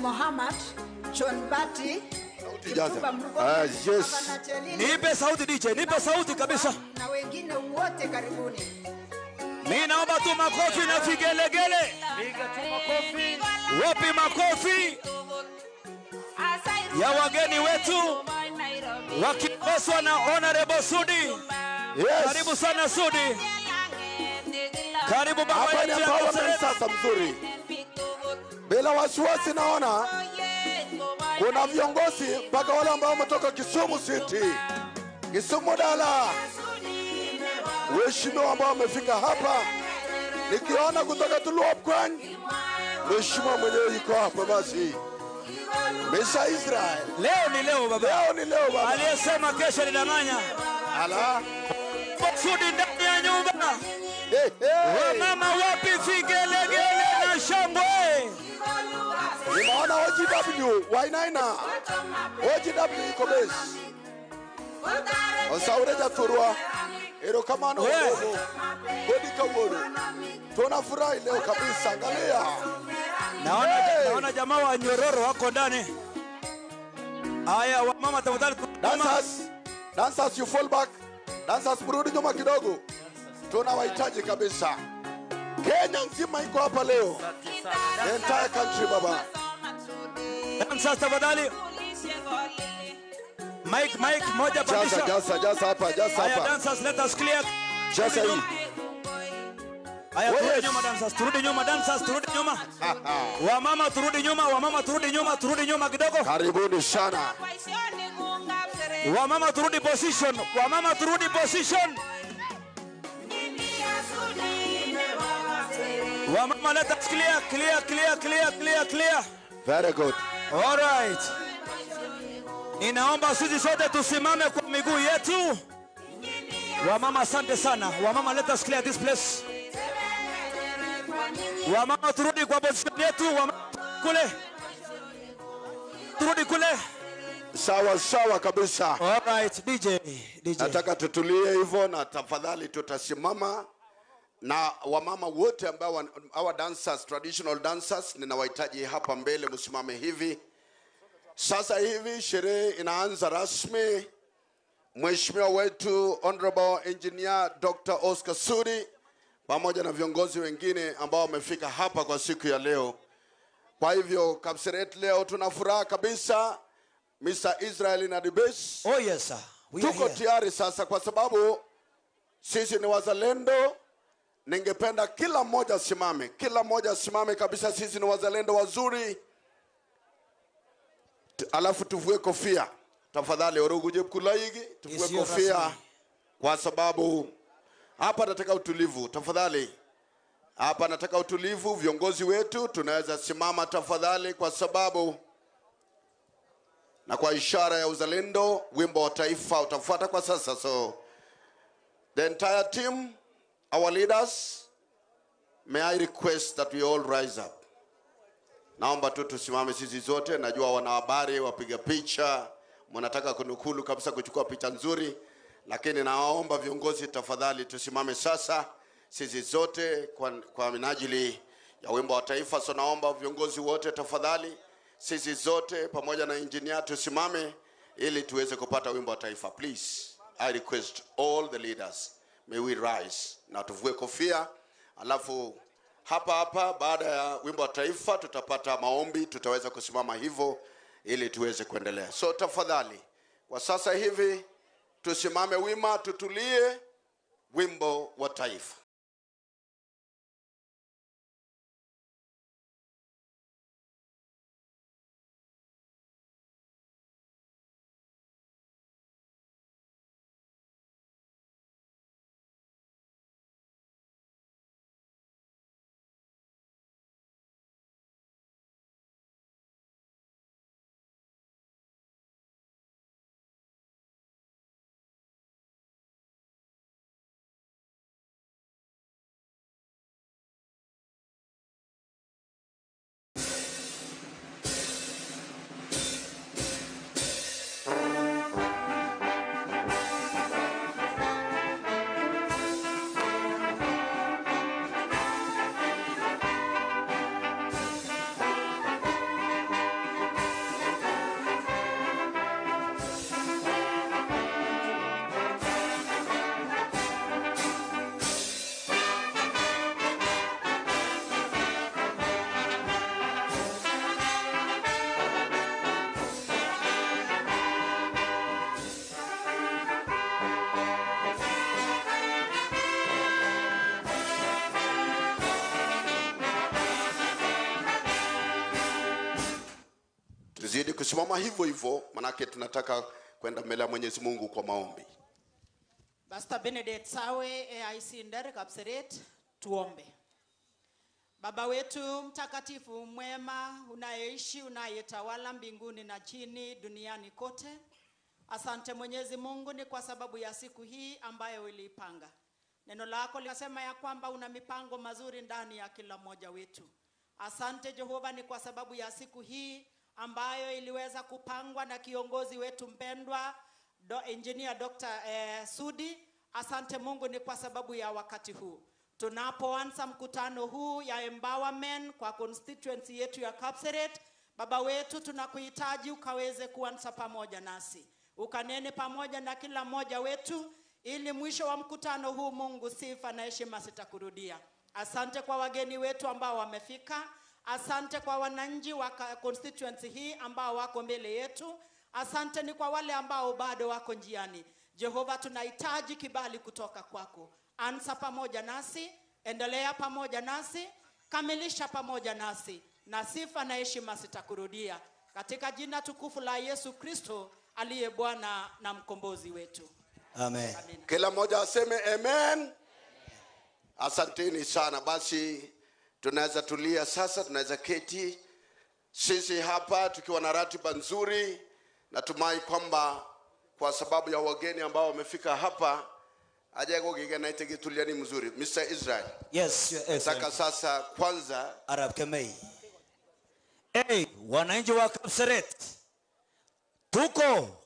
Mohammed, John Bati, Jaza. Ah, yes. Nipe sauti DJ, nipe sauti kabisa. Na wengine wote karibuni. Mimi naomba tu makofi na vigelegele. Piga tu makofi. Wapi makofi ya wageni wetu wakiongozwa na Honorable Sudi. Yes. Karibu sana Sudi. Karibu baba Hapa ni yetu ya empowerment Kapseret. sasa mzuri. Bila wasiwasi naona kuna viongozi mpaka wale ambao wametoka Kisumu City, Kisumu Dala, waheshimiwa ambao wamefika hapa. Nikiona kutoka Tuluapkwan, mheshimiwa mwenyewe yuko hapa basi. Mr. Israel. Leo ni leo baba. Leo ni leo baba. Aliyesema kesho ni danganya. Ala. Sudi ndani ya nyumba. Hey, hey. Wamama wapi vigelegele na shangwe? Nimeona OGW Wainaina. OGW iko base. Osaure Jaturwa. Erokamano Yeah. Ogogo. Godi Kaworo. Tunafurahi leo kabisa, angalia. Naona Hey. naona jamaa wa nyororo wako ndani. Haya wamama tafadhali. Dancers, dancers you fall back. Dancers mrudi nyuma kidogo. Tunawahitaji kabisa. Kenya nzima iko hapa leo. The entire country baba. Dancers tafadhali. Mike, Mike, moja Jaza, pandisha. jaza, jaza hapa, jaza Haya hapa. dancers, let us clear. Jaza hii. Haya Oh, turudi yes. nyuma dancers, turudi nyuma dancers, turudi nyuma. Wamama turudi nyuma, wamama turudi nyuma, turudi nyuma kidogo. Karibuni sana. Wamama turudi position, wamama turudi position. Wamama let us clear, clear, clear, clear, clear, clear. Very good. All right. Ninaomba sisi sote tusimame kwa miguu yetu. Wamama asante sana. Wamama let us clear this place. Wamama turudi kwa position yetu. Wamama kule. Turudi kule. Sawa sawa kabisa. All right, DJ, DJ. Nataka tutulie hivyo na tafadhali tutasimama na wamama wote ambao our dancers, traditional dancers, ninawahitaji hapa mbele msimame hivi. Sasa hivi sherehe inaanza rasmi. Mheshimiwa wetu Honorable Engineer Dr. Oscar Sudi pamoja na viongozi wengine ambao wamefika hapa kwa siku ya leo. Kwa hivyo Kapseret leo tuna furaha kabisa. Mr. Israel na the base. Oh yes sir. We are Tuko here. tayari sasa kwa sababu sisi ni wazalendo. Ningependa kila mmoja asimame, kila mmoja asimame kabisa. Sisi ni wazalendo wazuri. Alafu tuvue kofia tafadhali, Oruguje Kulaigi, tuvue Isiyo kofia rasmi. kwa sababu hapa nataka utulivu tafadhali. Hapa nataka utulivu. Viongozi wetu tunaweza simama tafadhali, kwa sababu na kwa ishara ya uzalendo wimbo wa taifa utafuata kwa sasa. So the entire team, our leaders, may I request that we all rise up. Naomba tu tusimame sisi zote. Najua wanahabari, wapiga picha, mnataka kunukulu kabisa kuchukua picha nzuri, lakini naomba viongozi tafadhali tusimame sasa sisi zote kwa minajili ya wimbo wa taifa. So naomba viongozi wote tafadhali sisi zote pamoja na engineer tusimame ili tuweze kupata wimbo wa taifa. Please, I request all the leaders, may we rise na tuvue kofia. Alafu hapa hapa baada ya wimbo wa taifa tutapata maombi, tutaweza kusimama hivyo ili tuweze kuendelea. So tafadhali kwa sasa hivi tusimame wima, tutulie, wimbo wa taifa. Tukisimama hivyo hivyo, manake tunataka kwenda mbele ya Mwenyezi Mungu kwa maombi. Pastor Benedict Sawe, AIC Ndere Kapseret, tuombe. Baba wetu mtakatifu mwema, unayeishi, unayetawala mbinguni na chini duniani kote, asante Mwenyezi Mungu ni kwa sababu ya siku hii ambayo uliipanga. Neno lako linasema ya kwamba una mipango mazuri ndani ya kila mmoja wetu. Asante Jehova ni kwa sababu ya siku hii ambayo iliweza kupangwa na kiongozi wetu mpendwa Engineer Dr. Sudi. Asante Mungu ni kwa sababu ya wakati huu tunapoanza mkutano huu ya empowerment kwa constituency yetu ya Kapseret. Baba wetu, tunakuhitaji ukaweze kuanza pamoja nasi, ukanene pamoja na kila mmoja wetu, ili mwisho wa mkutano huu Mungu, sifa na heshima zitakurudia. Asante kwa wageni wetu ambao wamefika. Asante kwa wananchi wa constituency hii ambao wako mbele yetu. Asante ni kwa wale ambao bado wako njiani. Jehova, tunahitaji kibali kutoka kwako. Anza pamoja nasi, endelea pamoja nasi, kamilisha pamoja nasi, na sifa na heshima zitakurudia. Katika jina tukufu la Yesu Kristo aliye Bwana na mkombozi wetu. Amen. Amen. Kila mmoja aseme amen. Asanteni sana. Basi tunaweza tulia sasa, tunaweza keti sisi hapa tukiwa na ratiba nzuri. Natumai kwamba kwa sababu ya wageni ambao wamefika hapa ni mzuri. Mr. Israel. Yes, Your Excellency. Nataka sasa kwanza Arab Kemei. Hey, wananchi wa Kapseret. Tuko.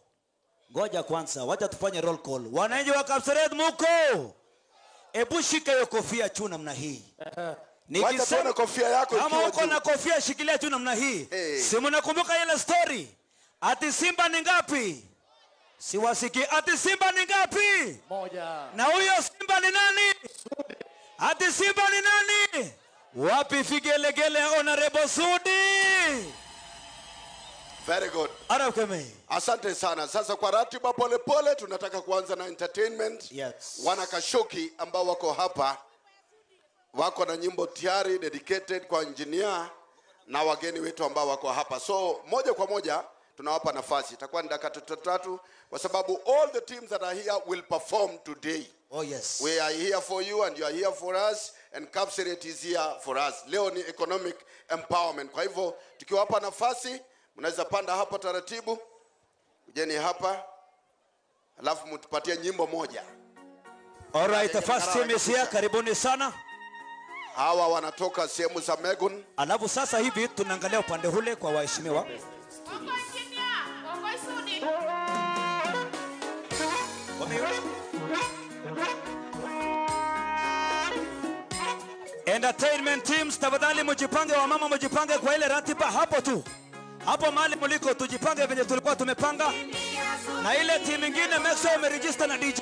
Ngoja kwanza, wacha tufanye roll call. Wananchi wa Kapseret muko? Ebu shika hiyo kofia juu namna hii. Wacha tuone kofia yako Kama ikiwa uko juu. na kofia shikilia juu namna hii. Hey. Si mnakumbuka ile story? Ati simba ni ngapi? Siwasiki. Ati simba ni ngapi? Moja. Na huyo simba ni nani? Ati simba ni nani? Wapi figelegele ya Honorable Sudi? Very good. Arab Kemei. Asante sana. Sasa kwa ratiba pole pole tunataka kuanza na entertainment. Yes. Wana Kashoki ambao wako hapa wako na nyimbo tayari dedicated kwa engineer na wageni wetu ambao wako hapa. So moja kwa moja tunawapa nafasi. Itakuwa ni dakika tatu kwa sababu all the teams that are here will perform today. Oh yes. We are here for you and you are here for us and Kapseret is here for us. Leo ni economic empowerment. Kwa hivyo tukiwapa nafasi mnaweza panda hapa taratibu. Kujeni hapa. Alafu mtupatie nyimbo moja. All right, the first team is here. Karibuni sana. Hawa wanatoka sehemu za Megun. Alafu sasa hivi tunaangalia upande ule kwa waheshimiwa. Entertainment teams, tafadhali mjipange, wamama mjipange kwa ile ratiba hapo tu. Hapo mahali mliko tujipange venye tulikuwa tumepanga. Na ile team nyingine make sure umeregister na DJ.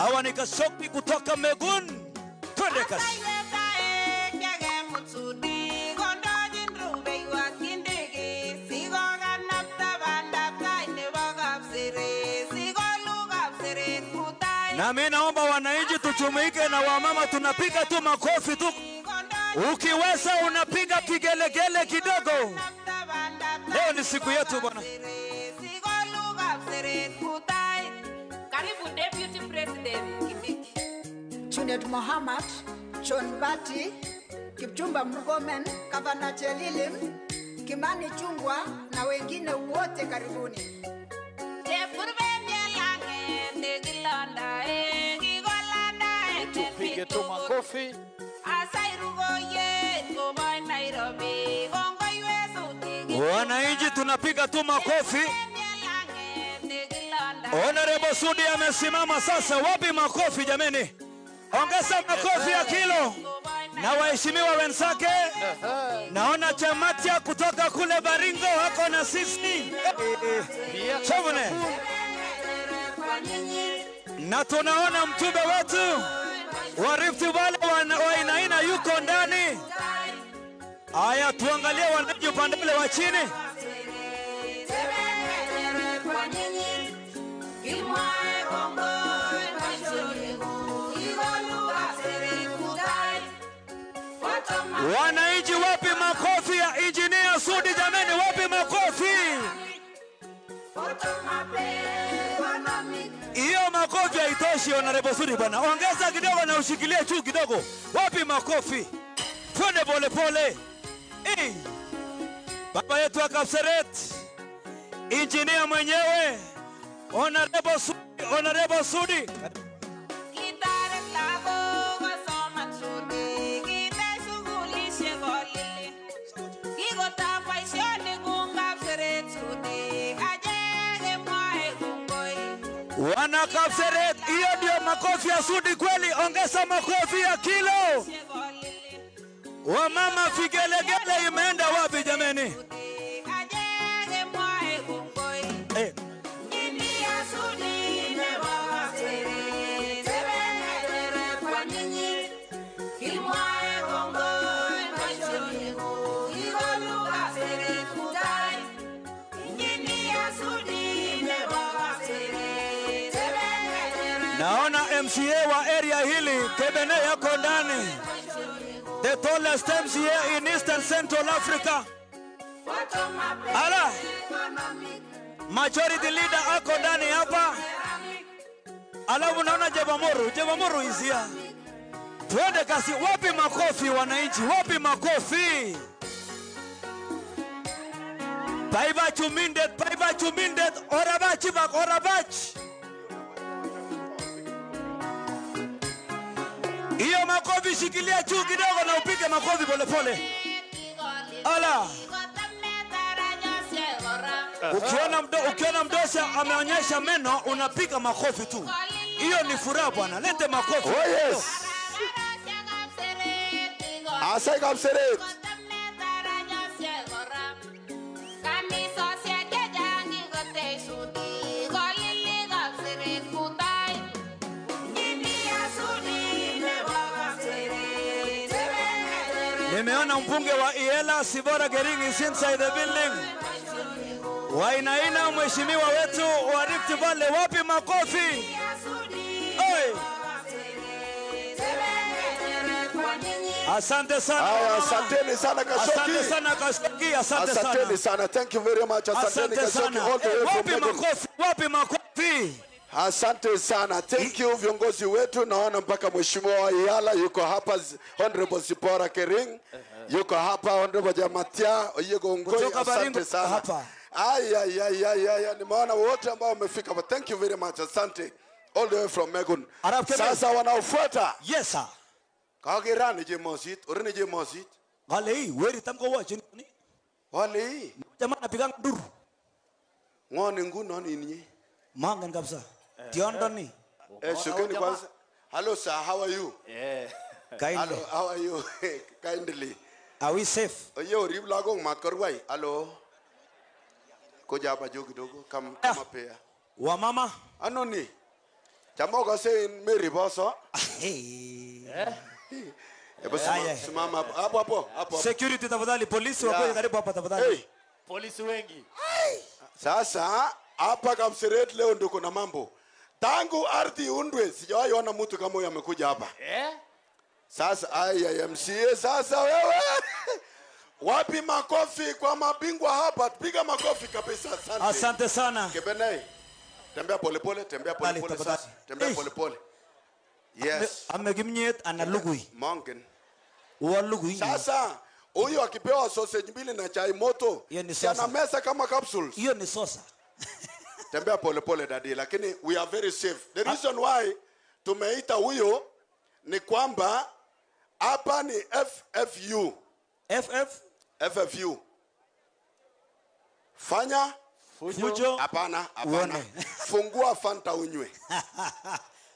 Hawa ni Kashoki kutoka Megun. Twende kasi. Na mimi naomba wananchi tujumuike na wamama, tunapiga tu makofi tu. Ukiweza unapiga kigelegele kidogo. Leo ni siku yetu bwana. Karibu Deputy President Kindiki. Junet Mohammed, John Bati, Kipchumba Murkomen, Gavana Chelilim, Kimani Chungwa na wengine wote karibuni. Tupige tu makofi. Wananchi tunapiga tu makofi. Honorable Sudi amesimama sasa. Wapi makofi jameni? Ongeza makofi ya kilo. Na waheshimiwa wenzake. Naona Chamatia kutoka kule Baringo wako na sisi. Chovune. Na tunaona mjumbe wetu wa Rift Valley wa Wainaina yuko ndani. Aya, tuangalie wananchi upande ule wa chini. Wananchi, wapi makofi ya Engineer Sudi jameni? Wapi makofi? Hiyo makofi haitoshi Honorable Sudi bwana. Ongeza kidogo na ushikilie juu kidogo. Wapi makofi? Twende pole pole. Baba yetu wa Kapseret, engineer mwenyewe Honorable Sudi, Honorable Sudi. Wana Kapseret, hiyo ndio makofi ya Sudi kweli. Ongeza makofi ya kilo. Wamama figelegele imeenda wapi jameni? Naona MCA wa area hili Kebene yako ndani. The tallest MCA in Eastern Central Africa. Ala, majority leader ako ndani hapa. Alafu naona Jebamuru, Jebamuru is here. Tuende kasi. Wapi makofi wananchi? Wapi makofi? Paiva chumindet, paiva chumindet, orabachi bak orabach. Hiyo makofi shikilia juu kidogo na upige makofi pole pole. Ala. Ukiona mdosa ameonyesha meno unapiga makofi tu. Hiyo ni furaha bwana. Lete makofi. Oh yes. Asai Kapseret. Nimeona mbunge wa Iela Sibora Gering is inside the building. Wainaina mheshimiwa wetu wa Rift Valley, wapi makofi? Oi. Asante sana. Asanteni sana Kashoki. Asante sana Kashoki, asante sana. Asanteni sana. Thank you very much. Asanteni Kashoki all the way from Wapi makofi? Wapi makofi? Asante sana. Thank you viongozi wetu. Naona mpaka mheshimiwa wa Iala yuko hapa, Honorable Zipporah Kering yuko hapa, Honorable Jamatia Oyego Ngoi. Asante sana. Hapa. Ay ay ay ay ay, nimeona wote ambao wamefika hapa. Thank you very much. Asante. All the way from Megun. Sasa wanaofuata. Yes sir. Kagirani je mosit, orini je mosit. Wale hii, weri tamko wa chini. Wale hii. Jamaa anapiga nduru. Ngoni nguno nini? Mangan kabisa. Tiondoni. Shukeni kwanza. Hello sir, how are you? Yeah. Kindly. Hello, how are you? Kindly. Are we safe? Oyo rib lagong mat korwai. Hello. Koja hapa juu kidogo kama kama pea. Wa mama? Anoni. Jamaa kase in Mary boso. Hebu simama hapo hapo hapo. Security tafadhali, polisi wakoje karibu hapa tafadhali. Hey. Polisi wengi. Sasa hapa Kapseret leo ndio kuna mambo. Tangu ardhi undwe sijawahi ona mtu kama huyu amekuja hapa. Eh? Sasa IMCA sasa wewe. Wapi makofi kwa mabingwa hapa? Piga makofi kabisa, asante. Asante sana. Kebene. Tembea pole pole, tembea pole pole sasa. Tembea pole pole. Yes. Amegimnyet ana lugui. Mongen. Wa lugui. Sasa huyu akipewa sausage mbili na chai moto, ana mesa kama capsules. Hiyo ni sosa. Tembea pole pole daddy, lakini we are very safe. The reason why tumeita huyo ni kwamba hapa ni FFU. FF? FFU. Fanya Fujo. Hapana, hapana. Uone. Fungua Fanta unywe.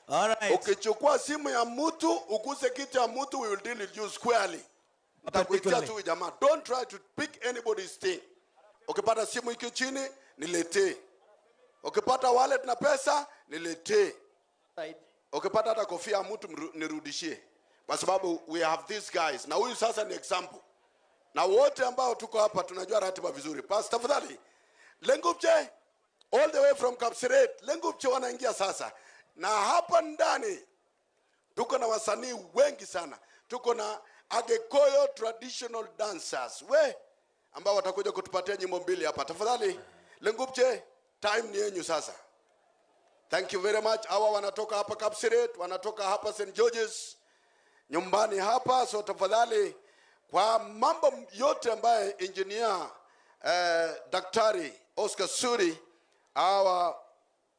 All right. Ukichukua simu ya mtu, uguse kitu ya mtu, we will deal with you squarely. Nitakuitia tu jamaa. Don't try to pick anybody's thing. Ukipata simu iki chini, niletee. Ukipata wallet na pesa, niletee. Ukipata hata kofia ya mtu nirudishie. Kwa sababu we have these guys. Na huyu sasa ni example. Na wote ambao tuko hapa tunajua ratiba vizuri. Basi tafadhali. Lengupche all the way from Kapseret. Lengupche wanaingia sasa. Na hapa ndani tuko na wasanii wengi sana. Tuko na Agekoyo traditional dancers we ambao watakuja kutupatia nyimbo mbili hapa. Tafadhali Lengupche, time ni yenyu sasa. Thank you very much. Hawa wanatoka hapa Kapseret, wanatoka hapa St George's nyumbani hapa. So tafadhali kwa mambo yote ambaye engineer Daktari Oscar Suri, hawa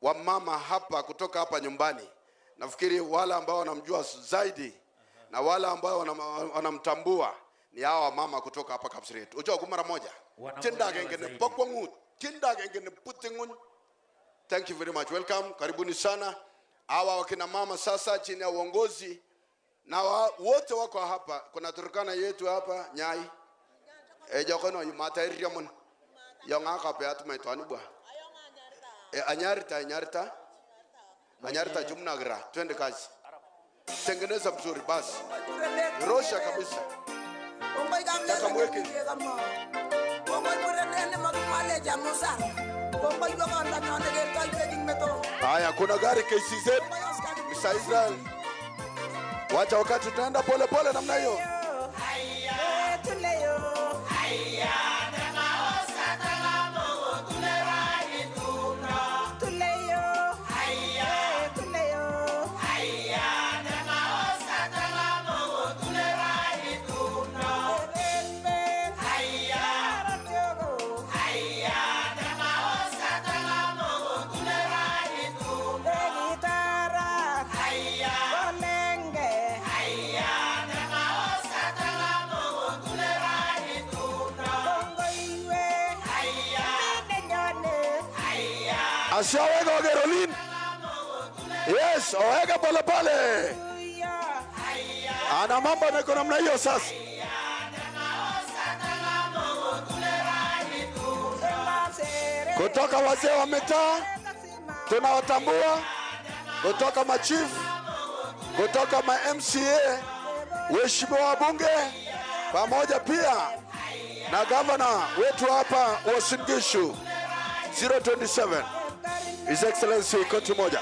wamama hapa kutoka hapa nyumbani, nafikiri wale ambao wanamjua zaidi na wale ambao wanamtambua ni hawa wamama kutoka hapa Kapseret. Ujua mara moja. Tinda gengene pokwangu, tinda gengene putingun. Thank you very much. Welcome. Karibuni sana. Hawa wakina mama sasa chini ya uongozi na wote wako hapa. Kuna Turkana yetu hapa Nyai. Ejokono yumata mun. Yonga kape atumaitwani bwa. Anyarita anyarita. Anyarita jumnagra. Twende kazi. Tengeneza mzuri basi. Rosha kabisa. Takamweke. Haya, kuna gari KCZ Mr. Israel. Wacha wakati tunaenda pole pole namna hiyo. Asiaweka Ogerolin. Yes, oweka pole pole. Ana mambo yako namna hiyo sasa. Kutoka wazee wa mitaa tunawatambua, kutoka machief, kutoka ma MCA, waheshimiwa wabunge, pamoja pia na governor wetu hapa Uasin Gishu 027 His Excellency Koti Moja.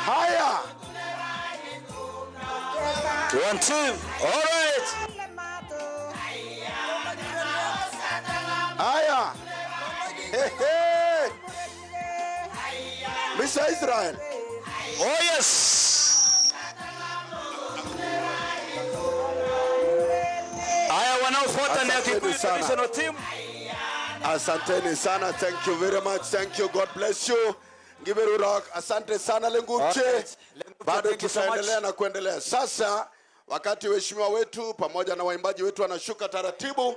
Higher. 1, 2. All right. Higher. Hey, hey. Mr. Israel. Oh, yes. Haya wanaofuata ni Kikuyu Traditional Team. Asanteni sana. Thank you very much. Thank you. God bless you. Ngiberu. Asante sana Lengupche. Bado tutaendelea na kuendelea. Sasa wakati waheshimiwa wetu pamoja na waimbaji wetu wanashuka taratibu,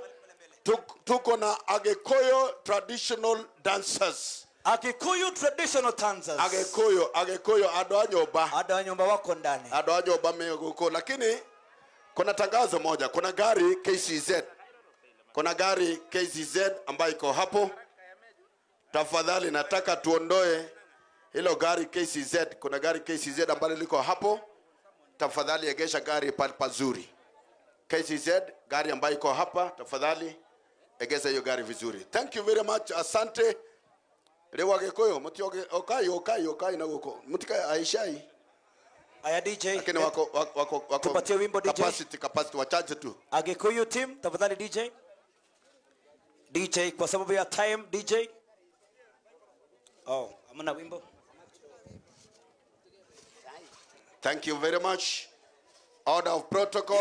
tuko na Agekoyo Traditional Dancers. Agikuyu traditional dancers. Agikuyu andũ a nyũmba. Andũ a nyũmba wako ndani. Andũ a nyũmba me gũkũ, lakini kuna tangazo moja, kuna gari KCZ. Kuna gari KCZ ambayo iko hapo. Tafadhali nataka tuondoe hilo gari KCZ. Kuna gari KCZ ambalo liko hapo. Tafadhali egesha gari pale pazuri. KCZ, gari ambayo iko hapa, tafadhali egeza hiyo gari vizuri. Thank you very much. Asante. Leo Agikuyu, mutioge okai okai okai na huko. Mutika aishai. Aya DJ. Lakini wako tupatie wimbo DJ. Capacity wachache tu. Agikuyu team, tafadhali DJ. DJ kwa sababu ya time DJ. Oh, hamna wimbo. Thank you very much. Order of protocol.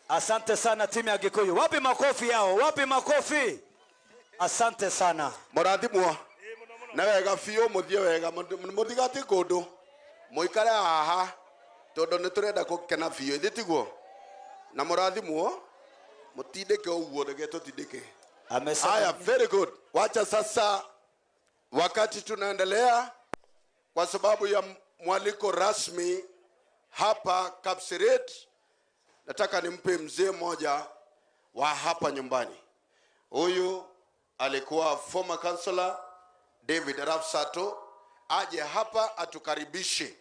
Asante sana timu ya Gikuyu. Wapi makofi yao? Wapi makofi? Asante sana. Mũrathimwo. Na wega biũ mũthiĩ wega mũtigati kũndũ. Mũikare haha tondũ nĩ tũrenda gũkena biũ ithĩ tiguo. Na mũrathimwo mũtindĩke ũguo reke tũtindĩke. Haya, very good. Wacha sasa wakati tunaendelea kwa sababu ya mwaliko rasmi hapa Kapseret, nataka nimpe mzee mmoja wa hapa nyumbani. Huyu alikuwa former councillor David Arap Sato, aje hapa atukaribishe.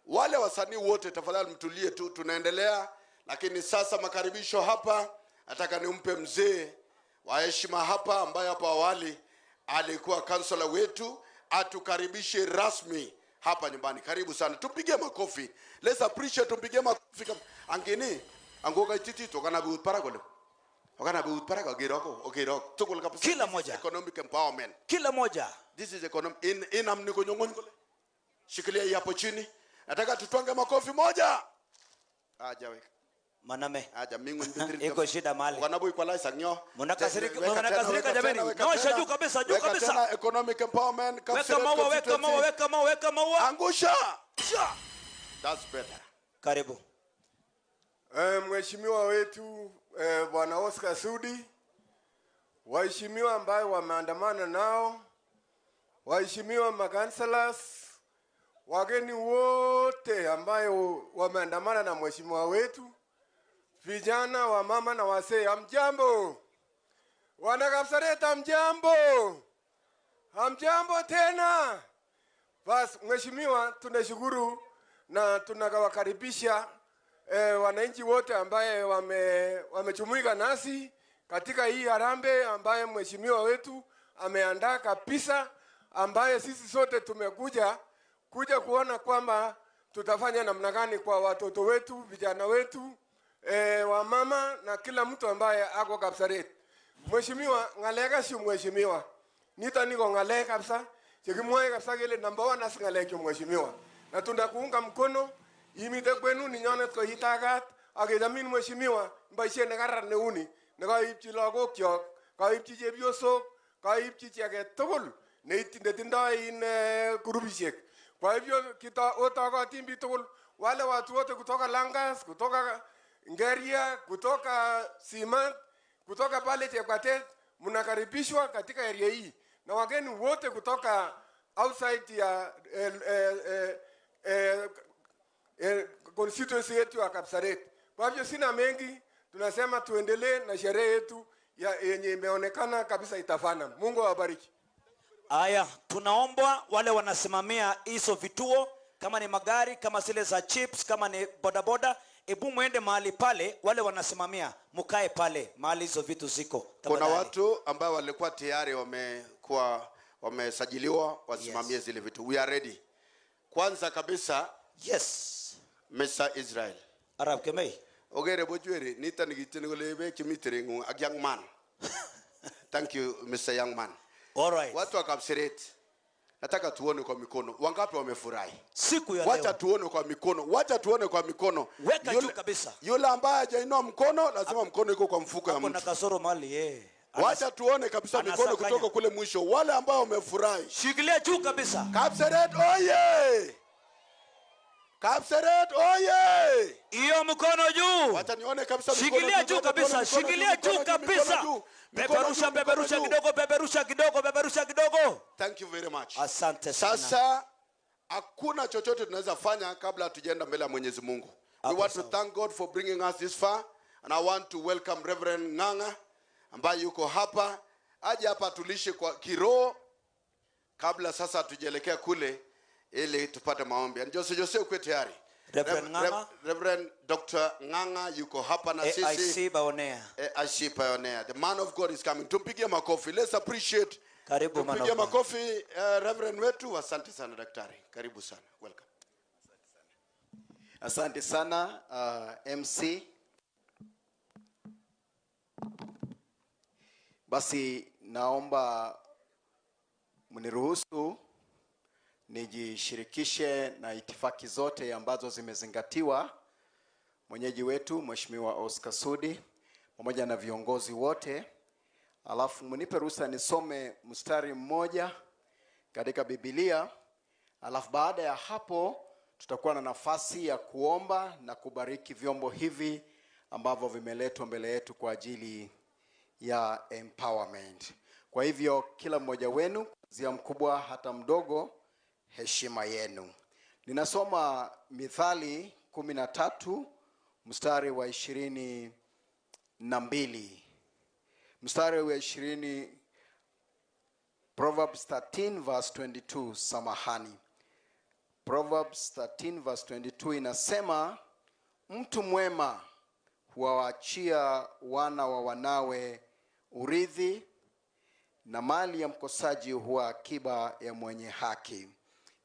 Wale wasanii wote tafadhali mtulie tu, tunaendelea. Lakini sasa makaribisho hapa, nataka nimpe mzee wa heshima hapa ambaye hapo awali alikuwa councillor wetu, atukaribishe rasmi hapa nyumbani. Karibu sana. Tupige makofi. Let's appreciate, tupige makofi. Angini angoka titi tokana biut paragole. Wakana biut parago giroko okiroko. Tukul kabisa. Kila moja. Economic empowerment. Kila moja. This is economic in amniko nyongon kole. Shikilia hii hapo chini. Nataka tutwange makofi moja. Aja weka. Maname. Aja mingu mbitiri. Iko shida mali. Wanabu equalizer nyo. Mnakasirika jameni. Nyosha juu kabisa, juu kabisa. Tena economic empowerment. Weka maua, weka maua, weka maua, weka maua. Angusha. That's better. Karibu. Mheshimiwa wetu Bwana Oscar Sudi, waheshimiwa ambao wameandamana nao, waheshimiwa makanselas, wageni wote ambayo wameandamana na mheshimiwa wetu, vijana wa mama na wasee, hamjambo? Wana Kapseret, hamjambo? Hamjambo tena? Bas, mheshimiwa, tunashukuru na tunakawakaribisha wananchi wote ambaye wamejumuika nasi katika hii harambee ambaye mheshimiwa wetu ameandaa kabisa, ambaye sisi sote tumekuja kuja kuona kwamba tutafanya namna gani kwa watoto wetu, vijana wetu, wamama na kila mtu ambaye ako Kapseret. Mheshimiwa, ngaleka si mheshimiwa. Nita niko ngalek kabisa. Chekimwae kabisa kele number 1 as ngalek chu mheshimiwa. Na tunakuunga mkono imite kwenu ninyonet ko itagat ak kechamin mheshimiwa boisiet nekararan neuni nekaipchi lagokyok, kaipchi chepyosok, kaipchi chi age tugul netindoi in grupishek. Kwa hivyo otogotin biik tugul, wale watu wote kutoka Langas, kutoka Ngeria, kutoka Simat, kutoka pale Chepkatet, mnakaribishwa katika area hii, na wageni wote kutoka outside ya constituency yetu ya Kapseret. Kwa hivyo sina mengi, tunasema tuendelee na sherehe yetu ya yenye imeonekana kabisa itafana. Mungu awabariki. Aya, tunaomba wale wanasimamia hizo vituo, kama ni magari, kama zile za chips, kama ni bodaboda, ebu muende mahali pale, wale wanasimamia mukae pale mahali hizo vitu ziko. Kuna Tafadhali. watu ambao walikuwa tayari wamekuwa wamesajiliwa wasimamie zile vitu. We are ready. Kwanza kabisa, Yes. Mr. Israel. Arap Kemei. Ogere bochweri nita nikitini kole beek chemiten ngung ak young man. Thank you Mr. Young Man. All right. Watu wa Kapseret, nataka tuone kwa mikono wangapi wamefurahi. Siku ya Wacha leo. tuone kwa mikono, wacha tuone kwa mikono. Weka juu kabisa. Yule ambaye hajainua mkono, lazima mkono iko kwa mfuko ya Hapo na mtu. kasoro mali eh. Wacha tuone kabisa mikono anasakanya. kutoka kule mwisho, wale ambao wamefurahi. Shikilia juu kabisa. Kapseret oye! Kapseret oye! Hiyo mkono juu. Wacha nione kabisa mikono Shikilia juu mikono kabisa, mikono shikilia mikono juu mikono kabisa. juu, mikono Peperusha, juu, mikono peperusha juu. kidogo, peperusha kidogo, peperusha kidogo. Thank you very much. Asante sana. Sasa hakuna chochote tunaweza fanya kabla hatujaenda mbele ya Mwenyezi Mungu. We Hapo want to sawa. thank God for bringing us this far and I want to welcome Reverend Ng'ang'a ambaye yuko hapa, aje hapa atulishe kwa kiroho kabla sasa hatujaelekea kule ili tupate maombi. And Jose Jose ukwe tayari. Reverend Ng'ang'a. Reverend Dr. Ng'ang'a yuko hapa na sisi. AIC Pioneer. AIC Pioneer. The man of God is coming. Tumpigie makofi. Let's appreciate. Karibu man Tumpigie of God. makofi Reverend wetu. Asante sana daktari. Karibu sana. Welcome. Asante sana MC. Basi naomba mniruhusu nijishirikishe na itifaki zote ambazo zimezingatiwa. Mwenyeji wetu Mheshimiwa Oscar Sudi pamoja na viongozi wote, alafu mnipe ruhusa nisome mstari mmoja katika Biblia, alafu baada ya hapo tutakuwa na nafasi ya kuomba na kubariki vyombo hivi ambavyo vimeletwa mbele yetu kwa ajili ya empowerment. Kwa hivyo kila mmoja wenu, kuanzia mkubwa hata mdogo, heshima yenu. Ninasoma Mithali 13 mstari wa 22. Mstari wa 20, Proverbs 13 verse 22, samahani. Proverbs 13 verse 22 inasema, mtu mwema huwaachia wana wa wanawe urithi, na mali ya mkosaji huwa akiba ya mwenye haki.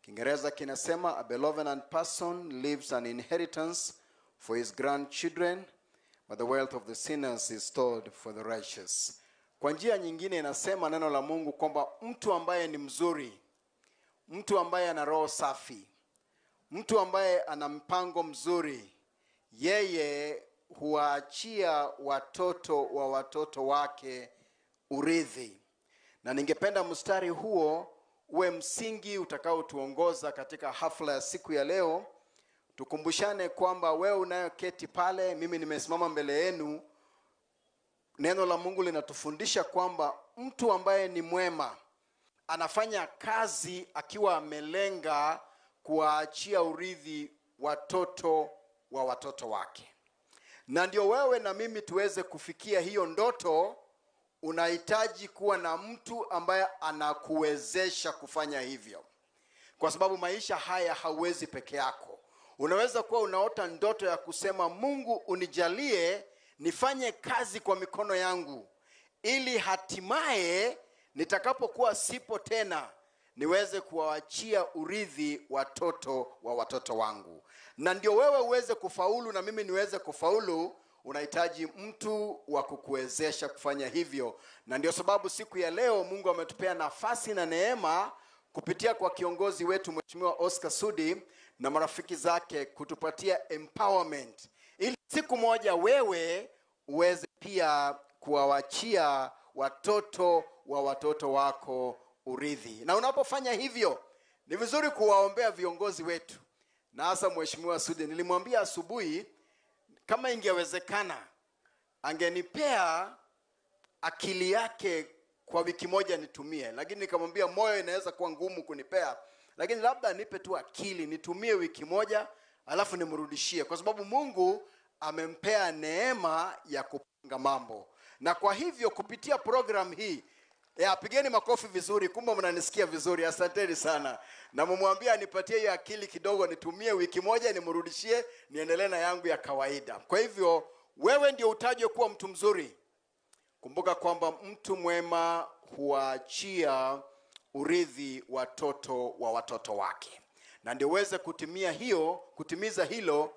Kiingereza kinasema, a benevolent person leaves an inheritance for his grandchildren, but the wealth of the sinners is stored for the righteous. Kwa njia nyingine inasema neno la Mungu kwamba mtu ambaye ni mzuri, mtu ambaye ana roho safi, mtu ambaye ana mpango mzuri, yeye huwaachia watoto wa watoto wake urithi. Na ningependa mstari huo uwe msingi utakaotuongoza katika hafla ya siku ya leo. Tukumbushane kwamba wewe unayoketi pale, mimi nimesimama mbele yenu, neno la Mungu linatufundisha kwamba mtu ambaye ni mwema, anafanya kazi akiwa amelenga kuwaachia urithi watoto wa watoto wake. Na ndio wewe na mimi tuweze kufikia hiyo ndoto, unahitaji kuwa na mtu ambaye anakuwezesha kufanya hivyo. Kwa sababu maisha haya hauwezi peke yako. Unaweza kuwa unaota ndoto ya kusema, Mungu unijalie nifanye kazi kwa mikono yangu ili hatimaye nitakapokuwa sipo tena niweze kuwaachia urithi watoto wa watoto wangu. Na ndio wewe uweze kufaulu na mimi niweze kufaulu, unahitaji mtu wa kukuwezesha kufanya hivyo. Na ndio sababu siku ya leo Mungu ametupea nafasi na neema kupitia kwa kiongozi wetu Mheshimiwa Oscar Sudi na marafiki zake kutupatia empowerment, ili siku moja wewe uweze pia kuwaachia watoto wa watoto wako urithi. Na unapofanya hivyo, ni vizuri kuwaombea viongozi wetu, na hasa Mheshimiwa Sudi. Nilimwambia asubuhi kama ingewezekana angenipea akili yake kwa wiki moja nitumie, lakini nikamwambia moyo inaweza kuwa ngumu kunipea, lakini labda nipe tu akili nitumie wiki moja alafu nimrudishie, kwa sababu Mungu amempea neema ya kupanga mambo. Na kwa hivyo kupitia program hii ya, pigeni makofi vizuri, kumbe mnanisikia vizuri, asanteni sana. Na mumwambie anipatie hiyo akili kidogo nitumie wiki moja nimrudishie, niendelee na yangu ya kawaida. Kwa hivyo wewe ndio utajwe kuwa mtu mzuri. Kumbuka kwamba mtu mwema huachia urithi watoto wa watoto wake. Na ndio uweze kutimiza hilo,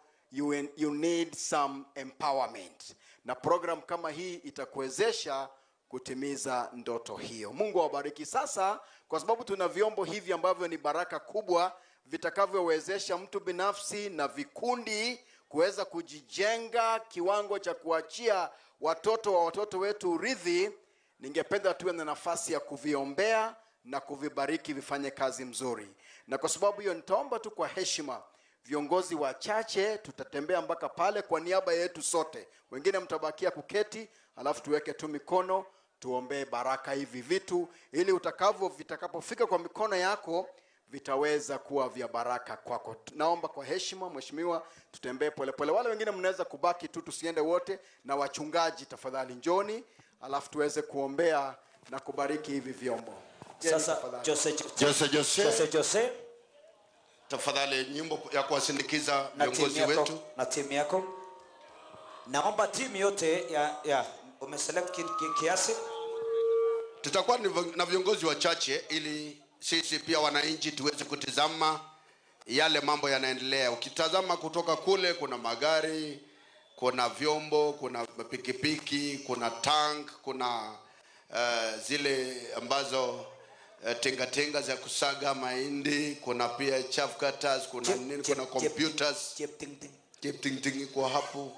you need some empowerment. Na program kama hii itakuwezesha kutimiza ndoto hiyo. Mungu awabariki. Sasa kwa sababu tuna vyombo hivi ambavyo ni baraka kubwa vitakavyowezesha mtu binafsi na vikundi kuweza kujijenga kiwango cha kuachia watoto wa watoto wetu urithi, ningependa tuwe na nafasi ya kuviombea na kuvibariki vifanye kazi mzuri. Na kwa sababu hiyo nitaomba tu kwa heshima viongozi wachache, tutatembea mpaka pale kwa niaba yetu sote. Wengine mtabakia kuketi, alafu tuweke tu mikono tuombee baraka hivi vitu, ili vitakapofika kwa mikono yako vitaweza kuwa vya baraka kwako. Naomba kwa heshima mheshimiwa tutembee polepole. Wale wengine mnaweza kubaki tu, tusiende wote, na wachungaji tafadhali njoni, alafu tuweze kuombea na kubariki hivi vyombo. Sasa Jose Jose Jose Jose Jose, tafadhali nyimbo ya kuwasindikiza viongozi wetu na timu yako. Naomba timu yote ya umeselect kiasi. Tutakuwa na viongozi wachache ili sisi pia wananchi tuweze kutizama yale mambo yanaendelea. Ukitazama kutoka kule kuna magari, kuna vyombo, kuna pikipiki, kuna tank, kuna zile ambazo tinga-tinga za kusaga mahindi, kuna pia chaff cutters, kuna nini, kuna computers. Chip ting ting kwa hapo.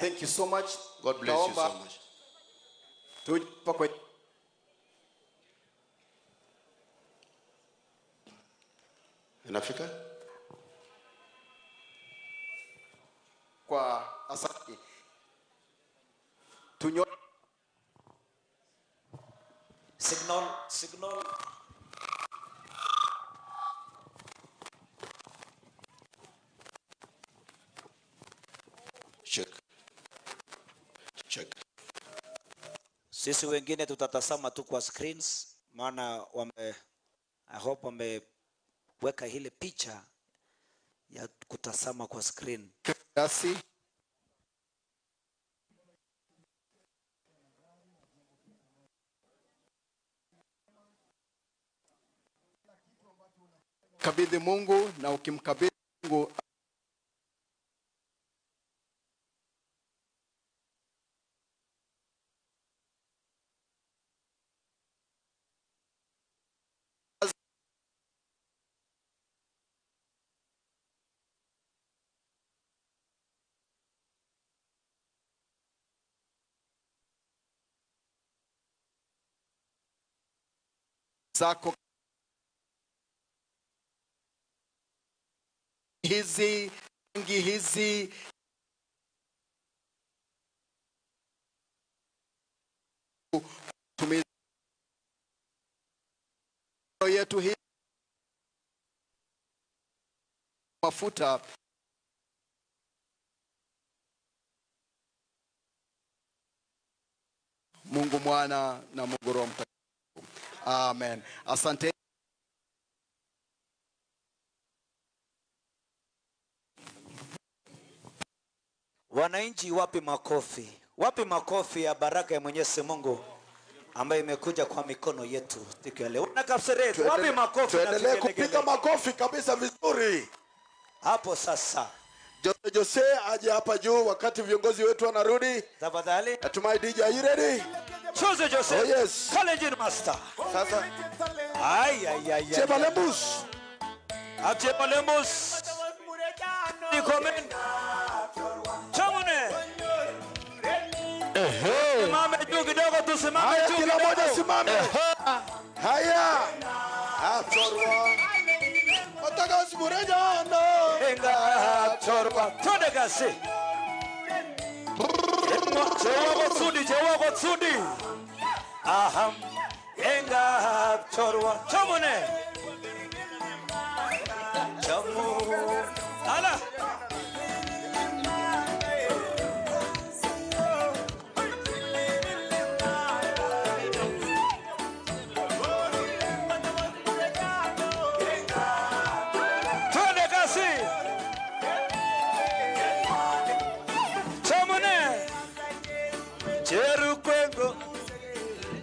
Thank you so much. God bless you so much. Inafika? Kwa asante. Signal. Check. Check. Sisi wengine tutatazama tu kwa screens, maana I hope wameweka ile picha ya kutazama kwa screen. Kasi. Kabidhi Mungu, na ukimkabidhi Mungu zako hizi rangi hizi yetu hii mafuta. Mungu Mwana na Mungu Roho Mtakatifu. Amen. Asante. Wananchi, wapi makofi? Wapi makofi ya baraka ya Mwenyezi Mungu ambayo imekuja kwa mikono yetu siku ya leo? Na Kapseret, wapi makofi? Tuendelee kupiga makofi kabisa vizuri. Hapo sasa. Jose aje hapa juu wakati viongozi wetu wanarudi. Tafadhali. Natumai DJ, are you ready? Jose Jose. Oh yes. College master. Sasa. Ay ay ay. Chebalembus. Chebalembus. Nikomen. Chamune. Ehe. Simame juu kidogo, tusimame juu. Kila mmoja simame. Haya. Atorwa. Otaka simureja no. Enga torwa. Twende kasi. Jewa tsudi. Aham. Enga torwa. Chamune. Chamu. Ala.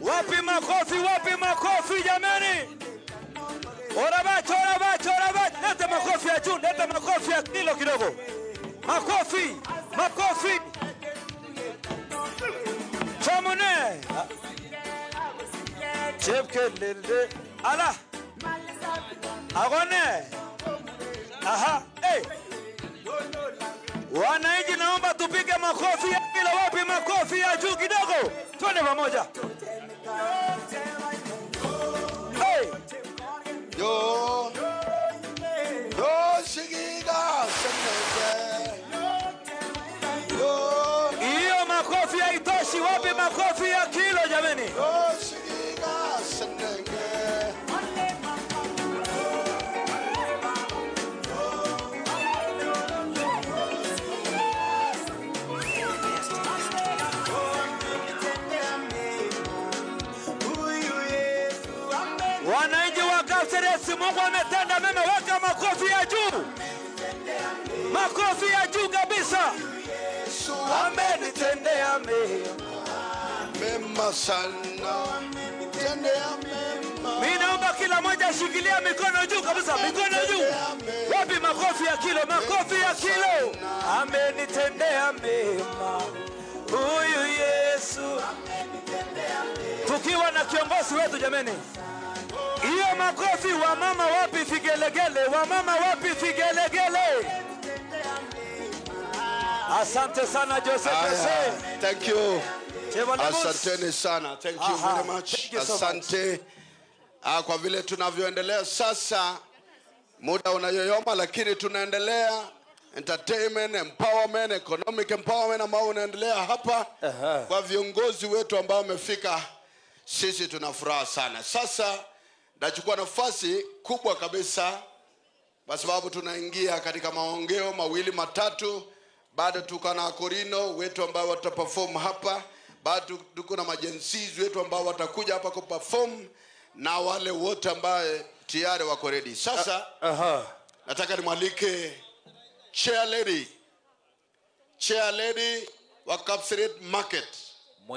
Wapi makofi, wapi makofi jamani? Orabacho, orabacho, orabacho. Leta makofi ya juu, leta makofi ya kilo kidogo. Makofi, makofi. Chamune. Chepkelele. Ala. Agone. Aha, hey. Wananchi, naomba tupige makofi ya kilo. Wapi makofi ya juu kidogo? Twende pamoja. Hey. Yo. Yo shigiga senege. Yo. Hiyo makofi haitoshi. Wapi makofi ya kilo jameni? Yo shigiga senege. Wananchi wa Kapseret, Mungu ametenda mema. Weka makofi ya juu. Makofi ya juu kabisa. Yesu amenitendea mema. Mema sana. Tendea mema. Mimi naomba kila mmoja ashikilie mikono juu kabisa, mikono juu. Wapi makofi ya kilo? Makofi ya kilo. Amenitendea mema. Huyu Yesu. Tukiwa na kiongozi wetu jameni. Hiyo makofi. Wamama wapi vigelegele? Wamama wapi vigelegele? Asante sana Jose Jose. Thank you. Asanteni sana. Thank you very much. Thank you so Asante. Kwa vile tunavyoendelea sasa, muda unayoyoma, lakini tunaendelea entertainment, empowerment, economic empowerment ambao unaendelea hapa. Kwa viongozi wetu ambao wamefika, sisi tuna furaha sana. Sasa nachukua nafasi kubwa kabisa kwa sababu tunaingia katika maongeo mawili matatu. Bado tuko na Korino wetu ambao wataperform hapa, bado tuko na majensizi wetu ambao watakuja hapa kuperform na wale wote ambao tayari wako ready. Sasa nataka nimwalike chair lady wa Kapseret Market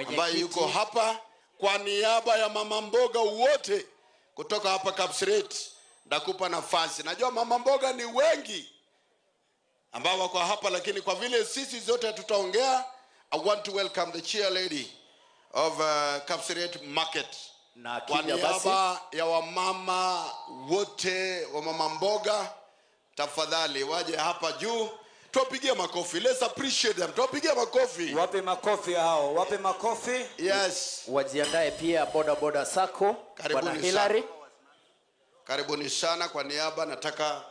ambaye yuko hapa kwa niaba ya mama mboga wote kutoka hapa Kapseret. Ndakupa nafasi. Najua mama mboga ni wengi ambao wako hapa, lakini kwa vile sisi zote tutaongea, I want to welcome the chair lady of Kapseret Market. Na kwa niaba ya wamama wote wa mama mboga, tafadhali waje hapa juu. Tuwapigie makofi. Let's appreciate them. Tuwapigie makofi. Wape makofi hao. Wape makofi. Yes. Wajiandae pia boda boda sako. Bwana Hillary. Karibuni sana. Kwa niaba nataka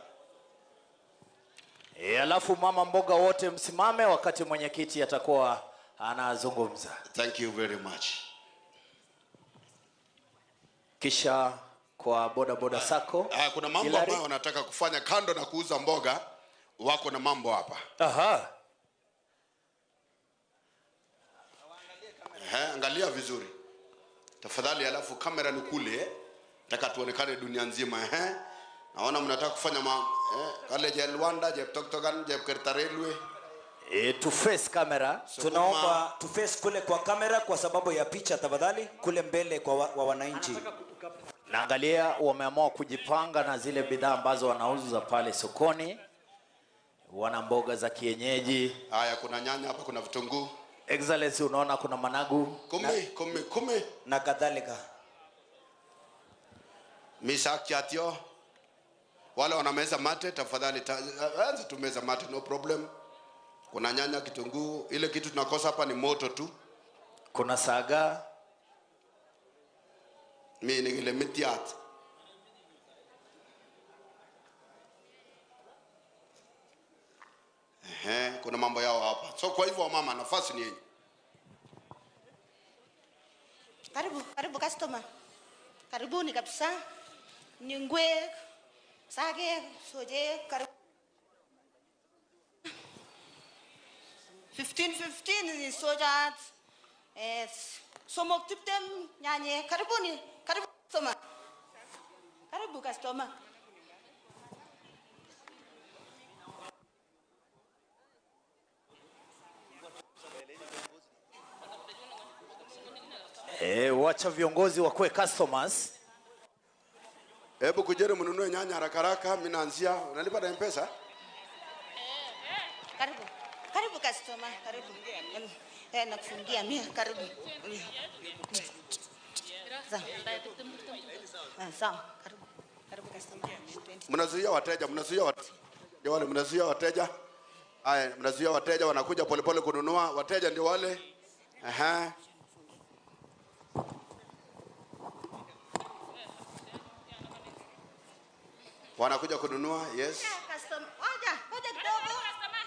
alafu mama mboga wote msimame wakati mwenyekiti atakuwa anazungumza. Thank you very much. Kisha kwa kwa Boda Boda Sacco. Kuna mambo ambayo wanataka kufanya kando na kuuza mboga, wako na mambo hapa. Aha. Angalia vizuri tafadhali, alafu kamera ni kule, nataka tuonekane dunia nzima. Naona mnataka kufanya kale je Rwanda, je Toktokan, je Kerta Railway. To face camera. Tunaomba to face kule kwa kamera kwa sababu ya picha tafadhali, kule mbele kwa wananchi. Naangalia wameamua kujipanga na zile bidhaa ambazo wanauza pale sokoni. Wana mboga za kienyeji. Haya, kuna nyanya hapa, kuna vitunguu. Excellency, unaona kuna managu. Kumi na kadhalika. Misaki atio. Wale wanameza mate tafadhali anza tumeza mate, no problem. Kuna nyanya, kitunguu, ile kitu tunakosa hapa ni moto tu. Kuna saga. Mimi ni ile mitiat. Kuna mambo yao hapa. So kwa hivyo mama, nafasi ni yenyu. Karibu, karibu customer. Karibuni kabisa. Nyingwe, sage, soje, karibu. 15 ni soja. Somok tiptem nyanye. Karibuni, karibu customer. Karibu customer. Wacha viongozi wakuwe customers. Hebu kujeni mnunue nyanya haraka haraka, mimi naanzia. Unalipa na M-Pesa? Karibu. Karibu customer, karibu. Nakufungia mia, karibu. Sawa. Karibu. Karibu customer. Mnazuia wateja, mnazuia wateja. Ndio wale mnazuia wateja. Haya, mnazuia wateja wanakuja polepole kununua. Wateja ndio wale. Aha. Wanakuja kununua, yes. Ngoja kidogo.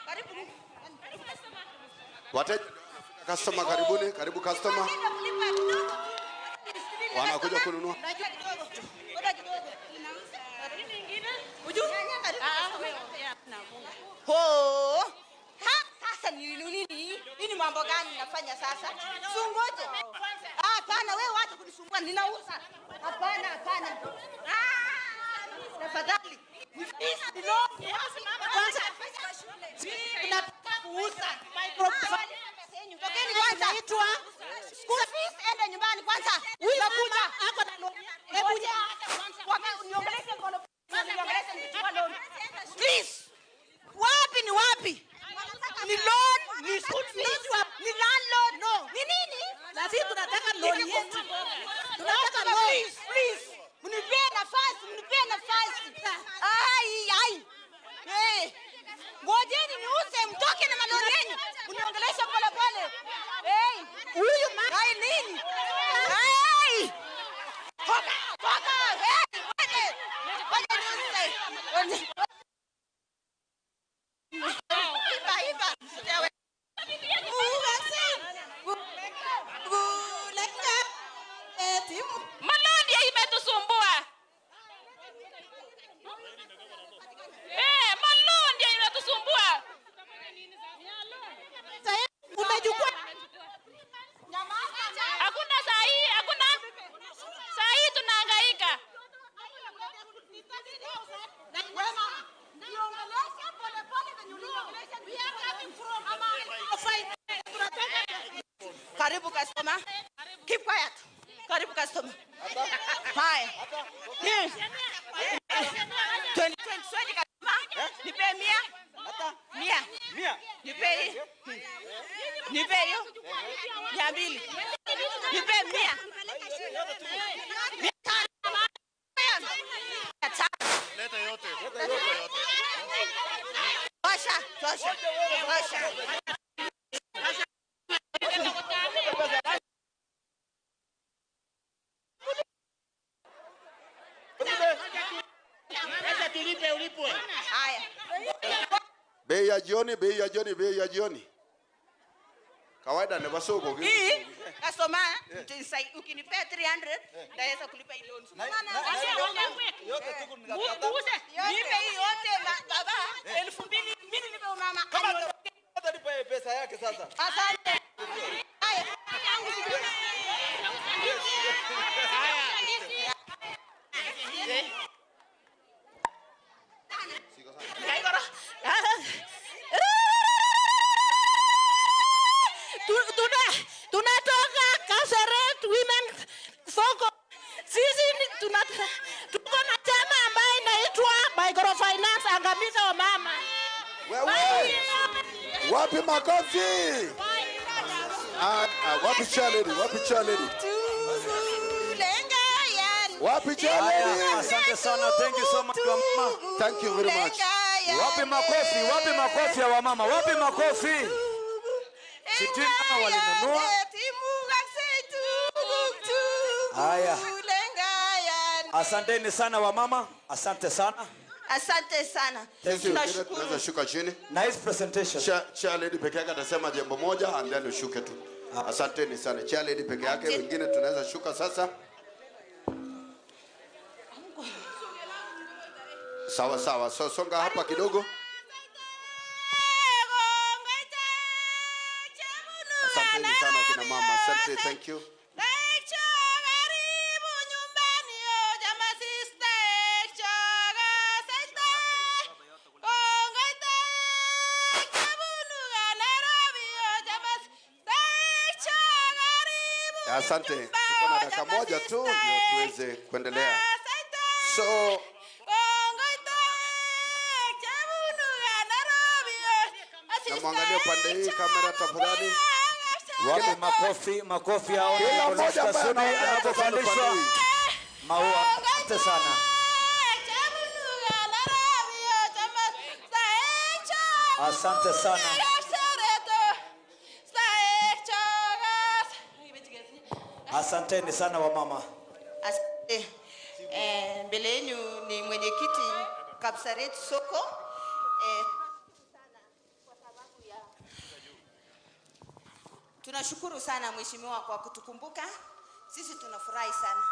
Karibu. Wateja, customer karibuni, karibu customer. Wanakuja kununua. Ho! Ha, sasa ni nini? Hii ni mambo gani nafanya sasa? Sungoje. Hapana, wewe wacha kunisumbua, ninauza. Hapana, hapana. Tafadhali. Kwanza tunataka kuuza microphone. Tokeni kwanza. School fees, enda nyumbani kwanza. Nakuja. Hako na loan. Hebu niongeleshe mkono. Niongeleshe nikichukua loan. Please. Wapi ni wapi? Ni loan, ni school fees, ni landlord. No. Ni nini? Na sisi tunataka loan yetu. Tunataka loan. Please, please. Mnipe nafasi, mnipe nafasi. Ai, ai. Eh. Ngojeni niuze, mtoke na malori yenu. Mniongelesha pole pole. Eh, huyu ai nini? Ai. Toka, toka. Eh, ngoje. Ngoje niuze. Iba, iba. Maloni imetusumbua. Maloni imetusumbua. Umechukua. Hakuna saa hii, hakuna. Saa hii tunahangaika. Karibu customer. Keep quiet. Karibu customer. Hi. 20 customer. Nipe mia. Mia. Mia. Nipe hii. Nipe hiyo. 200. Nipe mia. 500. Leta yote. Tosha, tosha. Tosha. Bei ya jioni, bei ya jioni, bei ya jioni. Kawaida ni basoko. Hii customer ukinipea 300 ndaweza kulipa hii loan. Yote tuko nikakata. Nipe hii yote baba 2000 mimi nipe mama. Kama atalipa pesa yake sasa. Asante. Haya. Tunatoka Kapseret Women Soko. Sisi tuko na chama ambayo inaitwa Microfinance Angamiza wa Mama. Wewe. Wapi makofi? Wapi chair lady? Wapi chair lady? Wapi chair lady? Asante sana. Thank you so much mama. Thank you very much. Wapi makofi? Wapi makofi ya wamama? Wapi makofi? Sijui kama walinunua. Haya. Asanteni sana wamama. Asante sana. Asante sana. Tunashukuru. Tunaweza shuka chini. Nice presentation. Chair lady peke yake atasema jambo moja and then ushuke tu. Asanteni sana. Chair lady peke yake, wengine tunaweza shuka sasa. Sawa sawa. So songa hapa kidogo. Asanteni sana kina mama. Asante, thank you. Asante. Tuko na dakika moja tu ndio tuweze kuendelea. So na muangalie pande hii kamera tafadhali. Wapi makofi, makofi hao anapopandishwa maua. Asante sana. Asante sana. Asanteni sana wamama. Asante. Mbele yenu ni mwenyekiti Kapseret Soko. Tunashukuru sana mheshimiwa kwa kutukumbuka. Sisi tunafurahi sana.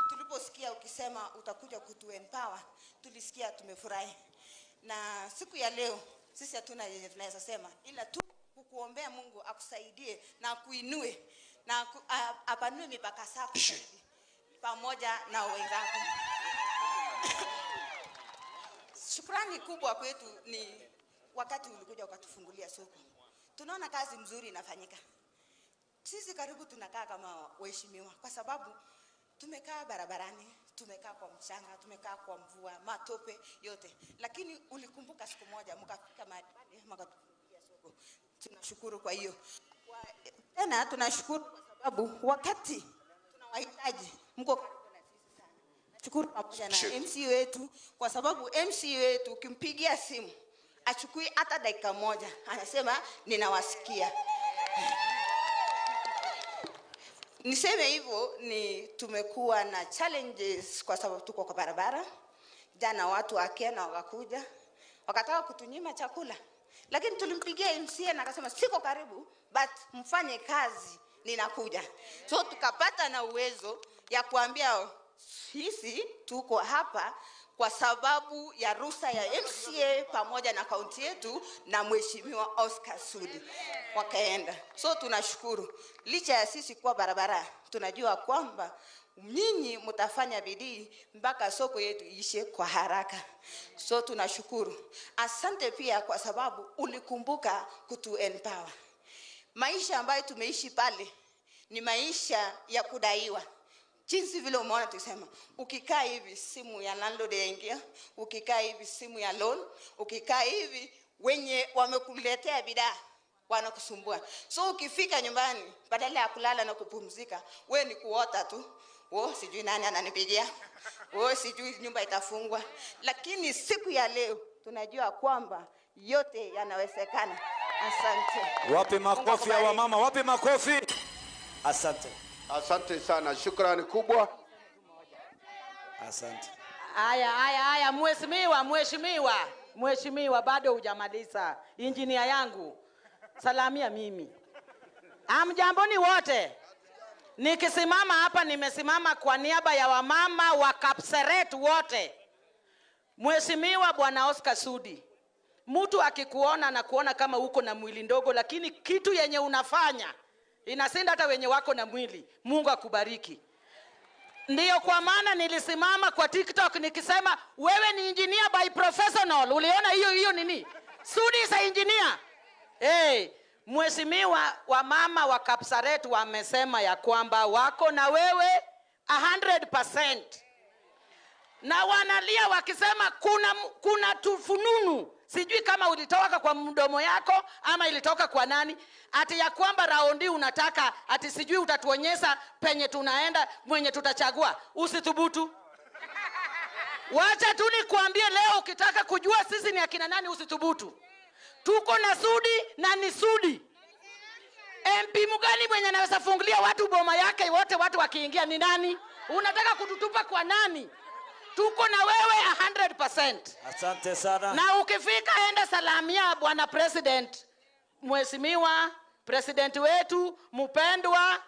Tuliposikia ukisema utakuja kutu empower, tulisikia tumefurahi. Na siku ya leo sisi hatuna yenye tunaweza sema ila tu kukuombea Mungu akusaidie na akuinue na apanue mipaka zako pamoja na wenzako. Shukrani kubwa kwetu ni wakati ulikuja ukatufungulia soko. Tunaona kazi mzuri inafanyika. Sisi karibu tunakaa kama waheshimiwa kwa sababu tumekaa barabarani, tumekaa kwa mchanga, tumekaa kwa mvua, matope yote. Lakini ulikumbuka siku moja mkafika mahali pale mkatufungulia soko. Tunashukuru kwa hiyo. Tena tunashukuru kwa sababu wakati tunawahitaji mko karibu na sisi sana. Nashukuru pamoja na MC wetu kwa sababu MC wetu ukimpigia simu achukui hata dakika moja, anasema ninawasikia. Niseme hivyo ni tumekuwa na challenges kwa sababu tuko kwa barabara. Jana watu wa Kenya wakakuja wakataka kutunyima chakula, lakini tulimpigia MCA na akasema siko karibu but mfanye kazi ninakuja. So tukapata na uwezo ya kuambia sisi tuko hapa kwa sababu ya ruhusa ya MCA pamoja na kaunti yetu na mheshimiwa Oscar Sudi. Wakaenda. So tunashukuru. Licha ya sisi kuwa barabara, tunajua kwamba nyinyi mtafanya bidii mpaka soko yetu ishe kwa haraka. So tunashukuru. Asante pia kwa sababu ulikumbuka kutu empower. Maisha ambayo tumeishi pale ni maisha ya kudaiwa. Jinsi vile umeona tukisema, ukikaa hivi simu ya landlord yaingia, ukikaa hivi simu ya loan, ukikaa hivi wenye wamekuletea bidhaa wanakusumbua. So ukifika nyumbani badala ya kulala na kupumzika, we ni kuota tu. Wo sijui nani ananipigia. Wo sijui nyumba itafungwa. Lakini siku ya leo tunajua kwamba yote yanawezekana. Asante. Wapi makofi ya wamama? Wapi makofi? Asante. Asante sana, shukrani kubwa. Asante. Aya, aya, aya, mheshimiwa, mheshimiwa, mheshimiwa, bado hujamaliza. Injinia yangu, salamia mimi. Hamjamboni wote. Nikisimama hapa nimesimama kwa niaba ya wamama wa Kapseret wote. Mheshimiwa Bwana Oscar Sudi, mtu akikuona na kuona kama uko na mwili ndogo, lakini kitu yenye unafanya inasinda hata wenye wako na mwili. Mungu akubariki. Ndiyo kwa maana nilisimama kwa TikTok nikisema wewe ni engineer by professional. Uliona hiyo hiyo nini? Sudi is a engineer. Hey, mheshimiwa, wamama wa Kapseret wamesema ya kwamba wako na wewe 100%. Na wanalia wakisema kuna tufununu. Sijui kama ulitoka kwa mdomo yako ama ilitoka kwa nani, ati ya kwamba raundi unataka ati sijui utatuonyesha penye tunaenda mwenye tutachagua. Usithubutu. Wacha tu nikuambie leo, ukitaka kujua sisi ni akina nani usithubutu. Tuko na Sudi na ni Sudi. MP mgani mwenye anaweza fungulia watu boma yake wote watu wakiingia ni nani? Unataka kututupa kwa nani? Tuko na wewe 100%. Asante sana. Na ukifika enda salamia Bwana President, Mheshimiwa President wetu mpendwa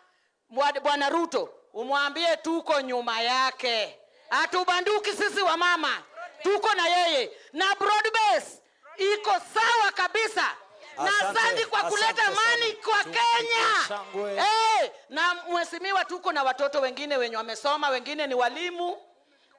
Bwana Ruto, umwambie tuko nyuma yake. Hatubanduki sisi wa mama. Tuko na yeye. Na broad base iko sawa kabisa. Na asante kwa kuleta amani kwa Kenya. Hey, na mheshimiwa, tuko na watoto wengine wenye wamesoma, wengine ni walimu,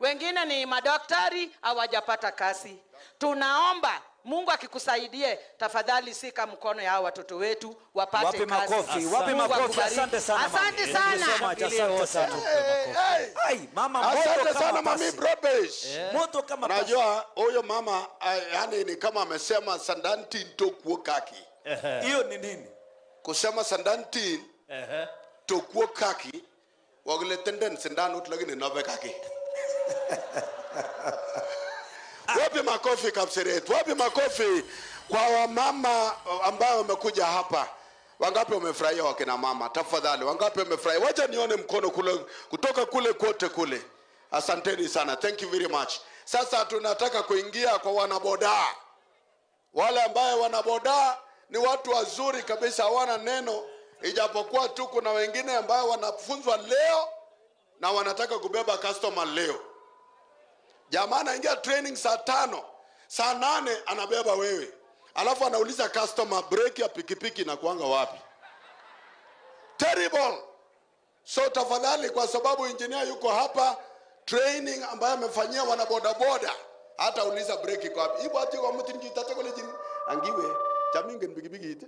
wengine ni madaktari, hawajapata kazi. Tunaomba Mungu akikusaidie, tafadhali sika mkono ya watoto wetu wapate kazi. Wapi makofi? Wapi makofi? Asante sana. Asante sana. Asante sana. Ai, mama moto. Asante sana mami Broadbase. Moto kama pasi. Unajua huyo mama yani ni kama amesema sandanti tokuo kaki. Hiyo ni nini? Kusema sandanti tokuo kaki wagule tenden sindano lakini nabe kaki. Wapi makofi Kapseret? Wapi makofi kwa wamama ambao wamekuja hapa? Wangapi wamefurahia wakina mama? Tafadhali, wangapi wamefurahia? Wacha nione mkono kule, kutoka kule kote kule. Asanteni sana. Thank you very much. Sasa tunataka kuingia kwa wanaboda. Wale ambao wanaboda ni watu wazuri kabisa, hawana neno, ijapokuwa tu kuna wengine ambao wanafunzwa leo na wanataka kubeba customer leo. Jamaa anaingia training saa 5, saa 8 anabeba wewe. Alafu anauliza customer break ya pikipiki na kuanga wapi? Terrible. So tafadhali, kwa sababu engineer yuko hapa, training ambayo amefanyia wana boda boda, hata uliza break iko wapi. Ibo ati kwa mtu njitate kule jini angiwe chaminge pikipiki ite.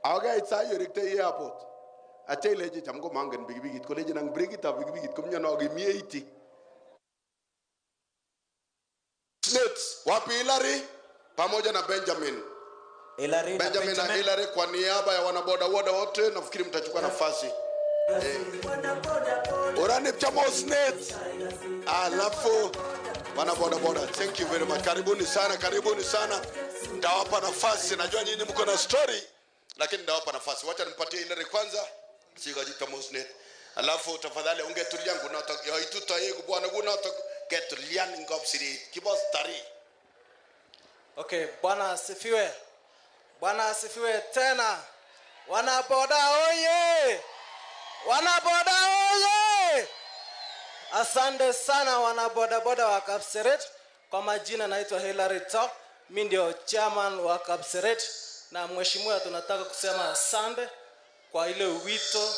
Aga itsa yorekte airport. Ache leje chamko mangen pikipiki kole jina break ita pikipiki kumnya no gimie. Snakes, wapi Hillary pamoja na Benjamin. Hillary Benjamin na Hillary kwa niaba ya wanaboda wote wote, nafikiri mtachukua nafasi. Orani chamo Snakes. Alafu wanaboda boda. Thank you very much. Karibuni sana, karibuni sana. Ndawapa nafasi. Najua nyinyi mko na story, lakini ndawapa nafasi. Wacha nimpatie Hillary kwanza. Sikajita Snakes. Alafu tafadhali ungetulia nguna ituta yego bwana nguna ketulian ngopsiri kibostari. Okay, Bwana asifiwe. Bwana asifiwe tena. Wanaboda oye! Wanaboda oye! Asante sana wanaboda boda wa Kapseret. Kwa majina naitwa Hillary Tau. Mimi ndio chairman wa Kapseret, na mheshimiwa, tunataka kusema asante kwa ile wito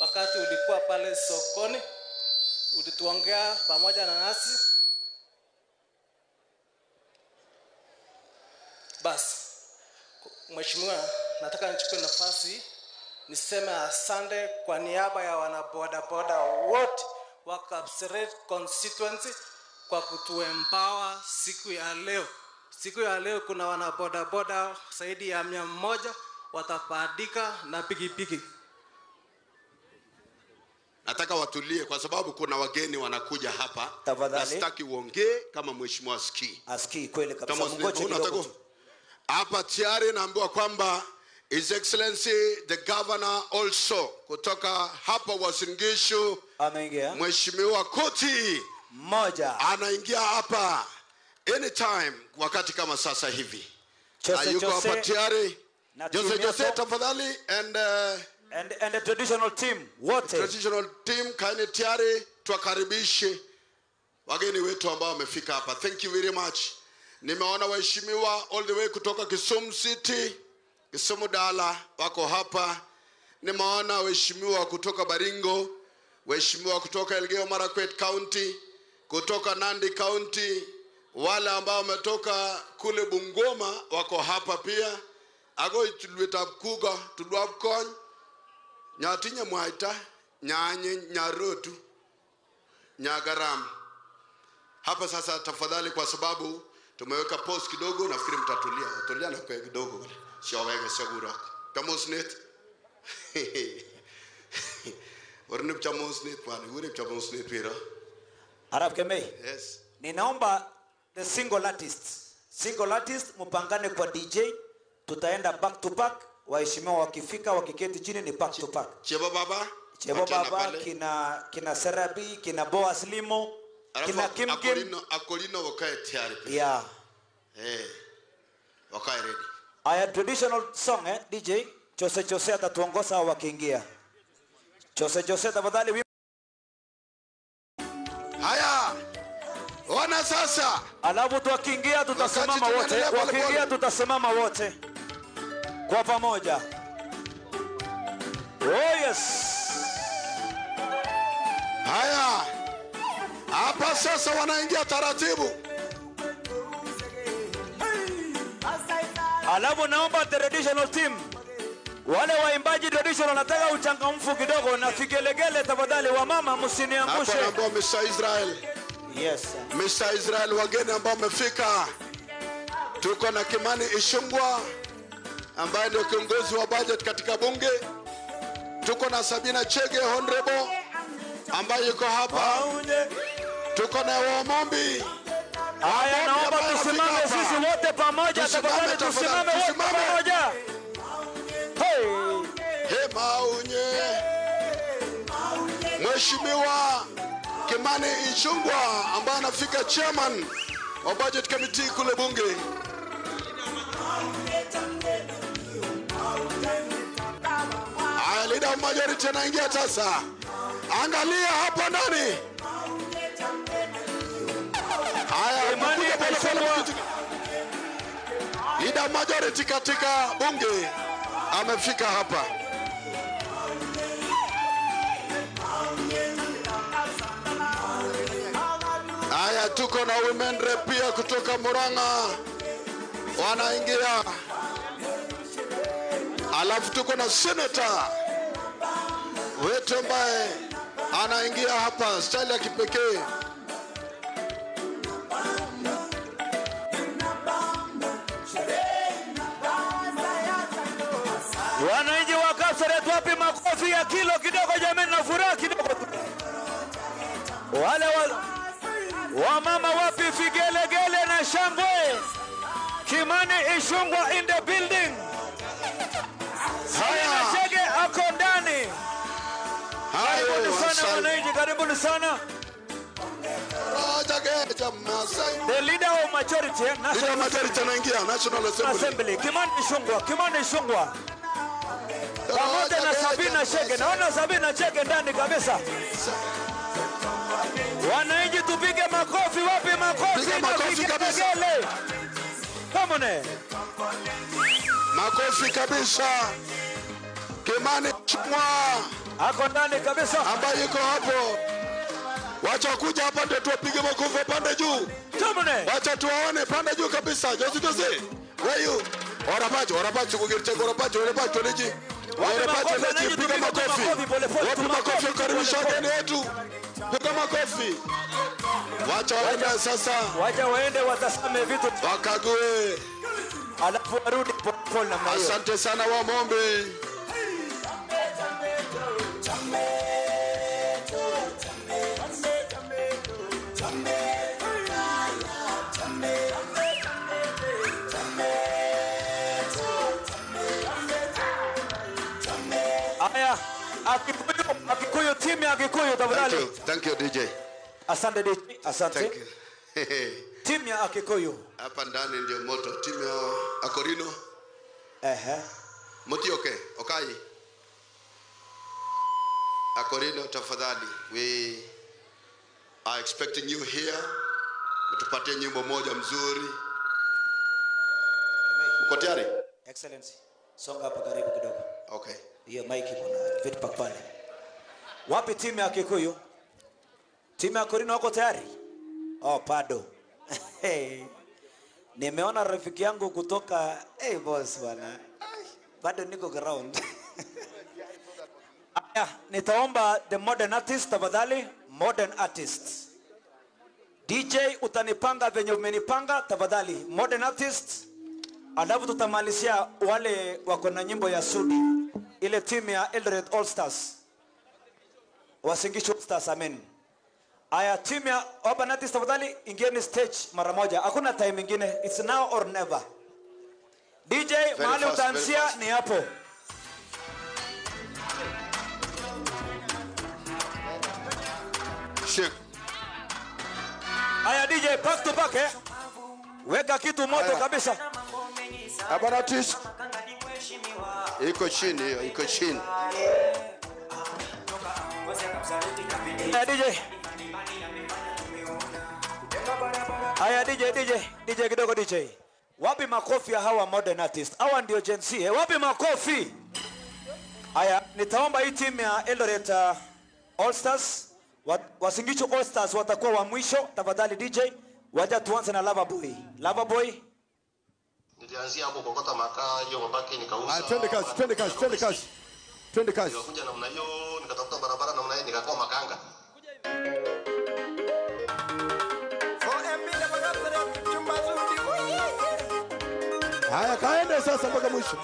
wakati ulikuwa pale sokoni, ulituongea pamoja na nasi. Basi mheshimiwa, nataka nichukue nafasi niseme asante kwa niaba ya wanabodaboda wote wa Kapseret constituency kwa kutuempower siku ya leo. Siku ya leo kuna wanabodaboda zaidi ya 100 watafaidika na pikipiki. Nataka watulie kwa sababu kuna wageni wanakuja hapa. Tafadhali. Na sitaki uongee kama mheshimiwa asikii. Asikii kweli kabisa. Mngoje kidogo. Hapa tayari naambiwa kwamba His Excellency the Governor also kutoka hapa Uasin Gishu ameingia. Mheshimiwa Kuti mmoja anaingia hapa anytime wakati kama sasa hivi. Chose, na yuko Chose. Hapa tayari. Na Jose team Jose yako. Tafadhali and and the traditional team wote. Traditional team kaeni tayari tuwakaribishe wageni wetu ambao wamefika hapa. Thank you very much. Nimeona waheshimiwa all the way kutoka Kisumu City, Kisumu Dala wako hapa. Nimeona waheshimiwa kutoka Baringo, waheshimiwa kutoka Elgeyo Marakwet County, kutoka Nandi County, wale ambao wametoka kule Bungoma wako hapa pia. Agoi tulwetab kuga tulwab kony nyatinye mwaita nyanye nyarotu nyagaram hapa sasa. Tafadhali, kwa sababu tumeweka pause kidogo, nafikiri mtatulia tulia na kwa kidogo siowege seguro chamosnet ornip chamosnet bwana urip chamosnet pira Arap Kemei. Yes. Ninaomba the single artist. Single artist mpangane kwa DJ, tutaenda back to back. Waheshimiwa wakifika wakiketi chini ni back to back. Chebo baba, Chebo Wachana baba, pale. kina Serabi, kina Boas Limo, Alafu kina Kim Kim. Akolino wakae tayari pia. Yeah. Wakae ready. Aya, traditional song DJ Jose Jose atatuongoza wakiingia. Jose Jose tafadhali. Haya. Ona sasa. Alafu tukiingia tutasimama Wakati wote. tunaendelea pole Wakiingia pole. tutasimama wote. Kwa pamoja. Oh yes. Haya. Hapa sasa wanaingia taratibu. Alafu naomba traditional team, wale waimbaji traditional, nataka uchangamfu kidogo na vigelegele tafadhali. Wamama msiniangushe. Hapa naomba Mr. Israel. Yes sir. Mr. Israel, wageni ambao wamefika. Tuko na Kimani Ichung'wah ambaye ndio kiongozi wa budget katika bunge. Tuko na Sabina Chege honorable ambaye yuko hapa. Tuko na Wamombi. Haya, naomba tusimame sisi wote pamoja, tafadhali tusimame wote pamoja. Hey. Hey, Maunye. Mheshimiwa Kimani Ichung'wah ambaye anafika chairman wa budget committee kule bunge. Haya, leader of majority anaingia sasa. Angalia hapo ndani. Haya, mkuja pole pole mkuja. Leader majority katika bunge amefika hapa. Haya, tuko na women rep pia kutoka Murang'a wanaingia. Alafu tuko na senator wetu ambaye anaingia hapa style ya kipekee. Wananchi wa Kapseret, wapi makofi ya kilo kidogo jamani, na furaha kidogo. Wale wamama wapi vigelegele na shangwe. Kimani Ichung'wah in the building. Sabina Chege ako ndani. Karibuni sana wananchi, karibuni sana. The leader of majority, Leader of majority anaingia National Assembly. Assembly. Kimani Ichung'wah, Kimani Ichung'wah. Pamoja na Sabina Chege. Naona Sabina Chege ndani kabisa. Wananchi tupige makofi, wapi makofi Piga na makofi kabisa. vigelegele. Come on. Makofi kabisa. Kimani Ichung'wah ako ndani kabisa, ambaye yuko hapo. Wacha kuja hapa ndio tuwapige makofi pande juu. Come on. Wacha tuwaone pande juu kabisa. Jose Jose. Where you? Orapacho, orapacho kugirche orapacho, orapacho leji. Orapacho leji, piga makofi. Wapi makofi kukaribisha wageni wetu? Piga makofi. Wacha waende sasa. Wacha waende watazame vitu. Wakague. Alafu warudi pole namna hiyo. Asante sana Wamombi. Haya, Akikuyu, timu ya Akikuyu tafadhali. Thank you, DJ. Asante DJ, asante. Thank you. Timu ya Akikuyu. Hapa ndani ndio moto. Timu ya Akorino. Mutioke, okay. Akorino, tafadhali, we are expecting you here. Mtupatie nyimbo moja mzuri. Mko tayari? Excellency, songa hapa karibu kidogo. Okay. Hiyo mic iko na feedback pale. Wapi timu ya Kikuyu? Timu ya Korino wako tayari? Oh, bado. Nimeona rafiki yangu kutoka, hey boss bwana. Bado niko ground. Aya, nitaomba the modern artist tafadhali, modern artist. DJ utanipanga venye umenipanga tafadhali, modern artist. Alafu tutamalizia wale wako na nyimbo ya Sudi, ile timu ya Eldoret All Stars. Uasin Gishu All Stars, amen. Aya, timu ya urban artist tafadhali ingieni stage mara moja. Hakuna time nyingine, it's now or never. DJ, mahali utaanzia ni hapo. Shake. Aya DJ, back to back eh. Weka kitu moto kabisa. Urban artist. Iko chini hiyo, iko chini. Aya DJ. Aya DJ, DJ, DJ kidogo DJ. Wapi makofi ya hawa modern artist? Hawa ndio Gen Z. Eh? Wapi makofi? Aya, nitaomba hii timu ya Eldoret All Stars, Uasin Gishu All Stars watakuwa wa mwisho. Tafadhali DJ, wacha tuanze na Lava Boy. Lava Boy. Nilianzia hapo kokota makaa, hiyo mabaki nikauza. Twende kazi, twende kazi, twende kazi. Twende kazi. Nikakuja namna hiyo, nikatafuta barabara namna hiyo, nikakuwa makanga. Haya, kaende sasa mpaka mwisho.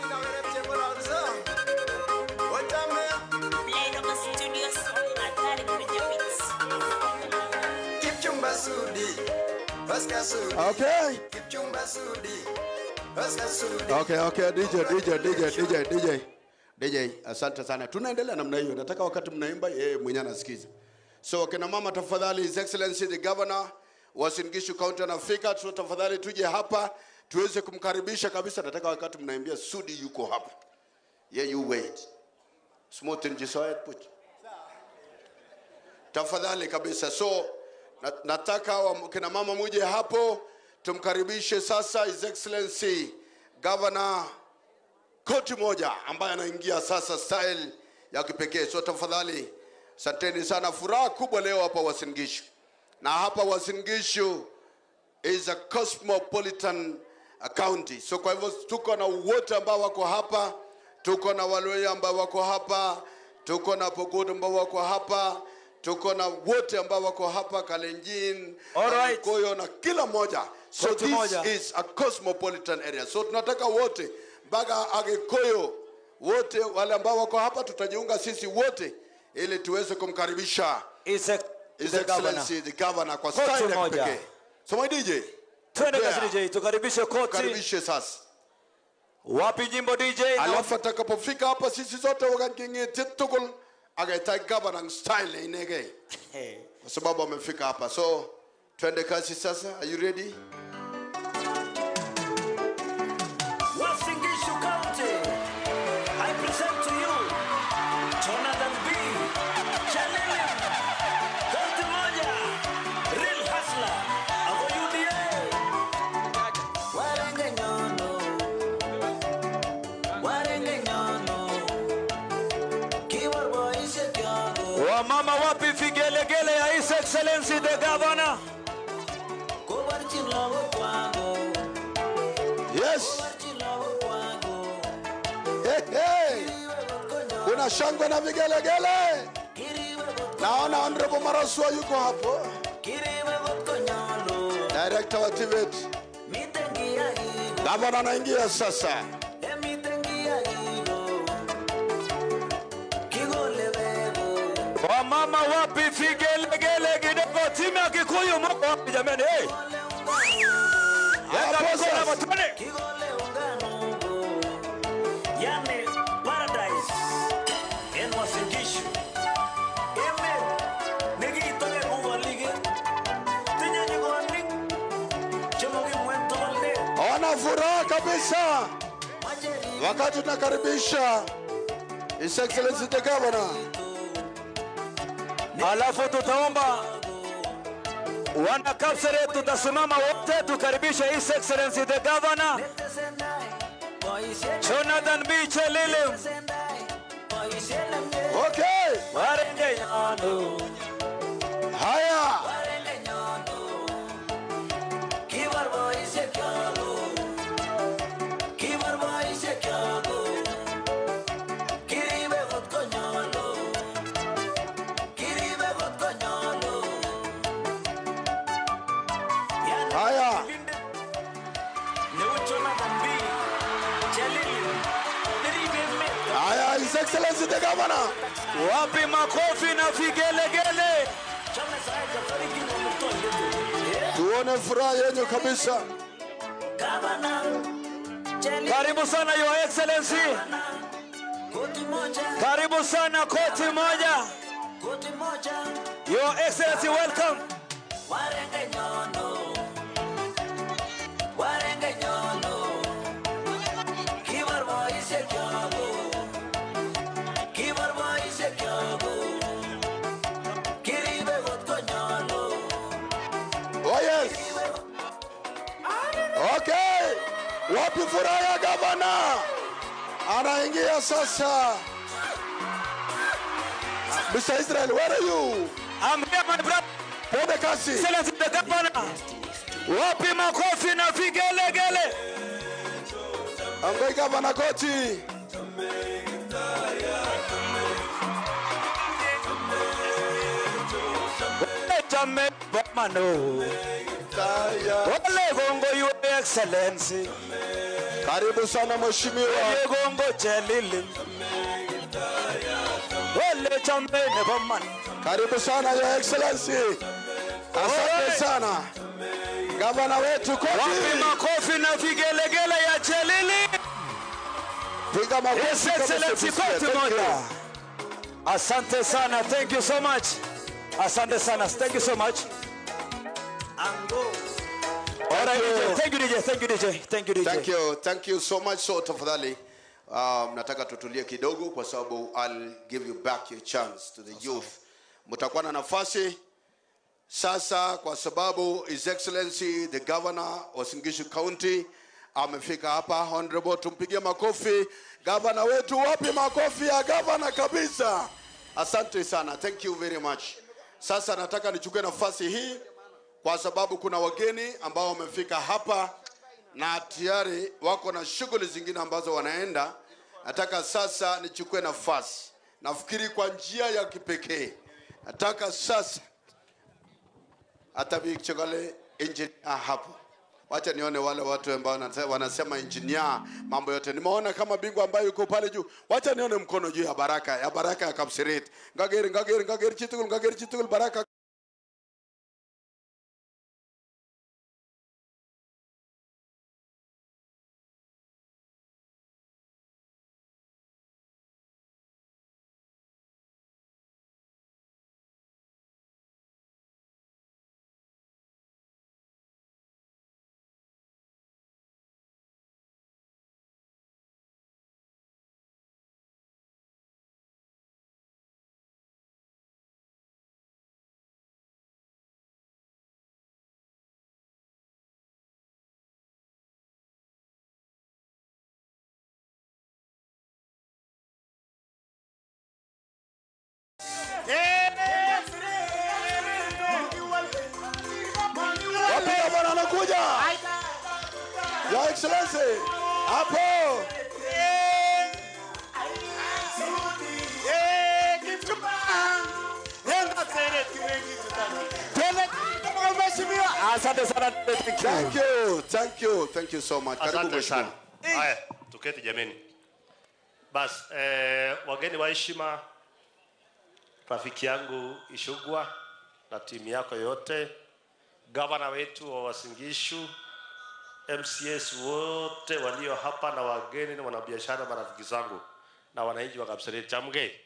Okay. Okay, okay, DJ, DJ, DJ, DJ, DJ. DJ, asante sana. Tunaendelea namna hiyo. Nataka wakati mnaimba yeye mwenyewe anasikiza. So kina mama tafadhali, His Excellency the Governor Uasin Gishu County anafika, so tafadhali tuje hapa tuweze kumkaribisha kabisa. Nataka wakati mnaimbia Sudi yuko hapa. Yeah, you wait. Smooth and put. Tafadhali kabisa. So nataka kina mama muje hapo tumkaribishe sasa His Excellency Governor koti moja ambaye anaingia sasa style ya kipekee. So tafadhali, asanteni sana. Furaha kubwa leo hapa Uasin Gishu. Na hapa Uasin Gishu is a cosmopolitan county. So kwa hivyo tuko na wote ambao wako hapa, tuko na Waluhya ambao wako hapa, tuko na Pokot ambao wako hapa, tuko na wote ambao wako hapa, Kalenjin, Koyo na kila moja. So this is a cosmopolitan area. So tunataka wote mpaka Agikuyu, wote wale ambao wako hapa tutajiunga sisi wote ili tuweze kumkaribisha His Excellency the Governor kwa style ya kipekee. So my DJ, twende kazi DJ, tukaribishe koti. Tukaribishe sasa. Wapi nyimbo DJ? Alafu atakapofika hapa sisi zote wakangenge tukul akaita governor style inege. Kwa sababu amefika hapa. So twende kazi sasa. Are you ready? Uasin Gishu County, I present to you Jonathan B. Chalili, Koti Moja, Real Hustler, ako UDA. Warenge nyono, warenge nyono, kiwarboishe kyogo. Wamama wapi vigelegele ya His Excellency the Governor? Yes. Hey, hey. Kuna shangwe na vigelegele. Naona Honorable Marasua yuko hapo. Director wa TVET. Governor anaingia sasa. Wamama wapi vigelegele kidogo? Timu ya Kikuyu mko wapi jamani? Hey. Yani paradise en Uasin Gishu. Emet nekikitoken kukolik tinye nyikonik chemokimwen tugul. Ona furaha kabisa. Wakati tunakaribisha His Excellency the Governor, alafu tutaomba wana Kapseret, tutasimama wote tukaribishe His Excellency the Governor Jonathan B. Chelilim. Okay. Haya. Haya. Haya, His Excellency the Governor. Wapi makofi na vigelegele. Tuone furaha yenu kabisa. Karibu sana Your Excellency. Karibu sana koti moja. Your Excellency, welcome. Oh yes. Okay. Wapi furaha ya gavana? Anaingia sasa. Mr. Israel, where are you? I'm here, my brother. Pole kasi. Excellency the Governor. Wapi makofi na vigelegele. Angoi Governor Koti. Ole gongo Your Excellency. Karibu sana mheshimiwa. Ole gongo Chelili. Ole chamene bomani. Karibu sana Your Excellency. Asante sana. Gavana wetu Koti. Wapi makofi na vigelegele ya Chelili. Piga makofi. His Excellency Koti moja. Asante sana. Thank you so much. Asante sana. Thank you so much. All right, DJ. Thank you, DJ. Thank you, DJ. Thank you, DJ. Thank you. Thank you so much. So tafadhali, nataka tutulie kidogo kwa sababu I'll give you back your chance to the youth. Mtakuwa na nafasi sasa kwa sababu His Excellency the Governor wa Uasin Gishu County amefika hapa. Honorable, tumpigie makofi governor wetu. Wapi makofi ya governor kabisa? Asante sana. Thank you very much. Sasa nataka nichukue nafasi hii kwa sababu kuna wageni ambao wamefika hapa na tayari wako na shughuli zingine ambazo wanaenda. Nataka sasa nichukue nafasi, nafikiri kwa njia ya kipekee, nataka sasa hata bichokale engineer hapo, wacha nione wale watu ambao wanasema engineer mambo yote. Nimeona kama bingwa ambaye yuko pale juu, wacha nione mkono juu ya baraka ya baraka ya Kapseret. Ngageri ngageri ngageri chitugul ngageri chitugul baraka. Wapi gavana anakuja? Your Excellency, hapo. Asante sana. Thank you. Thank you. Thank you so much. Karibu Asante mheshimiwa. sana. Haya, tuketi jameni. Bas, wageni wa heshima, rafiki yangu Ishugwa na timu yako yote, gavana wetu wa Uasin Gishu, MCS wote walio hapa na wageni na wanabiashara, marafiki zangu na wananchi wa Kapseret. Chamge.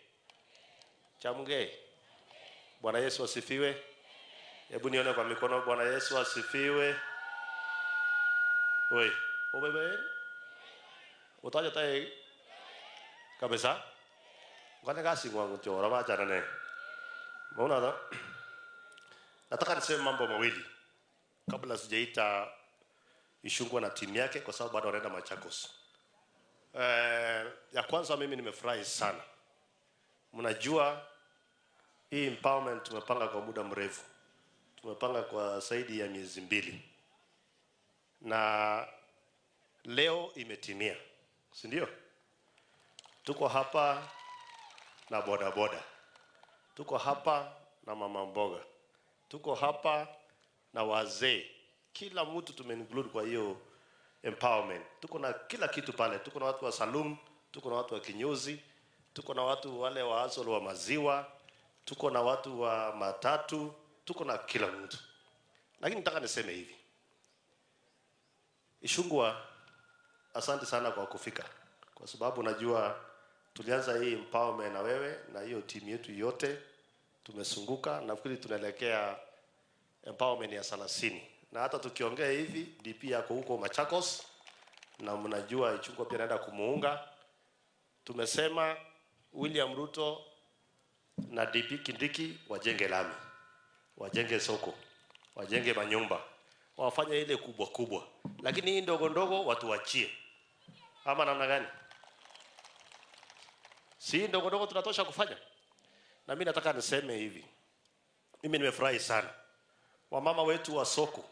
Chamge. Bwana Yesu asifiwe. Hebu nione kwa mikono. Bwana Yesu asifiwe. Oi, obebe. Otaje taek kabisa. Ngale kasi ngwangu tyo rama jana ne. Maona nataka niseme mambo mawili kabla sijaita Ichung'wah na timu yake, kwa sababu bado wanaenda Machakos. Ya kwanza, mimi nimefurahi sana. Mnajua hii empowerment tumepanga kwa muda mrefu. Tumepanga kwa zaidi ya miezi 2. Na leo imetimia. Si ndio? Tuko hapa na boda boda. Tuko hapa na mama mboga. Tuko hapa na wazee. Kila mtu tumeinclude kwa hiyo empowerment. Tuko na kila kitu pale. Tuko na watu wa saloon, tuko na watu wa kinyozi, tuko na watu wale wa hustle wa maziwa, tuko na watu wa matatu, tuko na kila mtu. Lakini nataka niseme hivi. Ichung'wah, asante sana kwa kufika. Kwa sababu najua tulianza hii empowerment na wewe na hiyo timu yetu yote tumesunguka, nafikiri tunaelekea empowerment ya 30. Na hata tukiongea hivi DP yako huko Machakos, na mnajua Ichung'wah pia naenda kumuunga. Tumesema William Ruto na DP Kindiki wajenge lami, wajenge soko, wajenge manyumba, wafanye ile kubwa kubwa, lakini hii ndogo ndogo watu wachie. Ama namna gani? Si ndogo ndogo tunatosha kufanya. Na mimi nataka niseme hivi, mimi nimefurahi sana wamama wetu wa soko,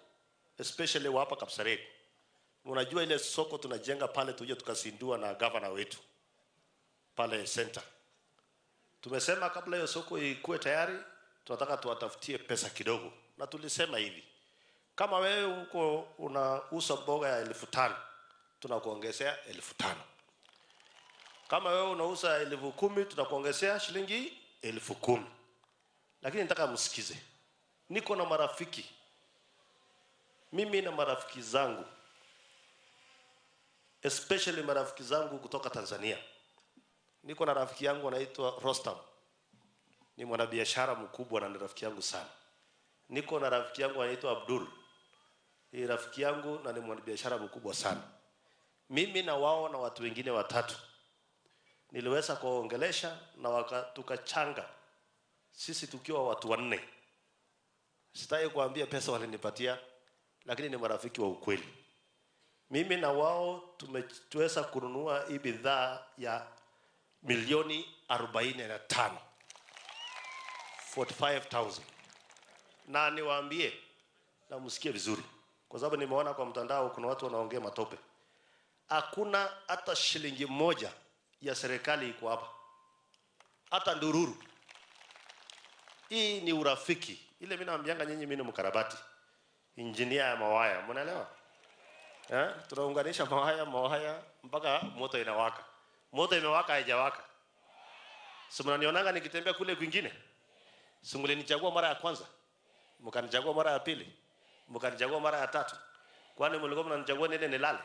especially wa hapa Kapseret. Unajua ile soko tunajenga pale, tuje tukasindua na governor wetu pale center. Tumesema kabla hiyo soko ikuwe tayari, tunataka tuwatafutie pesa kidogo. Na tulisema hivi, kama wewe uko unauza mboga ya 5,000, tunakuongezea 5,000. Kama wewe unauza 10,000, tunakuongezea shilingi 10,000. Lakini nataka msikize. Niko na marafiki. Mimi na marafiki zangu, especially marafiki zangu kutoka Tanzania. Niko na rafiki yangu anaitwa Rostam. Ni mwanabiashara mkubwa na ni rafiki yangu sana. Niko na rafiki yangu anaitwa Abdul. Ni rafiki yangu na ni mwanabiashara mkubwa sana. Mimi na wao na watu wengine watatu niliweza kuwaongelesha na tukachanga sisi tukiwa watu 4. Sitaki kuambia pesa walinipatia, lakini ni marafiki wa ukweli. Mimi na wao tumeweza kununua hii bidhaa ya milioni 45. 45,000. Na niwaambie na msikie vizuri, kwa sababu nimeona kwa mtandao kuna watu wanaongea matope. Hakuna hata shilingi moja ya serikali iko hapa, hata ndururu. Hii ni urafiki. Ile mimi naambianga nyinyi, mimi ni mkarabati, engineer ya mawaya, mnaelewa? Tunaunganisha mawaya mpaka moto inawaka. Moto imewaka haijawaka? Si mnanionanga nikitembea kule kwingine? Si mlinichagua mara ya kwanza, mkanichagua mara ya pili, mkanichagua mara ya tatu. Kwani mlikuwa mnanichagua niende nilale?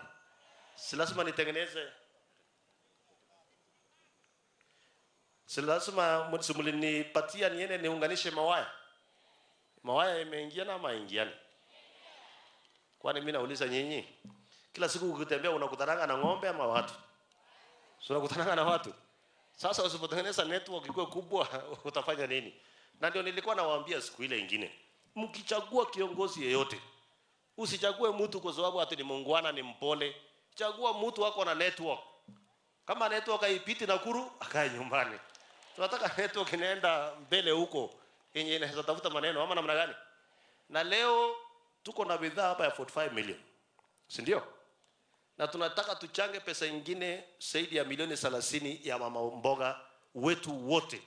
Si lazima nitengeneze. Si lazima mlinipatia niende niunganishe mawaya. Mawaya imeingiana ama haingiani? Kwani mimi nauliza nyinyi, kila siku ukitembea unakutananga na ng'ombe ama watu? Si unakutananga na watu? Sasa usipotengeneza network ikuwe kubwa utafanya nini? Na ndio nilikuwa nawaambia siku ile nyingine, mkichagua kiongozi yeyote, usichague mtu kwa sababu ati ni muungwana, ni mpole. Chagua mtu wako na network. Kama network haipiti Nakuru, akae nyumbani. Tunataka network inaenda mbele huko, yenye inaweza tafuta maneno ama namna gani? Na leo tuko na bidhaa hapa ya 45 million. Si ndio? Na tunataka tuchange pesa nyingine zaidi ya milioni 30 ya mama mboga wetu wote.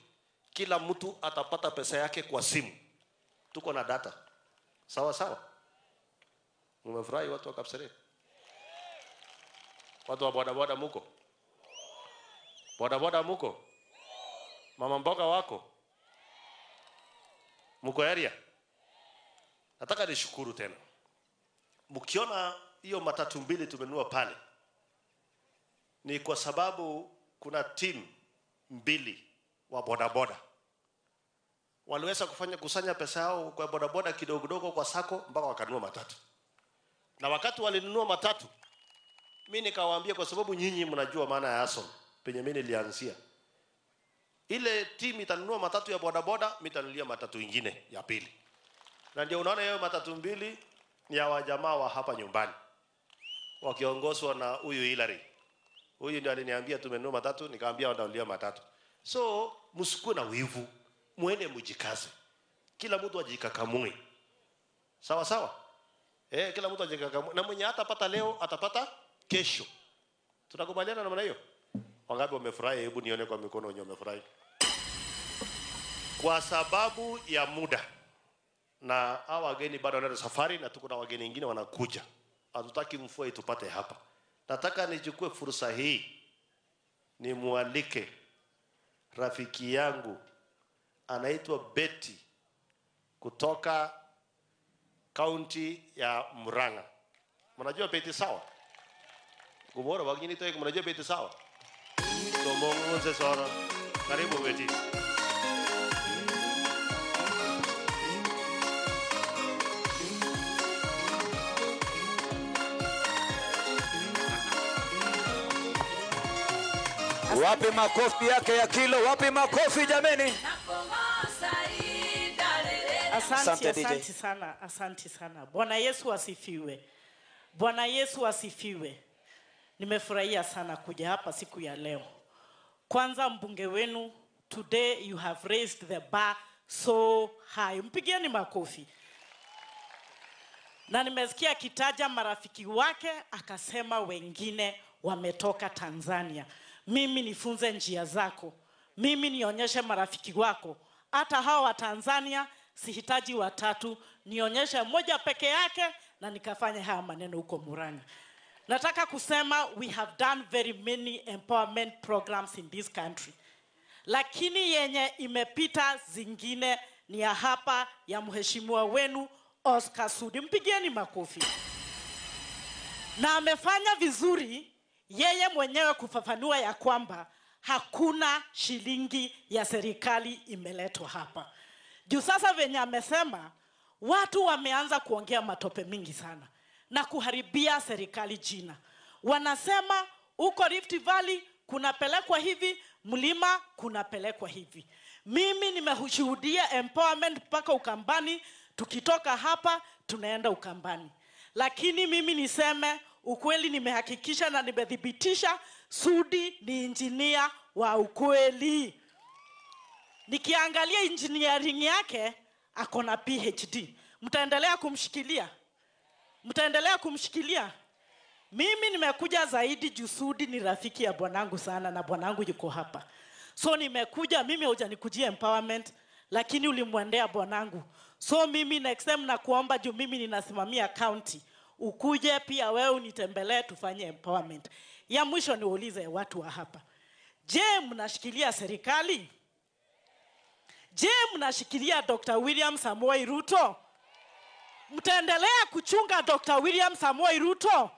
Kila mtu atapata pesa yake kwa simu. Tuko na data. Sawa sawa. Mmefurahi watu wa Kapseret? Watu wa boda boda muko? Boda boda muko? Mama mboga wako? Muko area? Nataka nishukuru tena. Mkiona hiyo matatu 2 tumenunua pale, ni kwa sababu kuna timu 2 wa boda boda waliweza kusanya pesa yao kwa boda boda kidogo kidogo kwa sako mpaka wakanunua matatu. Na wakati walinunua matatu, Mimi nikawaambia kwa sababu nyinyi mnajua maana ya hustle, penye mimi nilianzia. Ile timu itanunua matatu ya bodaboda, mimi nitanunulia matatu ingine ya pili. Na ndio unaona hiyo matatu mbili ni ya wajamaa wa hapa nyumbani, wakiongozwa na huyu Hillary. Huyu ndio aliniambia tumenunua matatu, nikaambia watanunulia matatu. So msikuwe na wivu, muende mjikaze. Kila mtu ajikakamue. Sawa sawa? Kila mtu ajikakamue. Na mwenye hatapata leo atapata kesho. Tunakubaliana namna hiyo? Wangapi wamefurahi? Hebu nione kwa mikono wenye wamefurahi. Kwa sababu ya muda na hawa wageni bado wanaenda safari na tuko na wageni wengine wanakuja. Hatutaki mvua itupate hapa. Nataka nichukue fursa hii nimualike rafiki yangu anaitwa Betty kutoka kaunti ya Murang'a. Mnajua Betty sawa? Gumora wageni toa, mnajua Betty sawa? Tomongunze sana. Karibu Betty. Wapi makofi yake ya kilo? Wapi makofi jameni? Asante, asante sana, asante sana. Bwana Yesu asifiwe. Bwana Yesu asifiwe. Nimefurahia sana kuja hapa siku ya leo. Kwanza mbunge wenu, today you have raised the bar so high. Mpigieni makofi. Na nimesikia akitaja marafiki wake, akasema wengine wametoka Tanzania. Mimi nifunze njia zako. Mimi nionyeshe marafiki wako. Hata hawa wa Tanzania sihitaji watatu, nionyeshe moja peke yake na nikafanya haya maneno huko Murang'a. Nataka kusema we have done very many empowerment programs in this country. Lakini yenye imepita zingine ni ya hapa ya mheshimiwa wenu Oscar Sudi. Mpigieni makofi. Na amefanya vizuri yeye mwenyewe kufafanua ya kwamba hakuna shilingi ya serikali imeletwa hapa. Juu sasa venye amesema, watu wameanza kuongea matope mingi sana na kuharibia serikali jina. Wanasema huko Rift Valley kunapelekwa hivi, mlima kunapelekwa hivi. Mimi nimeshuhudia empowerment mpaka Ukambani, tukitoka hapa tunaenda Ukambani. Lakini mimi niseme ukweli, nimehakikisha na nimethibitisha Sudi ni engineer wa ukweli. Nikiangalia engineering yake ako na PhD. Mtaendelea kumshikilia? Mtaendelea kumshikilia? Mimi nimekuja zaidi juu Sudi ni rafiki ya bwanangu sana na bwanangu yuko hapa. So nimekuja, mimi hujanikujia empowerment, lakini ulimwendea bwanangu. So mimi next time nakuomba juu mimi ninasimamia county, ukuje pia wewe unitembelee tufanye empowerment. Ya mwisho niulize watu wa hapa. Je, mnashikilia serikali? Je, mnashikilia Dr. William Samoei Ruto? Mtaendelea kuchunga Dr. William Samoei Ruto?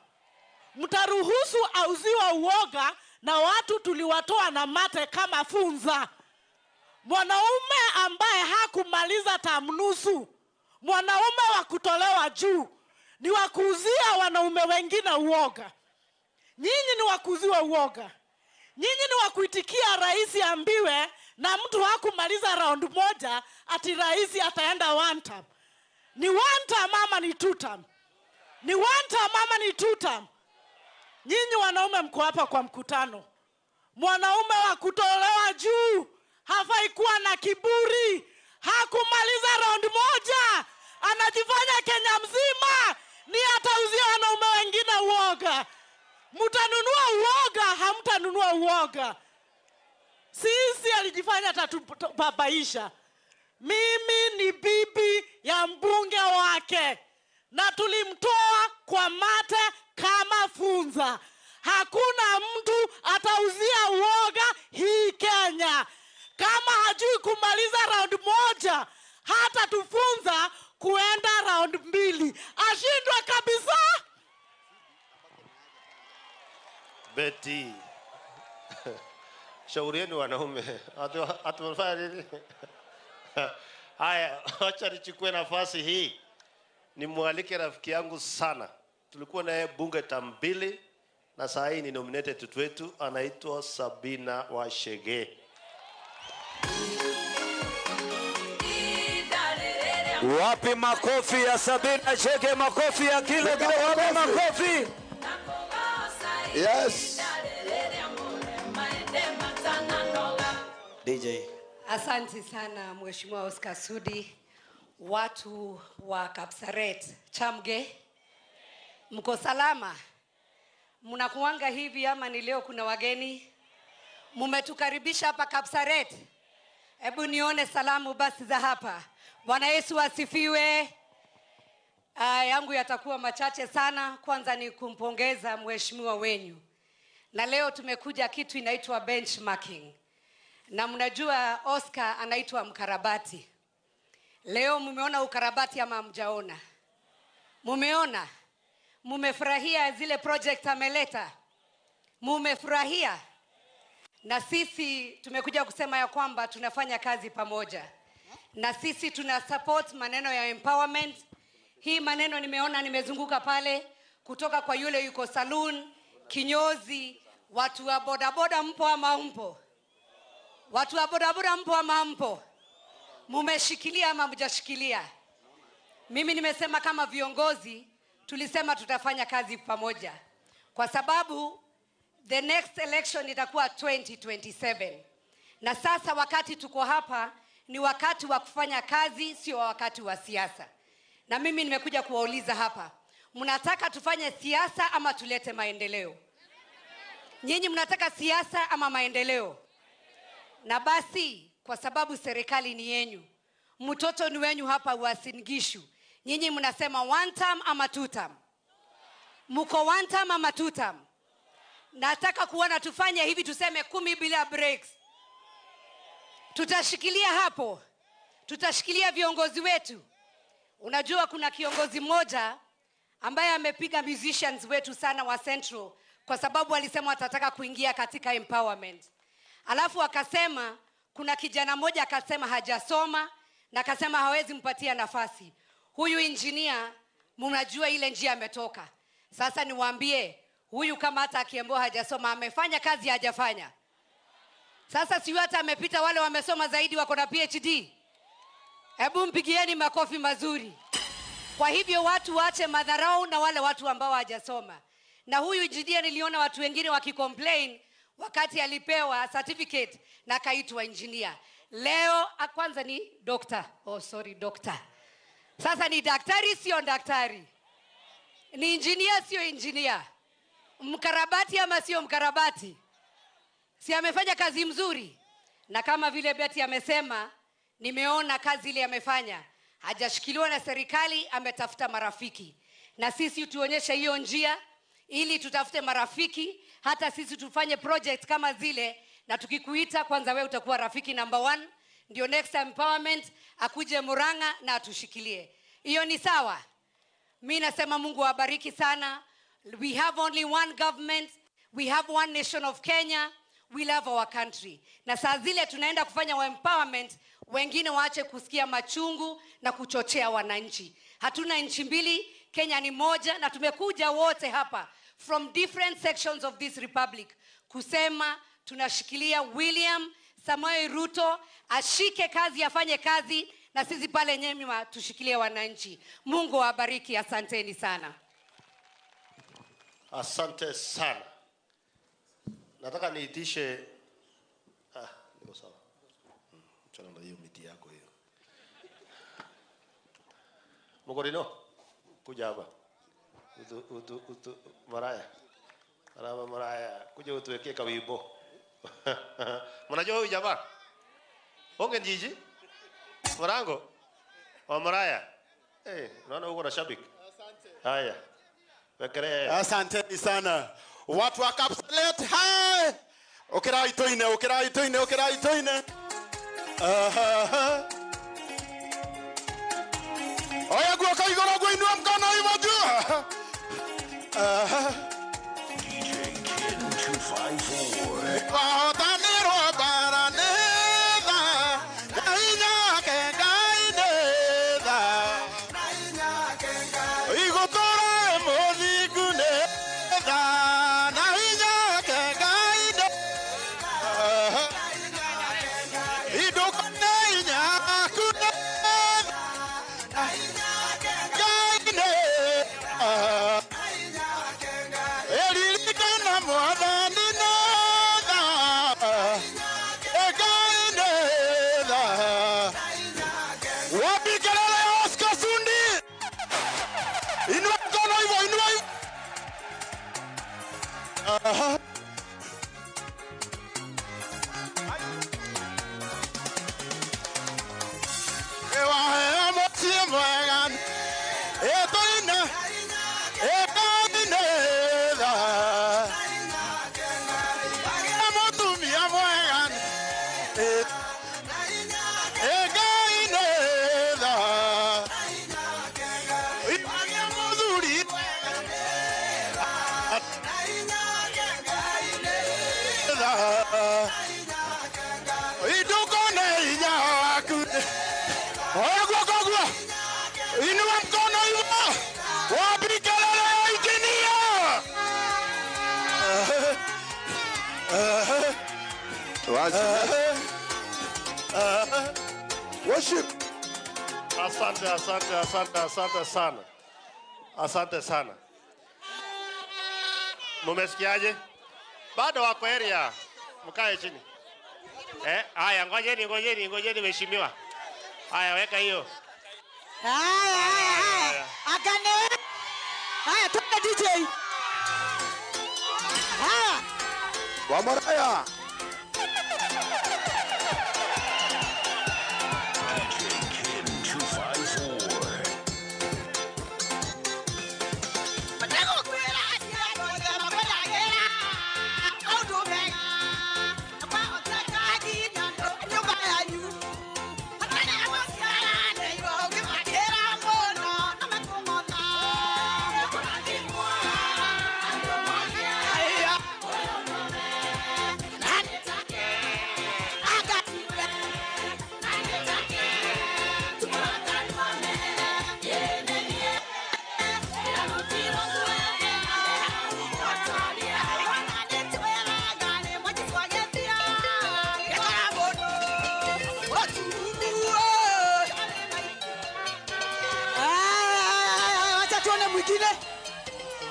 Mtaruhusu auziwa uoga na watu tuliwatoa na mate kama funza? Mwanaume ambaye hakumaliza tamnusu, mwanaume wa kutolewa juu, ni wa kuuzia wanaume wengine uoga. Nyinyi ni wa kuuziwa uoga. Nyinyi ni wa kuitikia rais ambiwe na mtu hakumaliza round moja ati rais ataenda one term. Ni one term ama ni two term? Ni one term ama ni two term? Nyinyi wanaume mko hapa kwa mkutano. Mwanaume wa kutolewa juu hafai kuwa na kiburi. Hakumaliza round moja, anajifanya Kenya mzima ni atauzia wanaume wengine uoga. Mtanunua uoga, hamtanunua uoga. Sisi alijifanya atatubabaisha. Mimi ni bibi ya mbunge wake na tulimtoa kwa mate kama funza. Hakuna mtu atauzia uoga hii Kenya. Kama hajui kumaliza round moja, hata tufunza kuenda round mbili. Ashindwe kabisa. Betty. Shauri yenu wanaume. Atumfanya nini? Haya, acha nichukue nafasi hii nimwalike rafiki yangu sana. Tulikuwa naye bunge tambili na saa hii ni nominated wetu, anaitwa Sabina Washege. Wapi makofi ya Sabina Chege? Makofi ya kilo kilo, wapi makofi? Yes. DJ. Asante sana Mheshimiwa Oscar Sudi. Watu wa Kapseret, Chamge, mko salama? Mnakuanga hivi ama ni leo kuna wageni? Mumetukaribisha hapa Kapseret. Hebu nione salamu basi za hapa. Bwana Yesu asifiwe. Yangu yatakuwa machache sana. Kwanza ni kumpongeza mheshimiwa wenyu. Na leo tumekuja kitu inaitwa benchmarking. Na mnajua Oscar anaitwa mkarabati. Leo mumeona ukarabati ama hamjaona? Mumeona? Mumefurahia zile project ameleta? Mumefurahia? Na sisi tumekuja kusema ya kwamba tunafanya kazi pamoja. Na sisi tuna support maneno ya empowerment. Hii maneno nimeona nimezunguka pale kutoka kwa yule yuko saloon, kinyozi, watu wa bodaboda mpo ama mpo? Watu wa bodaboda mpo ama mpo? Mumeshikilia ama mjashikilia? Mimi nimesema kama viongozi tulisema tutafanya kazi pamoja. Kwa sababu the next election itakuwa 2027. Na sasa wakati tuko hapa ni wakati wa kufanya kazi, sio wakati wa siasa. Na mimi nimekuja kuwauliza hapa, mnataka tufanye siasa ama tulete maendeleo? Nyinyi mnataka siasa ama maendeleo? Na basi kwa sababu serikali ni yenyu, mtoto ni wenyu hapa Uasin Gishu, nyinyi mnasema one term ama two term? Mko one term ama two term? Nataka kuona tufanye hivi, tuseme 10 bila breaks. Tutashikilia hapo. Tutashikilia viongozi wetu. Unajua kuna kiongozi mmoja ambaye amepiga musicians wetu sana wa Central kwa sababu alisema watataka kuingia katika empowerment. Alafu akasema kuna kijana mmoja akasema hajasoma na akasema hawezi mpatia nafasi. Huyu engineer mnajua ile njia ametoka. Sasa niwaambie huyu kama hata akiambiwa hajasoma amefanya kazi hajafanya. Sasa si hata amepita wale wamesoma zaidi wako na PhD. Hebu mpigieni makofi mazuri. Kwa hivyo watu waache madharau na wale watu ambao hawajasoma. Na huyu engineer niliona watu wengine wakicomplain wakati alipewa certificate na akaitwa engineer. Leo kwanza ni doctor. Oh sorry, doctor. Sasa ni daktari sio daktari. Ni engineer sio engineer. Mkarabati ama sio mkarabati. Si amefanya kazi mzuri. Na kama vile Betty amesema, nimeona kazi ile amefanya. Hajashikiliwa na serikali, ametafuta marafiki. Na sisi tuonyeshe hiyo njia ili tutafute marafiki, hata sisi tufanye project kama zile, na tukikuita kwanza wewe utakuwa rafiki number 1, ndio next empowerment akuje Murang'a na atushikilie. Hiyo ni sawa? Mimi nasema Mungu awabariki sana. We have only one government, we have one nation of Kenya. We love our country. Na saa zile tunaenda kufanya wa empowerment, wengine waache kusikia machungu na kuchochea wananchi. Hatuna nchi mbili, Kenya ni moja, na tumekuja wote hapa from different sections of this republic kusema tunashikilia William Samoei Ruto ashike kazi, afanye kazi, na sisi pale nyema tushikilie wananchi. Mungu awabariki, asanteni sana. Asante sana. Nataka niitishe, niko sawa. Chana na hiyo miti yako hiyo. Mugorino, kuja hapa. Utu maraya. Araba maraya, kuja utuwekee kawimbo. Mnajua huyu jamaa? Onge njiji? Morango? Wa maraya. Unaona uko na shabiki. Asante. Haya. Wekelee. Asanteni sana. Watu wa Kapseret, hai! Okerai toine, okerai toine, okerai toine. Oya guoka igoro guinua mkono hivyo juu. DJ Kid 254. Wahotanirwo bara nĩ tha, Ngai nake Ngai nĩ tha. Igũtũra wĩ mũthingu nĩ tha, na Basi. Worship. Asante, asante, asante, asante sana. Asante sana. Mumesikiaje? Bado wako area. Mkae chini. Haya, ngojeni, ngojeni, ngojeni mheshimiwa. Haya, weka hiyo. Haya, haya, haya. Akane. Haya, twende DJ. Haya. Wamaraya. DJ Kin 254.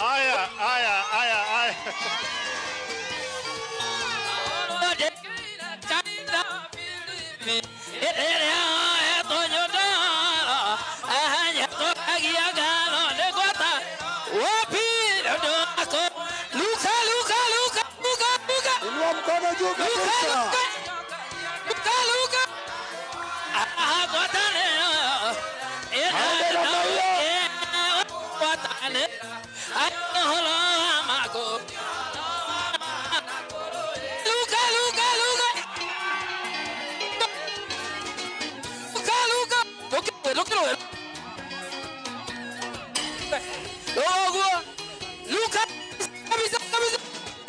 Aya, aya, aya, aya. Inua mkono juu kabisa.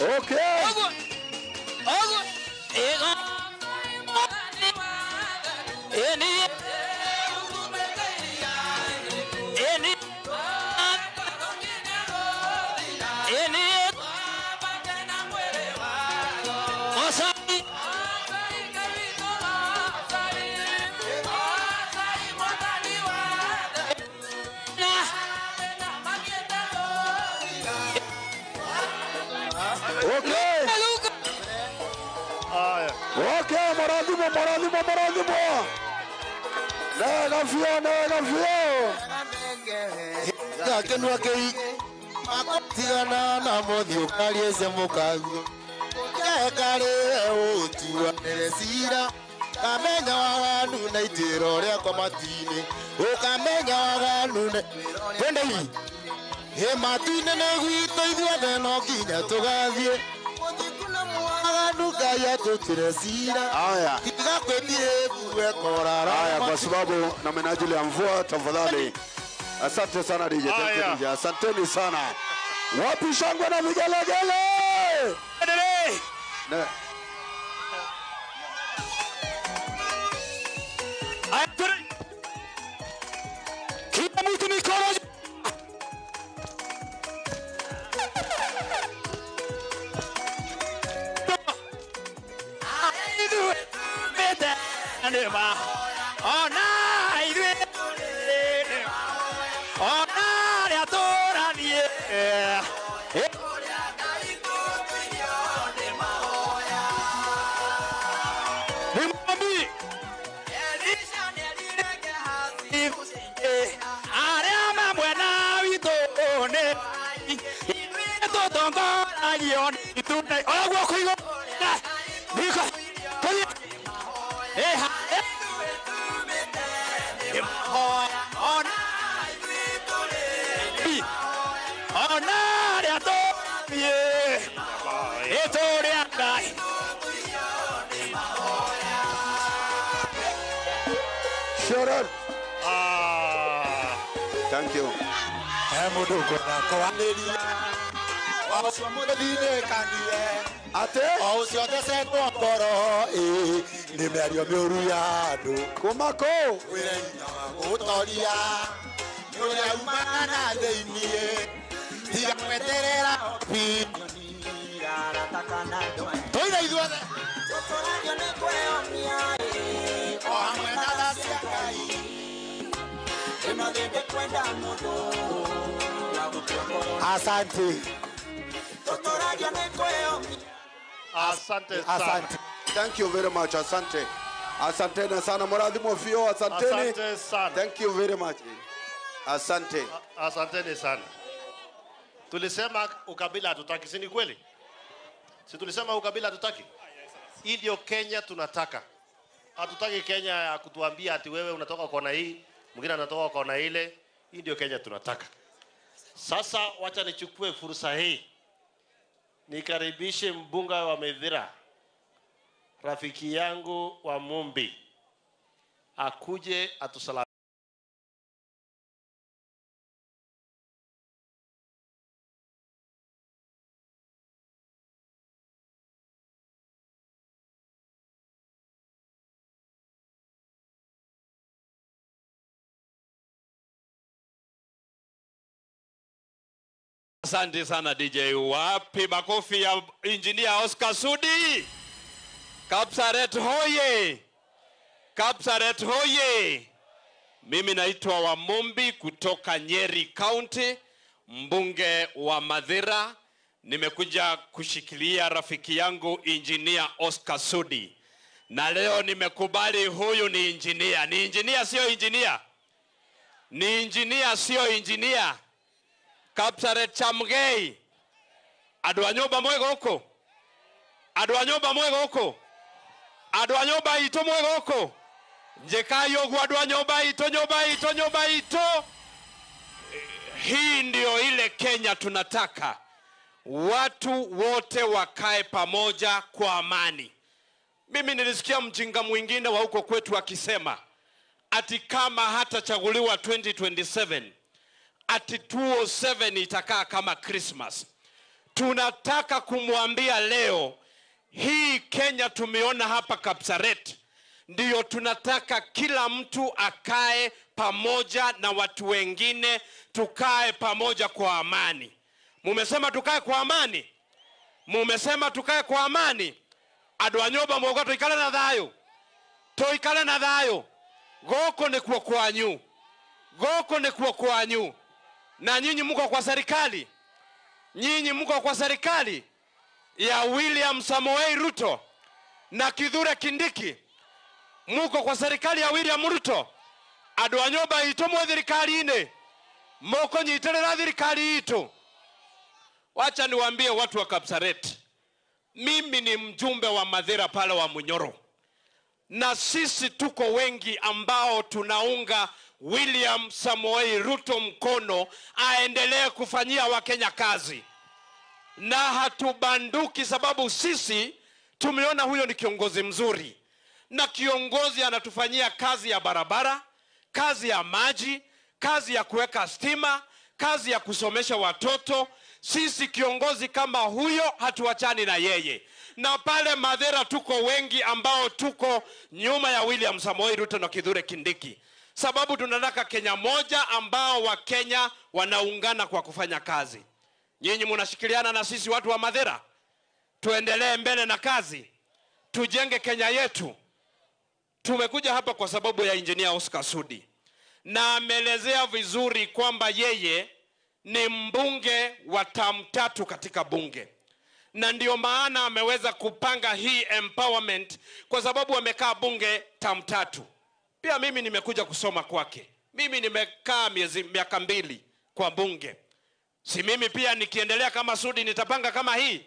Okay. Okay, moradimo, moradimo, moradimo. Nega fio, nega fio. Gakenwa kei makotigana na mothi ukarie cia mukaguo kekare utuanire cira kamenya waganu na itĩro rĩakwa matu-inĩ ũkamenya waganu twende hi ĩ matu-inĩ nĩ gwitũ ithuothe no nginya tũgathiĩ Haya. Haya, kwa sababu na minajili ya mvua, tafadhali. Asante sana DJ. Thank you DJ. Asanteni sana. Wapi shangwe na vigelegele? Ne. Kila mtu mikono. Sharon. Thank you. Ate o ciothe cetwo ngoro ĩ nĩ mĩario mĩũru ya andũ kũmako wĩra hinya wa gũtoria nĩ ũrĩa umaga na thĩiniĩ tiga gweterera tũina ithuothe. Asante. Asante sana. Asante. Thank you very much. Asante. Asanteni sana Murathimwo fio, asanteni. Asante sana. Thank you very much. Asante. Asanteni sana. Tulisema ukabila hatutaki, si ni kweli? Si tulisema ukabila hatutaki? Hii ndio Kenya tunataka. Hatutaki Kenya ya kutuambia ati wewe unatoka kona hii, mwingine anatoka kona ile. Hii ndio Kenya tunataka. Sasa wacha nichukue fursa hii nikaribishe mbunge wa Mathira, rafiki yangu wa Mumbi, akuje atusalamie. Asante sana DJ. Wapi makofi ya Engineer Oscar Sudi? Kapsaret hoye! Kapsaret hoye! Mimi naitwa Wamumbi kutoka Nyeri County, mbunge wa Mathira. Nimekuja kushikilia rafiki yangu Engineer Oscar Sudi, na leo nimekubali huyu ni engineer. Ni engineer, sio engineer? Ni engineer, sio engineer? Kapsaret chamgei. Andũ a nyũmba mwĩ gũkũ? Andũ a nyũmba mwĩ gũkũ? Andũ a nyũmba itũ mwĩ gũkũ? Njĩkai ũguo andũ a nyũmba itũ, nyũmba itũ, nyũmba itũ. Hii ndio ile Kenya tunataka. Watu wote wakae pamoja kwa amani. Mimi nilisikia mjinga mwingine wa huko kwetu akisema ati kama hatachaguliwa 2027 ati 207 itakaa kama Christmas. Tunataka kumwambia leo hii Kenya tumeona hapa Kapsaret, ndiyo tunataka kila mtu akae pamoja na watu wengine, tukae pamoja kwa amani. Mumesema tukae kwa amani? Mumesema tukae kwa amani? Andũ a nyũmba mwauga tuikare na thayũ, tuikare na thayũ. Gũkũ nĩkuo kwanyu, gũkũ nĩkuo kwanyu. Na nyinyi mko kwa serikali, nyinyi mko kwa serikali ya William Samoei Ruto na Kithure Kindiki. Muko kwa serikali ya William Ruto. Andũ a nyũmba itũ mwĩ thirikari-inĩ, mũkũnyitĩrĩra thirikari itũ. Wacha niwaambie watu wa Kapsaret, mimi ni mjumbe wa Mathira pale wa Munyoro, na sisi tuko wengi ambao tunaunga William Samoei Ruto mkono aendelee kufanyia Wakenya kazi, na hatubanduki, sababu sisi tumeona huyo ni kiongozi mzuri, na kiongozi anatufanyia kazi ya barabara, kazi ya maji, kazi ya kuweka stima, kazi ya kusomesha watoto. Sisi kiongozi kama huyo hatuachani na yeye. Na pale Mathira tuko wengi ambao tuko nyuma ya William Samoei Ruto na Kithure Kindiki, sababu tunataka Kenya moja ambao Wakenya wanaungana kwa kufanya kazi. Nyinyi mnashikiliana na sisi watu wa Mathira, tuendelee mbele na kazi, tujenge Kenya yetu. Tumekuja hapa kwa sababu ya Engineer Oscar Sudi, na ameelezea vizuri kwamba yeye ni mbunge wa term 3 katika bunge, na ndio maana ameweza kupanga hii empowerment, kwa sababu amekaa bunge term 3. Pia mimi nimekuja kusoma kwake. Mimi nimekaa miaka 2 kwa bunge. Si mimi pia nikiendelea kama Sudi nitapanga kama hii?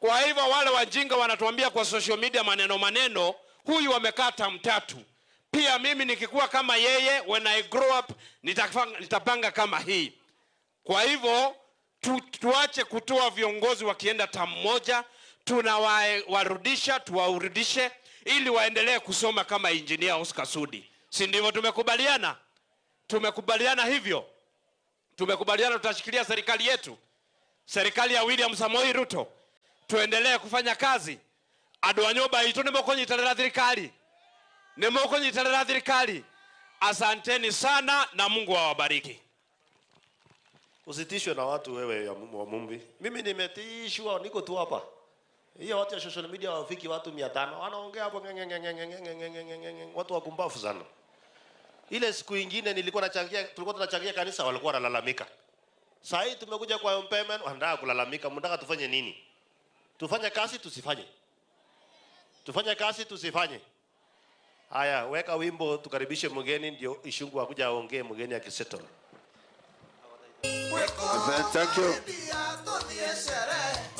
Kwa hivyo wale wajinga wanatuambia kwa social media maneno maneno, huyu amekaa term 3. Pia mimi nikikuwa kama yeye, when I grow up nitapanga kama hii. Kwa hivyo tuache kutoa viongozi wakienda term 1, tunawarudisha, tuwarudishe ili waendelee kusoma kama Engineer Oscar Sudi. Si ndivyo tumekubaliana? Tumekubaliana hivyo. Tumekubaliana tutashikilia serikali yetu, serikali ya William Samoei Ruto. Tuendelee kufanya kazi. Andũ a nyũmba itũ nĩmũkũnyitanĩra thirikari, nĩmũkũnyitanĩra thirikari. Asanteni sana na Mungu awabariki. Usitishwe na watu wewe ya wa Mumbi. Mimi nimetishwa, niko tu hapa. Hiyo watu ya social media hawafiki watu 500. Wanaongea hapo watu wakumbafu sana. Ile siku ingine nilikuwa nachangia, tulikuwa tunachangia kanisa, walikuwa wanalalamika. Sasa hii tumekuja kwa empowerment, wanataka kulalamika, mnataka tufanye nini? Tufanye kazi tusifanye? Tufanye kazi tusifanye? Haya, weka wimbo tukaribishe mgeni ndio Ishungu akuja aongee mgeni akisettle. Thank you.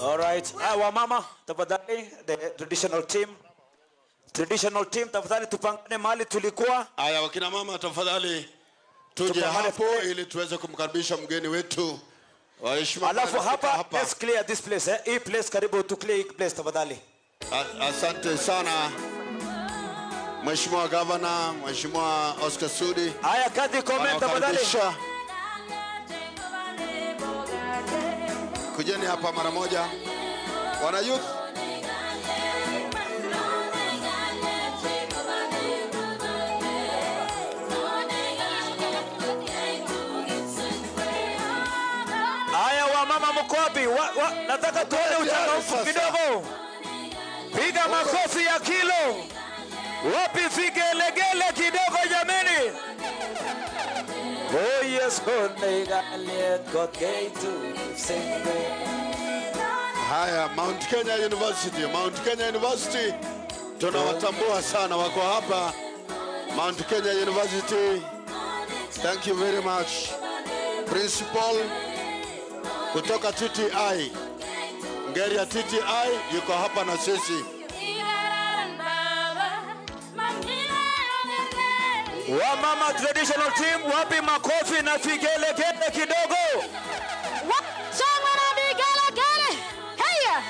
All right. Wamama, tafadhali, the traditional team. Traditional team, tafadhali tupangane mahali tulikuwa. Haya, wakina mama tafadhali tuje hapo ili tuweze kumkaribisha mgeni wetu. Waheshimiwa. Alafu hapa, let's clear this place. Hii place karibu tu clear hii place tafadhali. Asante sana Mheshimiwa Governor, Mheshimiwa Oscar Sudi. Haya, kadhi comment tafadhali. Kujeni hapa mara moja. Wana youth. Haya, wamama mko wapi? Nataka tuone uchangamfu kidogo. Piga makofi ya kilo. Wapi vigelegele kidogo jameni? Oh yes, Haya, Mount Kenya University, Mount Kenya University tunawatambua sana, wako hapa Mount Kenya University. Thank you very much. Principal kutoka TTI, Ngeria TTI yuko hapa na sisi. Wamama traditional team, wapi makofi na vigelegele kidogo? Shangwe na vigelegele. Haya.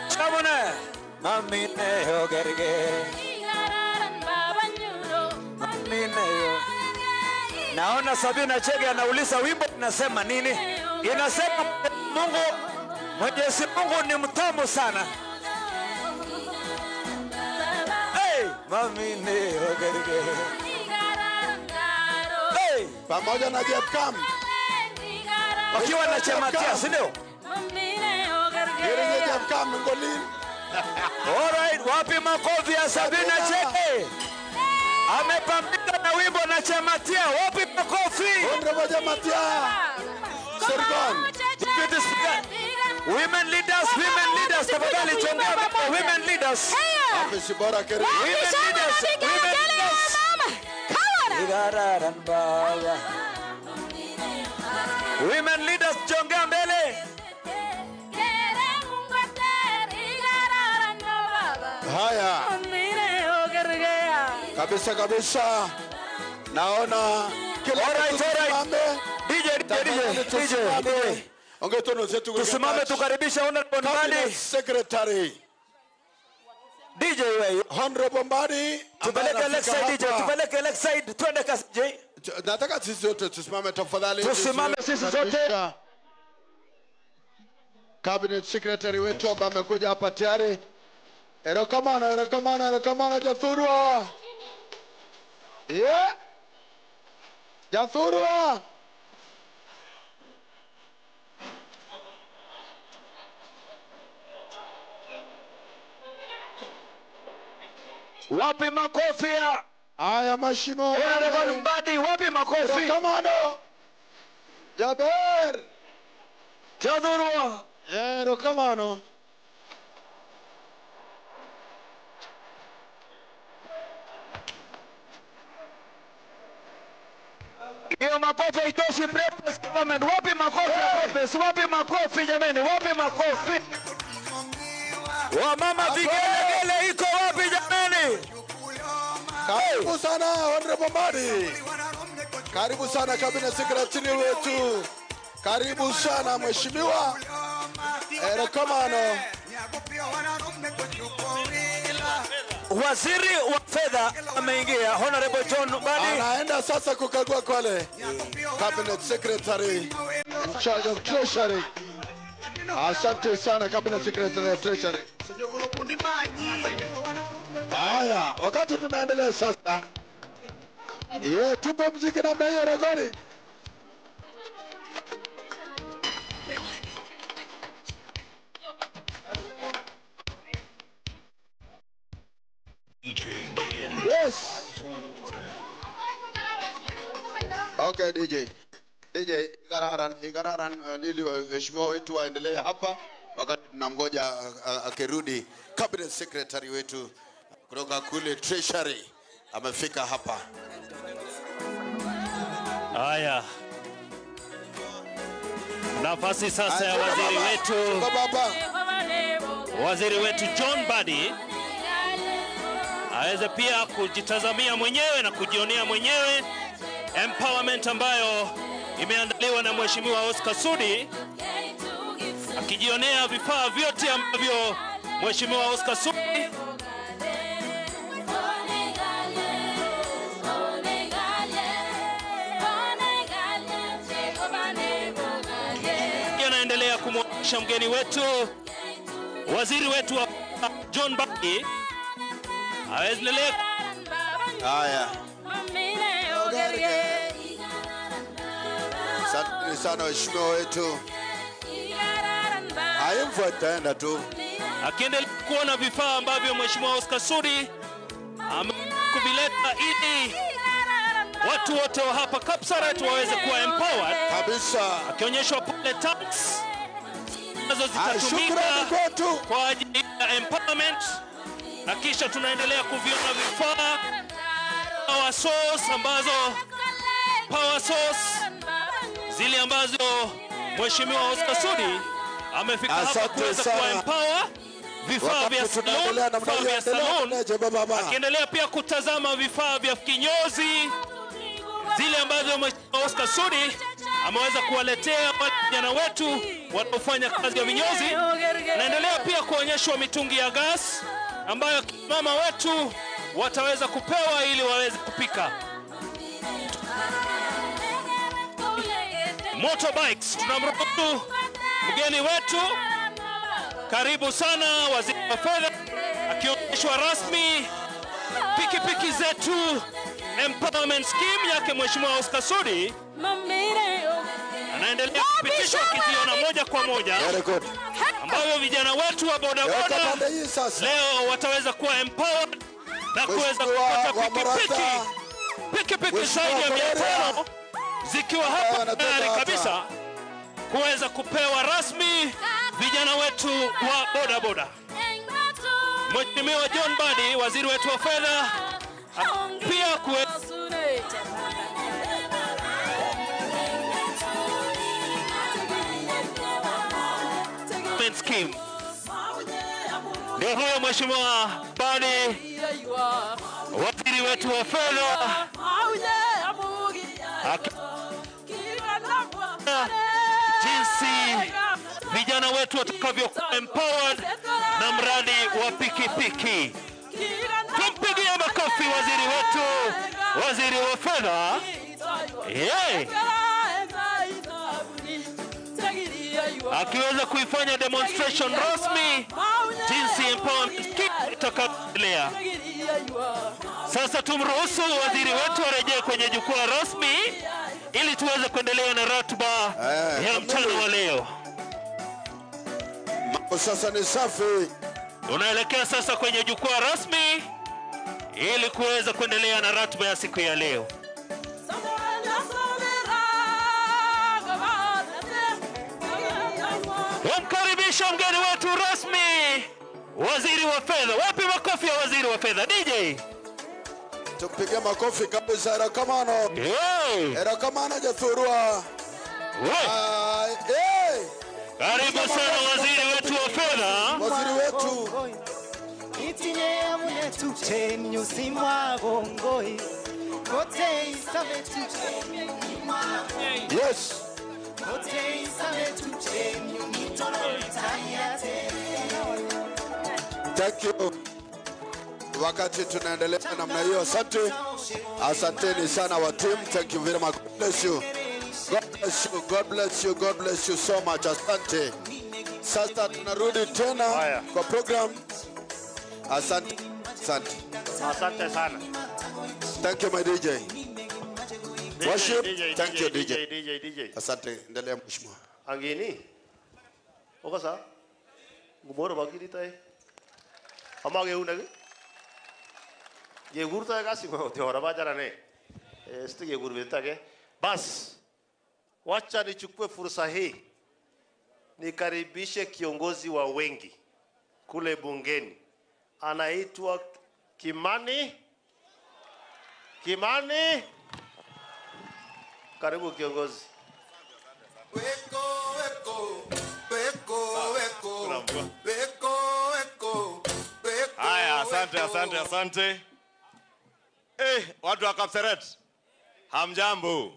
Chamone. Mami neyo gerge. Mami neyo. Naona Sabina Chege anauliza wimbo inasema nini? Inasema Mungu, Mwenyezi Mungu ni mtamu sana. Hey, mami neyo gerge. Hey, pamoja na Jepkam. Wakiwa na Chematia, si ndio? Gerge Jepkam ngolin. All right, wapi makofi ya Sabina Chege? Amepambika na wimbo na Chematia. Wapi makofi? Honorable Chematia. Sergon. Deputy Speaker. Women leaders, women leaders. Tafadhali chongea women leaders. Ofisi bora keri. Women leaders, women leaders. Women leaders chongea mbele. Haya. Kabisa kabisa. Naona kila mtu tusimame. DJ DJ DJ. Ongea tono zetu. Tusimame tukaribisha Honorable Mbadi. Secretary. DJ wewe. Honorable Mbadi. Tupeleke Lakeside DJ, tupeleke Lakeside, twende kasi DJ. Nataka sisi zote tusimame tafadhali. Tusimame sisi zote. Cabinet Secretary wetu ambaye amekuja hapa tayari. Erokamano, erokamano, erokamano Jathurwa. Yeah. Jathurwa. Wapi makofi ya? Haya mashimo. Honorable Mbadi, wapi makofi? Erokamano. Jaber. Jathurwa. Erokamano. Hiyo makofi haitoshi, breakfast government. Wapi makofi ya breakfast? Wapi makofi jameni? Wapi makofi? Wamama vigelegele iko wapi jameni? Karibu sana Honorable Mbadi. Karibu sana Cabinet Secretary wetu. Karibu sana Mheshimiwa. Erokamano. Waziri wa Fedha ameingia, Honorable John Mbadi. Anaenda sasa kukagua kwale. Cabinet Secretary in charge of Treasury. Asante sana Cabinet Secretary of Treasury. Haya, wakati tunaendelea sasa. Ye, tupe mziki namna hiyo rekodi. Okay, DJ. DJ, ikararan ili waheshimiwa wetu waendelee hapa wakati tunamgoja akirudi. Cabinet Secretary wetu kutoka kule Treasury amefika hapa. Haya. Nafasi sasa ya waziri wetu. Waziri wetu John Mbadi aweze pia kujitazamia mwenyewe na kujionea mwenyewe empowerment ambayo imeandaliwa na Mheshimiwa Oscar Sudi, akijionea vifaa vyote ambavyo Mheshimiwa Oscar Sudi anaendelea kumwonyesha mgeni wetu, waziri wetu wa John Mbadi aendelee. Haya. Asante sana waheshimiwa wetu. Hayo itaenda tu. Akiendelea kuona vifaa ambavyo Mheshimiwa Oscar Sudi amekuvileta ili watu wote wa hapa Kapseret waweze kuwa empowered kabisa, akionyeshwa pale tanks ambazo zitatumika kwa ajili ya empowerment, na kisha tunaendelea kuviona vifaa power source ambazo power source zile ambazo Mheshimiwa Oscar Sudi amefika hapa kuweza kuwa empower vifaa vya salon, vifaa vya salon, akiendelea pia kutazama vifaa vya kinyozi zile ambazo Mheshimiwa Oscar Sudi ameweza kuwaletea vijana wetu wanaofanya kazi ya vinyozi. Naendelea pia kuonyeshwa mitungi ya gas ambayo mama wetu wataweza kupewa ili waweze kupika. Motorbikes, tunamruhusu mgeni wetu, karibu sana waziri wa fedha, akionyeshwa rasmi pikipiki zetu empowerment scheme yake Mheshimiwa Oscar Sudi anaendelea kupitishwa kiziona moja kwa moja, ambayo vijana wetu wa bodaboda leo wataweza kuwa empowered na kuweza kupata pikipiki zaidi ya 500 zikiwa hapa tayari kabisa kuweza kupewa rasmi vijana wetu wa bodaboda. Mheshimiwa John Mbadi, waziri wetu wa fedha, pia scheme. Ndio huyo Mheshimiwa Mbadi, waziri wetu wa fedha, jinsi vijana wetu watakavyokuwa empowered na mradi wa pikipiki. Tumpigie makofi waziri wetu, waziri wa fedha. Yeah. Akiweza kuifanya demonstration rasmi jinsi empowerment scheme itakavyoendelea. Sasa tumruhusu waziri wetu arejee kwenye jukwaa rasmi ili tuweze kuendelea na ratiba ya mchana wa leo. Mambo sasa ni safi. Tunaelekea sasa kwenye jukwaa rasmi ili kuweza kuendelea na ratiba ya siku ya leo. Wamkaribisha mgeni wetu rasmi, waziri wa fedha. Wapi makofi ya waziri wa fedha? DJ, tupige makofi kabisa. Erokamano. Erokamano Jathurua. Karibu sana waziri wetu wa fedha. Waziri wetu. Yes. Thank you. Wakati tunaendelea namna hiyo, asante. Asanteni sana wa team. Thank you very much. God bless you. God bless you. God bless you. God bless you so much. Asante. Sasa tunarudi tena kwa program. Asante. Asante. Asante sana. Thank you my DJ. Worship. DJ, Thank you DJ. DJ, DJ. Asante, endelea mheshimiwa. Angini. Uko sawa? Ngumoro bakiri tai. Amage unage. Ye gurta kasi mo te ora bajara ne. Este ye gurbe ta ke. Bas, wacha nichukue fursa hii nikaribishe kiongozi wa wengi kule bungeni, anaitwa Kimani. Kimani, karibu kiongozi. Weko, weko, weko, weko, weko, weko, weko. Haya, asante, asante, asante. Watu wa Kapseret, hamjambo.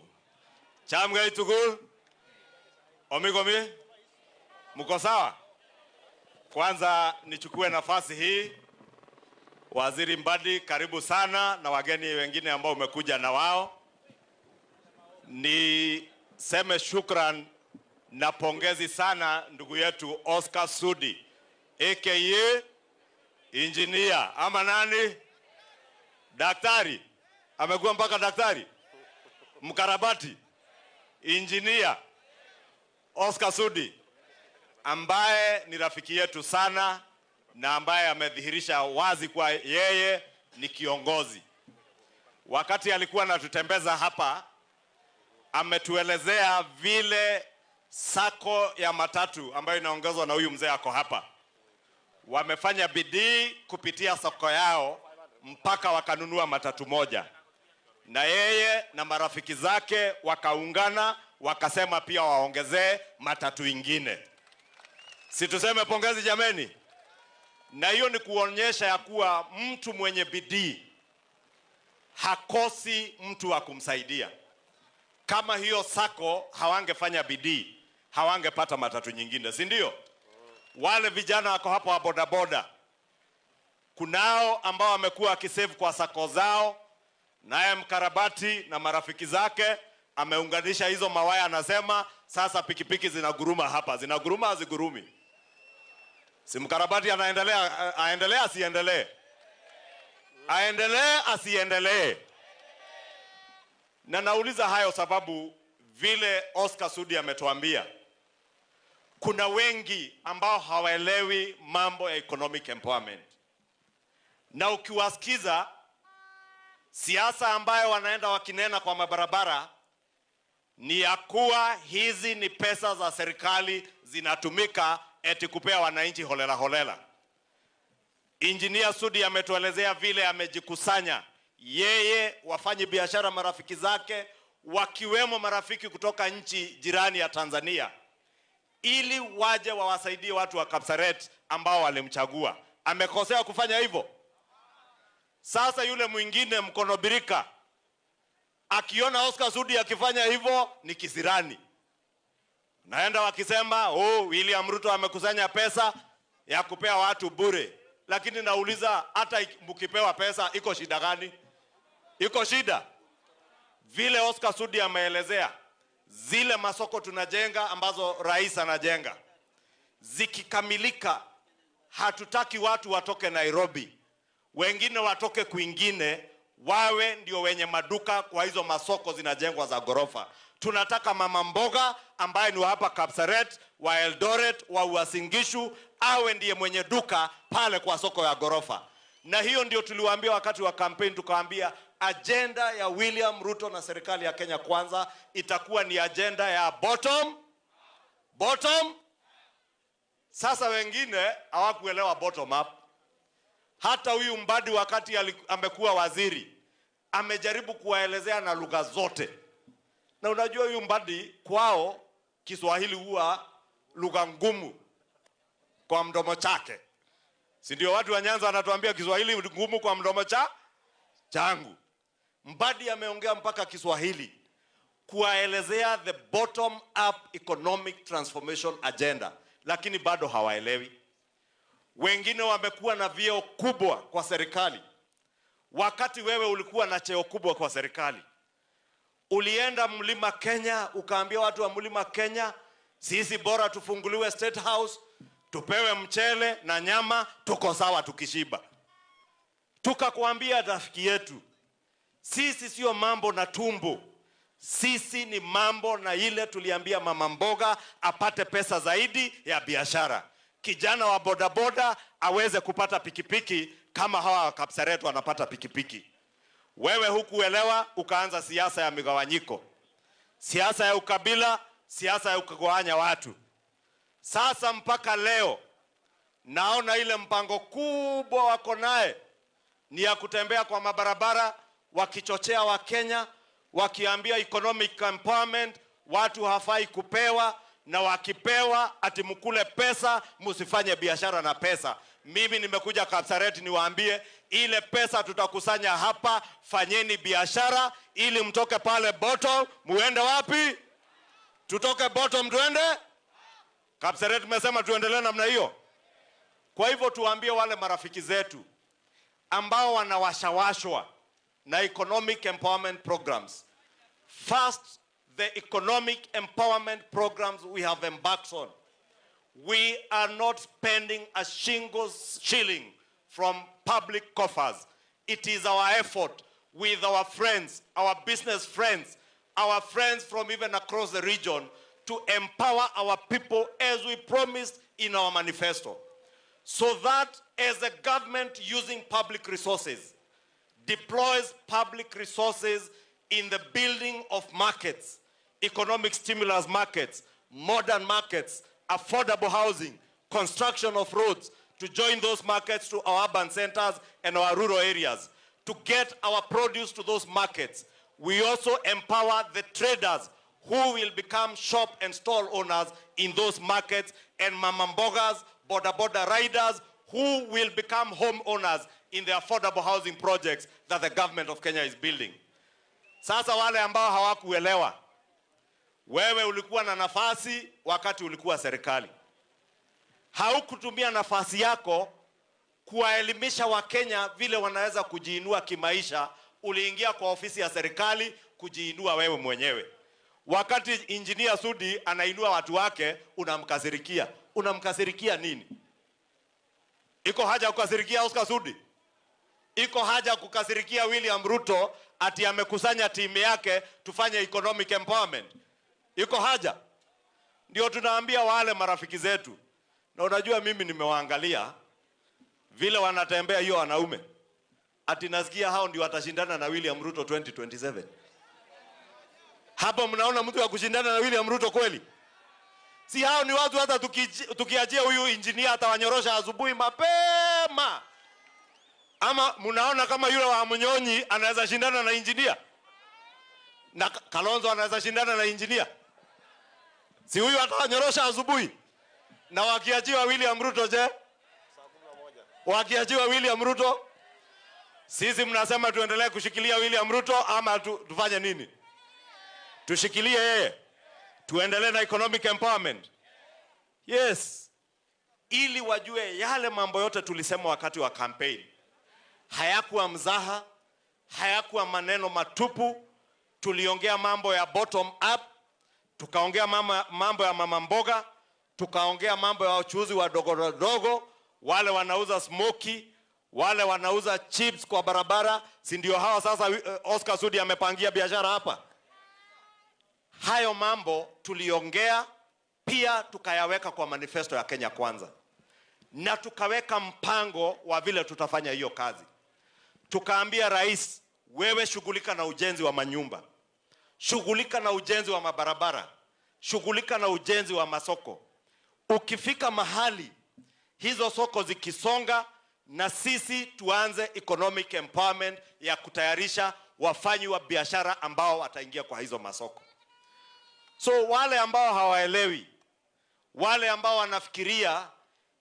Chamgei tugul. Omigomi, mko sawa? Kwanza nichukue nafasi hii, Waziri Mbadi, karibu sana na wageni wengine ambao umekuja na wao. Niseme shukran na pongezi sana ndugu yetu Oscar Sudi, aka engineer ama nani? Daktari. Amekuwa mpaka daktari. Mkarabati. Engineer Oscar Sudi, ambaye ni rafiki yetu sana na ambaye amedhihirisha wazi kwa yeye ni kiongozi. Wakati alikuwa anatutembeza hapa, ametuelezea vile sako ya matatu ambayo inaongozwa na huyu mzee ako hapa, wamefanya bidii kupitia sako yao mpaka wakanunua matatu moja, na yeye na marafiki zake wakaungana wakasema pia waongezee matatu ingine. Si tuseme pongezi jameni? Na hiyo ni kuonyesha ya kuwa mtu mwenye bidii hakosi mtu wa kumsaidia. Kama hiyo sako hawangefanya bidii, hawangepata matatu nyingine, si ndio? Wale vijana wako hapo wa bodaboda, kunao ambao wamekuwa wakisave kwa sako zao, naye mkarabati na marafiki zake ameunganisha hizo mawaya, anasema sasa pikipiki zinaguruma hapa. Zinaguruma hazigurumi? Si mkarabati anaendelea, aendelee asiendelee? Aendelee asiendelee? Na nauliza hayo sababu vile Oscar Sudi ametuambia, kuna wengi ambao hawaelewi mambo ya economic empowerment. Na ukiwasikiza siasa ambayo wanaenda wakinena kwa mabarabara ni ya kuwa hizi ni pesa za serikali zinatumika eti kupea wananchi holela holela. Engineer Sudi ametuelezea vile amejikusanya yeye, wafanye biashara marafiki zake, wakiwemo marafiki kutoka nchi jirani ya Tanzania, ili waje wawasaidie watu wa Kapseret ambao walimchagua. Amekosea kufanya hivyo? Sasa yule mwingine mkono birika akiona Oscar Sudi akifanya hivyo ni kisirani. Naenda wakisema, oh, William Ruto amekusanya pesa ya kupea watu bure. Lakini nauliza, hata mkipewa pesa iko shida gani? Iko shida? Vile Oscar Sudi ameelezea, zile masoko tunajenga ambazo rais anajenga, zikikamilika, hatutaki watu watoke Nairobi, wengine watoke kwingine, wawe ndio wenye maduka kwa hizo masoko zinajengwa za gorofa. Tunataka mama mboga ambaye ni wa hapa Kapseret, wa Eldoret, wa Uasin Gishu, awe ndiye mwenye duka pale kwa soko ya gorofa. Na hiyo ndio tuliwaambia wakati wa campaign, tukawaambia agenda ya William Ruto na serikali ya Kenya Kwanza itakuwa ni agenda ya bottom, bottom. Sasa wengine hawakuelewa bottom up. Hata huyu Mbadi wakati amekuwa waziri amejaribu kuwaelezea na lugha zote. Na unajua huyu Mbadi kwao Kiswahili huwa lugha ngumu kwa mdomo chake. Si ndio watu wa Nyanza wanatuambia Kiswahili ngumu kwa mdomo changu. Mbadi ameongea mpaka Kiswahili kuwaelezea the bottom up economic transformation agenda, lakini bado hawaelewi. Wengine wamekuwa na vyeo kubwa kwa serikali. Wakati wewe ulikuwa na cheo kubwa kwa serikali, ulienda Mlima Kenya ukaambia watu wa Mlima Kenya, sisi bora tufunguliwe State House, tupewe mchele na nyama, tuko sawa tukishiba. Tukakuambia rafiki yetu, sisi sio mambo na tumbo, sisi ni mambo na ile tuliambia mama mboga apate pesa zaidi ya biashara, kijana wa bodaboda aweze kupata pikipiki kama hawa wa Kapseret wanapata pikipiki. Wewe hukuelewa, ukaanza siasa ya migawanyiko. siasa ya ukabila, siasa ya kugawanya watu. Sasa mpaka leo naona ile mpango kubwa wako naye ni ya kutembea kwa mabarabara wakichochea Wakenya, wakiambia economic empowerment watu hafai kupewa, na wakipewa ati mkule pesa, msifanye biashara na pesa. Mimi nimekuja Kapseret niwaambie ile pesa tutakusanya hapa, fanyeni biashara ili mtoke pale bottom muende wapi? Tutoke bottom tuende Kapseret. Tumesema tuendelee namna hiyo. Kwa hivyo tuwaambie wale marafiki zetu ambao wanawashawashwa na economic empowerment programs. First, the economic empowerment programs we have embarked on. We are not spending a single shilling from public coffers. It is our effort with our friends, our business friends, our friends from even across the region to empower our people as we promised in our manifesto. So that as a government using public resources, deploys public resources in the building of markets, economic stimulus markets, modern markets, affordable housing, construction of roads, to join those markets to our urban centers and our rural areas, to get our produce to those markets. We also empower the traders who will become shop and stall owners in those markets, and mamambogas, border border riders, who will become homeowners in the affordable housing projects that the government of Kenya is building. Sasa wale ambao hawakuelewa, wewe ulikuwa na nafasi wakati ulikuwa serikali. Haukutumia nafasi yako kuwaelimisha Wakenya vile wanaweza kujiinua kimaisha. Uliingia kwa ofisi ya serikali kujiinua wewe mwenyewe. Wakati Engineer Sudi anainua watu wake, unamkasirikia. Unamkasirikia nini? Iko haja kukasirikia Oscar Sudi? Iko haja kukasirikia William Ruto ati amekusanya timu yake tufanye economic empowerment? Iko haja? Ndio tunaambia wale marafiki zetu. Na unajua mimi nimewaangalia vile wanatembea hiyo wanaume. Ati nasikia hao ndio watashindana na William Ruto 2027. Hapo mnaona mtu wa kushindana na William Ruto kweli? Si hao ni watu hata tukiachia huyu engineer atawanyorosha asubuhi mapema. Ama mnaona kama yule wa Munyonyi anaweza shindana na engineer? Na Kalonzo anaweza shindana na engineer? Si huyu atawanyorosha asubuhi. Na wakiachiwa William Ruto je? Wakiachiwa William Ruto, sisi mnasema tuendelee kushikilia William Ruto ama tufanye nini? Tushikilie yeye. Tuendelee na economic empowerment. Yes. Ili wajue yale mambo yote tulisema wakati wa campaign. Hayakuwa mzaha, hayakuwa maneno matupu. Tuliongea mambo ya bottom up, tukaongea mambo ya mama mboga, tukaongea mambo ya wachuuzi wadogo wadogo, wale wanauza smoky, wale wanauza chips kwa barabara, si ndio hawa sasa Oscar Sudi amepangia biashara hapa. Hayo mambo tuliongea pia tukayaweka kwa manifesto ya Kenya Kwanza. Na tukaweka mpango wa vile tutafanya hiyo kazi. Tukaambia rais, wewe shughulika na ujenzi wa manyumba, shughulika na ujenzi wa mabarabara, shughulika na ujenzi wa masoko. Ukifika mahali hizo soko zikisonga, na sisi tuanze economic empowerment ya kutayarisha wafanyi wa biashara ambao wataingia kwa hizo masoko. So wale ambao hawaelewi, wale ambao wanafikiria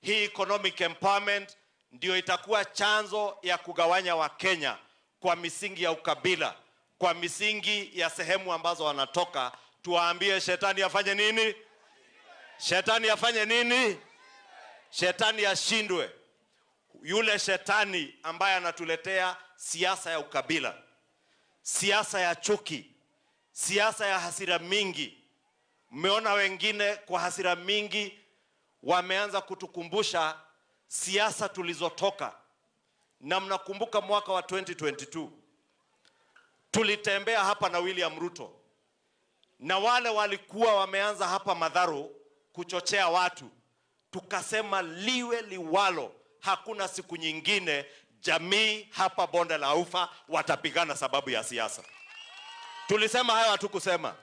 hii economic empowerment ndio itakuwa chanzo ya kugawanya Wakenya kwa misingi ya ukabila, kwa misingi ya sehemu ambazo wanatoka, tuwaambie shetani afanye nini? Shetani afanye nini? Shetani ashindwe. Yule shetani ambaye anatuletea siasa ya ukabila, siasa ya chuki, siasa ya hasira mingi. Mmeona wengine kwa hasira mingi wameanza kutukumbusha siasa tulizotoka. Na mnakumbuka mwaka wa 2022 tulitembea hapa na William Ruto, na wale walikuwa wameanza hapa Madharu kuchochea watu, tukasema liwe liwalo, hakuna siku nyingine jamii hapa Bonde la Ufa watapigana sababu ya siasa. Tulisema hayo, hatukusema?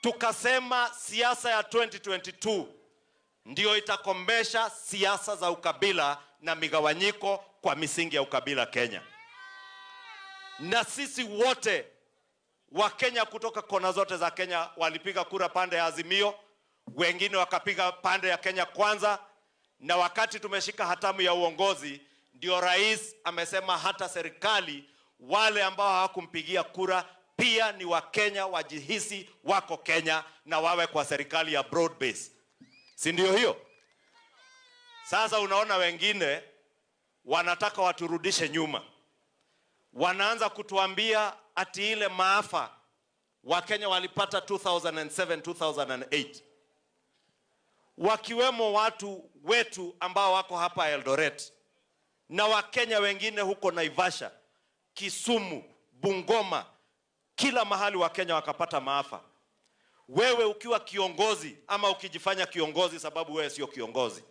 Tukasema siasa ya 2022 ndio itakomesha siasa za ukabila na migawanyiko kwa misingi ya ukabila Kenya. Na sisi wote wa Kenya kutoka kona zote za Kenya walipiga kura pande ya Azimio, wengine wakapiga pande ya Kenya Kwanza, na wakati tumeshika hatamu ya uongozi ndio rais amesema hata serikali wale ambao hawakumpigia kura pia ni Wakenya, wajihisi wako Kenya na wawe kwa serikali ya broad base. Si ndio hiyo? Sasa unaona wengine wanataka waturudishe nyuma. Wanaanza kutuambia ati ile maafa Wakenya walipata 2007, 2008. Wakiwemo watu wetu ambao wako hapa Eldoret na Wakenya wengine huko Naivasha, Kisumu, Bungoma, kila mahali Wakenya wakapata maafa. Wewe ukiwa kiongozi ama ukijifanya kiongozi sababu wewe sio kiongozi,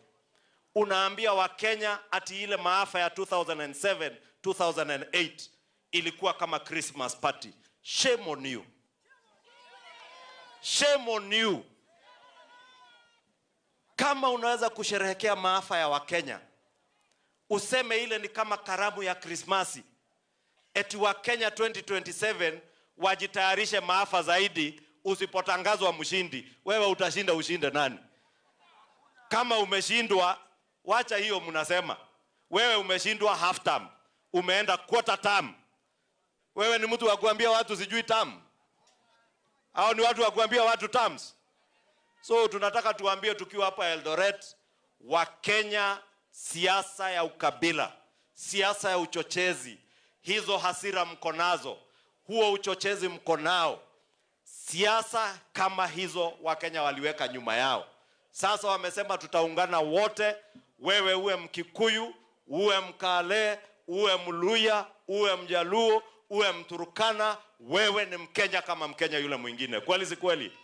unaambia Wakenya ati ile maafa ya 2007, 2008 ilikuwa kama Christmas party. Shame on you. Shame on you. Kama unaweza kusherehekea maafa ya Wakenya, useme ile ni kama karamu ya Krismasi, eti Wakenya 2027 wajitayarishe maafa zaidi. Usipotangazwa mshindi, wewe utashinda ushinde nani? Kama umeshindwa, wacha hiyo mnasema. Wewe umeshindwa half term, umeenda quarter term. Wewe ni mtu wa kuambia watu sijui term? Au ni watu wa kuambia watu terms? So tunataka tuambie tukiwa hapa Eldoret, Wakenya, siasa ya ukabila, siasa ya uchochezi, hizo hasira mko nazo, huo uchochezi mko nao. Siasa kama hizo Wakenya waliweka nyuma yao. Sasa wamesema tutaungana wote, wewe uwe Mkikuyu, uwe Mkale, uwe Mluya, uwe Mjaluo, uwe Mturukana, wewe ni Mkenya kama Mkenya yule mwingine. Kweli si kweli?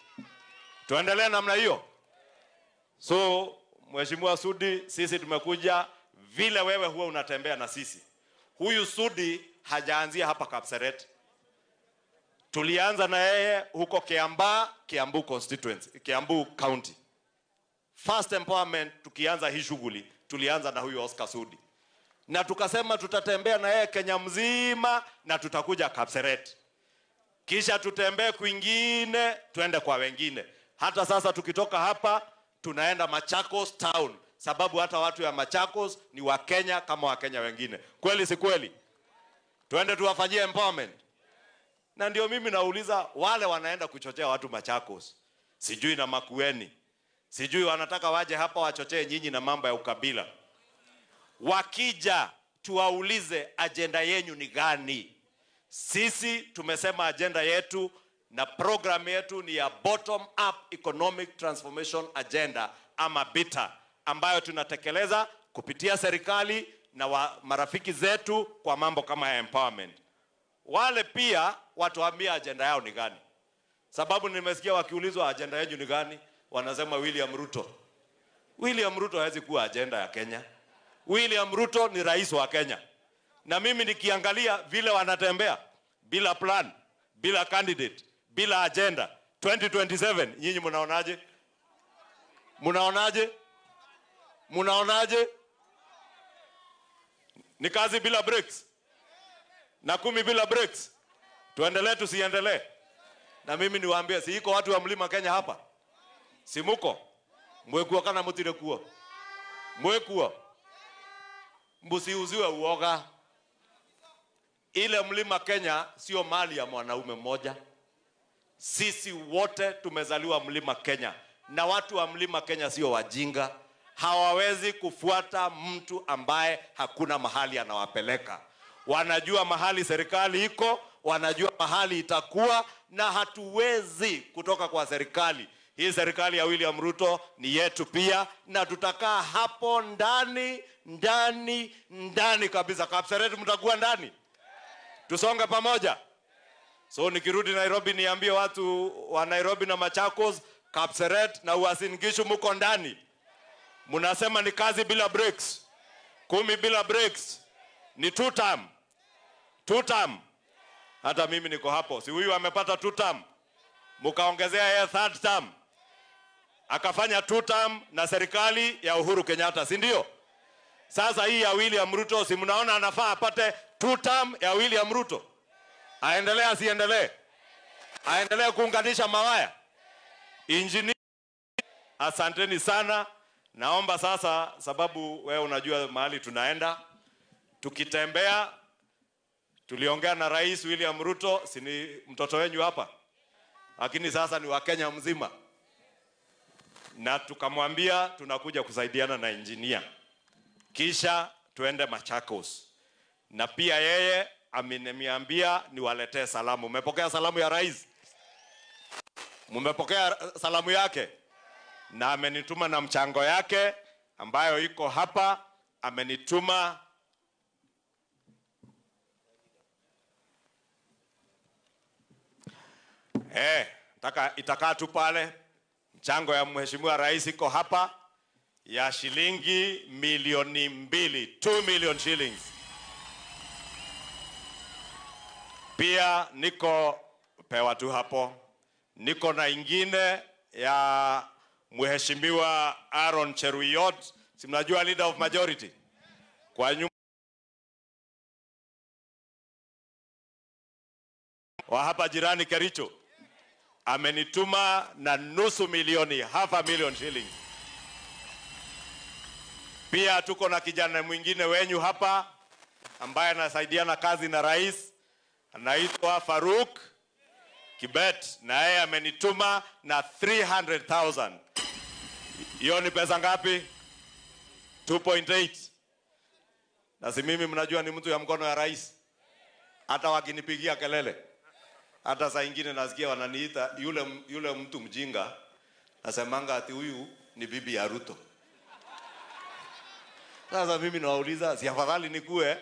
Tuendelee namna hiyo. So Mheshimiwa Sudi, sisi tumekuja vile wewe huwa unatembea na sisi. Huyu Sudi hajaanzia hapa Kapseret. Tulianza na yeye huko Kiambaa, Kiambu constituency, Kiambu County. First empowerment tukianza hii shughuli, tulianza na huyu Oscar Sudi. Na tukasema tutatembea na yeye Kenya mzima na tutakuja Kapseret. Kisha tutembee kwingine, tuende kwa wengine. Hata sasa tukitoka hapa tunaenda Machakos town, sababu hata watu ya Machakos ni Wakenya kama Wakenya wengine. Kweli si kweli? Tuende tuwafanyie empowerment. Na ndio mimi nauliza wale wanaenda kuchochea watu Machakos, sijui na Makueni, sijui wanataka waje hapa wachochee nyinyi na mambo ya ukabila. Wakija tuwaulize agenda yenyu ni gani? Sisi tumesema agenda yetu na program yetu ni ya bottom up economic transformation agenda ama BITA, ambayo tunatekeleza kupitia serikali na marafiki zetu kwa mambo kama ya empowerment. Wale pia watuambie agenda yao ni gani. Sababu nimesikia wakiulizwa agenda yenu ni gani, wanasema William Ruto. William Ruto hawezi kuwa agenda ya Kenya. William Ruto ni rais wa Kenya. Na mimi nikiangalia vile wanatembea bila plan, bila candidate, bila agenda 2027, nyinyi mnaonaje? Mnaonaje? Mnaonaje? Ni kazi bila breaks. Na 10 bila breaks. Tuendelee tusiendelee? Na mimi niwaambie, si iko watu wa Mlima Kenya hapa? Si muko? Mwekuo kana mutire kuo? Mwekuo? Msiuziwe uoga. Ile Mlima Kenya sio mali ya mwanaume mmoja. Sisi wote tumezaliwa Mlima Kenya. Na watu wa Mlima Kenya sio wajinga. Hawawezi kufuata mtu ambaye hakuna mahali anawapeleka. Wanajua mahali serikali iko, wanajua mahali itakuwa, na hatuwezi kutoka kwa serikali. Hii serikali ya William Ruto ni yetu pia, na tutakaa hapo ndani, ndani, ndani kabisa. Kapseret mtakuwa ndani. Tusonge pamoja. So nikirudi Nairobi niambie watu wa Nairobi na Machakos, Kapseret na Uasin Gishu mko ndani. Mnasema ni kazi bila breaks. 10 bila breaks. Ni 2 term. 2 term. Hata mimi niko hapo. Si huyu amepata 2 term. Mkaongezea yeye third term. Akafanya 2 term na serikali ya Uhuru Kenyatta, si ndio? Sasa hii ya William Ruto, si mnaona anafaa apate 2 term ya William Ruto? Aendelee asiendelee? Aendelee kuunganisha mawaya? Engineer, asanteni sana. Naomba sasa, sababu wewe unajua mahali tunaenda, tukitembea, tuliongea na Rais William Ruto, si ni mtoto wenyu hapa, lakini sasa ni wa Kenya mzima, na tukamwambia tunakuja kusaidiana na engineer, kisha tuende Machakos. Na pia yeye ameniambia niwaletee salamu. Mmepokea salamu ya rais? Mmepokea salamu yake? Na amenituma na mchango yake ambayo iko hapa. Amenituma itakaa tu pale. Mchango ya Mheshimiwa Rais iko hapa ya shilingi milioni 2, 2 million shillings. Pia niko pewa tu hapo, niko na ingine ya Mheshimiwa Aaron Cheruiyot, si mnajua leader of majority kwa nyuma wa hapa jirani Kericho, amenituma na 500,000, 500,000 shillings. Pia tuko na kijana mwingine wenyu hapa ambaye anasaidiana kazi na rais, anaitwa Faruk Kibet, na yeye amenituma na 300,000. Hiyo ni pesa ngapi? 2.8. Na si mimi mnajua ni mtu ya mkono ya rais. Hata wakinipigia kelele, hata saa ingine nasikia wananiita yule mtu mjinga, nasemanga ati huyu ni bibi ya Ruto. Sasa mimi nawauliza, si afadhali nikue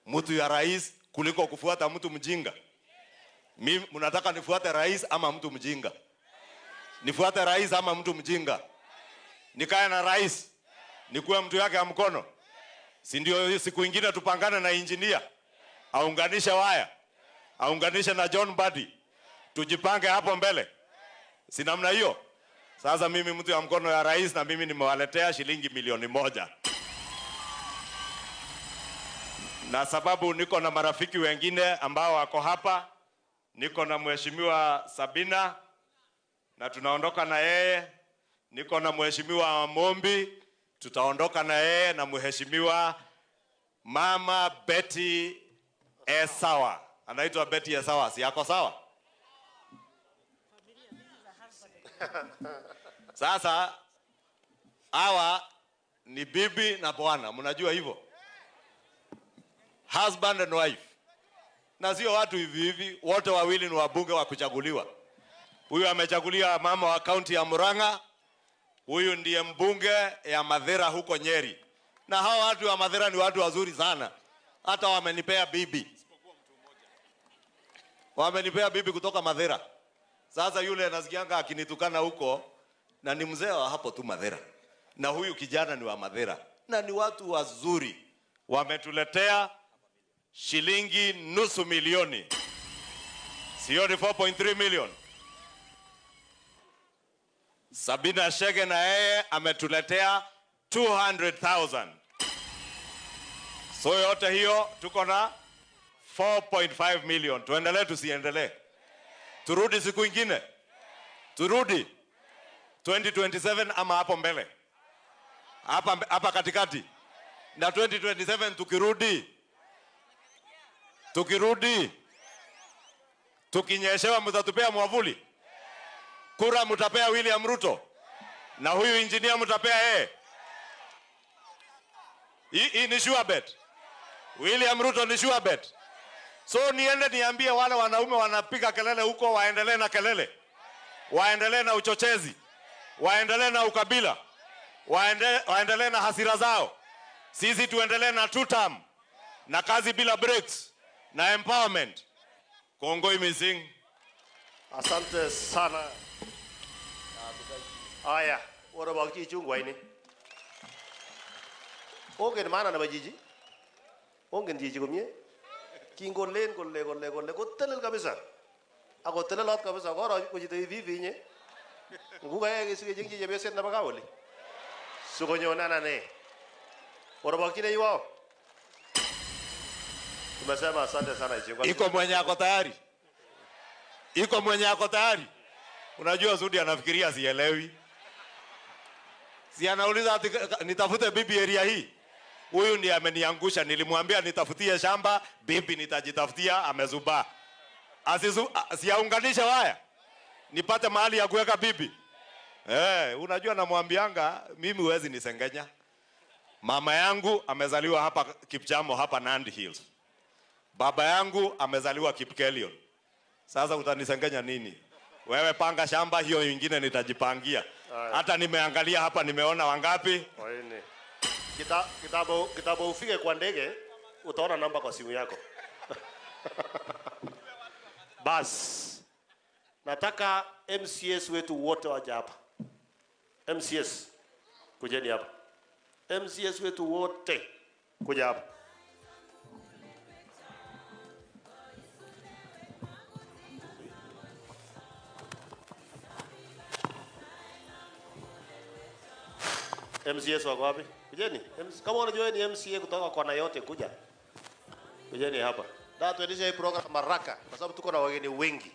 mtu ya rais kuliko kufuata mtu mjinga? Mimi mnataka nifuate rais ama mtu mjinga? Nifuate rais ama mtu mjinga? Nikae na rais, nikuwe mtu yake ya mkono? Si ndio siku ingine tupangane na engineer, aunganishe waya, aunganishe na John Mbadi, tujipange hapo mbele. Si namna hiyo? Sasa mimi mtu ya mkono ya rais, na mimi nimewaletea shilingi milioni 1. Na sababu niko na marafiki wengine ambao wako hapa, niko na Mheshimiwa Sabina na tunaondoka na yeye, niko na Mheshimiwa Mombi, tutaondoka na yeye, na Mheshimiwa Mama Betty Esawa. Anaitwa Betty Esawa, si yako sawa? Sasa hawa ni bibi na bwana, mnajua hivyo? Husband and wife. Na sio watu hivi hivi, wote wawili ni wabunge wa kuchaguliwa. Huyu amechaguliwa mama wa kaunti ya Murang'a, huyu ndiye mbunge ya Mathira huko Nyeri. Na hawa watu wa Mathira ni watu wazuri sana. Hata wamenipea bibi. Wamenipea bibi kutoka Mathira. Sasa yule anasikianga akinitukana huko, na ni mzee wa hapo tu Mathira. Na huyu kijana ni wa Mathira. Na ni watu wazuri. Wametuletea shilingi 500,000. Sio ni 4.3 million. Sabina Shege na yeye ametuletea 200,000. So yote hiyo tuko na 4.5 million. Tuendelee tusiendelee? Turudi siku ingine? Turudi 2027 ama hapo mbele? Hapa katikati. Na 2027 tukirudi tukinyeshewa, mtatupea mwavuli? Kura mtapea William Ruto? Na huyu engineer mtapea yeye? Hii ni sure bet. William Ruto ni sure bet. So niende niambie wale wanaume wanapiga kelele huko waendelee na kelele, waendelee na uchochezi, waendelee na ukabila, waendelee na hasira zao. Sisi tuendelee na 2 term, na kazi bila breaks, na empowerment. Kongoi missing. Asante sana. Aya, orobakchi chungwa ini. Ongen maana nebo chichi? Ongen chichi komie? Kingolen kole kole kole kotelel kabisa. Akotelelot kabisa koro kochito hivi inye. Ngukae sikechengchi chepyoset nebo kaa oli. Sikonyonana ane. Orobokchine iwao. Tumesema asante sana Ichung'wah. Iko mwenye ako tayari? Iko mwenye ako tayari? Unajua Sudi anafikiria sielewi. Si anauliza ati nitafute bibi area hii. Huyu ndiye ameniangusha, nilimwambia nitafutie shamba, bibi nitajitafutia, amezubaa. Siaunganishe waya. Nipate mahali ya kuweka bibi. Unajua namwambianga mimi huwezi nisengenya. Mama yangu amezaliwa hapa Kipchamo, hapa Nandi Hills. Baba yangu amezaliwa Kipkelion. Sasa utanisengenya nini? Wewe panga shamba, hiyo nyingine nitajipangia. Hata nimeangalia hapa nimeona wangapi? Wanne. Kitambo ufike kwa ndege utaona namba kwa simu yako. Bas. Nataka MCS wetu wote waje hapa. MCS kujeni hapa. MCS wetu wote kuja hapa. MCS wako wapi? Kujeni. Kama unajua ni MCA kutoka kona yote kuja. Kujeni hapa. Da tuendeshe hii program haraka kwa sababu tuko na wageni wengi.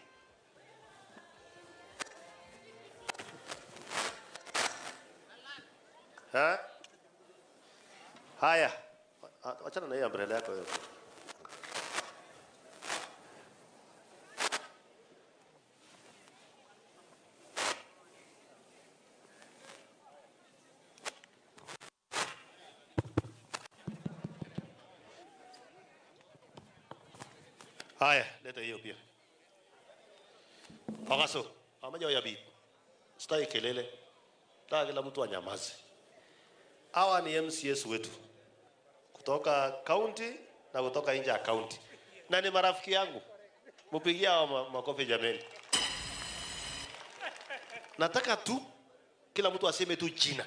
Ha? Haya. Achana na hiyo umbrella yako wewe. Haya, leta hiyo pia. Pakaso, amaja ya bibi. Sitaki kelele. Nataka kila mtu anyamaze. Hawa ni MCS wetu kutoka county na kutoka nje ya county. Na ni marafiki yangu. Mpigie hawa makofi jameni. Nataka tu kila mtu aseme tu jina.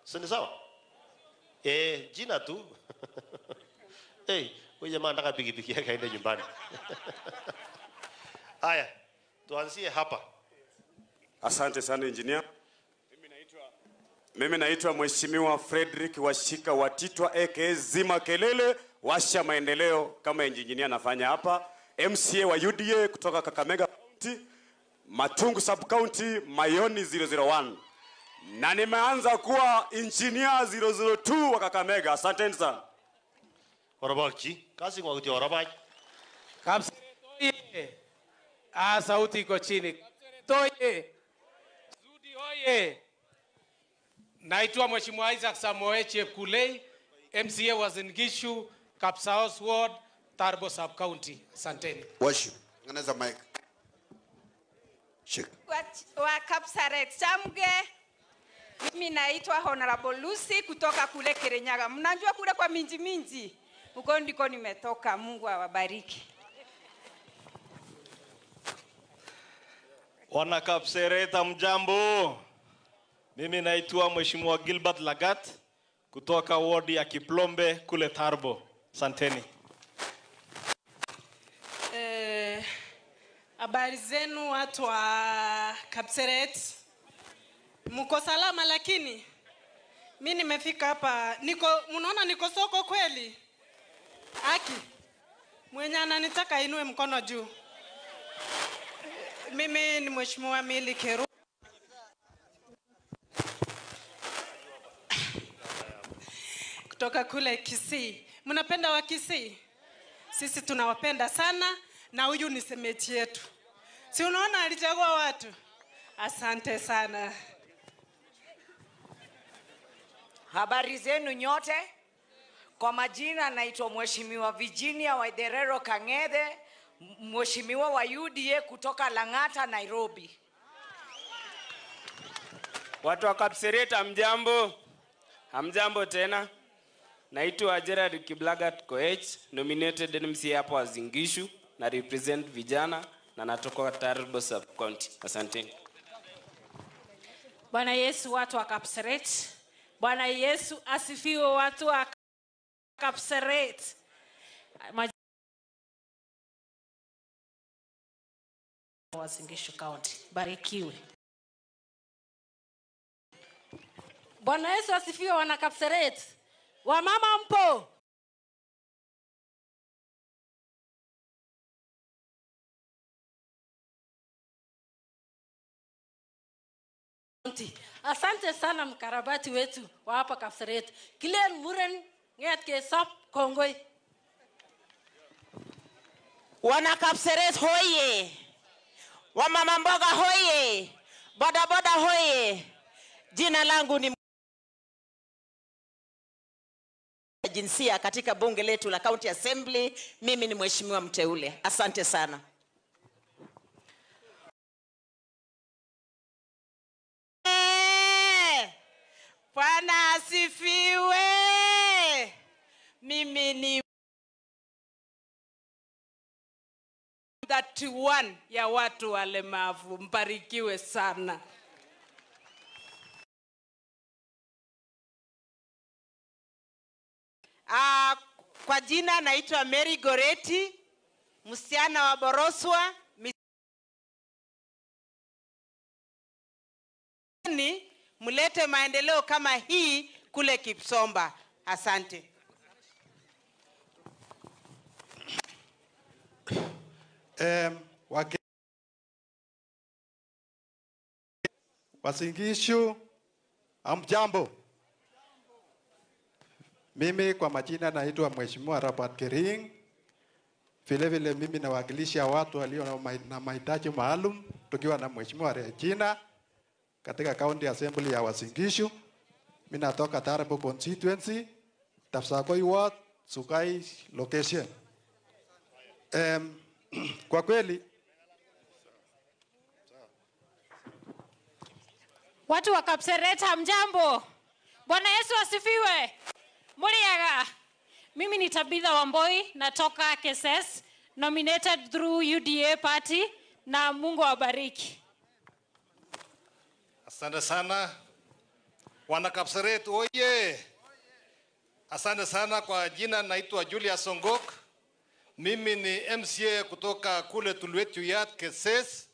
Si ni sawa? Jina tu. Huyu jamaa anataka pikipiki yake aende nyumbani. Haya, tuanzie hapa. Asante sana engineer. Mimi naitwa Mheshimiwa Frederick Washika Watitwa aka Zima Kelele, Washa Maendeleo kama engineer anafanya hapa. MCA wa UDA kutoka Kakamega County, Matungu Sub County, Mayoni 001. Na nimeanza kuwa engineer 002 wa Kakamega. Asante sana. Orobaki, kazi kwa kutia orobaki. Kapseret oye. Sauti iko chini. Kapseret oye. Sudi oye. Naitwa Mheshimiwa Isaac Samoei Chepkulei, MCA wa Uasin Gishu, Kapsaos Ward, Tarbo Sub County. Asanteni. Worship. Nganeza mic. Shik. Wa Kapseret Chamge. Mimi naitwa Honorable Lucy kutoka kule Kirinyaga. Mnajua kule kwa minji minji. Huko ndiko nimetoka. Mungu awabariki. Wana Kapseret mjambo. Mimi naitwa Mheshimiwa Gilbert Lagat kutoka ward ya Kiplombe kule Tarbo. Asanteni. Habari zenu watu wa Kapseret. Mko salama? Lakini mimi nimefika hapa, niko, mnaona niko soko kweli? Aki mwenye ananitaka inue mkono juu. Mimi ni Mheshimiwa Milly Keru kutoka kule Kisii. Mnapenda wa Kisii? Sisi tunawapenda sana, na huyu ni semeji yetu. Si unaona alichagua watu? Asante sana. Habari zenu nyote. Kwa majina naitwa Mheshimiwa Virginia Waitherero Kang'ethe, Mheshimiwa wa UDA kutoka Lang'ata, Nairobi. Watu wa Kapseret hamjambo? Hamjambo tena. Naitwa Gerard Kiblagat Koech, nominated MCA hapo Uasin Gishu na represent vijana na natoka Tarbo Sub County. Asante. Bwana Yesu watu wa Kapseret. Bwana Yesu asifiwe watu wa Kapseret. Uasin Gishu County. Barikiwe. Bwana Yesu asifiwe, wana Kapseret. Wamama mpo? Asante sana mkarabati wetu wa hapa Kapseret. Kilen muren nget kesop kongoi. Wana Kapseret hoye. Wamama mboga hoye. Boda boda hoye. Jina langu ni jinsia katika bunge letu la County Assembly. Mimi ni mheshimiwa mteule. Asante sana. Bwana asifiwe. Mimi ni 31 ya watu walemavu. Mbarikiwe sana. Kwa jina naitwa Mary Goreti, msichana wa Boroswa. Ni mlete maendeleo kama hii kule Kipsomba. Asante. Uasin Gishu, hamjambo. Mimi kwa majina naitwa Mheshimiwa Robert Kering. Vile vile mimi nawakilisha watu walio na mahitaji maalum tukiwa na Mheshimiwa Regina katika County Assembly ya Uasin Gishu. Mimi natoka Tarbo constituency, Tafsakoi ward, Sukai location. Kwa kweli watu wa Kapseret hamjambo. Bwana Yesu asifiwe. Muriaga. Mimi ni Tabitha Wamboi, natoka KSS, nominated through UDA party, na Mungu awabariki. Asante sana. Wana Kapseret oye. Asante sana. Kwa jina naitwa Julius Songok. Mimi ni MCA kutoka kule Tulwet Yat KSS.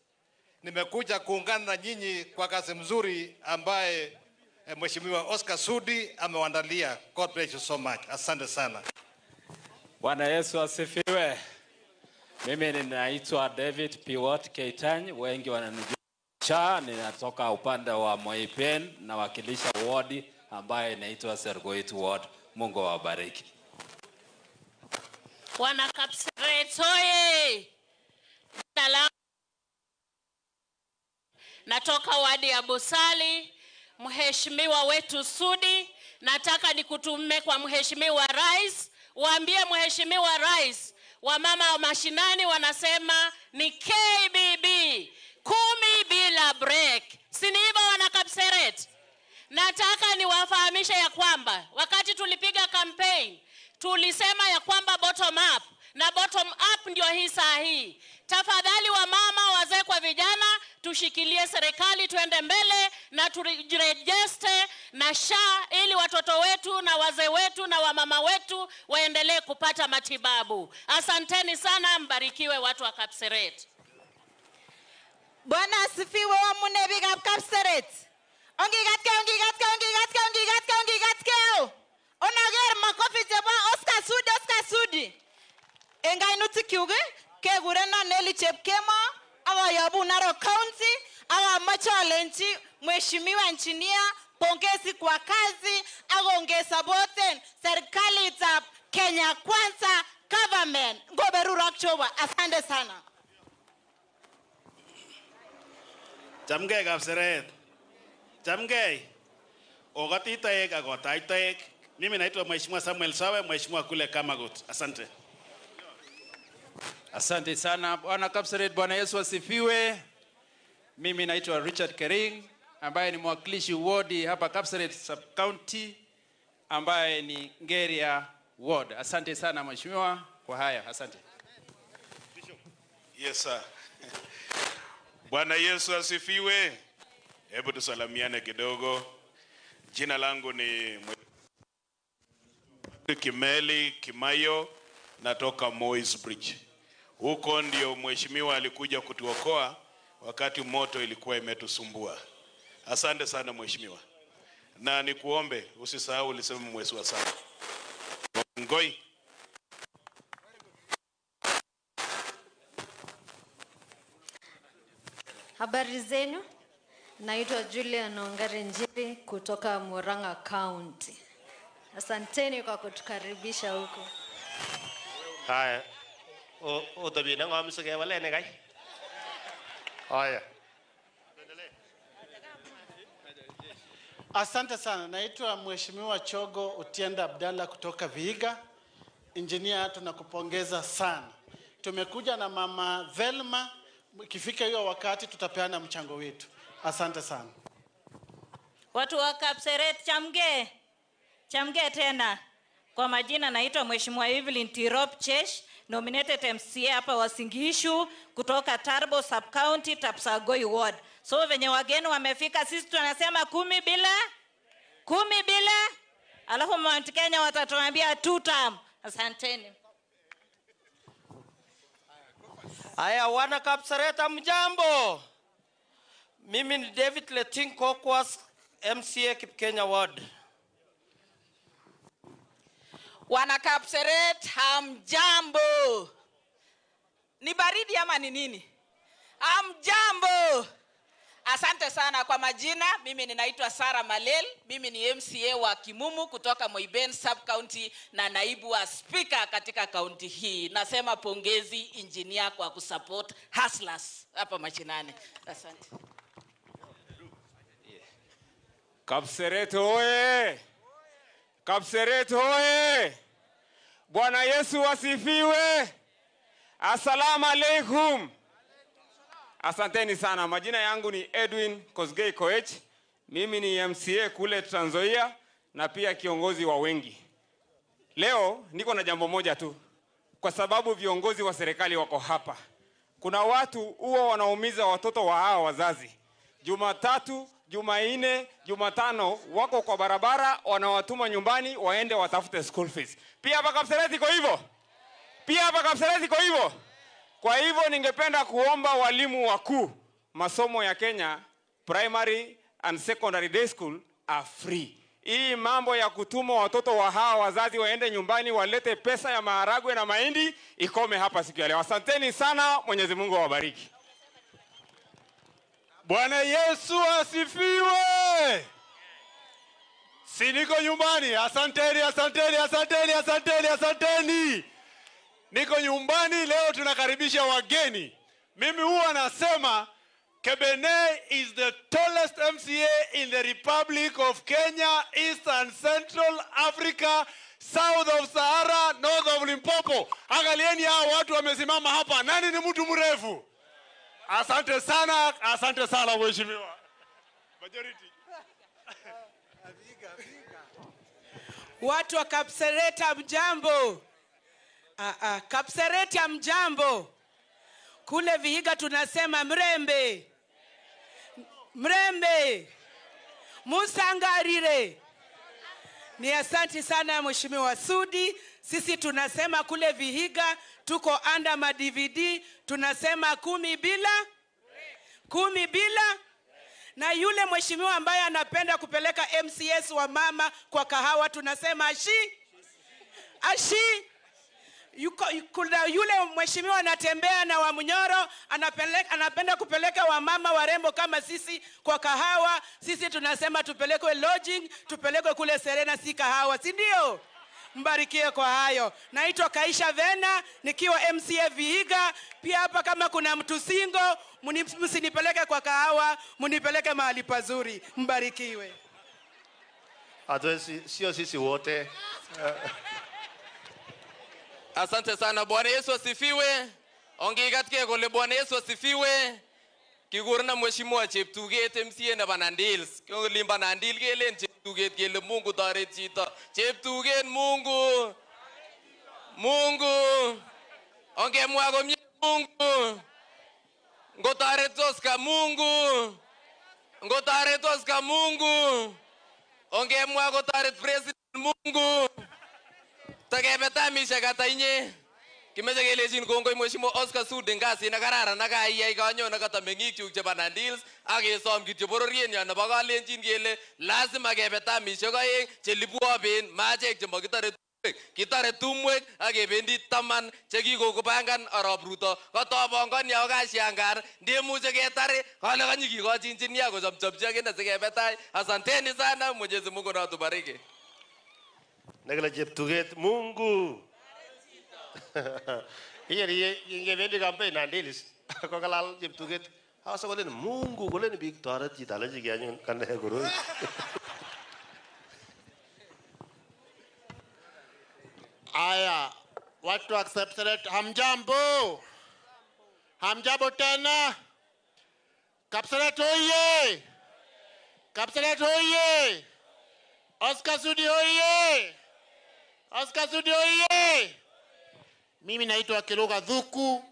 Nimekuja kuungana na nyinyi kwa kazi mzuri ambaye Mheshimiwa Oscar Sudi amewaandalia. God bless you so much. Asante sana. Bwana Yesu asifiwe. Mimi ninaitwa David Piwot Keitany, wengi wananijua. Ninatoka upande wa Moipen, nawakilisha ward ambayo inaitwa Sergoit Ward. Mungu awabariki. Wana Kapseret oye. Natoka wadi ya Busali. Mheshimiwa wetu Sudi, nataka nikutume kwa Mheshimiwa Rais. Waambie Mheshimiwa Rais, wamama wa mashinani wanasema ni KBB 10 bila break. Si ni hivyo wana Kapseret? Nataka niwafahamishe ya kwamba wakati tulipiga campaign tulisema ya kwamba bottom up, na bottom up ndio hii saa hii. Tafadhali wamama, wazee kwa vijana, tushikilie serikali, tuende mbele na turejeste na SHA ili watoto wetu na wazee wetu na wamama wetu waendelee kupata matibabu. Asanteni sana, mbarikiwe watu wa Kapseret. Bwana asifiwe wa mune big up Kapseret. Ongigatke, ongigatke, ongigatke, ongigatke, ongigatke. Onager makofi chebo Oscar Sudi, Oscar Sudi. En kainutik kekurenon Nelly Chepkemo akayobu Narok County, akamoche alenchi Mheshimiwa Engineer pongezi kwa kazi akongesapoten serikalitab Kenya Kwanza government. Ngoberurok Jehova. Asante sana. Chamgei Kapseret. Chamgei. Okati toek ak otach toek. Mimi naitwa Mheshimiwa Samuel Sawe, Mheshimiwa kule Kamagut. Asante. Asante sana Bwana Kapseret. Bwana Yesu asifiwe. Mimi naitwa Richard Kering ambaye ni mwakilishi ward hapa Kapseret Sub County ambaye ni Ngeria Ward. Asante sana mheshimiwa kwa haya. Asante. Yes sir. Bwana Yesu asifiwe. Hebu tusalamiane kidogo. Jina langu ni Kimeli Kimayo, natoka Moi's Bridge. Huko ndio mheshimiwa alikuja kutuokoa wakati moto ilikuwa imetusumbua. Asante sana mheshimiwa, na nikuombe usisahau ulisema mwezi wa 7. Ngoi. Habari zenu, naitwa Julia Nongare Njiri kutoka Murang'a County. Asanteni kwa kutukaribisha huko. Haya. Otabie neng'om sikewalen kai. Haya. Asante sana. Naitwa Mheshimiwa Chogo Otienda Abdalla kutoka Vihiga. Engineer, tunakupongeza sana. Tumekuja na Mama Velma. Ikifika hiyo wakati tutapeana mchango wetu. Asante sana. Watu wa Kapseret chamge. Chamge tena. Kwa majina naitwa Mheshimiwa Evelyn Tirop Chesh, nominated MCA hapa Uasin Gishu kutoka Tarbo Sub County, Tapsagoi Ward. So venye wageni wamefika, sisi tunasema 10 bila 10 bila, alafu Mount Kenya watatuambia 2 term. Asanteni. Aya, wana Kapseret mjambo. Mimi ni David Leting Kokwas, MCA Kipkenya Ward. Wana Kapseret hamjambo. Ni baridi ama ni nini? Hamjambo. Asante sana kwa majina. Mimi ninaitwa Sarah Malel. Mimi ni MCA wa Kimumu kutoka Moiben Sub County na naibu wa speaker katika kaunti hii. Nasema pongezi engineer kwa kusupport hustlers hapa mashinani. Asante. Kapseret oye! Kapseret oye! Bwana Yesu asifiwe. Assalamu alaikum. Asanteni sana. Majina yangu ni Edwin Kosgei Koech. Mimi ni MCA kule Trans Nzoia na pia kiongozi wa wengi. Leo niko na jambo moja tu. Kwa sababu viongozi wa serikali wako hapa. Kuna watu huwa wanaumiza watoto wa hawa wazazi. Jumatatu, Jumanne, Jumatano wako kwa barabara, wanawatuma nyumbani waende watafute school fees. Pia hapa Kapseret iko hivyo. Pia hapa Kapseret iko hivyo. Kwa hivyo ningependa kuomba walimu wakuu, masomo ya Kenya primary and secondary day school are free. Hii mambo ya kutuma watoto wa hawa wazazi waende nyumbani walete pesa ya maharagwe na mahindi ikome hapa siku ya leo. Asanteni sana, Mwenyezi Mungu awabariki. Bwana Yesu asifiwe. Si niko nyumbani. Asanteni, asanteni, asanteni, asanteni, asanteni. Niko nyumbani leo, tunakaribisha wageni. Mimi huwa nasema Kebene is the tallest MCA in the Republic of Kenya, East and Central Africa, South of Sahara, North of Limpopo. Angalieni hao watu wamesimama hapa. Nani ni mtu mrefu? Asante sana, asante sana mheshimiwa. Majority. Watu wa Kapseret mjambo. Kapseret mjambo. Kule Vihiga tunasema mrembe. Mrembe. Musangarire. Ni asante sana Mheshimiwa Sudi. Sisi tunasema kule Vihiga tuko under ma DVD, tunasema 10 bila 10 bila. Na yule mheshimiwa ambaye anapenda kupeleka MCS wa mama kwa kahawa tunasema ashi. Ashi. Kuna yule mheshimiwa anatembea na wa Munyoro, anapenda kupeleka wamama warembo kama sisi kwa kahawa. Sisi tunasema tupelekwe lodging, tupelekwe kule Serena, si kahawa, si ndio? Mbarikie kwa hayo. Naitwa Kaisha Vena nikiwa MCA Vihiga. Pia hapa kama kuna mtu single, msinipeleke kwa kahawa, mnipeleke mahali pazuri. Mbarikiwe. Hatuwezi, sio sisi wote. Asante sana. Bwana Yesu asifiwe. Ongigatke kole Bwana Yesu asifiwe. Kigurna Mheshimiwa Cheptuget MCA nebo Nandils. Olimbo Nandil kelen Cheptuget kele Mungu toret chito. Cheptuget Mungu. Mungu. Ongemwa komie Mungu. Ngotoret Oscar Mungu. Ngotoret Oscar Mungu. Ongemwa kotoret President Mungu. Takebe tamishek ata inye. Kimeche kelechin kongoi Mheshimiwa Oscar Sudi en kasit nekararan nekaiyai konyon nekata meng'ik chebo Nandi Hills ak kesom kityo bororienyon nebo Kalenjin kele lazima kebe tamishek 2 chelibwoben machek chemokitore kitore tumwek ak kebendi 10 chekikokopangan arap Ruto kotobongoni ako kashangar ndemuche ketare kale kanyi kikochi engineer kochomchomchi akine sikebe tai. Asanteni sana, Mwenyezi Mungu na atubariki. Nekile Cheptuget Mungu. Iker ingebendi campaign Nandi Hills kongalal Cheptuget akase kolen Mungu kolen biik toret chito alechike anyun kane koroi. Aya, watu wa Kapseret, hamjambo? Hamjambo tena? Kapseret oye! Kapseret oye! Oscar Sudi oye! Oscar Sudi oye! Mimi naitwa Kiruga Dhuku.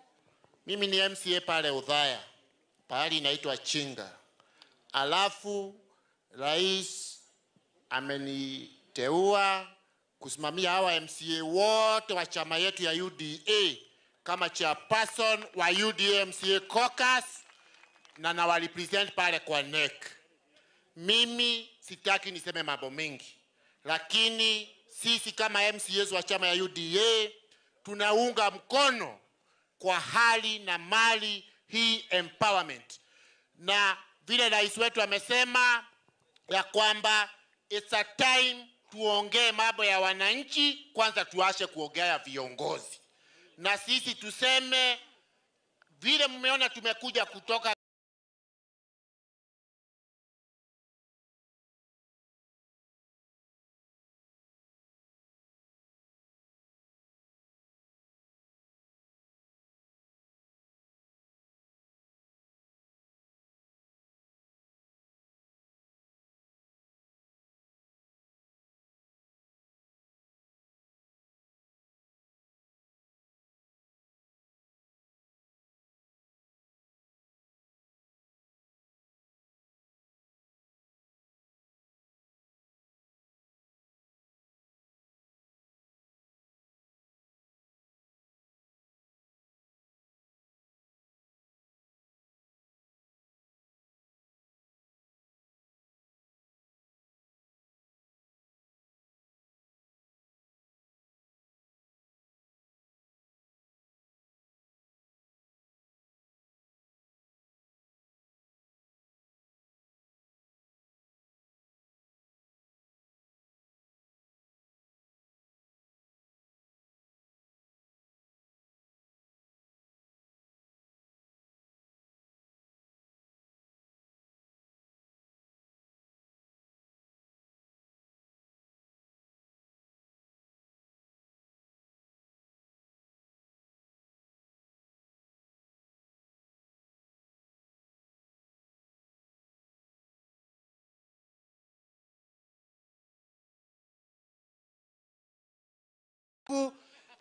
Mimi ni MCA pale Udhaya. Pahali inaitwa Chinga. Alafu rais ameniteua kusimamia hawa MCA wote wa chama yetu ya UDA kama chairperson wa UDA MCA caucus na nawarepresent pale kwa NEC. Mimi sitaki niseme mambo mengi, lakini sisi kama MCAs wa chama ya UDA tunaunga mkono kwa hali na mali hii empowerment. Na vile rais wetu amesema ya kwamba it's a time tuongee mambo ya wananchi, kwanza tuache kuongea ya viongozi. Na sisi tuseme vile mmeona tumekuja kutoka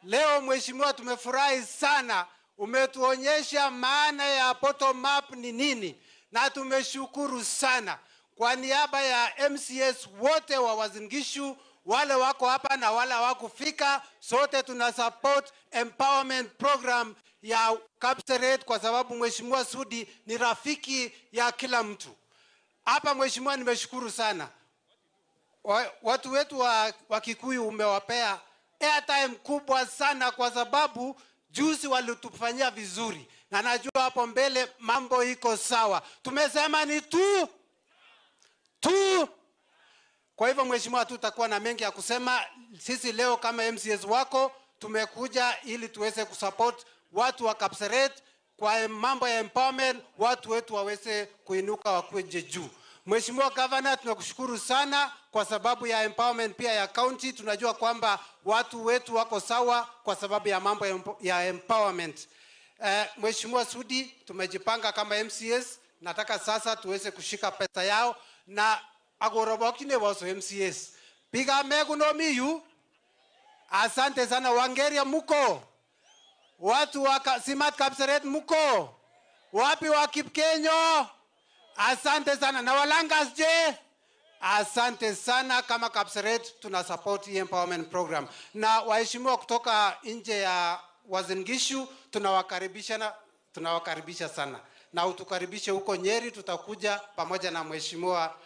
Leo mheshimiwa, tumefurahi sana, umetuonyesha maana ya bottom up ni nini, na tumeshukuru sana. Kwa niaba ya MCS wote wa Uasin Gishu, wale wako hapa na wale hawakufika, sote tuna support empowerment program ya Kapseret kwa sababu mheshimiwa Sudi ni rafiki ya kila mtu. Hapa mheshimiwa, nimeshukuru sana. Watu wetu wa Kikuyu umewapea airtime kubwa sana kwa sababu juzi walitufanyia vizuri, na najua hapo mbele mambo iko sawa. Tumesema ni tu. Kwa hivyo mheshimiwa, tutakuwa na mengi ya kusema. Sisi leo kama MCS wako tumekuja ili tuweze kusupport watu wa Kapseret kwa mambo ya empowerment, watu wetu waweze kuinuka wakuje juu. Mheshimiwa Governor, tunakushukuru sana kwa sababu ya empowerment pia ya county. Tunajua kwamba watu wetu wako sawa kwa sababu ya mambo ya empowerment. Mheshimiwa Sudi, tumejipanga kama MCS, nataka sasa tuweze kushika pesa yao na agorobokine waso MCS. Piga megu no miyu. Asante sana Wangeria muko. Watu wa Simat Kapseret muko. Wapi wa Kipkenyo? Asante sana. Na Walangas je? Asante sana. Kama Kapseret tuna support empowerment program. Na waheshimiwa kutoka nje ya Uasin Gishu, tunawakaribisha sana. Na utukaribishe huko Nyeri, tutakuja pamoja na mheshimiwa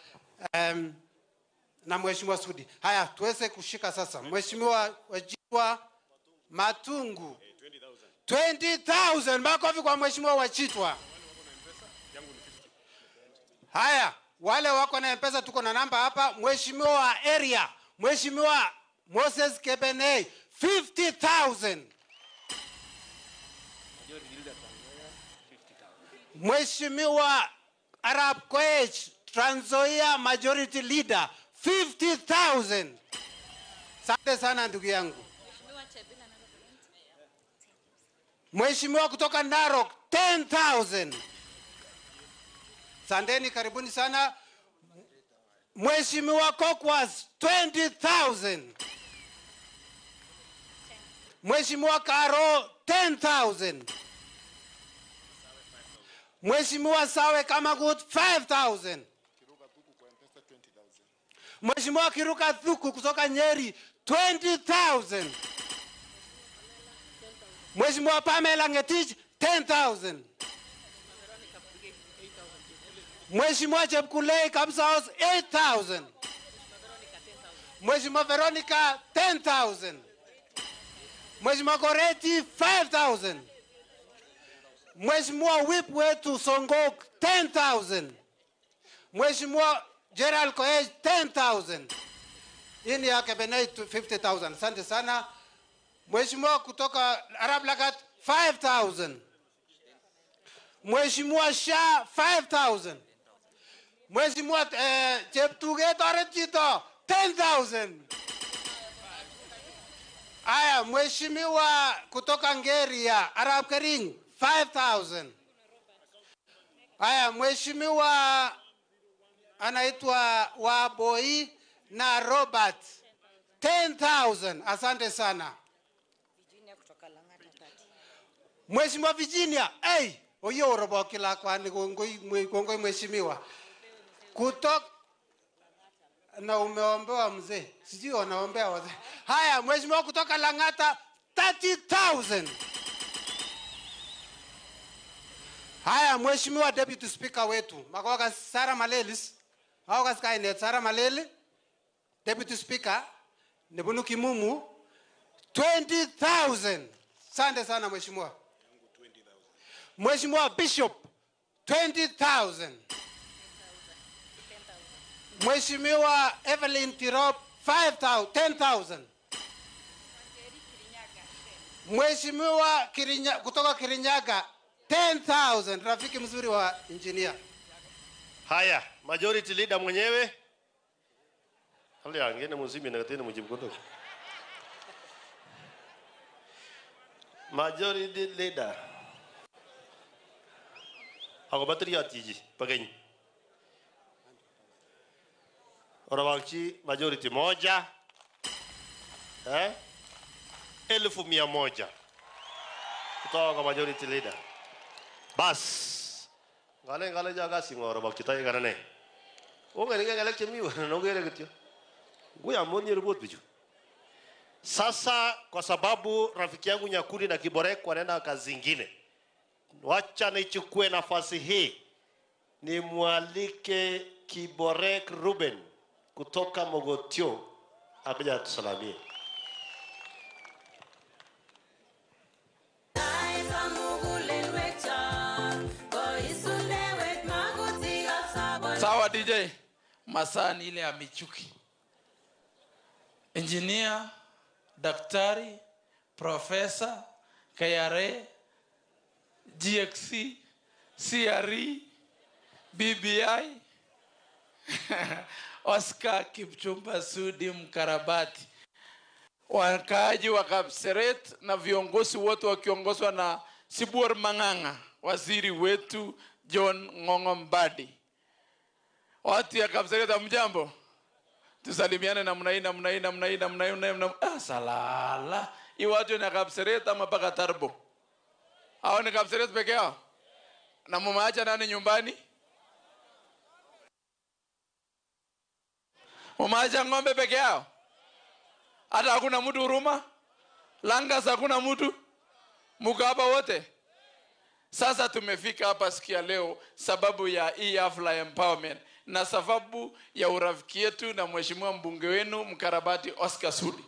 na mheshimiwa Sudi. Haya, tuweze kushika sasa. Mheshimiwa Wachitwa Matungu. 20,000. Makofi kwa mheshimiwa Wachitwa. Haya, wale wako na M-Pesa tuko na namba hapa. Mheshimiwa area, Mheshimiwa Moses Kebenei, 50,000. Mheshimiwa Arab Koech, Trans Nzoia Majority Leader, 50,000. Asante sana ndugu yangu. Mheshimiwa kutoka Narok, 10,000. Sandeni, karibuni sana. Mheshimiwa Kokwas, 20,000. Mheshimiwa Karo, 10,000. Mheshimiwa Sawe Kamagut, 5,000. Mheshimiwa Kiruka Thuku kutoka Nyeri, 20,000. Mheshimiwa Pamela Ngetich, 10,000. Mheshimiwa Chepkulei Kamsa House, 8,000. Mheshimiwa Veronica, 10,000. Mheshimiwa Goreti, 5,000. Mheshimiwa Whip wetu Songok, 10,000. Mheshimiwa Gerald Koech, 10,000. Hii ni ya Kebenei, 50,000. Asante sana. Mheshimiwa kutoka Arab Lagat, 5,000. Mheshimiwa Shah, 5,000. Mheshimiwa Cheptuge Toret Chito, 10,000. Aya, Mheshimiwa kutoka Ngeria, Arab Kering, 5,000. Aya, Mheshimiwa anaitwa Waboi na Robert, 10,000. Asante sana. Mheshimiwa Virginia, hey, oyo robokila kwa ni kongoi mheshimiwa. Kutoka na umeombewa mzee. Sijui wanaombea wazee. Haya, mheshimiwa kutoka Lang'ata, 30,000. Haya, mheshimiwa deputy speaker wetu, Magoga Sarah Malelis. Magoga Skynet Sarah Maleli, deputy speaker, Nebunu Kimumu, 20,000. Asante sana mheshimiwa. Mheshimiwa Bishop, 20,000. Mheshimiwa Evelyn Tirop, 10,000. Mheshimiwa kutoka Kirinyaga, 10,000. Rafiki mzuri wa engineer. Haya, majority leader mwenyewe. Hali angene muzimi na tena mujibu kutoka. Majority leader. Agobatri atiji pageni. Orabakchi majority moja. 1,100. Kutoka kwa majority leader. Bas. Ngale ngale jaga singo orabakchi tayi karane. Ongere ngale chemi wana kityo. Nguya moni ribot biju. Sasa kwa sababu rafiki yangu Nyakuri na Kiborek wanaenda kazi zingine, wacha nichukue nafasi hii nimwalike Kiborek Ruben kutoka Mogotio akuja atusalamie. Sawa DJ, masani ile ya Michuki. Engineer, daktari, professor, KRA, GXC, CRE, BBI, Oscar Kipchumba Sudi Mkarabati. Wakaaji wa Kapseret na viongozi wote wakiongozwa na Sibuor Mang'ang'a, waziri wetu John Ng'ong'o Mbadi. Watu ya Kapseret, hamjambo? Tusalimiane namna hii, namna hii, namna hii, namna hii, namna hii. Ah, salala. Hii watu ni Kapseret ama paka Tarbo? Hao ni Kapseret peke yao? Na mumaacha nani nyumbani? Mumaacha ng'ombe peke yao? Hata hakuna mtu huruma? Langas hakuna mtu? Muko hapa wote? Sasa tumefika hapa siku ya leo sababu ya hii hafla ya empowerment na sababu ya urafiki yetu na mheshimiwa mbunge wenu mkarabati Oscar Sudi.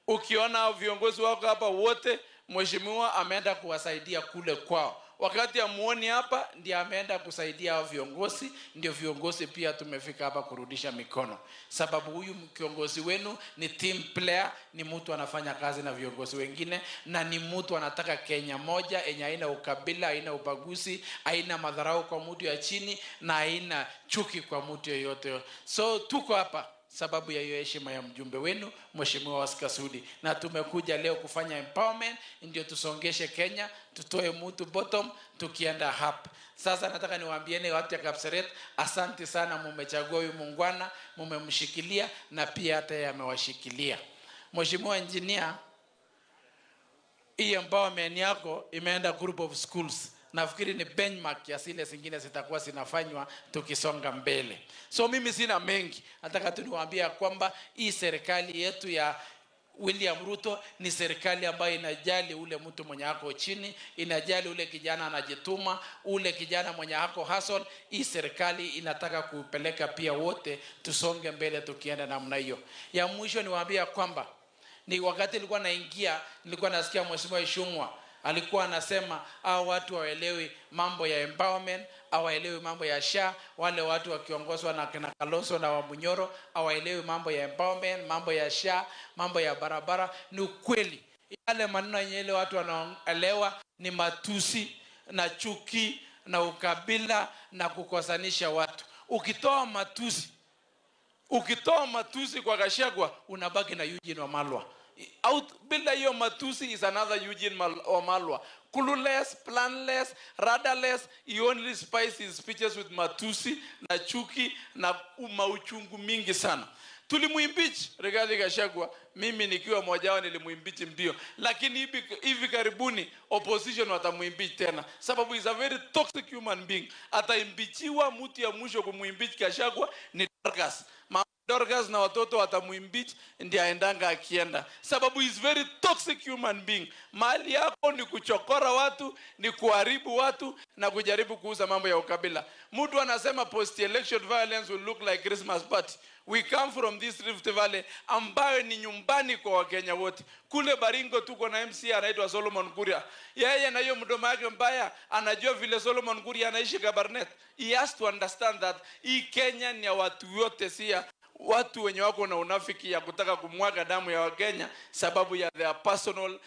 Ukiona viongozi wako hapa wote, mheshimiwa ameenda kuwasaidia kule kwao. Wakati amuoni hapa ndiye ameenda kusaidia hao viongozi, ndio viongozi pia tumefika hapa kurudisha mikono. Sababu huyu kiongozi wenu ni team player, ni mtu anafanya kazi na viongozi wengine, na ni mtu anataka Kenya moja yenye haina ukabila, haina ubaguzi, haina madharau kwa mtu ya chini na haina chuki kwa mtu yeyote. So tuko hapa sababu ya hiyo heshima ya mjumbe wenu Mheshimiwa Oscar Sudi, na tumekuja leo kufanya empowerment ndio tusongeshe Kenya, tutoe mtu bottom tukienda hapa. Sasa nataka niwaambieni watu ya Kapseret, asante sana, mumechagua huyu muungwana, mumemshikilia na pia hata yeye amewashikilia. Mheshimiwa Engineer, hii empowerment yako imeenda group of schools. Nafikiri ni benchmark ya zile zingine zitakuwa zinafanywa tukisonga mbele. So mimi sina mengi, nataka tu niwaambie kwamba hii serikali yetu ya William Ruto ni serikali ambayo inajali ule mtu mwenye ako chini, inajali ule kijana anajituma, ule kijana mwenye ako hustle. Hii serikali inataka kupeleka pia wote tusonge mbele tukienda namna hiyo. Ya mwisho niwaambie kwamba ni wakati nilikuwa naingia, nilikuwa nasikia Mheshimiwa Ishungwa alikuwa anasema hao watu hawaelewi mambo ya empowerment, hawaelewi mambo ya SHA, wale watu wakiongozwa na kina Kalonzo na Wamunyoro hawaelewi mambo ya empowerment, mambo ya SHA, mambo ya barabara. Ni ukweli yale maneno yenye ile watu wanaelewa ni matusi na chuki na ukabila na kukosanisha watu. Ukitoa matusi kwa Gachagua unabaki na Eugene Wamalwa. Out bila hiyo matusi is another Eugene Wamalwa. Clueless, planless, radarless. He only spices his speeches with matusi na chuki na mauchungu mingi sana. Tulimuimpeach Rigathi Gachagua, mimi nikiwa mmoja wao nilimuimpeach mbio, lakini hivi karibuni opposition watamuimpeach tena, sababu is a very toxic human being. Ataimpeachiwa, mtu ya mwisho kumuimpeach Gachagua ni Dorcas. Dorcas na watoto watamuimpeach ndiye aendanga akienda, sababu is very toxic human being. Mali yako ni kuchokora watu, ni kuharibu watu na kujaribu kuuza mambo ya ukabila. Mtu anasema post election violence will look like Christmas party. We come from this Rift Valley ambayo ni nyumbani kwa Wakenya wote. Kule Baringo tuko na MC anaitwa Solomon Kuria. Yeye na hiyo mdomo yake mbaya anajua vile Solomon Kuria anaishi Kabarnet. He has to understand that hii Kenya ni ya watu wote, si ya watu wenye wako na unafiki ya kutaka kumwaga damu ya Wakenya sababu ya their personal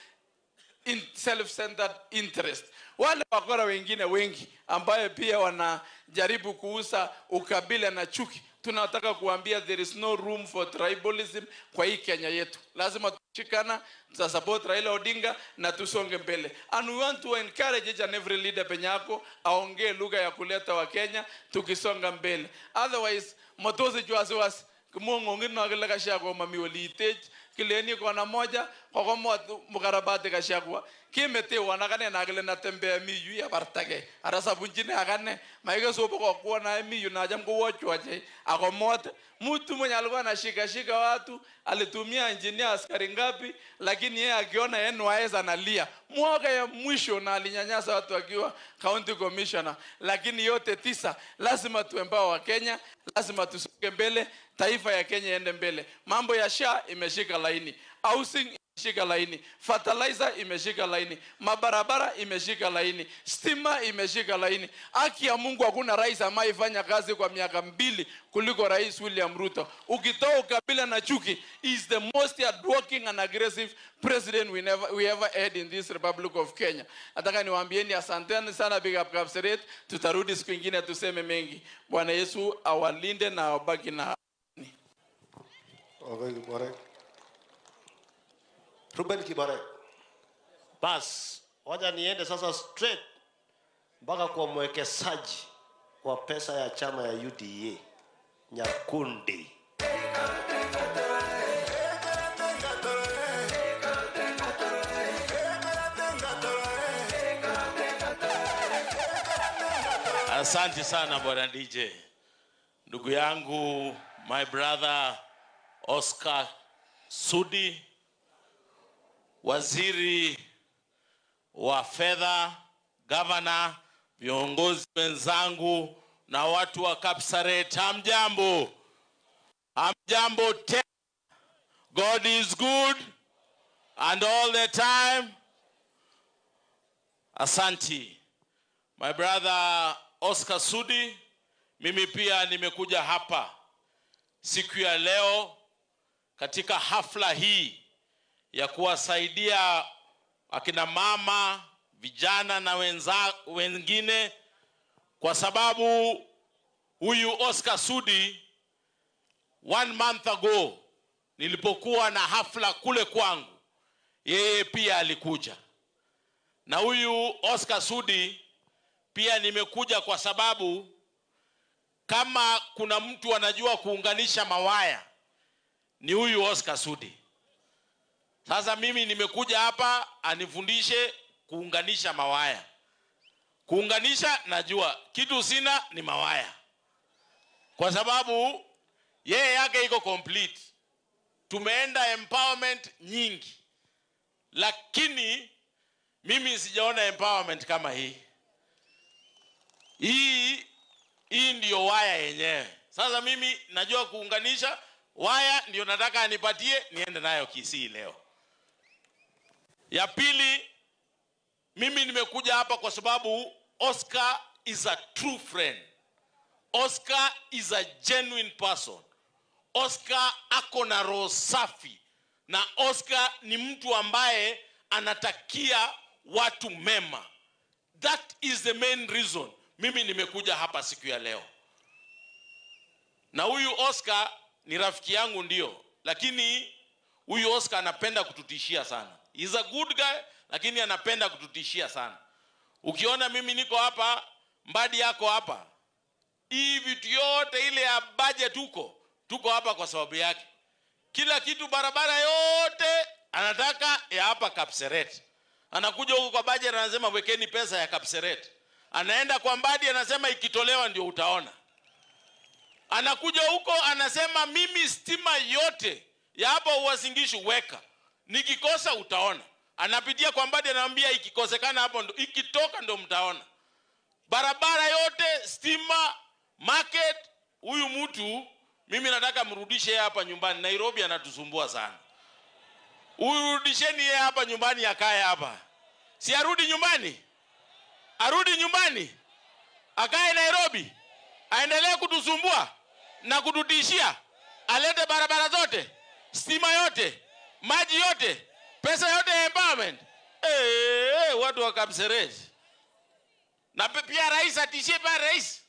self-centered interest. Wale wakora wengine wengi ambaye pia wanajaribu kuuza ukabila na chuki, tunataka kuambia there is no room for tribalism kwa hii Kenya yetu. Lazima tushikana, tutasupport Raila Odinga na tusonge mbele. And we want to encourage each and every leader penye yako aongee lugha ya kuleta wa Kenya tukisonga mbele. Otherwise motozi juasiwasi kumwong'ong'ino kile Gachagua mami olitech kileni kona moja kokomwa mukarabati Gachagua kimetewan akane nakile natembea mi yu abartake ara sabunchine akane maike sopo kokuona mi yu nacham kowochwache akomot mtu mwenye alikuwa anashika shika watu alitumia engineer askari ngapi, lakini yeye akiona NYS analia mwaka ya mwisho na alinyanyasa watu akiwa county commissioner. Lakini yote tisa, lazima tuempower wa Kenya, lazima tusonge mbele, taifa ya Kenya iende mbele. Mambo ya SHA imeshika laini, housing imeshika laini, fertilizer imeshika laini, mabarabara imeshika laini, stima imeshika laini. Haki ya Mungu, hakuna rais ameifanya kazi kwa miaka 2 kuliko Rais William Ruto. Ukitoa ukabila na chuki, he is the most hardworking and aggressive president we ever had in this Republic of Kenya. Nataka niwaambieni asanteni sana, big up Kapseret. Tutarudi siku nyingine tuseme mengi. Bwana Yesu awalinde na awabaki na Ruben Kibare. Bas, wacha niende sasa straight mpaka kwa mwekezaji wa pesa ya chama ya UDA Nyakundi. Asante sana bwana DJ. Ndugu yangu, my brother Oscar Sudi, waziri wa fedha, governor, viongozi wenzangu na watu wa Kapseret, hamjambo? Hamjambo tena. God is good and all the time. Asanti. My brother Oscar Sudi, mimi pia nimekuja hapa siku ya leo katika hafla hii ya kuwasaidia akina mama, vijana na wengine, kwa sababu huyu Oscar Sudi 1 month ago nilipokuwa na hafla kule kwangu, yeye pia alikuja. Na huyu Oscar Sudi pia nimekuja kwa sababu kama kuna mtu anajua kuunganisha mawaya ni huyu Oscar Sudi. Sasa mimi nimekuja hapa anifundishe kuunganisha mawaya. Kuunganisha najua, kitu sina ni mawaya. Kwa sababu yeye yake iko complete. Tumeenda empowerment nyingi, lakini mimi sijaona empowerment kama hii. Hii ndio waya yenyewe. Sasa mimi najua kuunganisha waya, ndio nataka anipatie niende nayo Kisii leo. Ya pili, mimi nimekuja hapa kwa sababu Oscar is a true friend. Oscar is a genuine person. Oscar ako na roho safi. Na Oscar ni mtu ambaye anatakia watu mema. That is the main reason mimi nimekuja hapa siku ya leo. Na huyu Oscar ni rafiki yangu ndio, lakini huyu Oscar anapenda kututishia sana. He's a good guy, lakini anapenda kututishia sana. Ukiona mimi niko hapa, Mbadi yako hapa, hii vitu yote ile ya budget tuko hapa kwa sababu yake. Kila kitu, barabara yote anataka ya hapa Kapseret. Anakuja huko kwa budget anasema wekeni pesa ya Kapseret. Anaenda kwa Mbadi anasema ikitolewa ndio utaona. Anakuja huko anasema mimi stima yote ya hapa Uasin Gishu weka, nikikosa utaona. Anapitia kwa Mbadi anamwambia ikikosekana hapo ndo, ikitoka ndo mtaona. Barabara yote, stima, market. Huyu mtu mimi nataka mrudishe hapa nyumbani. Nairobi anatusumbua sana. Urudisheni yeye hapa nyumbani akae hapa. Si arudi nyumbani? Arudi nyumbani? Akae Nairobi? Aendelee kutusumbua na kututishia? Alete barabara zote, stima yote, maji yote, pesa yote ya empowerment. Watu wa Kapseret. Na pia rais atishie pia rais.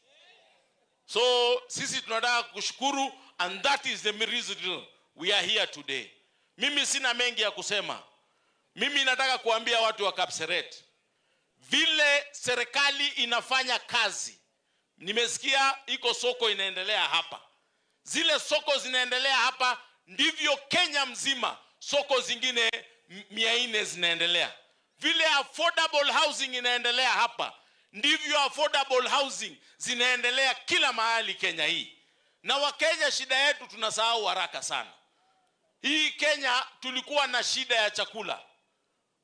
So sisi tunataka kushukuru, and that is the reason we are here today. Mimi sina mengi ya kusema. Mimi nataka kuambia watu wa Kapseret vile serikali inafanya kazi. Nimesikia iko soko inaendelea hapa. Zile soko zinaendelea hapa ndivyo Kenya mzima soko zingine 400 zinaendelea. Vile affordable housing inaendelea hapa ndivyo affordable housing zinaendelea kila mahali Kenya hii. Na Wakenya shida yetu tunasahau haraka sana. Hii Kenya tulikuwa na shida ya chakula.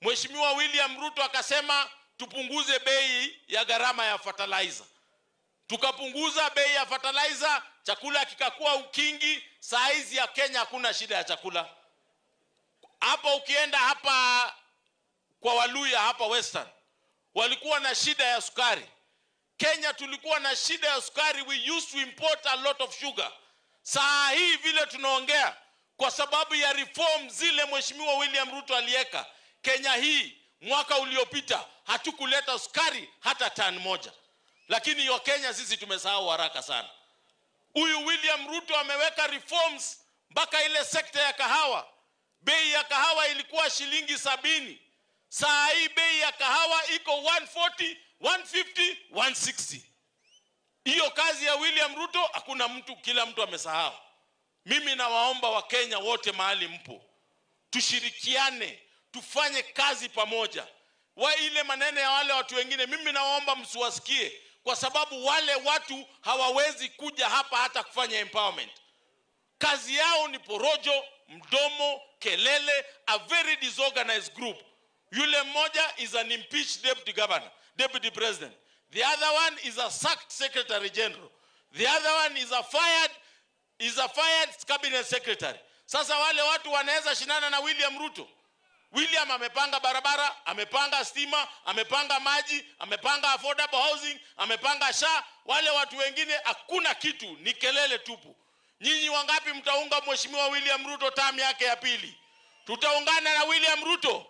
Mheshimiwa William Ruto akasema tupunguze bei ya gharama ya fertilizer. Tukapunguza bei ya fertilizer, chakula kikakuwa ukingi. Saa hizi ya Kenya hakuna shida ya chakula. Hapa ukienda hapa kwa Waluya hapa Western, walikuwa na shida ya sukari. Kenya tulikuwa na shida ya sukari, we used to import a lot of sugar. Saa hii vile tunaongea, kwa sababu ya reform zile Mheshimiwa William Ruto alieka, Kenya hii mwaka uliopita hatukuleta sukari hata tani moja. Lakini wa Kenya sisi tumesahau haraka sana. Huyu William Ruto ameweka reforms mpaka ile sekta ya kahawa. Bei ya kahawa ilikuwa shilingi 70. Saa hii bei ya kahawa iko 140, 150, 160. Hiyo kazi ya William Ruto hakuna mtu, kila mtu amesahau. Mimi nawaomba Wakenya wote mahali mpo, tushirikiane, tufanye kazi pamoja. Wa ile maneno ya wale watu wengine, mimi nawaomba msiwasikie, kwa sababu wale watu hawawezi kuja hapa hata kufanya empowerment. Kazi yao ni porojo, mdomo, kelele, a very disorganized group. Yule mmoja is an impeached deputy governor, deputy president. The other one is a sacked secretary general. The other one is a fired cabinet secretary. Sasa wale watu wanaweza shindana na William Ruto? William amepanga barabara, amepanga stima, amepanga maji, amepanga affordable housing, amepanga SHA. Wale watu wengine hakuna kitu, ni kelele tupu. Nyinyi wangapi mtaunga Mheshimiwa William Ruto term yake ya pili? Tutaungana na William Ruto,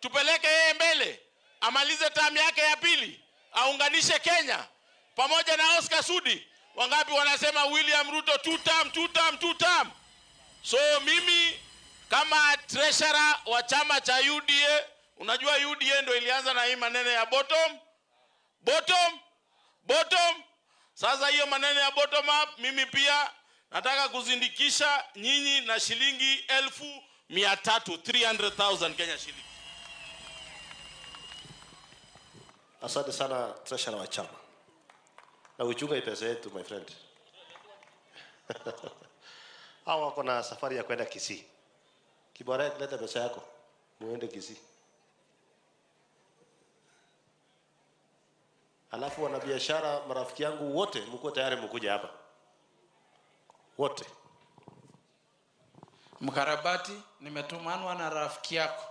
tupeleke yeye mbele, amalize term yake ya pili, aunganishe Kenya pamoja na Oscar Sudi. Wangapi wanasema William Ruto two term, two term, two term? So mimi kama treasurer wa chama cha UDA, unajua UDA ndo ilianza na hii maneno ya bottom, bottom, bottom. Sasa hiyo maneno ya bottom up, mimi pia nataka kuzindikisha nyinyi na shilingi 300,000, 300,000 Kenya shilling. Asante sana treasurer wa chama. Na uchunga pesa yetu, my friend. Hawa wako na safari ya kwenda Kisii. Kibora, leta pesa yako muende Kisii. Alafu wanabiashara marafiki yangu wote mko tayari mkuje hapa. Wote. Mkarabati, nimetumanwa na rafiki yako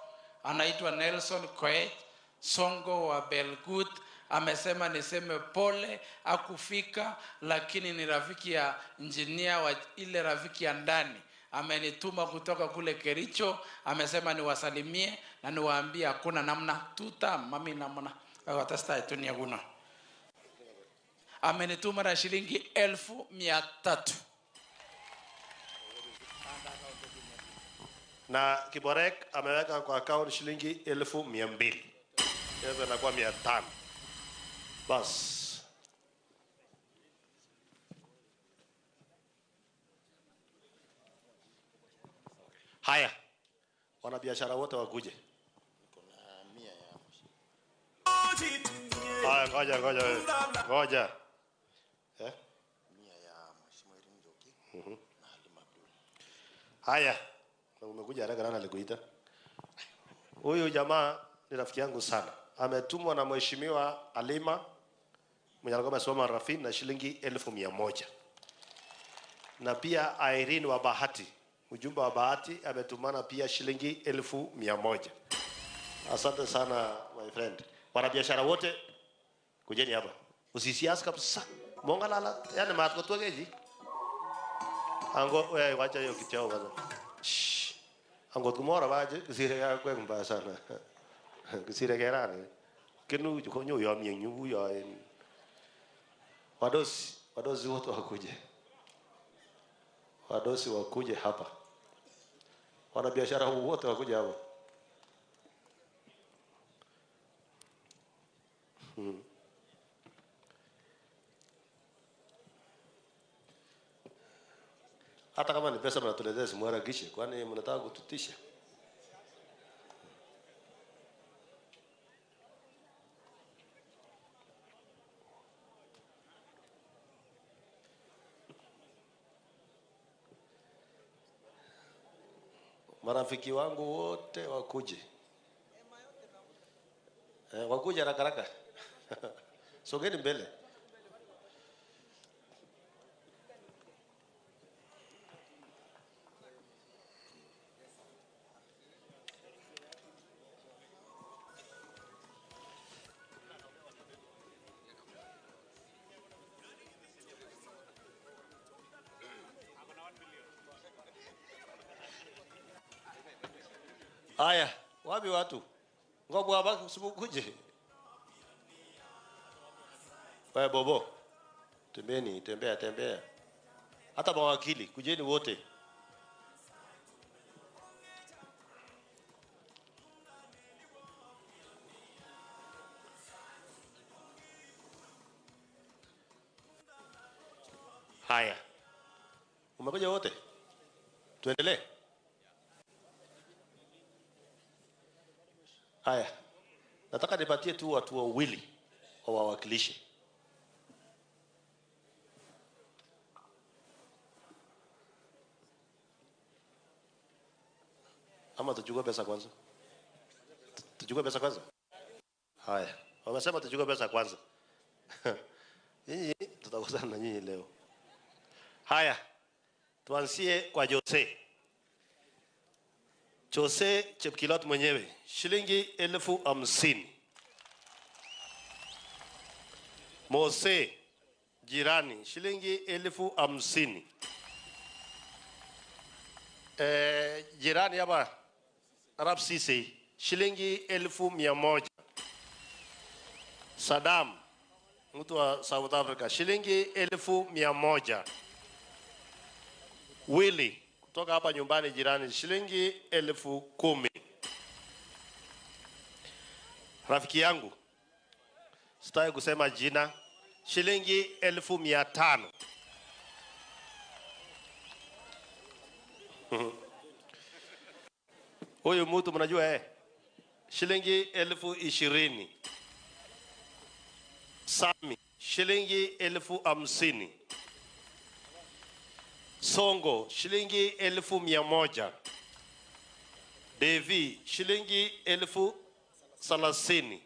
anaitwa Nelson Koech Songo wa Belgut. Amesema niseme pole akufika, lakini ni rafiki ya engineer wa ile rafiki ya ndani. Amenituma kutoka kule Kericho, amesema niwasalimie na niwaambie hakuna namna tuta mami namna akatasta itunia kuna. Amenituma na shilingi 300,000. Na Kiborek ameweka kwa account shilingi 200,000. Hiyo inakuwa 500. Bas. Haya, wanabiashara wote wakuje. Haya, ngoja ngoja ngoja. Eh? Haya, umekuja haraka, nani alikuita? Huyu jamaa ni rafiki yangu sana. Ametumwa na Mheshimiwa Alima mwenye alikuwa amesoma Rafin na shilingi 1,100. Na pia Irene wa Bahati, mjumbe wa Bahati, ametumana pia shilingi 1,100. Asante sana my friend. Wanabiashara wote kujeni hapa. Usisiasi kabisa. Mongalala, yani matko tugeji. Ango wewe wacha hiyo kitu yao kwanza. Shh. Ango tumora baje kisire ya kwa mbaya sana. Kisire kerane. Kinu konyo ya mienyu ya wadosi, wadosi wote wakuje. Wadosi wakuje hapa. Wanabiashara wote wakuje hapa. Hata kama ni pesa mnatuletea, simuharakishe, kwani mnataka kututisha? Marafiki wangu wote wakuje. Wakuje haraka haraka. Sogeni mbele. Haya, wapi watu? Ngobu hapa usikuje. Wewe bobo. Tembeni, tembea, tembea. Hata mawakili, kujeni wote. Haya. Umekuja wote? Tuendelee. Haya. Nataka nipatie tu watu wawili wawakilishe. Ama tuchukue pesa kwanza. Tuchukue pesa kwanza. Haya, wamesema tuchukue pesa kwanza. Nyinyi tutakosana na nyinyi leo. Haya, tuanzie kwa Jose. Jose Chepkilot mwenyewe, shilingi 50,000. Mose jirani, shilingi 50,000. Jirani hapa Arab Sisi, shilingi 100,000. Saddam mtu wa South Africa, shilingi 100,000. Willy kutoka hapa nyumbani jirani, shilingi 10,000. Rafiki yangu, sitaki kusema jina, shilingi 500,000. Huyu mtu mnajua shilingi 20,000. Sami, shilingi 50,000. Songo, shilingi 100,000. Devi, shilingi 30,000.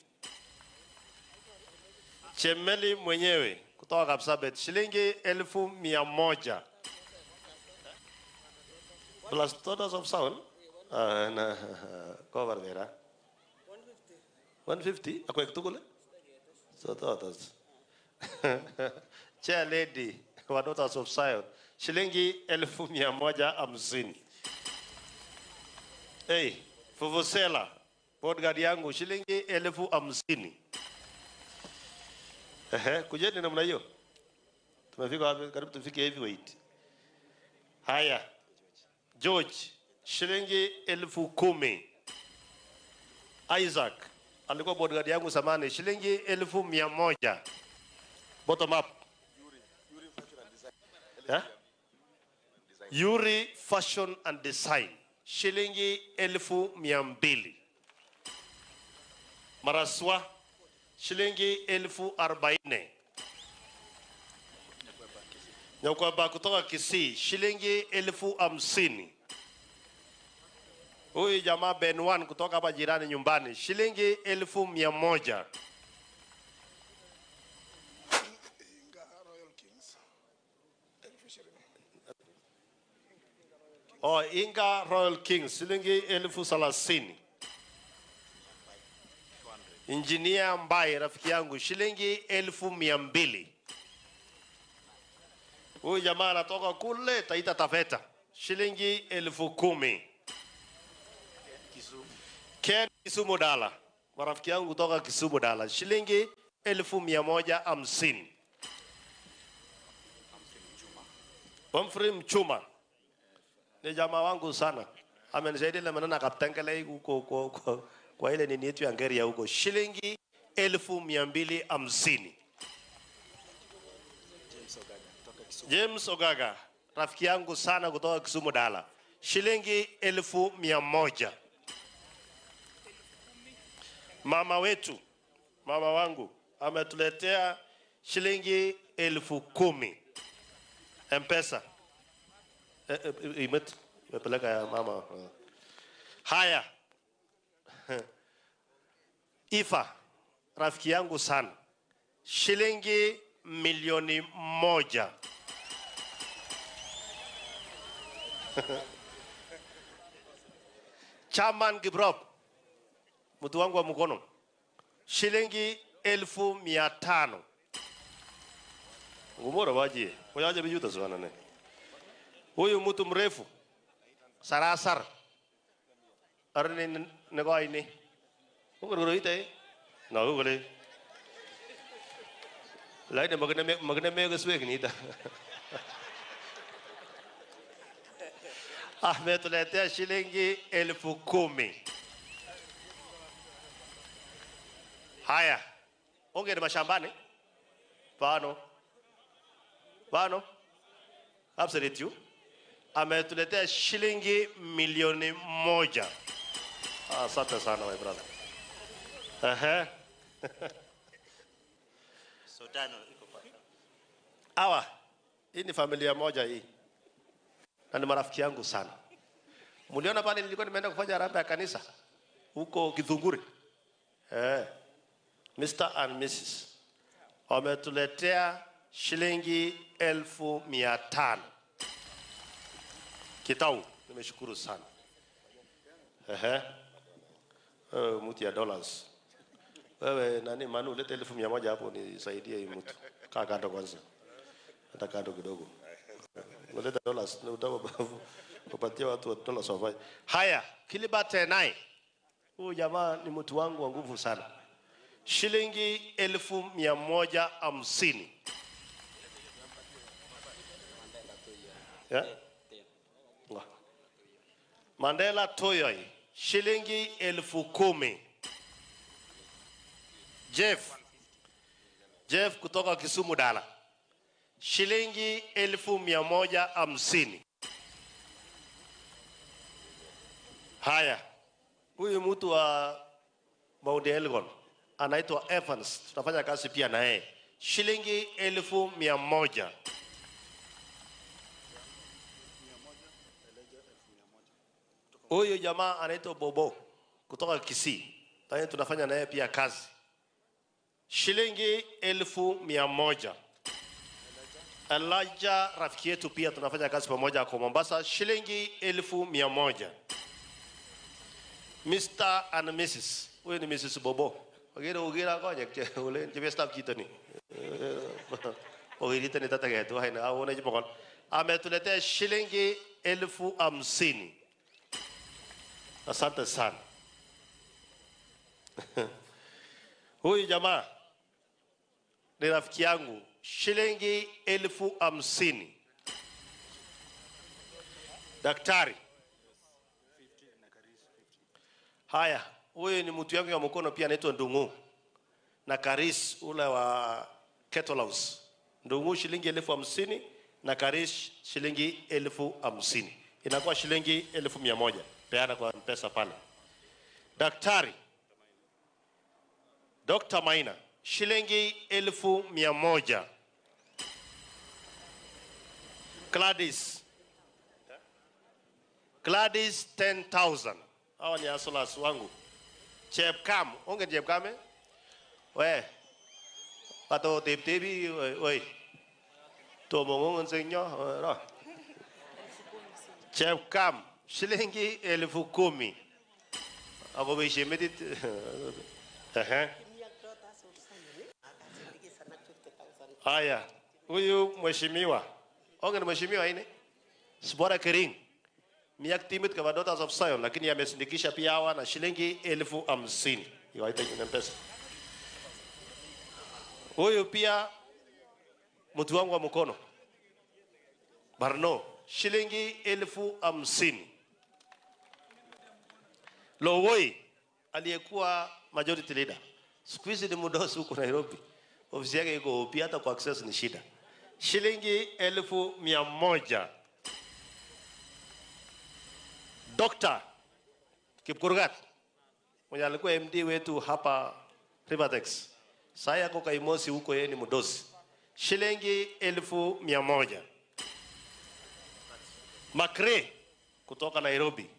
Chemeli mwenyewe kutoka Kapsabet, shilingi 100,000. Plus totals of sound. Na cover there. 150. Akwek tukule. So daughters. Chair lady wa Daughters of Zion, shilingi 150,000. Hey, Fuvusela, bodyguard yangu, shilingi 50,000. Ehe, kujeni namna hiyo. Tumefika wapi? Karibu tufike heavyweight. Haya. George, shilingi 10,000. Isaac alikuwa bodyguard yangu zamani, shilingi 100,000. Bottom up. Yeah? Yuri Fashion and Design, shilingi 200,000. Maraswa, shilingi 40,000. Nyakwaba kutoka Kisii, shilingi 50,000. Huyu jamaa Ben One kutoka hapa jirani nyumbani, shilingi 100,000. Oh, Inga Royal Kings, shilingi 30,000. Engineer Mbai, rafiki yangu, shilingi 200,000. Huyu jamaa anatoka kule Taita Taveta, shilingi 10,000. Ken Kisumu Dala, marafiki yangu kutoka Kisumu Dala, shilingi 150,000. Humphrey Mchuma ni jamaa wangu sana, amenisaidia ile maneno akaptengele huko kwa, kwa ile nini yetu ya Ngeria huko, shilingi 250,000. James Ogaga, rafiki yangu sana kutoka Kisumu Dala, shilingi 100,000. Mama wetu, mama wangu ametuletea shilingi 10,000 M-Pesa. Imepeleka ya mama. Haya. Ifa, rafiki yangu sana, shilingi 1,000,000. Chairman Gibrop, mtu wangu wa mkono, shilingi 500,000. Ngumora waje, waje bijuta sana ne. Huyu mtu mrefu sarasar arni negoini. Ungoro ite. Na ugole. Laine magne me geswek ni ta. Ametuletea shilingi 10,000. Haya. Ongea mashambani. Pano. Pano. Absolutely. Ametuletea shilingi 1,000,000. Asante sana my brother. Ehe. Sodano iko pale. Hawa, hii ni familia moja hii. Na ni marafiki yangu sana. Mliona pale nilikuwa nimeenda kufanya harambee ya kanisa huko Githunguri. Mr. and Mrs. Wametuletea shilingi 500,000. Kitau, nimeshukuru sana. Mtu ya dollars. Wewe nani Manu, leta 1,100 hapo nisaidie hii mtu. Kaa kando kwanza. Hata kando kidogo. Leta dollars na utapatia watu wa dollars wafanye. Haya, Kilibate naye. Huyu jamaa ni mtu wangu wa nguvu sana. Shilingi 150,000. Yeah? Mandela Toyoi, shilingi 10,000. Jeff kutoka Kisumu Dala, shilingi 150,000. Haya, huyu mtu wa Mount Elgon anaitwa Evans, tunafanya kazi pia na yeye, shilingi 100,000. Huyu jamaa anaitwa Bobo kutoka Kisii, tunafanya naye pia kazi, shilingi 100,000. Elijah rafiki yetu pia tunafanya kazi pamoja kwa Mombasa, shilingi 1,100. Mr. and Mrs. Huyu ni Mrs. Bobo. Ogira ogira konye ule chepestab chito ni. Ogirite ni tata getu haina aone jipokon. Ametuletea shilingi 50,000. Asante sana. Huyu jamaa ni rafiki yangu, shilingi 50,000. Daktari. Haya, huyu ni mtu yangu ya mkono pia anaitwa Ndungu. Na Karis ule wa Kettle House. Ndungu shilingi 50,000 na Karis shilingi 50,000. Inakuwa shilingi 100,000. Peana kwa pesa pale. Daktari Dr. Maina shilingi 1,100. Gladys 10,000. Hawa ni asolas wangu. Chepkam, onge Chepkam eh? We. Pato tip-tipi we. Tomongo nsenyo ro. Chepkam shilingi 10,000. Ako beishe metit. Haya, huyu mheshimiwa. Onge ni mheshimiwa ine. Sibora Kering. Miak timit kama Daughters of Zion, lakini amesindikisha pia hawa na shilingi 50,000. Iwaita ni pesa. Huyu pia mtu wangu wa mkono. Barno, shilingi 50,000. Lowoi aliyekuwa majority leader. Siku hizi ni mdosi huko Nairobi. Ofisi yake iko pia hata kwa access ni shida. Shilingi 100,000. Dr. Kipkurgat mwenye alikuwa MD wetu hapa Rivertex. Saya kwa Kaimosi huko, yeye ni mdosi. Shilingi 100,000. Makre kutoka Nairobi,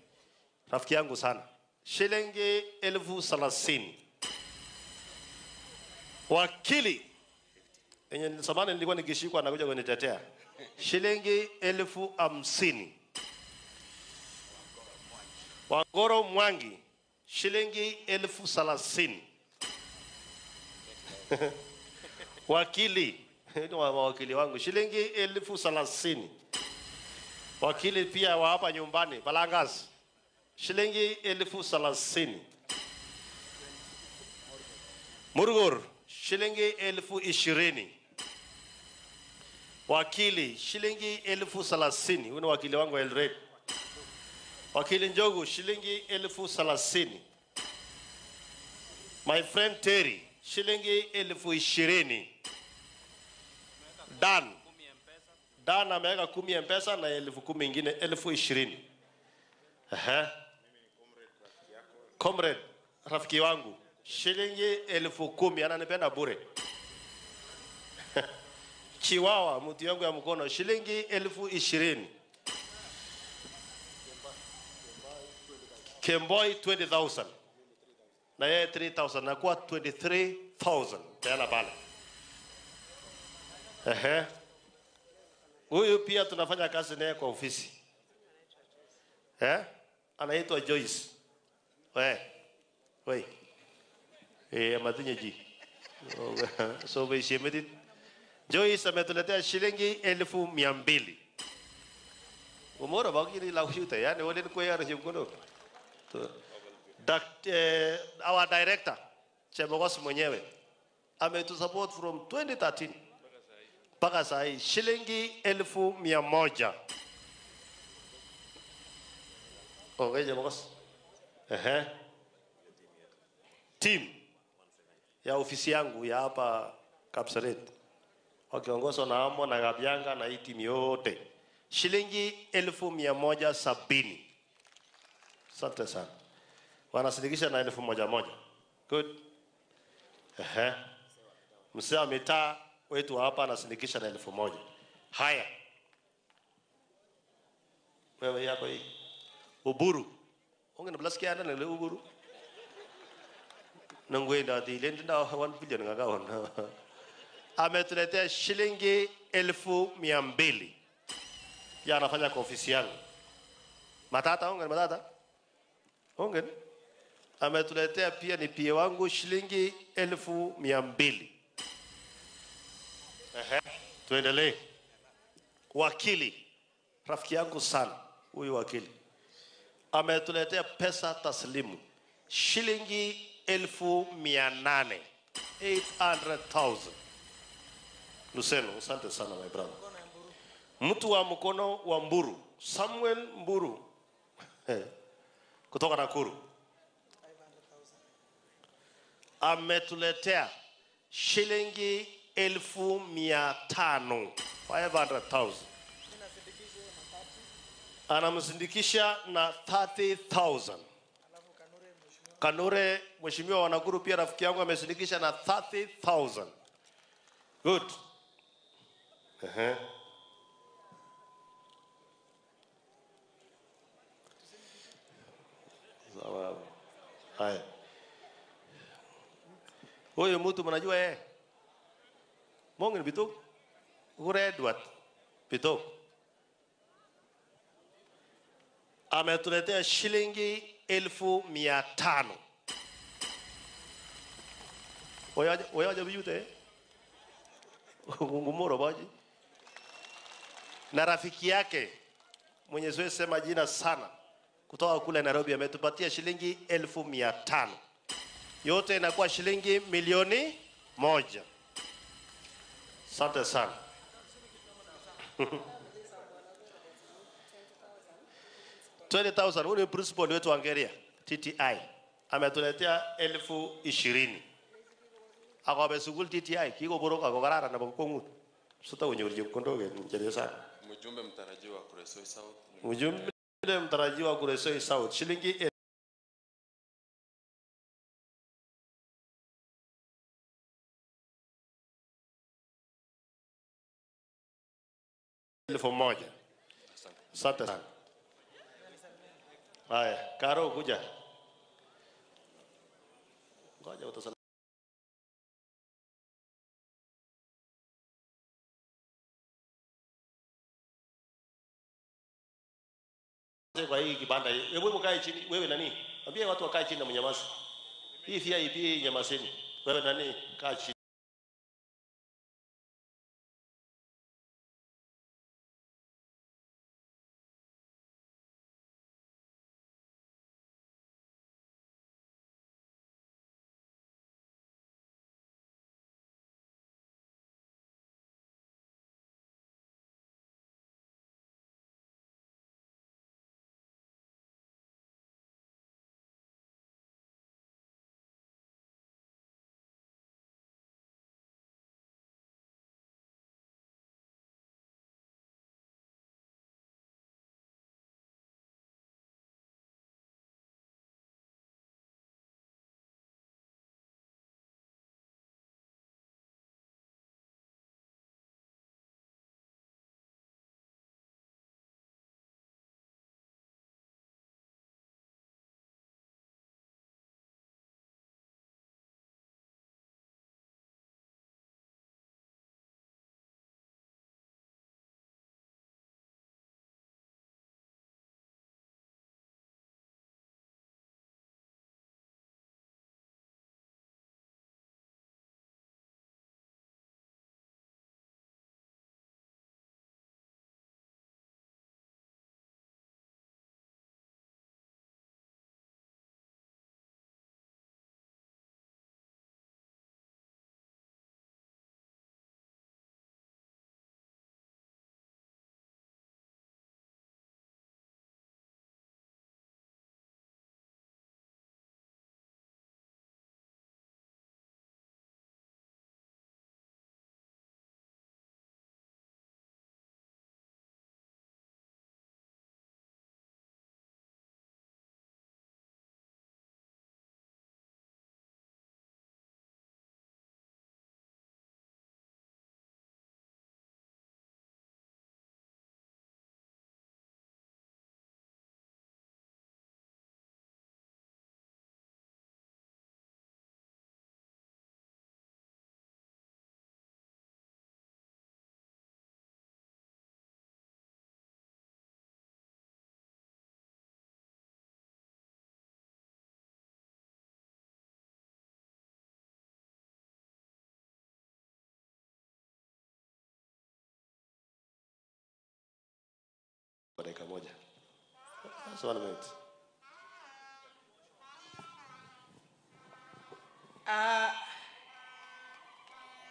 rafiki yangu sana, shilingi 30,000. Wakili yenye zamani nilikuwa nikishikwa anakuja kunitetea, shilingi 50,000. Wangoro Mwangi shilingi 30,000. Wakili ni wakili wangu shilingi 30,000. Wakili pia wa hapa nyumbani Balangas shilingi 30,000. Murgur shilingi 20,000. Wakili shilingi 30,000. Huyu ni wakili wangu Elred. Wakili Njogu shilingi 30,000. My friend Terry shilingi 20,000. Dan ameweka 10 M-Pesa na 10,000 ingine 20,000. Comrade rafiki wangu shilingi 10,000, ananipenda bure. Chiwawa mtu yangu ya mkono shilingi 20,000. Kemboi 20,000. Na yeye 3,000 nakuwa 23,000. Peana pale. Ehe. Huyu pia tunafanya kazi naye kwa ofisi. Eh? Anaitwa Joyce. We. We. Eh, matinye ji. So we Joyce ametuletea shilingi 200,000. Umora bagini la ushuta yani wale ni kwa yaro mkono. Our director Chebogos mwenyewe ametusupport from 2013 mpaka saa hii shilingi 100,000. Okay, Chebogos. Ehe. Team ya ofisi yangu ya hapa Kapseret wakiongozwa na Amo na Gabianga na hii timu yote shilingi 170,000. Asante sana. Wanasindikisha na 1,000. Good. Ehe. Mzee wa mitaa wetu hapa anasindikisha na 1,000. Haya. Wewe yako hii. Uburu. Onge na blasikia ana na Uburu. Nangwenda dile ndio 1 billion ngakaona. Ametuletea shilingi 200,000. Ya anafanya kwa ofisi yangu. Matata onge matata. Onge. Ametuletea pia ni pia wangu shilingi 200,000. Ehe, tuendelee. Wakili, rafiki yangu sana, huyu wakili ametuletea pesa taslimu shilingi 800,000, 800,000. Luseno, asante sana my brother. Mtu wa mkono wa Mburu, Samuel Mburu kutoka Nakuru ametuletea shilingi 500,000, 500,000. Anamsindikisha na 30,000. Kanure mheshimiwa wa Nakuru pia rafiki yangu amesindikisha na 30,000. Good. Ehe. Sawa. Haya. Huyu mtu mnajua yeye? Mongen Bitok. Kure Edward Bitok. Ametuletea shilingi 500,000. Oyaje biyute? Ngumoro baji. Na rafiki yake mwenye siwezi sema jina sana kutoka kule Nairobi ametupatia shilingi 500,000. Yote inakuwa shilingi 1,000,000. Asante sana. 20,000. Huyu ni principal wetu wa Angeria TTI ametuletea 20,000. Akabe sukul TTI kikoboroka kokararan nebo kwongut. Sota konyor chepkondok en chepyosa. Mjumbe mtarajiwa Kuresoi South. Mjumbe mtarajiwa Kuresoi South shilingi 1,000. Asante sana. Haya, Karo kuja. Ngoja utasala. Kwa hii kibanda, hebu mkae chini wewe nani? Ambia watu wakae chini na mnyamaze. Hii VIP nyamazeni. Wewe nani? Kaa chini. Kwa dakika moja. Just 1 minute.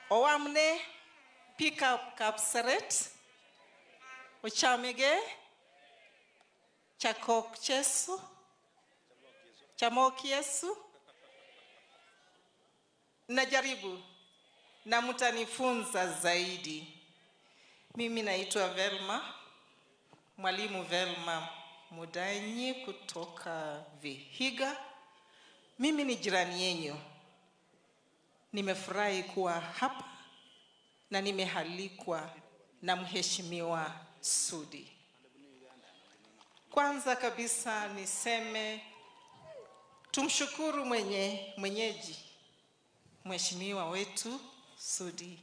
Owamne pick up Kapseret Ochamege Chakok Chesu Chamok Yesu. Najaribu na mtanifunza zaidi. Mimi naitwa Velma, Mwalimu Velma Mudanyi kutoka Vihiga. Mimi ni jirani yenyu. Nimefurahi kuwa hapa na nimehalikwa na Mheshimiwa Sudi. Kwanza kabisa niseme tumshukuru mwenyeji Mheshimiwa wetu Sudi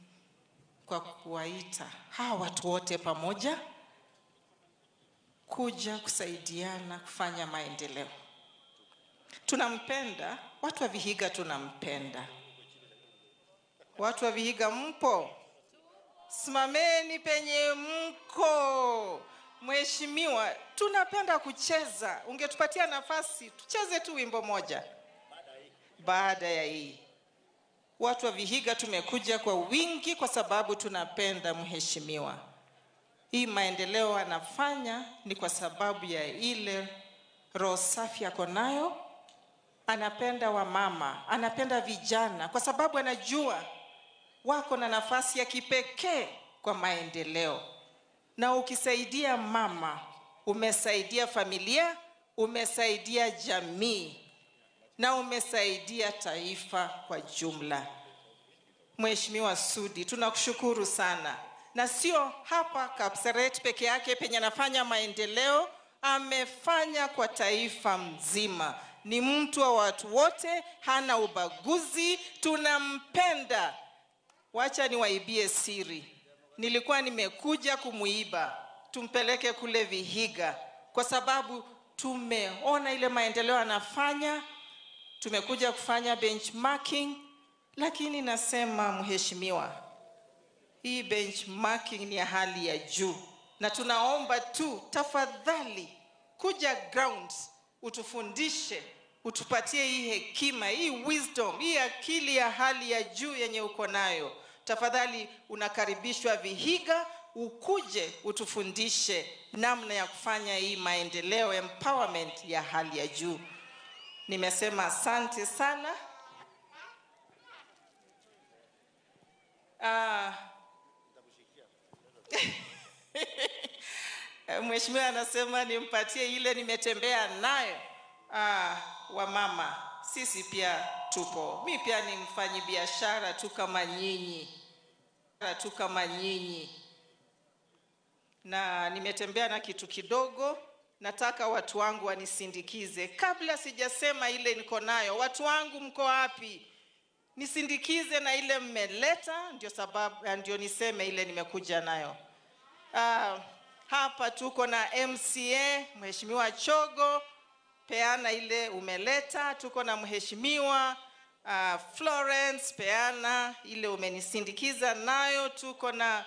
kwa kuwaita hawa watu wote pamoja kuja kusaidiana kufanya maendeleo. Tunampenda, watu wa Vihiga tunampenda. Watu wa Vihiga mpo? Simameni penye mko. Mheshimiwa, tunapenda kucheza. Ungetupatia nafasi tucheze tu wimbo moja baada ya hii. Watu wa Vihiga tumekuja kwa wingi kwa sababu tunapenda mheshimiwa. Hii maendeleo anafanya ni kwa sababu ya ile roho safi ako nayo. Anapenda wamama, anapenda vijana kwa sababu anajua wako na nafasi ya kipekee kwa maendeleo. Na ukisaidia mama, umesaidia familia, umesaidia jamii na umesaidia taifa kwa jumla. Mheshimiwa Sudi, tunakushukuru sana. Na sio hapa Kapseret peke yake penye anafanya maendeleo, amefanya kwa taifa mzima. Ni mtu wa watu wote, hana ubaguzi, tunampenda. Wacha niwaibie siri. Nilikuwa nimekuja kumuiba, tumpeleke kule Vihiga kwa sababu tumeona ile maendeleo anafanya. Tumekuja kufanya benchmarking, lakini nasema mheshimiwa, hii benchmarking ni ya hali ya juu. Na tunaomba tu tafadhali kuja ground utufundishe, utupatie hii hekima, hii wisdom, hii akili ya hali ya juu yenye uko nayo. Tafadhali unakaribishwa Vihiga, ukuje utufundishe namna ya kufanya hii maendeleo, empowerment ya hali ya juu. Nimesema asante sana. Mheshimiwa anasema nimpatie ile nimetembea nayo. Wamama, sisi pia tupo. Mi pia ni mfanyi biashara tu kama nyinyi. Na nimetembea na kitu kidogo. Nataka watu wangu wanisindikize. Kabla sijasema ile niko nayo, watu wangu mko wapi? Nisindikize na ile mmeleta, ndio sababu ndio niseme ile nimekuja nayo. Hapa tuko na MCA Mheshimiwa Chogo, peana ile umeleta. Tuko na Mheshimiwa Florence, peana ile umenisindikiza nayo. Tuko na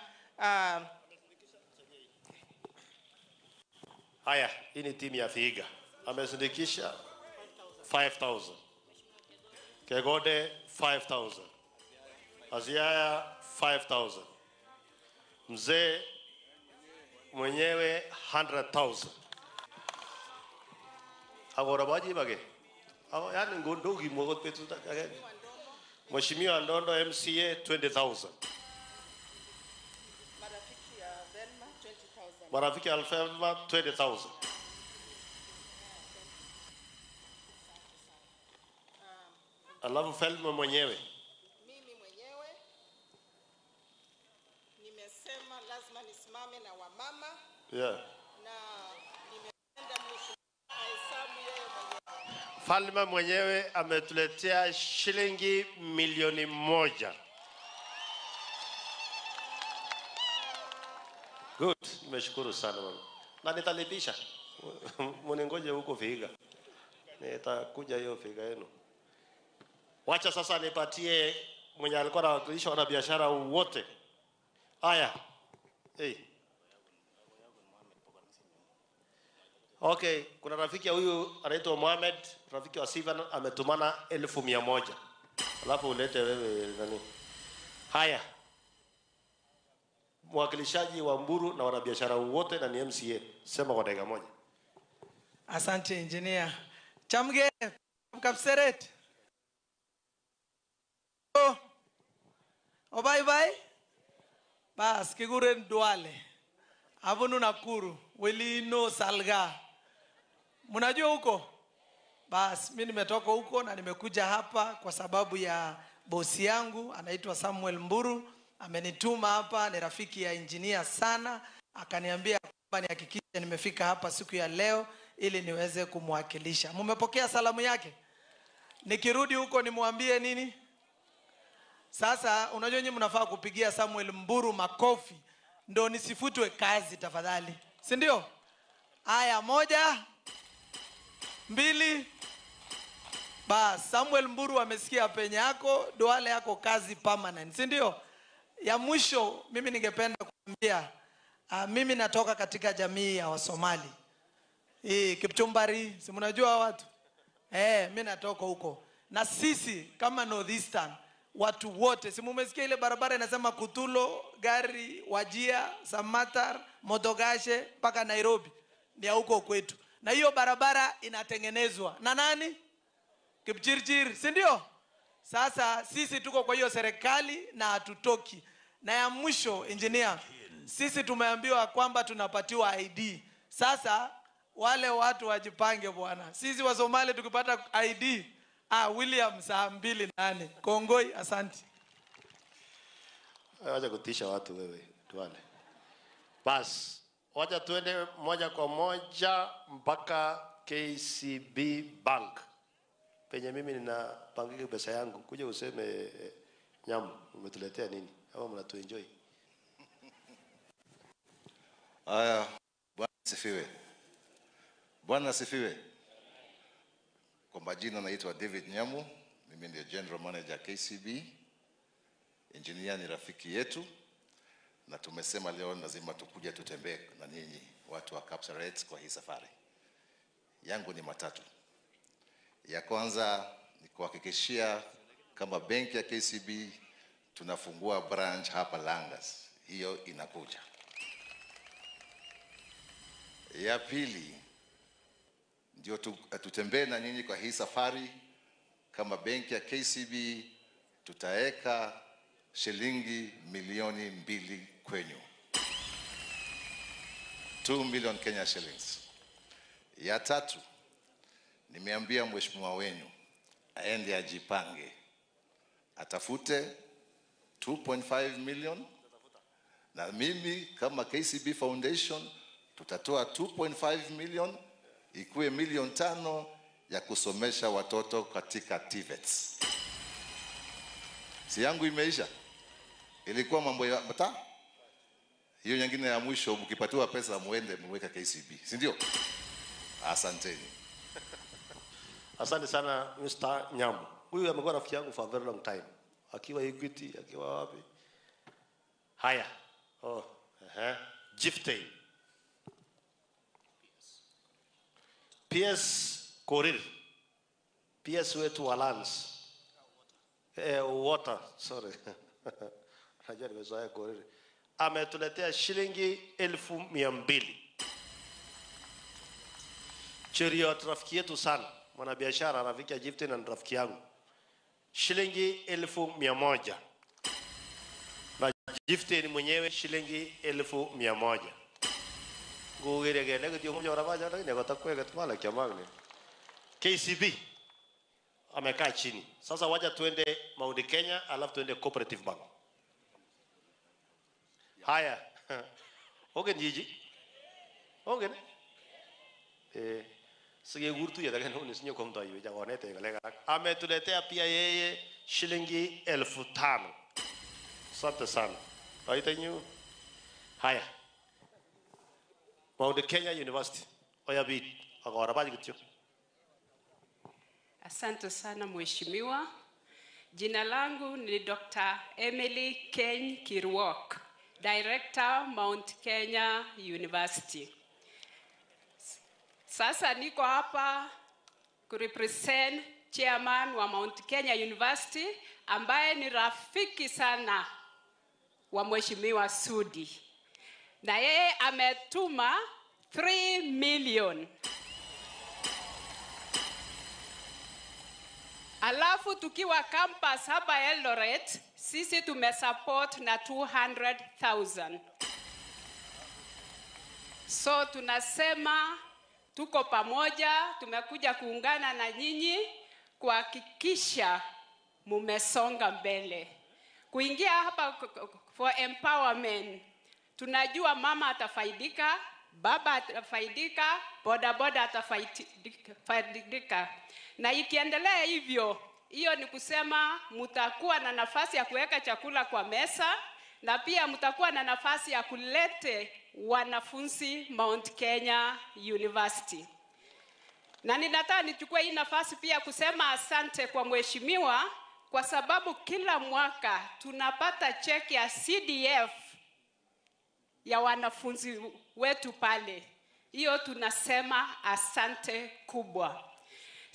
Haya, hii ni timu ya Vihiga. Amesindikisha 5,000. Kegode 5,000. Aziaya 5,000. Mzee mwenyewe 100,000. Agorabaji bage. Ago yani ngondogi mwogot petu takage. Mheshimiwa Ndondo MCA 20,000. Marafiki Alfema 20,000. Alafu Felma mwenyewe. Mimi mwenyewe nimesema lazima nisimame na wamama. Yeah. Na nimeenda mheshimiwa ahesabu yeye mwenyewe. Falma mwenyewe ametuletea shilingi 1,000,000. Good, nimeshukuru sana mama. Na nitalipisha. Mningoje huko Vihiga. Nitakuja hiyo Vihiga yenu. Wacha sasa nipatie mwenye alikuwa anawakilisha wanabiashara wote. Haya. Hey. Okay, kuna rafiki ya huyu anaitwa Mohamed, rafiki wa Sivan ametumana 100,000. Alafu ulete wewe nani? Haya. Mwakilishaji wa Mburu na wanabiashara wote na ni MCA. Sema kwa dakika moja. Asante engineer. Chamge Kapseret. Oh. Oh, bye bye. Bas kiguren Duale. Abunu Nakuru, Welino Salga. Mnajua huko? Bas mimi nimetoka huko na nimekuja hapa kwa sababu ya bosi yangu anaitwa Samuel Mburu, amenituma hapa, ni rafiki ya engineer sana, akaniambia kwamba nihakikishe nimefika hapa siku ya leo ili niweze kumwakilisha. Mmepokea salamu yake? Nikirudi huko nimwambie nini? Sasa unajua nyinyi mnafaa kupigia Samuel Mburu makofi ndo nisifutwe kazi tafadhali. Si ndio? Aya, 1 2. Bas, Samuel Mburu amesikia penye yako, Duale yako kazi permanent, si ndio? Ya mwisho mimi ningependa kuambia, mimi natoka katika jamii ya Wasomali. Hii Kipchumbari, si mnajua watu? Mimi natoka huko. Na sisi kama Northeastern watu wote, si mumesikia ile barabara inasema Kutulo, gari, Wajia, Samatar, Modogashe mpaka Nairobi, ni huko kwetu. Na hiyo barabara inatengenezwa na nani? Kipchirchir, si ndio? Sasa sisi tuko kwa hiyo serikali na hatutoki. Na ya mwisho engineer, sisi tumeambiwa kwamba tunapatiwa ID. Sasa wale watu wajipange bwana. Sisi wa Somali tukipata ID, William saa 2:08. Kongoi, asante. Wacha kutisha watu wewe, Duale. Bas, wacha tuende moja kwa moja mpaka KCB Bank. Penye mimi ninapangika pesa yangu. Kuja useme Nyamu, umetuletea nini? Ama mnatuenjoy? Aya, Bwana asifiwe. Bwana asifiwe. Kwa majina naitwa David Nyamu, mimi ndiye General Manager KCB. Engineer ni rafiki yetu na tumesema leo lazima tukuje tutembee na ninyi watu wa Kapseret kwa hii safari. Yangu ni matatu. Ya kwanza ni kuhakikishia kama benki ya KCB tunafungua branch hapa Langas. Hiyo inakuja. Ya pili ndio tutembee na nyinyi kwa hii safari. Kama benki ya KCB tutaeka shilingi 2 milioni kwenyu. 2 million Kenya shillings. Ya tatu, nimeambia mheshimiwa wenyu aende ajipange, atafute 2.5 million, na mimi kama KCB Foundation tutatoa 2.5 million, ikuwe 5 milioni ya kusomesha watoto katika TVETs. Si yangu imeisha. Ilikuwa mambo ya bata. Hiyo nyingine ya mwisho, mkipatiwa pesa muende muweka KCB, si ndio? Asanteni. Asante sana Mr. Nyamu. Huyu amekuwa rafiki yangu for a very long time. Akiwa Equity, akiwa wapi? Haya. Oh, Giftain. PS Korir. PS wetu wa Lands. Water, sorry. Najua nimezoea Korir. Ametuletea shilingi 200,000. Cheruiyot rafiki yetu sana, mwanabiashara rafiki ya Giftain na rafiki yangu. Shilingi 100,000. Na Giftain mwenyewe shilingi 100,000. KCB amekaa chini. Sasa wacha tuende Mount Kenya alafu tuende Cooperative Bank. Haya. Ogen jiji. Ogen. Sige gurtu ya daga no nisinyo komta iwe jagonete ngale. Ametuletea pia yeye shilingi 5,000. Asante sana. Right. Haya. Mount Kenya University. Oyabit agora kityo. Asante sana mheshimiwa. Jina langu ni Dr. Emily Keny Kirwok, Director, Mount Kenya University. Sasa niko hapa kurepresent chairman wa Mount Kenya University ambaye ni rafiki sana wa Mheshimiwa Sudi. Na yeye ametuma 3 million. Alafu tukiwa campus hapa Eldoret, sisi tumesupport na 200,000. So tunasema tuko pamoja, tumekuja kuungana na nyinyi kuhakikisha mumesonga mbele. Kuingia hapa for empowerment, tunajua mama atafaidika, baba atafaidika, bodaboda atafaidika. Na ikiendelea hivyo, hiyo ni kusema mtakuwa na nafasi ya kuweka chakula kwa meza, na pia mtakuwa na nafasi ya kulete wanafunzi Mount Kenya University. Na ninataka nichukue hii nafasi pia kusema asante kwa mheshimiwa, kwa sababu kila mwaka tunapata cheki ya CDF ya wanafunzi wetu pale. Hiyo tunasema asante kubwa.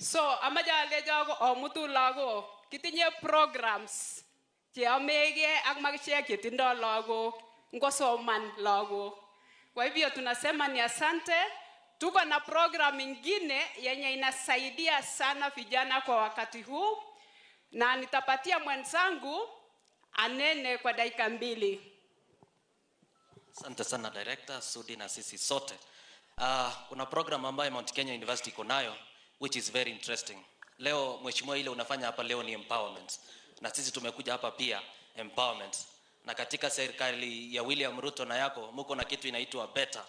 So amaja lejago omutu lago kitinye programs cheomege ak makishek chetindo lagok ngosoman lagok. Kwa hivyo tunasema ni asante. Tuko na program ingine yenye inasaidia sana vijana kwa wakati huu, na nitapatia mwenzangu anene kwa dakika 2. Asante sana Director Sudi na sisi sote. Kuna program ambayo Mount Kenya University iko nayo which is very interesting. Leo mheshimiwa, ile unafanya hapa leo ni empowerment. Na sisi tumekuja hapa pia empowerment. Na katika serikali ya William Ruto na yako mko na kitu inaitwa BETA,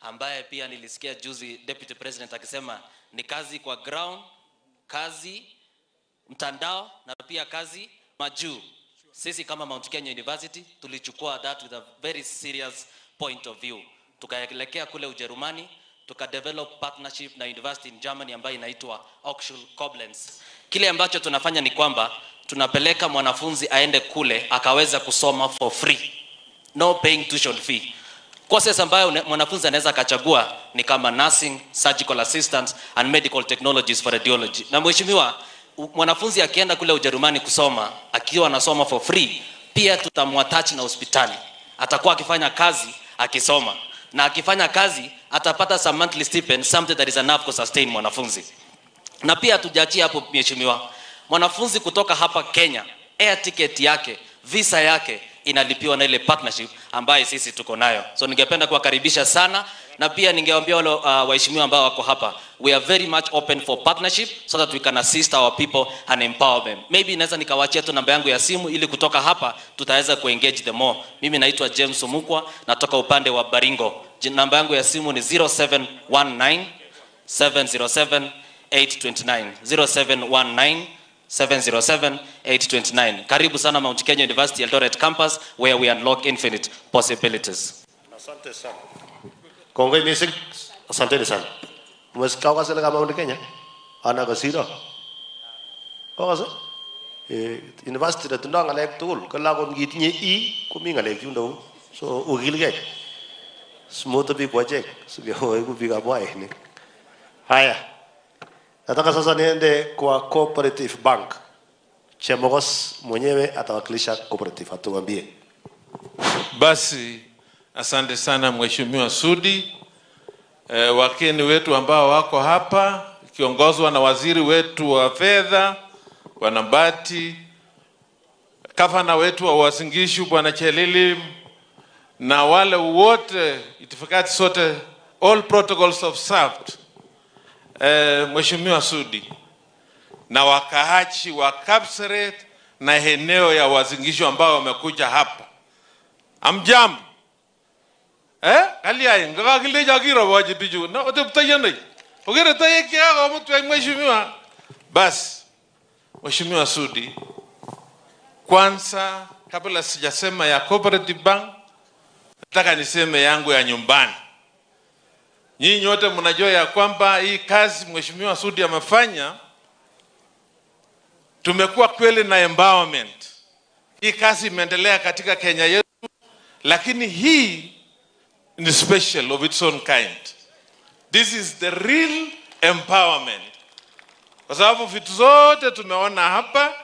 ambaye pia nilisikia juzi Deputy President akisema ni kazi kwa ground, kazi mtandao na pia kazi majuu. Sisi kama Mount Kenya University tulichukua that with a very serious point of view. Tukaelekea kule Ujerumani, tukadevelop partnership na university in Germany ambayo inaitwa Hochschule Koblenz. Kile ambacho tunafanya ni kwamba tunapeleka mwanafunzi aende kule akaweza kusoma for free. No paying tuition fee. Courses ambayo mwanafunzi anaweza akachagua ni kama nursing, surgical assistant and medical technologies for radiology. Na mheshimiwa, mwanafunzi akienda kule Ujerumani kusoma, akiwa anasoma for free, pia tutamwattach na hospitali. Atakuwa akifanya kazi akisoma. Na akifanya kazi atapata some monthly stipend, something that is enough to sustain mwanafunzi. Na pia tujaachia hapo mheshimiwa. Mwanafunzi kutoka hapa Kenya, air ticket yake, visa yake inalipiwa na ile partnership ambayo sisi tuko nayo. So ningependa kuwakaribisha sana, na pia ningewaambia wale waheshimiwa ambao wako hapa, we are very much open for partnership so that we can assist our people and empower them. Maybe naweza nikawaachia tu namba yangu ya simu ili kutoka hapa tutaweza kuengage them more. Mimi naitwa James Omukwa, natoka upande wa Baringo. Namba yangu ya simu ni 0719 707 829, 0719 707 829. Karibu sana Mount Kenya University Eldoret campus, where we unlock infinite possibilities. Asante sana. Kongoi missing. Asante sana. Umesikia kwa sala Mount Kenya? Ana kasira. Kwa sasa university na tunda ngalek tugul. Kala ko ngitinye i komi ngalek yundo. So ugilge. Smooth bi kwaje. Sio iku biga boy ni. Haya. Nataka sasa niende kwa Cooperative Bank. Chemogos mwenyewe atawakilisha Cooperative, atuambie. Basi asante sana Mheshimiwa Sudi. Wakeni wetu ambao wako hapa kiongozwa na waziri wetu wa fedha Bwana Mbati, gavana wetu wa Uasin Gishu Bwana Chelili, na wale wote itifakati sote, all protocols observed. Mheshimiwa Sudi na wakaachi wa Kapseret na eneo ya Uasin Gishu ambao wamekuja hapa, amjambo. Kalia ngakakile kirobochi bichu no oteptoyonoi okere toek chekakomutwech mheshimiwa. Basi Mheshimiwa Sudi, kwanza kabla sijasema ya Cooperative Bank, nataka niseme yangu ya nyumbani. Nyinyi wote mnajua ya kwamba hii kazi Mheshimiwa Sudi amefanya, tumekuwa kweli na empowerment. Hii kazi imeendelea katika Kenya yetu, lakini hii ni special of its own kind. This is the real empowerment. Kwa sababu vitu zote tumeona hapa,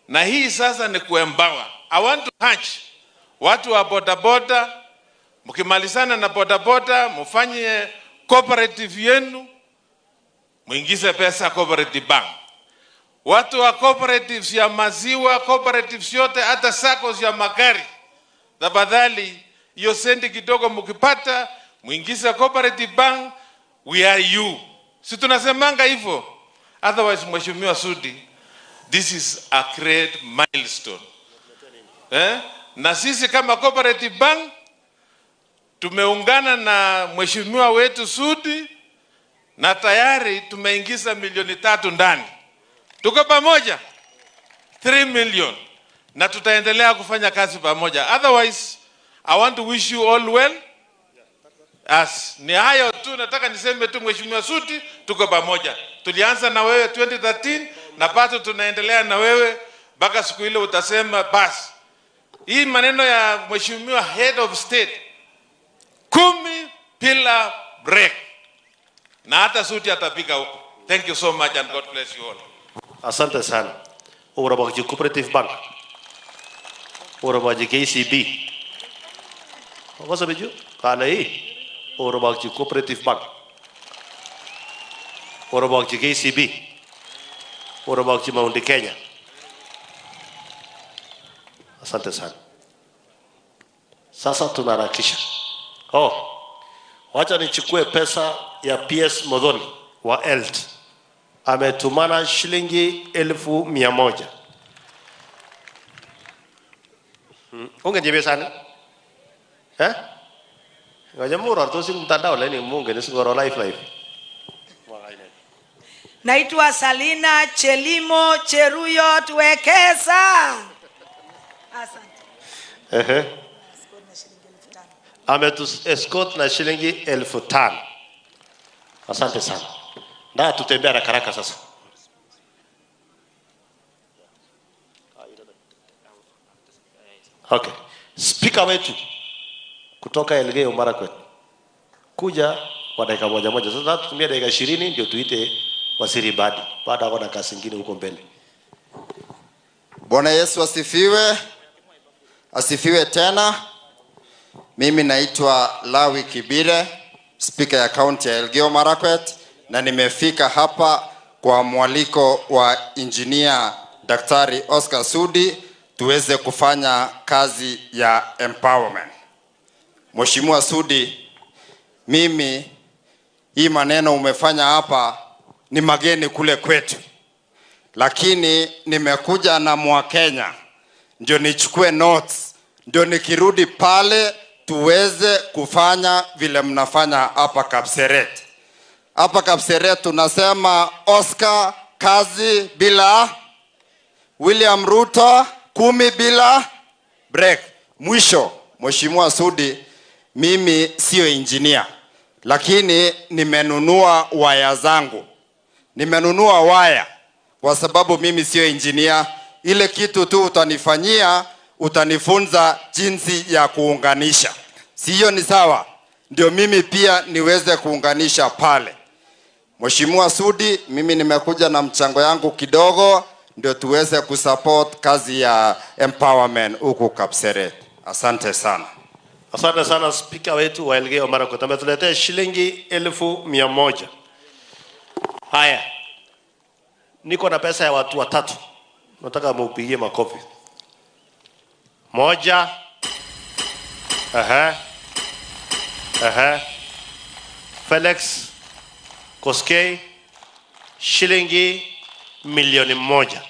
na hii sasa ni kuempower. I want to urge watu wa bodaboda, mkimalizana na bodaboda, mfanye cooperative yenu, muingize pesa cooperative bank. Watu wa cooperatives ya maziwa, cooperatives yote, hata SACCOs ya magari, tafadhali hiyo sendi kidogo mkipata, muingize cooperative bank. We are you. Si tunasemanga hivyo? Otherwise, Mheshimiwa Sudi, this is a great milestone. Na sisi kama cooperative bank tumeungana na Mheshimiwa wetu Sudi na tayari tumeingiza 3 milioni ndani. Tuko pamoja, 3 million, na tutaendelea kufanya kazi pamoja. Otherwise, I want to wish you all well. As ni hayo tu nataka niseme tu, Mheshimiwa Sudi, tuko pamoja. Tulianza na wewe 2013 na bado tunaendelea na wewe mpaka siku ile utasema basi. Hii maneno ya Mheshimiwa Head of State, 10 bila break, na hata Sudi atapika huko. Thank you so much and God bless you all. Asante sana. Oroboji Cooperative Bank. Oroboji KCB. Wasa biju? Kala hii. Oroboji Cooperative Bank. Oroboji KCB. Oroboji Mount Kenya. Asante sana. Sasa tunaharakisha. Oh. Wacha nichukue pesa ya PS Modhoni wa ELT. Ametumana shilingi 100,000. Unge sana? Eh? Ngoja muro tu si mtandao leni munge ni sigoro live live. Naitwa Salina Chelimo Cheruyot Wekesa. Asante. Ehe. Ametu escort na shilingi 5,000. Asante sana. Na tutembea haraka haraka sasa. Okay. Speaker wetu kutoka Elgeyo Marakwet kuja kwa dakika moja moja. Sasa tutumie dakika 20 ndio tuite Waziri Badi. Baada hapo na kazi nyingine huko mbele. Bwana Yesu asifiwe. Asifiwe tena. Mimi naitwa Lawi Kibire, speaker ya kaunti ya Elgeyo Marakwet, na nimefika hapa kwa mwaliko wa engineer Daktari Oscar Sudi tuweze kufanya kazi ya empowerment. Mheshimiwa Sudi, mimi hii maneno umefanya hapa ni mageni kule kwetu, lakini nimekuja na Mwakenya ndio nichukue notes, ndio nikirudi pale tuweze kufanya vile mnafanya hapa Kapseret. Hapa Kapseret tunasema Oscar kazi bila, William Ruto 10 bila break. Mwisho, Mheshimiwa Sudi, mimi sio engineer, lakini nimenunua waya zangu. Nimenunua waya kwa sababu mimi sio engineer. Ile kitu tu utanifanyia, utanifunza jinsi ya kuunganisha. Sio ni sawa? Ndio mimi pia niweze kuunganisha pale. Mheshimiwa Sudi, mimi nimekuja na mchango yangu kidogo ndio tuweze kusupport kazi ya empowerment huku Kapseret. Asante sana. Asante sana speaker wetu wa Elgeyo Marakwet. Ametuletea shilingi 1,100. Haya. Niko na pesa ya watu watatu. Nataka muupigie makofi. 1. Aha. Aha. Felix Koskei shilingi 1,000,000.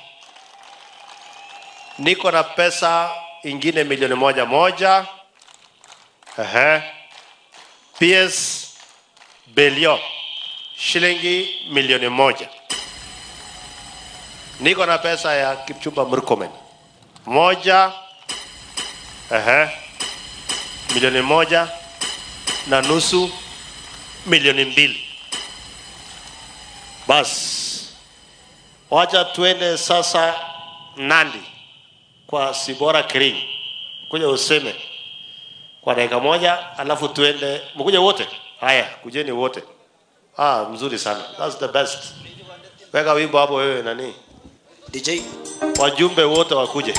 Niko na pesa ingine 1,100,000. Aha. PS Belio shilingi 1,000,000. Niko na pesa ya Kipchumba Murkomen 1. Aha. 1.5 million, 2 million. Bas, wacha tuende sasa Nandi kwa Sibora Kering. Kuja useme kwa dakika moja, alafu tuende. Mkuje wote. Haya, kujeni wote. Ah, mzuri sana. That's the best. Weka wimbo hapo wewe nani? DJ. Wajumbe wote wakuje.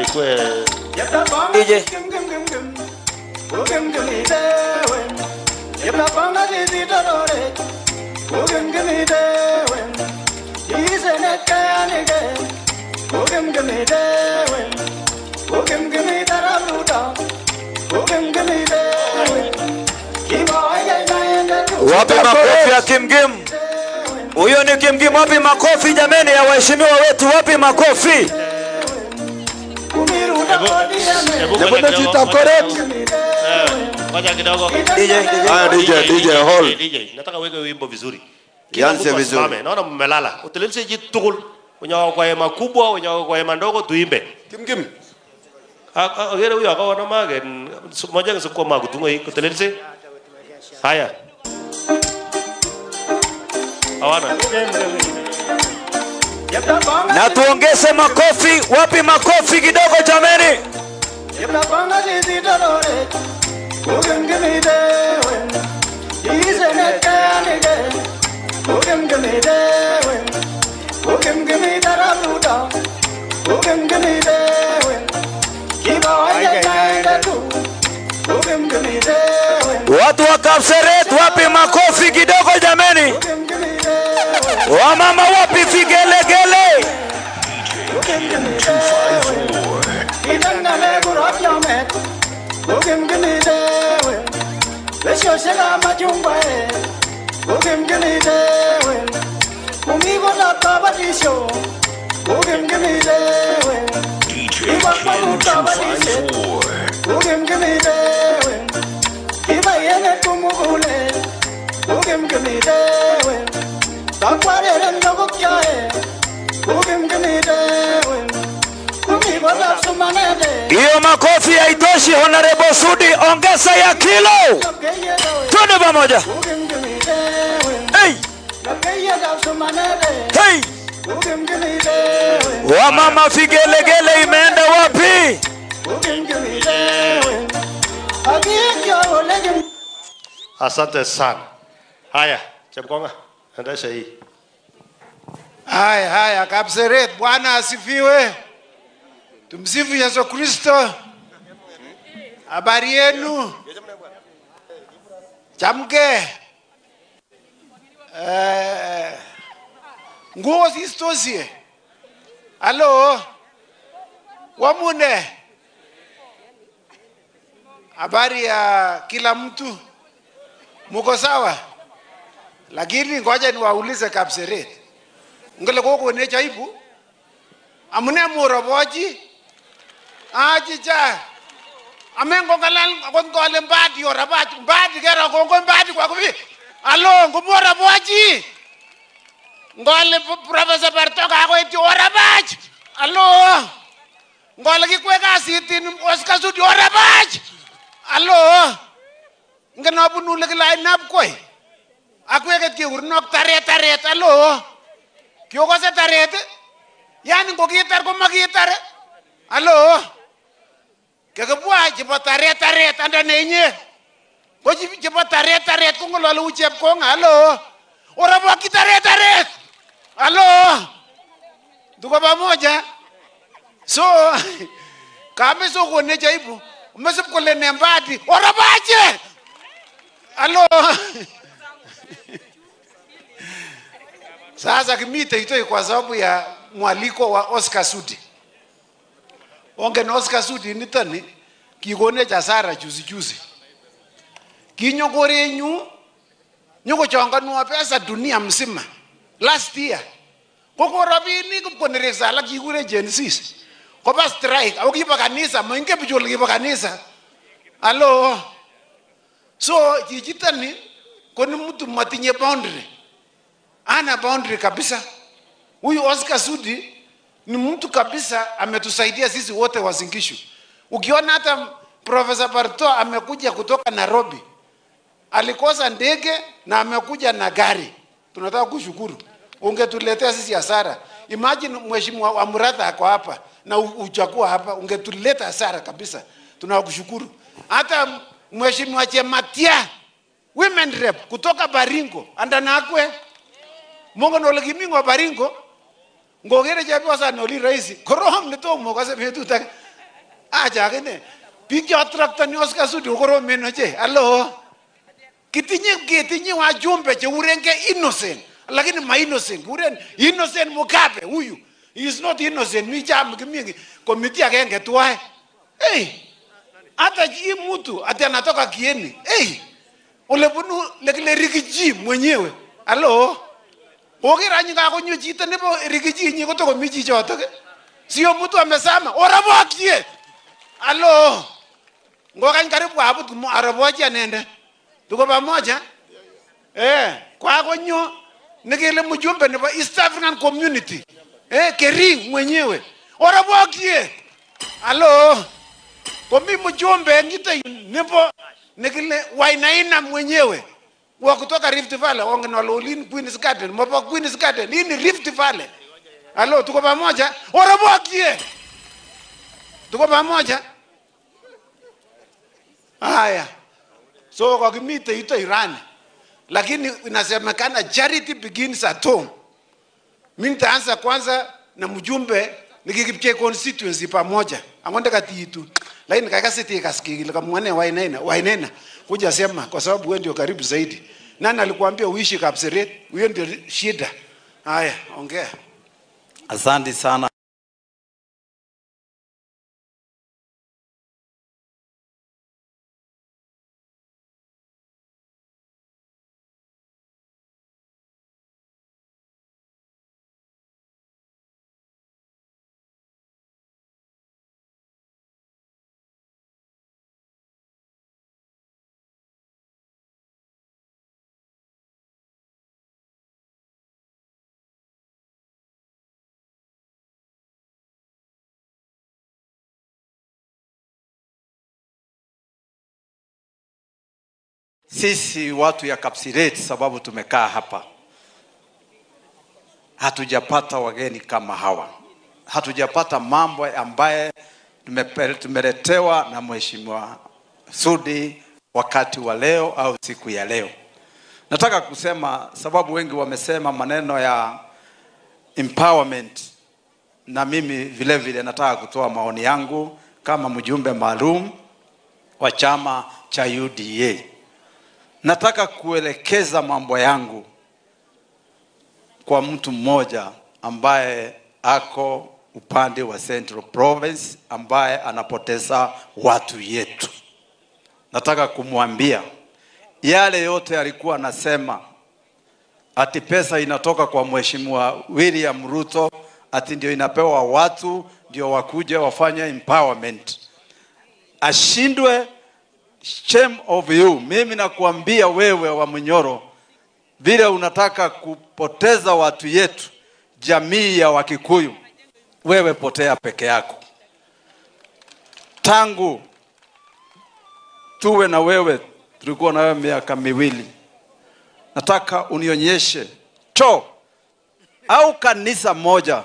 Ikwe DJ. Wapi makofi ya Kimgim? Huyo ni Kimgim. Wapi makofi jameni ya waheshimiwa wetu? Wapi makofi? Ngoja kidogo. DJ, DJ, DJ, hold. DJ, nataka uweke wimbo vizuri. Ianze vizuri. Naona mmelala. Utelelise jitukul. Wenye wako kwa hema kubwa, wenye wako kwa hema ndogo tuimbe. Kimgim. Agere huyo akaona mage moja ngisukwa magutungo hii kutelelise. Haya. Hawana. Na tuongeze makofi. Wapi makofi kidogo jameni? Watu wa Kapseret, wapi makofi kidogo jameni? Wamama wapi vigelegele? Hiyo makofi haitoshi, Honorable Sudi, ongeza ya kilo. Twende pamoja. Hey. Hey. Wamama vigelegele imeenda wapi? Asante sana. Haya, Chepkonga, endesha hii. Haya, haya, Kapseret, Bwana asifiwe. Tumsifu Yesu Kristo. Habari yenu? Chamke. Nguo sistosie. Halo. Wamune. Habari ya kila mtu? Muko sawa? Lakini ngoja niwaulize Kapseret. Ngale koko ne chaibu? Amune moroboji? Achicha. Amengo ngalal ngole mbadi orabach mbadi kera kongo mbadi kwa kubi. Alo ngumora boji. Ngole Professor Bartoka akoiti orabach. Alo. Ngole kikwe kasit in Oscar Sudi orabach. Alo. Ngeno bunu le line up koi. Akweket kikurnok taret taret. Alo. Kiokose taret. Yani ngokitar komakitar. Alo. Kekibwa chebo taret taret anda nenye. Ko chebo taret taret kongolole u Chepkonga. Alo. Orabwaki taret taret. Alo. Tuko pamoja. So kame so konech aibu. Umesip kole ne Mbadi. Orabache. Alo. Sasa kimite itoi kwa sababu ya mwaliko wa Oscar Sudi. Ongen Oscar Sudi nitoni kikonech hasara juzi juzi. Kinyo korenyu nyokochonganwa pesa dunia mzima last year. Koko rabinik koneresa alak kikure Gen Z. Koba strike ako kibo kanisa, moingen bichu kole kibo kanisa. Alo. So chichitoni ko ni mtu matinye boundary. Ana boundary kabisa. Huyu Oscar Sudi ni mtu kabisa, ametusaidia sisi wote Uasin Gishu. Ukiona hata Professor Barto amekuja kutoka Nairobi. Alikosa ndege na amekuja na gari. Tunataka kushukuru. Ungetuletea sisi hasara. Imagine Mheshimiwa Wamuratha ako hapa na uchakuwa hapa, ungetuleta hasara kabisa. Tunakushukuru. Hata Mheshimiwa Chematia, women Women rep kutoka Baringo andanakwe mongo nolekimi Baringo ngokere chepyosa noli raisi korom netomo kose betut age acha akine biik cheatraktani Oscar Sudi kokoromen ochei. Alo, ketinye wajumbe cheurenge innocent, lakini ma innocent kuren Innocent Mugabe huyu. He is not innocent. Mi cham kimi komiti agenge tuwae. Hey, hata hii mtu ati anatoka Kieni. Hey, olebunu lekile Rigiji mwenyewe. Alo, koker anyi kakonyo chito nebo Rigiji inyi kotokomi chichotok. Sio mtu amesema orabokie. Alo, ngokany karibu abut arabochi anende. Tuko pamoja? Kwakonyo nekele mjumbe nebo East African Community. Kering mwenyewe. Orabokie. Alo, komi mjumbe ngito nebo nekele Wainaina mwenyewe. Wa kutoka Rift Valley, ongenololin Queen's Garden, mopo Queen's Garden, hii ni Rift Valley. Alo, tuko pamoja? Orabokie. Tuko pamoja? Haya. So kakimite ito Iran. Lakini inasemekana charity begins at home. Mimi nitaanza kwanza na mjumbe nikikipche constituency pamoja. Angonde katiitu. Lakini kakasiti kasikile kamwane Wainaina, Wainaina kuja sema kwa sababu wewe ndio karibu zaidi. Nani alikuambia uishi Kapseret? Huyo ndio shida. Haya, ongea. Asante sana. Sisi watu ya Kapseret, sababu tumekaa hapa, hatujapata wageni kama hawa, hatujapata mambo ambaye tumeletewa na Mheshimiwa Sudi wakati wa leo au siku ya leo. Nataka kusema sababu wengi wamesema maneno ya empowerment, na mimi vile vile nataka kutoa maoni yangu kama mjumbe maalum wa chama cha UDA. Nataka kuelekeza mambo yangu kwa mtu mmoja ambaye ako upande wa Central Province, ambaye anapoteza watu yetu. Nataka kumwambia yale yote alikuwa anasema ati pesa inatoka kwa Mheshimiwa William Ruto, ati ndio inapewa watu ndio wakuje wafanye empowerment. Ashindwe. Shame of you. Mimi nakuambia wewe wa Munyoro, vile unataka kupoteza watu yetu, jamii ya Wakikuyu, wewe potea peke yako. Tangu tuwe na wewe, tulikuwa na wewe miaka miwili. Nataka unionyeshe choo au kanisa moja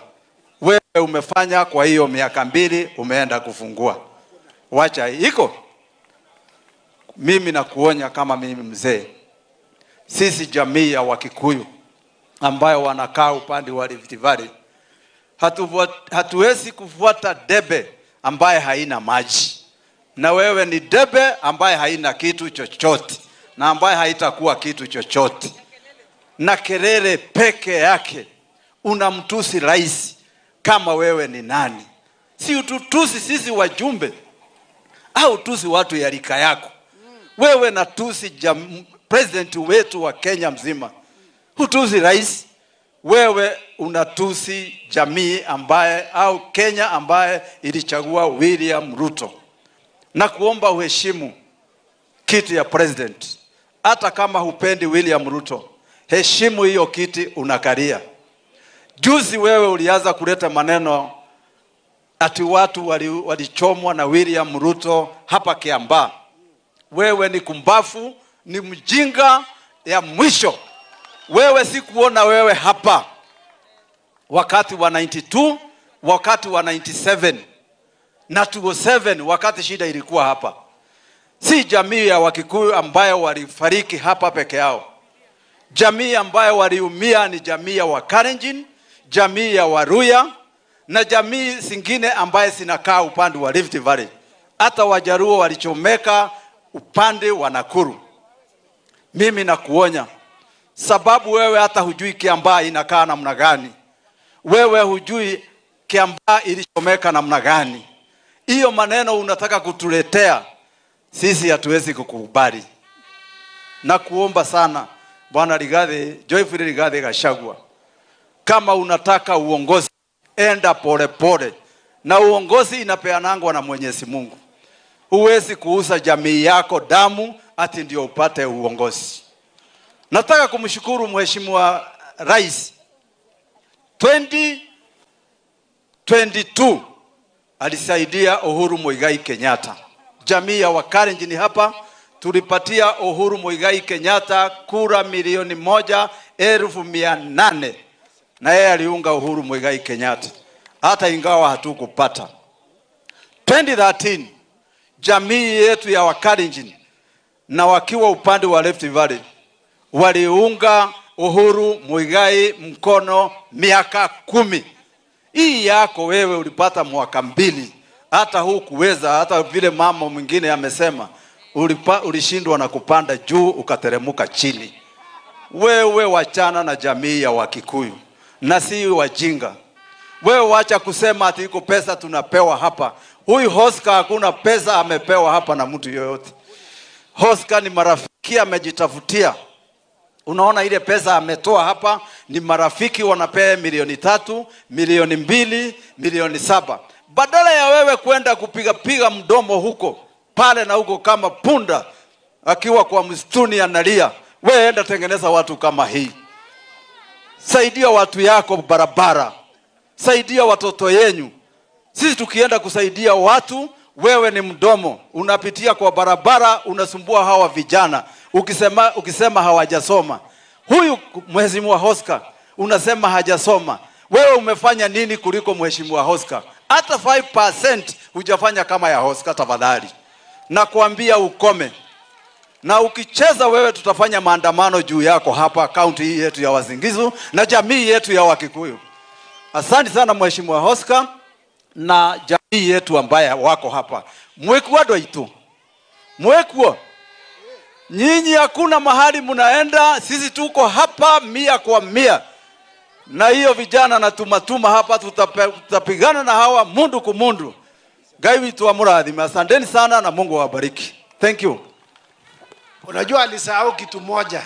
wewe umefanya kwa hiyo miaka 2 umeenda kufungua. Wacha iko. Mimi nakuonya kama mimi mzee. Sisi jamii ya Wakikuyu ambayo wanakaa upande wa Rift Valley, hatuwezi kufuata debe ambaye haina maji. Na wewe ni debe ambaye haina kitu chochote na ambaye haitakuwa kitu chochote. Na kelele peke yake unamtusi rais kama wewe ni nani? Si ututusi sisi wajumbe au tusi watu ya rika yako. Wewe na tusi president wetu wa Kenya mzima. Hutusi rais. Wewe unatusi jamii ambaye au Kenya ambaye ilichagua William Ruto. Na kuomba uheshimu kiti ya president. Hata kama hupendi William Ruto, heshimu hiyo kiti unakalia. Juzi wewe ulianza kuleta maneno ati watu walichomwa na William Ruto hapa Kiambaa. Wewe ni kumbafu, ni mjinga ya mwisho. Wewe sikuona wewe hapa wakati wa 92, wakati wa 97 na 2007 wakati shida ilikuwa hapa. Si jamii ya Wakikuyu ambayo walifariki hapa peke yao. Jamii ambayo waliumia ni jamii ya Wakalenjin, jamii ya Waluhya na jamii zingine ambaye zinakaa upande wa Rift Valley. Hata Wajaluo walichomeka upande wa Nakuru. Mimi nakuonya, sababu wewe hata hujui Kiambaa inakaa namna gani. Wewe hujui Kiambaa ilichomeka namna gani. Hiyo maneno unataka kutuletea, sisi hatuwezi kukubali. Na kuomba sana Bwana Rigathi, Joyful Rigathi Gachagua, kama unataka uongozi, enda pole pole. Na uongozi inapeanangwa na Mwenyezi Mungu. Huwezi kuuza jamii yako damu ati ndio upate uongozi. Nataka kumshukuru Mheshimiwa Rais. 2022 alisaidia Uhuru Muigai Kenyatta. Jamii ya Wakalenjin hapa tulipatia Uhuru Muigai Kenyatta kura 1,800,000, na yeye aliunga Uhuru Muigai Kenyatta hata ingawa hatukupata. 2013 jamii yetu ya Wakalenjin na wakiwa upande wa Rift Valley waliunga Uhuru Muigai mkono miaka 10. Hii yako wewe ulipata mwaka 2, hata hukuweza. Hata vile mama mwingine amesema, ulishindwa na kupanda juu ukateremuka chini. Wewe wachana na jamii ya Wakikuyu na si wajinga. Wewe wacha kusema ati iko pesa tunapewa hapa. Huyu Oscar hakuna pesa amepewa hapa na mtu yoyote. Oscar ni marafiki amejitafutia. Unaona ile pesa ametoa hapa ni marafiki wanapea 3 milioni, 2 milioni, 7 milioni. Badala ya wewe kwenda kupiga piga mdomo huko pale na huko kama punda akiwa kwa msituni analia, wewe enda tengeneza watu kama hii. Saidia watu yako barabara. Saidia watoto yenyu. Sisi tukienda kusaidia watu, wewe ni mdomo, unapitia kwa barabara, unasumbua hawa vijana. Ukisema hawajasoma. Huyu Mheshimiwa Oscar unasema hajasoma. Wewe umefanya nini kuliko Mheshimiwa Oscar? Hata 5% hujafanya kama ya Oscar, tafadhali. Nakuambia ukome. Na ukicheza wewe tutafanya maandamano juu yako hapa kaunti hii yetu ya Uasin Gishu na jamii yetu ya Wakikuyu. Asante sana Mheshimiwa Oscar na jamii yetu ambaye wako hapa. Mwekuwa doitu. Mwekuwa. Nyinyi hakuna mahali mnaenda, sisi tuko hapa 100 kwa 100. Na hiyo vijana na tumatuma hapa, tutapigana na hawa mundu kumundu. Ngai witu amurathime. Asanteni sana na Mungu awabariki. Thank you. Unajua alisahau kitu moja.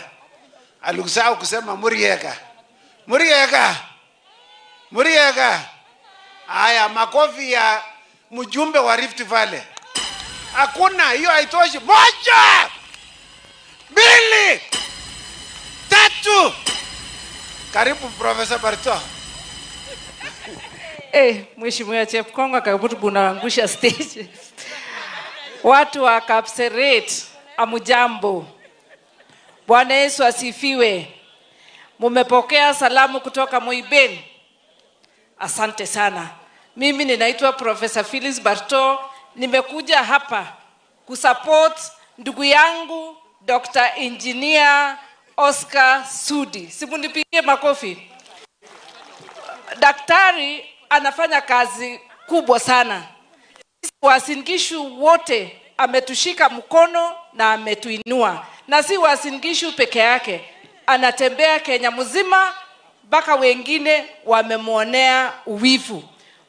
Alisahau kusema Muriega. Muriega. Muriega. Haya, makofi ya mjumbe wa Rift Valley. Hakuna, hiyo haitoshi. 1, 2, 3. Karibu Professor Barto. Mheshimiwa Chepkonga karibu bunaangusha stage. Watu wa Kapseret, amujambo. Bwana Yesu asifiwe. Mumepokea salamu kutoka Moiben. Asante sana. Mimi ninaitwa Professor Phyllis Barto. Nimekuja hapa kusupport ndugu yangu Dr. Engineer Oscar Sudi. Simunipigie makofi. Daktari anafanya kazi kubwa sana. Uasin Gishu wote ametushika mkono na ametuinua. Na si Uasin Gishu peke yake. Anatembea Kenya mzima mpaka wengine wamemuonea uwivu.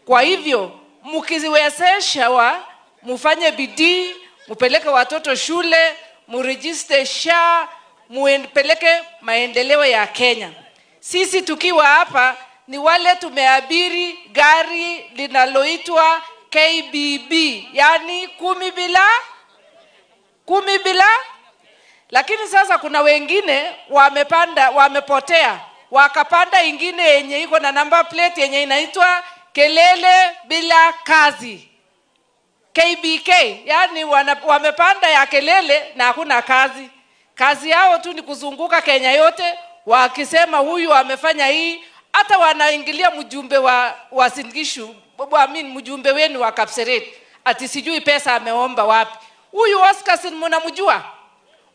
Kwa hivyo mkiziwezesha mufanye bidii, mupeleke watoto shule, murejiste SHA, mumpeleke maendeleo ya Kenya. Sisi tukiwa hapa ni wale tumeabiri gari linaloitwa KBB, yani 10 bila 10 bila. Lakini sasa kuna wengine wamepanda, wamepotea, wakapanda ingine yenye iko na number plate yenye inaitwa kelele bila kazi, KBK, yani wamepanda ya kelele na hakuna kazi. Kazi yao tu ni kuzunguka Kenya yote wakisema huyu amefanya hii. Hata wanaingilia mjumbe wa Uasin Gishu, I mean mjumbe wenu wa Kapseret, ati sijui pesa ameomba wapi. Huyu Oscar si mnamjua?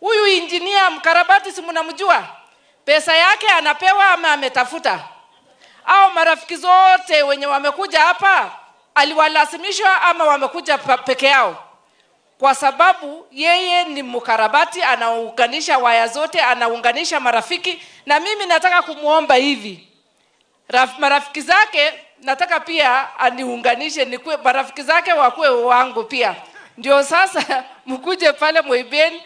Huyu engineer mkarabati si mnamjua? Pesa yake anapewa ama ametafuta? Au marafiki zote wenye wamekuja hapa aliwalazimishwa ama wamekuja peke yao? Kwa sababu yeye ni mkarabati, anaunganisha waya zote, anaunganisha marafiki. Na mimi nataka kumuomba hivi, marafiki zake nataka pia aniunganishe, nikuwe marafiki zake wakuwe wangu pia. Ndio sasa mkuje pale Moiben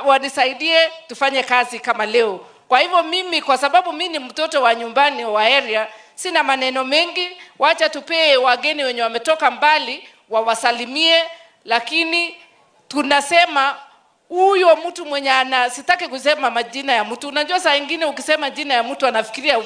wanisaidie tufanye kazi kama leo. Kwa hivyo mimi, kwa sababu mimi ni mtoto wa nyumbani wa area, sina maneno mengi. Wacha tupee wageni wenye wametoka mbali wawasalimie, lakini tunasema huyo mtu mwenye ana, sitaki kusema majina ya mtu. Unajua saa nyingine ukisema jina ya mtu anafikiria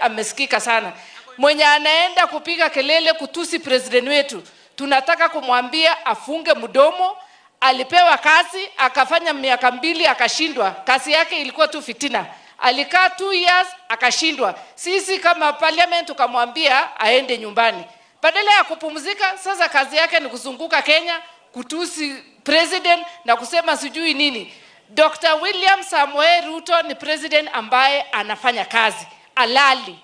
amesikika sana. Mwenye anaenda kupiga kelele kutusi president wetu, tunataka kumwambia afunge mdomo. Alipewa kazi, akafanya miaka 2 akashindwa. Kazi yake ilikuwa tu fitina. Alikaa 2 years akashindwa. Sisi kama parliament tukamwambia aende nyumbani. Badala ya kupumzika, sasa kazi yake ni kuzunguka Kenya, kutusi president na kusema sijui nini. Dr. William Samoei Ruto ni president ambaye anafanya kazi alali.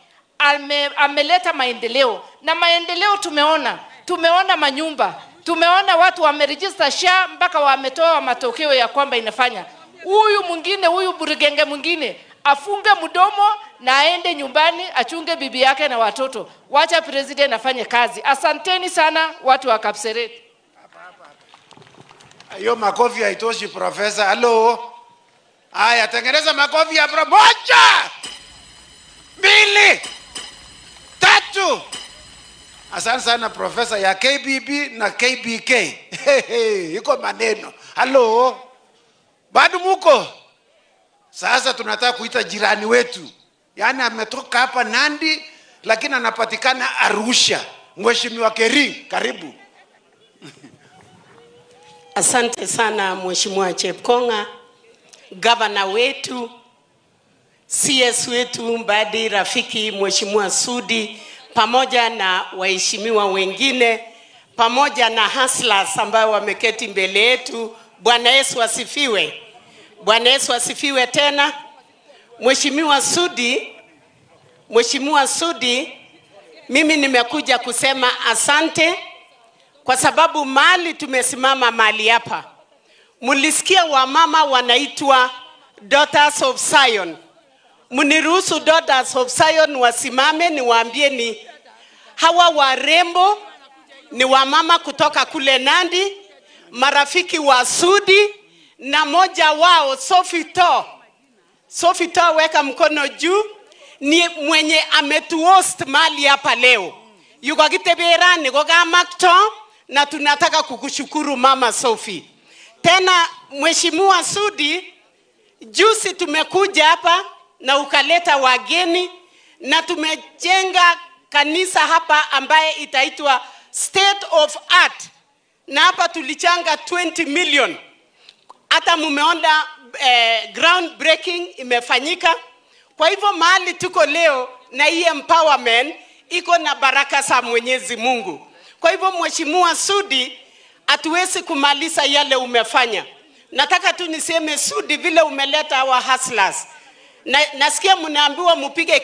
Ameleta maendeleo, na maendeleo tumeona. Tumeona manyumba, tumeona watu wameregister SHA mpaka wametoa matokeo ya kwamba inafanya. Huyu mwingine, huyu burigenge mwingine afunge mdomo na aende nyumbani achunge bibi yake na watoto. Wacha president afanye kazi. Asanteni sana watu wa Kapseret. Hiyo makofi haitoshi profesa. Hello. Haya, tengeneza makofi ya 1, 2, 3. Asante sana profesa ya KBB na KBK. Iko maneno. Hello. Bado muko? Sasa tunataka kuita jirani wetu. Yaani ametoka hapa Nandi lakini anapatikana Arusha. Mheshimiwa Keri, karibu. Asante sana Mheshimiwa Chepkonga, governor wetu, CS wetu Mbadi, rafiki Mheshimiwa Sudi, pamoja na waheshimiwa wengine, pamoja na hustlers ambao wameketi mbele yetu. Bwana Yesu asifiwe. Bwana Yesu asifiwe tena. Mheshimiwa Sudi, mimi nimekuja kusema asante kwa sababu mali tumesimama mali hapa. Mulisikia wamama wanaitwa Daughters of Zion. Mniruhusu Daughters of Zion wasimame niwaambie ni hawa warembo ni wamama kutoka kule Nandi, marafiki wa Sudi, na moja wao Sophie To. Sophie To, weka mkono juu, ni mwenye ametuhost mali hapa leo. Yuko kitebera ni gogamakto, na tunataka kukushukuru Mama Sophie. Tena Mheshimiwa Sudi, juzi tumekuja hapa na ukaleta wageni na tumejenga kanisa hapa ambaye itaitwa State of Art, na hapa tulichanga 20 million. Hata mumeona ground breaking imefanyika. Kwa hivyo mahali tuko leo na hii empowerment iko na baraka za Mwenyezi Mungu. Kwa hivyo Mheshimiwa Sudi, hatuwezi kumaliza yale umefanya. Nataka tu niseme Sudi, vile umeleta hawa hustlers. Nasikia mnaambiwa mpige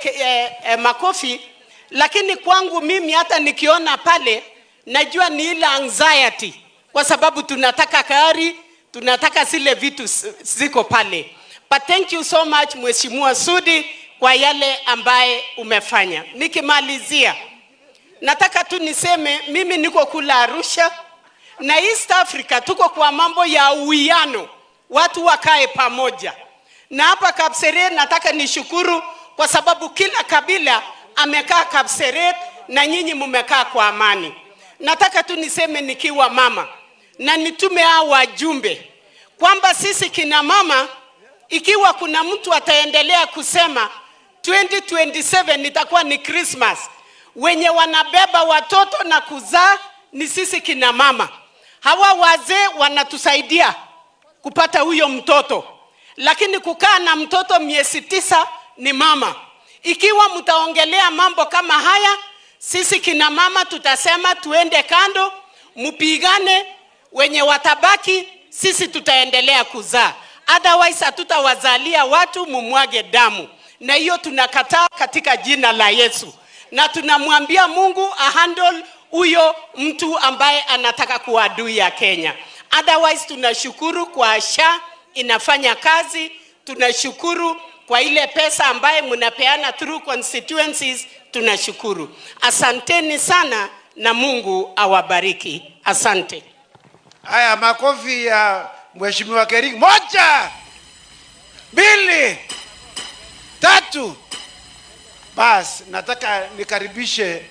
makofi, lakini kwangu mimi hata nikiona pale najua ni ile anxiety, kwa sababu tunataka gari, tunataka zile vitu ziko pale. But thank you so much Mheshimiwa Sudi kwa yale ambaye umefanya. Nikimalizia, nataka tu niseme mimi niko kula Arusha na East Africa tuko kwa mambo ya uwiano, watu wakae pamoja. Na hapa Kapseret nataka nishukuru kwa sababu kila kabila amekaa Kapseret na nyinyi mmekaa kwa amani. Nataka tu niseme nikiwa mama na nitume hao wajumbe kwamba sisi kina mama, ikiwa kuna mtu ataendelea kusema 2027 itakuwa ni Christmas, wenye wanabeba watoto na kuzaa ni sisi kina mama. Hawa wazee wanatusaidia kupata huyo mtoto, lakini kukaa na mtoto miezi 9 ni mama. Ikiwa mtaongelea mambo kama haya, sisi kina mama tutasema tuende kando, mpigane, wenye watabaki sisi tutaendelea kuzaa. Otherwise hatutawazalia watu mumwage damu. Na hiyo tunakataa katika jina la Yesu. Na tunamwambia Mungu ahandle huyo mtu ambaye anataka kuwa adui ya Kenya. Otherwise tunashukuru kwa SHA inafanya kazi, tunashukuru kwa ile pesa ambaye mnapeana through constituencies, tunashukuru. Asanteni sana na Mungu awabariki. Asante. Haya, makofi ya Mheshimiwa Kering. 1, 2, 3. Bas, nataka nikaribishe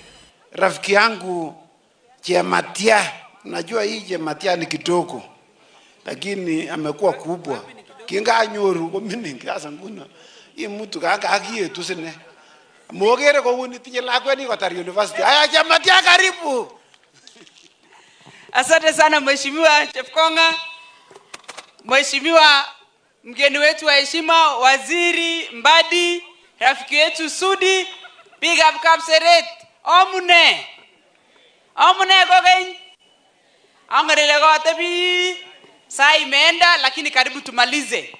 rafiki yangu Jematia. Najua hii Jematia ni kidogo, lakini amekuwa kubwa. Kinga nyoru ko mining sasa nguno. Hii mtu kaka akietu sine. Mogere kouni tinye lakwet ni kotar university. Haya Jematia, karibu. Asante sana Mheshimiwa Chepkonga. Mheshimiwa mgeni wetu wa heshima, Waziri Mbadi, rafiki yetu Sudi, big up Kapseret. Omune. Omune kokeny. Angelele kotebi. Saa imeenda lakini karibu tumalize.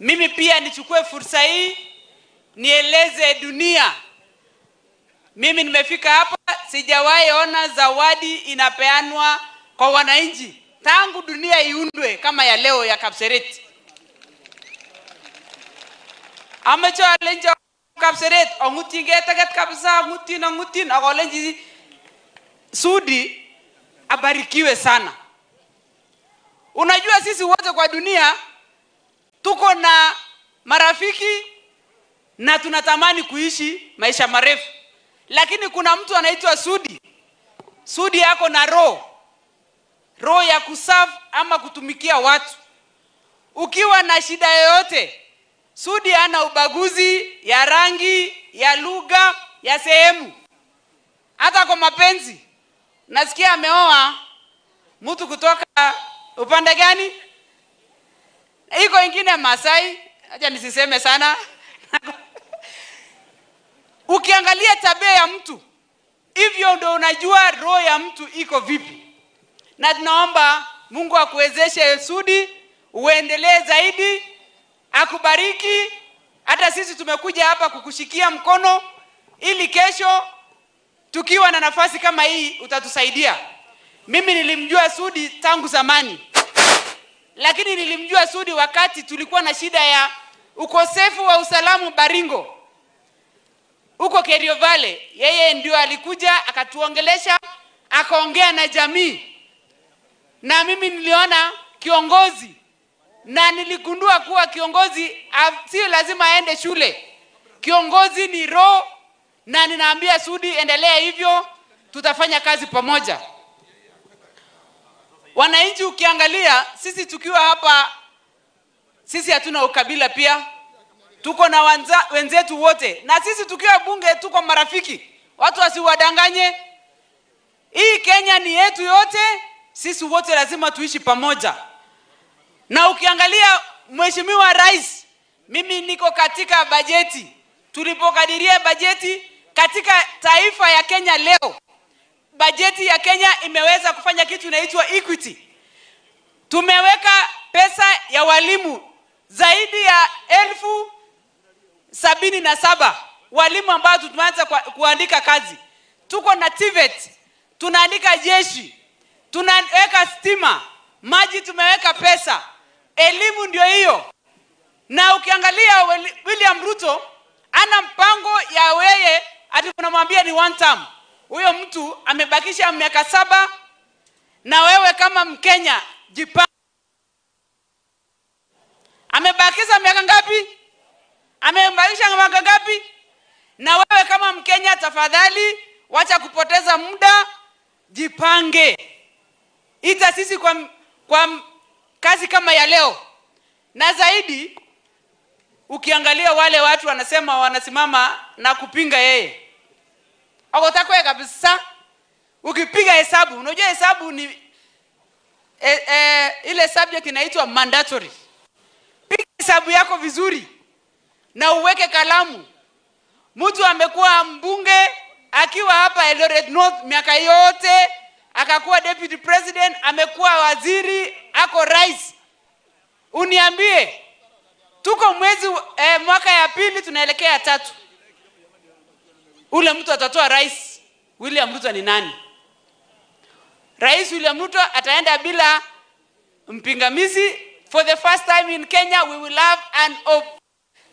Mimi pia nichukue fursa hii nieleze dunia. Mimi nimefika hapa sijawahi ona zawadi inapeanwa kwa wananchi tangu dunia iundwe kama ya leo ya Kapseret. Amache alenji Kapseret ongutinge teket kabisa, ngutin ongutin akolenji Sudi abarikiwe sana. Unajua sisi wote kwa dunia tuko na marafiki na tunatamani kuishi maisha marefu. Lakini kuna mtu anaitwa Sudi. Sudi yako na roho. Roho ya kuserve ama kutumikia watu. Ukiwa na shida yoyote, Sudi hana ubaguzi ya rangi, ya lugha, ya sehemu. Hata kwa mapenzi. Nasikia ameoa mtu kutoka upande gani? Iko ingine Masai, acha nisiseme sana. Ukiangalia tabia ya mtu, hivyo ndio unajua roho ya mtu iko vipi. Na tunaomba Mungu akuwezeshe Sudi, uendelee zaidi, akubariki. Hata sisi tumekuja hapa kukushikia mkono ili kesho tukiwa na nafasi kama hii utatusaidia. Mimi nilimjua Sudi tangu zamani. Lakini nilimjua Sudi wakati tulikuwa na shida ya ukosefu wa usalamu Baringo. Huko Kerio Valley, yeye ndio alikuja akatuongelesha, akaongea na jamii. Na mimi niliona kiongozi na niligundua kuwa kiongozi sio lazima aende shule. Kiongozi ni roho, na ninaambia Sudi endelea hivyo, tutafanya kazi pamoja. Wananchi, ukiangalia sisi tukiwa hapa, sisi hatuna ukabila pia. Tuko na wenzetu wote. Na sisi tukiwa bunge tuko marafiki. Watu wasiwadanganye. Hii Kenya ni yetu yote. Sisi wote lazima tuishi pamoja. Na ukiangalia Mheshimiwa Rais, mimi niko katika bajeti. Tulipokadiria bajeti katika taifa ya Kenya leo, bajeti ya Kenya imeweza kufanya kitu inaitwa equity. Tumeweka pesa ya walimu zaidi ya 77,000 walimu ambao tumeanza kuandika kazi. Tuko na TVET, tunaandika jeshi, tunaweka stima, maji tumeweka pesa. Elimu ndio hiyo. Na ukiangalia William Ruto ana mpango ya weye ati tunamwambia ni one term. Huyo mtu amebakisha miaka 7, na wewe kama Mkenya jipange. Amebakisha miaka ngapi? Amebakisha miaka ngapi? Na wewe kama Mkenya tafadhali wacha kupoteza muda, jipange. Ita sisi kwa kazi kama ya leo. Na zaidi ukiangalia wale watu wanasema wanasimama na kupinga yeye. Hawatakwe kabisa. Ukipiga hesabu, unajua hesabu ni ile subject inaitwa mandatory. Piga hesabu yako vizuri na uweke kalamu. Mtu amekuwa mbunge akiwa hapa Eldoret North miaka yote, akakuwa deputy president, amekuwa waziri, ako rais. Uniambie, tuko mwezi mwaka ya pili tunaelekea ya tatu. Ule mtu atatoa rais William Ruto ni nani? Rais William Ruto ataenda bila mpingamizi. For the first time in Kenya we will have an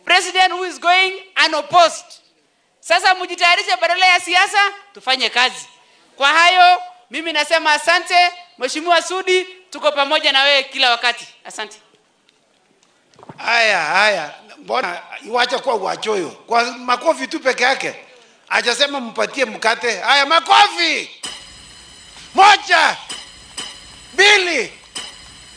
president who is going unopposed. Sasa mjitayarishe, badala ya siasa tufanye kazi. Kwa hayo mimi nasema asante Mheshimiwa Sudi, tuko pamoja na wewe kila wakati. Asante. Haya, haya. Mbona iwacha kuwa wachoyo? Kwa makofi tu peke yake. Hajasema mpatie mkate. Haya, makofi. 1, 2.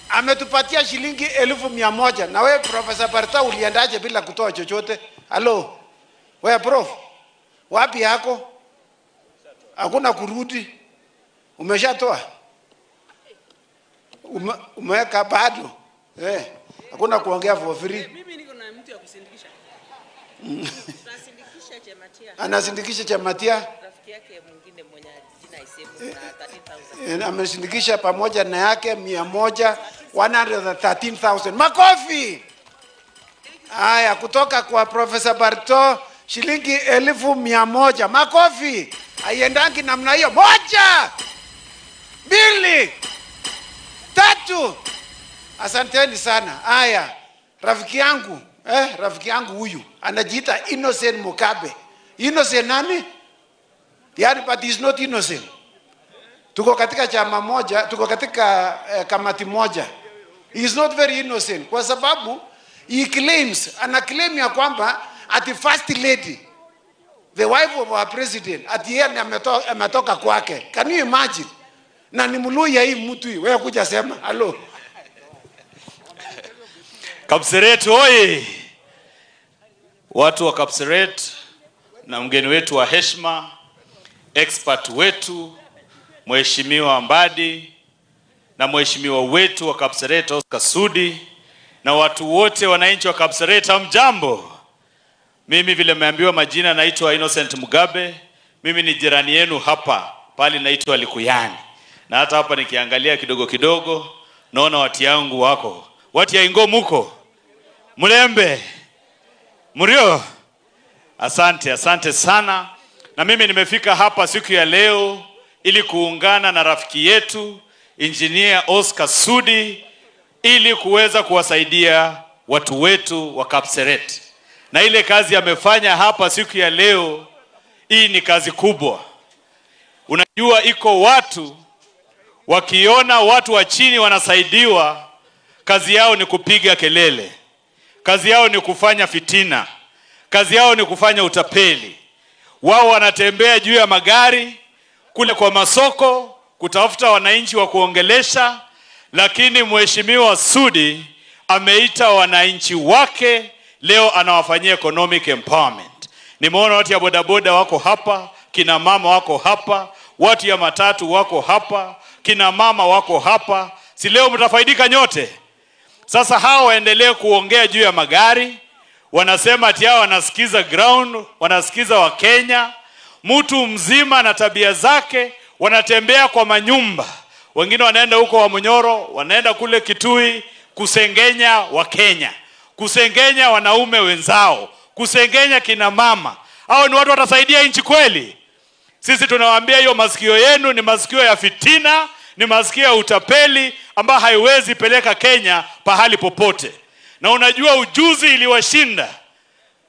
Ametupatia shilingi 100,000. Na wewe Professor Barta uliendaje bila kutoa chochote? Halo. Wewe prof, wapi yako? Hakuna kurudi. Umeshatoa? Umeweka bado? Hakuna kuongea for free. Mimi niko na mtu ya kusindikisha. Tunasindikisha Chematia. Anasindikisha Chematia. Rafiki yake mwingine mwenye jina Isemu na 13,000. Amesindikisha pamoja na yake 100, 113,000. Makofi. Haya, kutoka kwa Professor Barto shilingi 100,000. Makofi. Haiendangi namna hiyo. 1, 2, 3. Asanteni sana. Haya, rafiki yangu, rafiki yangu huyu anajiita Innocent Mugabe. Innocent nani? Yani, but he's not innocent. Tuko katika chama moja, tuko katika kamati moja. He is not very innocent kwa sababu he claims, ana claim ya kwamba ati first lady, the wife of our president, ati yeye ametoka kwake. Can you imagine? Na ni Mluya hii mtu hii. Wewe kuja sema, hello. Kapseret oi! Watu wa Kapseret na mgeni wetu wa heshima, expert wetu Mheshimiwa Mbadi na mheshimiwa wetu wa Kapseret Oscar Sudi na watu wote wananchi wa Kapseret, hamjambo. Mimi vile nimeambiwa majina, naitwa Innocent Mugabe. Mimi ni jirani yenu hapa, pale naitwa Likuyani. Na hata hapa nikiangalia kidogo kidogo naona watu yangu wako. Watu ya Ingo muko? Mulembe. Murio. Asante, asante sana. Na mimi nimefika hapa siku ya leo ili kuungana na rafiki yetu Engineer Oscar Sudi ili kuweza kuwasaidia watu wetu wa Kapseret. Na ile kazi amefanya hapa siku ya leo, hii ni kazi kubwa. Unajua iko watu wakiona watu wa chini wanasaidiwa, kazi yao ni kupiga kelele. Kazi yao ni kufanya fitina. Kazi yao ni kufanya utapeli. Wao wanatembea juu ya magari kule kwa masoko kutafuta wananchi wa kuongelesha, lakini Mheshimiwa Sudi ameita wananchi wake leo anawafanyia economic empowerment. Nimeona watu ya bodaboda wako hapa, kina mama wako hapa, watu ya matatu wako hapa, kina mama wako hapa. Si leo mtafaidika nyote? Sasa hao waendelee kuongea juu ya magari, wanasema ati hao wanasikiza ground, wanasikiza wa Kenya. Mtu mzima na tabia zake, wanatembea kwa manyumba. Wengine wanaenda huko wa Munyoro, wanaenda kule Kitui kusengenya wa Kenya, kusengenya wanaume wenzao, kusengenya kina mama. Hao ni watu watasaidia nchi kweli? Sisi tunawaambia hiyo masikio yenu ni masikio ya fitina, ni masikio ya utapeli ambayo haiwezi peleka Kenya pahali popote. Na unajua ujuzi iliwashinda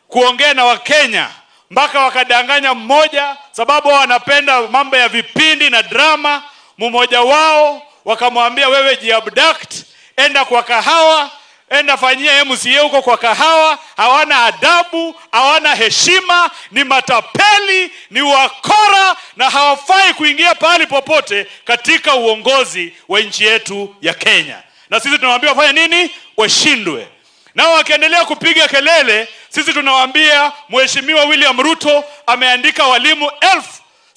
kuongea na Wakenya mpaka wakadanganya mmoja, sababu wao wanapenda mambo ya vipindi na drama. Mmoja wao wakamwambia wewe jiabduct, enda kwa kahawa, enda fanyia MCA huko kwa kahawa. Hawana adabu, hawana heshima, ni matapeli, ni wakora na hawafai kuingia pahali popote katika uongozi wa nchi yetu ya Kenya. Na sisi tunawaambia wafanye nini? Washindwe. Nao wakiendelea kupiga kelele, sisi tunawaambia Mheshimiwa William Ruto ameandika walimu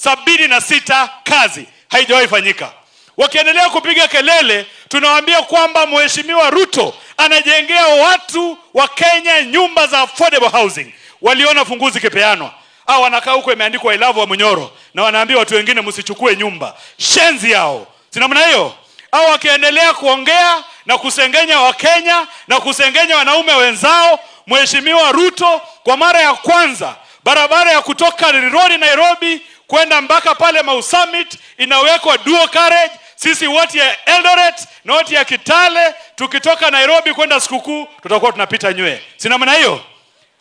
76,000 kazi, haijawahi fanyika. Wakiendelea kupiga kelele, tunawaambia kwamba Mheshimiwa Ruto anajengea watu wa Kenya nyumba za affordable housing. Waliona funguzi kipeanwa. Au wanakaa huko imeandikwa I love wa Munyoro, na wanaambia watu wengine msichukue nyumba. Shenzi yao. Si namna hiyo? Au akiendelea kuongea na kusengenya Wakenya na kusengenya wanaume wenzao. Mheshimiwa Ruto kwa mara ya kwanza barabara ya kutoka Rironi Nairobi kwenda mpaka pale Mau Summit inawekwa dual carriage. Sisi wote ya Eldoret na wote ya Kitale tukitoka Nairobi kwenda sikukuu tutakuwa tunapita Nywe. Sina maana hiyo.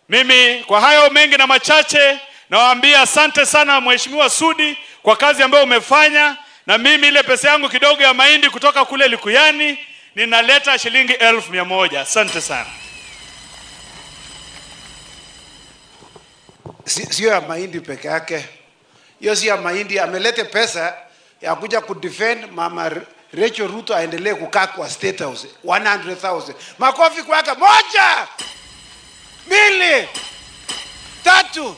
Mimi kwa hayo mengi na machache nawaambia asante sana Mheshimiwa Sudi kwa kazi ambayo umefanya. Na mimi ile pesa yangu kidogo ya mahindi kutoka kule Likuyani ninaleta shilingi 1,100. Asante sana. Sio ya mahindi peke yake. Hiyo si ya mahindi, amelete pesa ya kuja kudefend Mama Rachel Ruto aendelee kukaa kwa State House. 100,000. Makofi kwake. 1, 2, 3.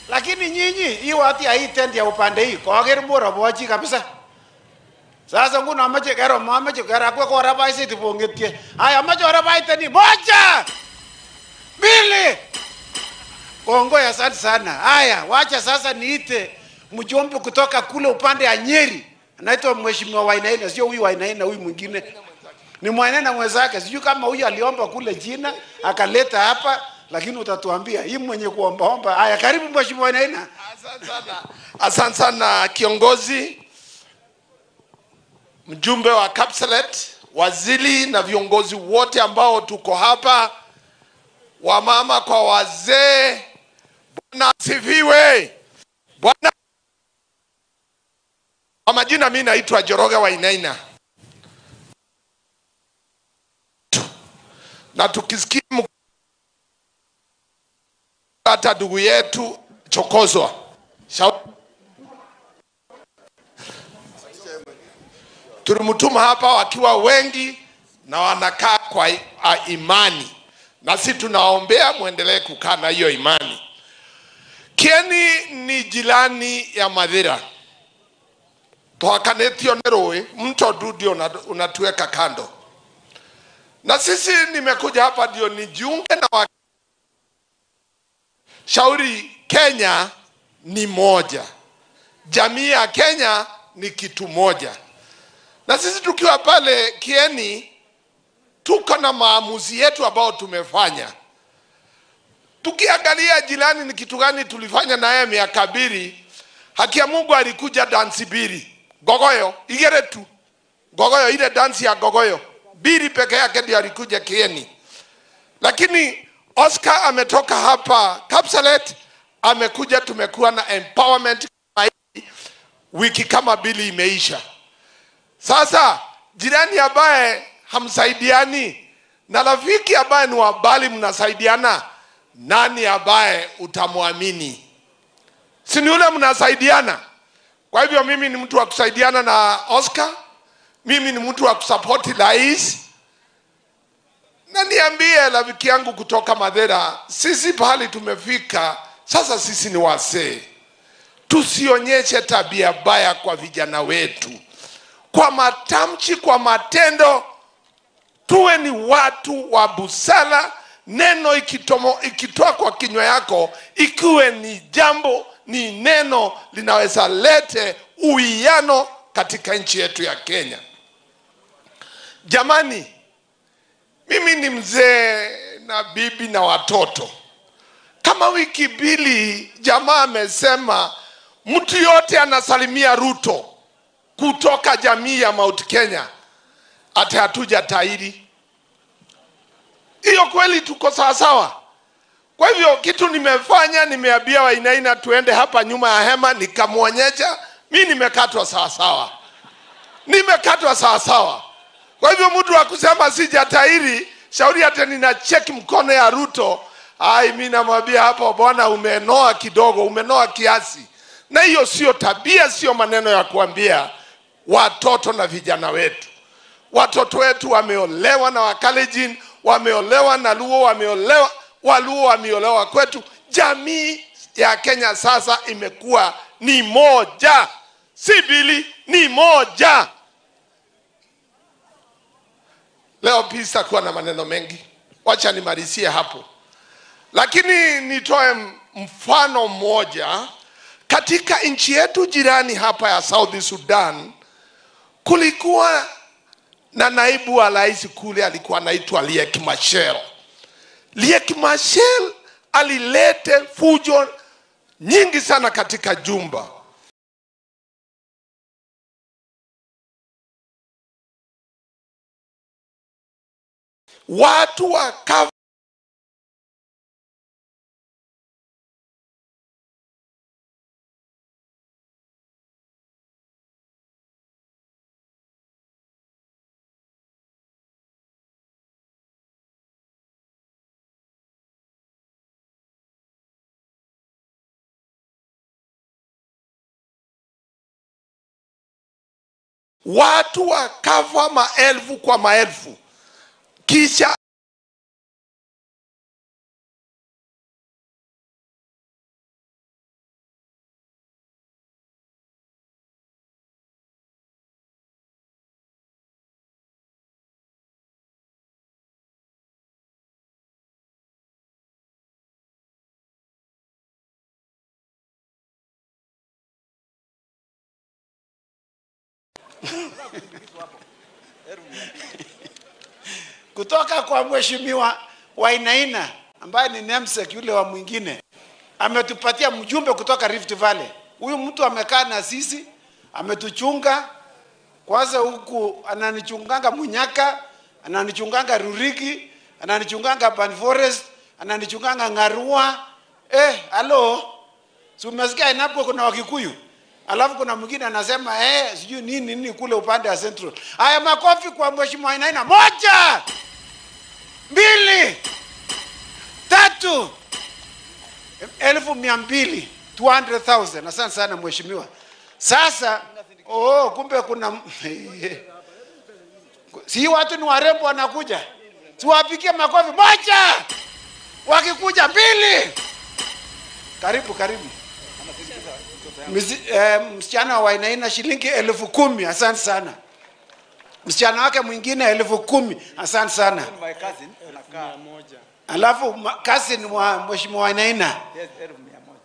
Lakini nyinyi hii watu ya hii tent ya upande hii kwa gari bora bochi kabisa. Sasa nguna amache kero mamache kero kwa kwa rabai sisi tubongetie. Haya amache rabai teni 1, 2. Kongo ya asante sana. Haya wacha sasa niite mjombe kutoka kule upande ya Nyeri. Anaitwa Mheshimiwa Wainaina, sio huyu Wainaina, huyu mwingine. Ni Wainaina mwenzake. Sijui kama huyu aliomba kule jina akaleta hapa, lakini utatuambia hii mwenye kuombaomba. Haya, karibu Mheshimiwa Wainaina. Asante sana. Asante sana kiongozi, mjumbe wa Kapseret, waziri na viongozi wote ambao tuko hapa, wamama kwa wazee. Bwana asifiwe. Bwana. Kwa majina mimi naitwa Njoroge Wainaina. Na tukisikia hata ndugu yetu chokozwa. Tulimtuma hapa wakiwa wengi na wanakaa kwa imani. Na sisi tunaombea muendelee kukaa na hiyo imani. Kieni ni jirani ya Mathira. Twakanetio neroe, mto ndio unatuweka kando. Na sisi nimekuja hapa ndio nijiunge na shauri. Kenya ni moja. Jamii ya Kenya ni kitu moja. Na sisi tukiwa pale Kieni tuko na maamuzi yetu ambao tumefanya. Tukiangalia jirani ni kitu gani tulifanya na yeye miaka mbili. Haki ya Mungu alikuja dansi mbili. Gogoyo, igere tu. Gogoyo, ile dansi ya gogoyo. Mbili peke yake ndio alikuja Kieni. Lakini Oscar ametoka hapa Kapseret, amekuja, tumekuwa na empowerment wiki kama mbili imeisha. Sasa jirani ambaye hamsaidiani na rafiki ambaye ni wa mbali mnasaidiana, nani ambaye utamwamini? Si ni yule mnasaidiana? Kwa hivyo mimi ni mtu wa kusaidiana na Oscar, mimi ni mtu wa kusupport rais. Na niambie rafiki yangu kutoka Mathira, sisi pahali tumefika sasa, sisi ni wasee. Tusionyeshe tabia baya kwa vijana wetu. Kwa matamshi, kwa matendo, tuwe ni watu wa busara. Neno ikitoa kwa kinywa yako, ikiwe ni jambo, ni neno linaweza lete uwiano katika nchi yetu ya Kenya. Jamani, mimi ni mzee na bibi na watoto. Kama wiki mbili jamaa amesema mtu yote anasalimia Ruto kutoka jamii ya Mount Kenya, ati hatuja tairi. Hiyo kweli tuko sawa sawa? Kwa hivyo kitu nimefanya, nimeambia Wainaina tuende hapa nyuma ya hema, nikamuonyesha mimi nimekatwa sawa sawa. Nimekatwa sawa sawa. Kwa hivyo mtu akusema sijatairi, shauri hata nina check mkono ya Ruto, ai mimi namwambia hapo bwana umenoa kidogo, umenoa kiasi. Na hiyo sio tabia, sio maneno ya kuambia watoto na vijana wetu. Watoto wetu wameolewa na Wakalenjin, wameolewa na Luo, wameolewa Waluo, wameolewa kwetu. Jamii ya Kenya sasa imekuwa ni moja, si mbili, ni moja. Leo pisa kuwa na maneno mengi, wacha nimalizie hapo. Lakini nitoe mfano mmoja. Katika nchi yetu jirani hapa ya South Sudan, kulikuwa Na naibu wa rais kule alikuwa anaitwa Liek Machar. Liek Machar alilete fujo nyingi sana katika jumba. Watu wakafa. Watu wakafa maelfu kwa maelfu. Kisha kutoka kwa Mheshimiwa Wainaina ambaye ni namesake yule wa mwingine, ametupatia mjumbe kutoka Rift Valley. Huyu mtu amekaa na sisi, ametuchunga. Kwanza huku ananichunganga Munyaka, ananichunganga Rurigi, ananichunganga Ban Forest, ananichunganga Ngarua. Halo. Si umesikia inapo kuna Wakikuyu? Alafu kuna mwingine anasema sijui nini nini kule upande wa Central. Haya, makofi kwa Mheshimiwa Wainaina. 1, 2, 3, 200,000, 200,000. Asante sana mheshimiwa. Sasa kumbe kuna si watu ni warembo wanakuja. Siwapigie makofi. 1, wakikuja 2. Karibu karibu. Msichana wa Wainaina shilingi 10,000. Asante sana. Msichana wake mwingine 10,000. Asante sana. Alafu cousin wa Mheshimiwa Wainaina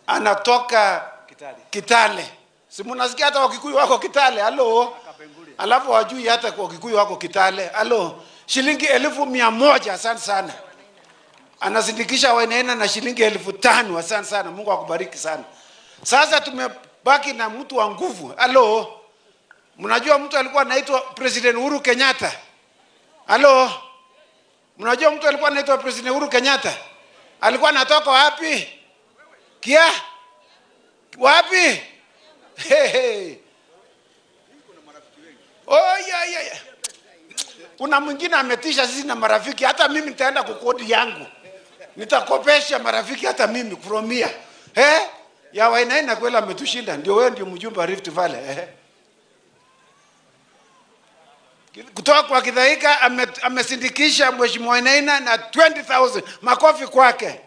anatoka Kitale. Si mnasikia hata Wakikuyu wako Kitale? Halo. Alafu wajui hata Wakikuyu wako Kitale. Halo. Shilingi 100,000. Asante sana. Anasindikisha Wainaina na shilingi 5,000. Asante sana. Mungu akubariki sana. Sasa tumebaki na mtu wa nguvu. Halo. Mnajua mtu alikuwa anaitwa President Uhuru Kenyatta? Halo. Mnajua mtu alikuwa anaitwa President Uhuru Kenyatta? Alikuwa anatoka wapi? Kia? Wapi? Hey, hey. Oh, yeah, yeah, yeah. Kuna mwingine ametisha sisi na marafiki. Hata mimi nitaenda kukodi yangu. Nitakopesha marafiki hata mimi from here. Ya Wainaina kweli ametushinda. Ndio wewe ndio mjumbe wa Rift Valley. Kutoka kwa Kithaika amesindikisha Mheshimiwa Wainaina na 20,000. Makofi kwake.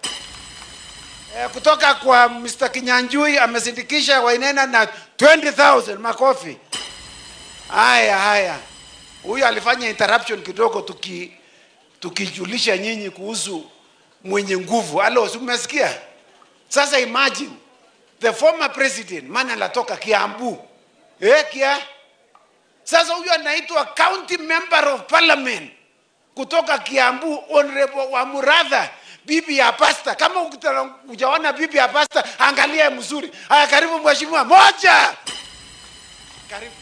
Kutoka kwa Mr. Kinyanjui amesindikisha Wainaina na 20,000. Makofi. Haya haya. Huyu alifanya interruption kidogo tukijulisha nyinyi kuhusu mwenye nguvu. Halo, si umesikia? Sasa imagine the former president maana anatoka Kiambu. Kia. Sasa huyu anaitwa county member of parliament kutoka Kiambu, Honorable wa Muratha, bibi ya pastor. Kama hujaona bibi ya pastor, angalia mzuri. Haya, karibu mheshimiwa. 1. Karibu.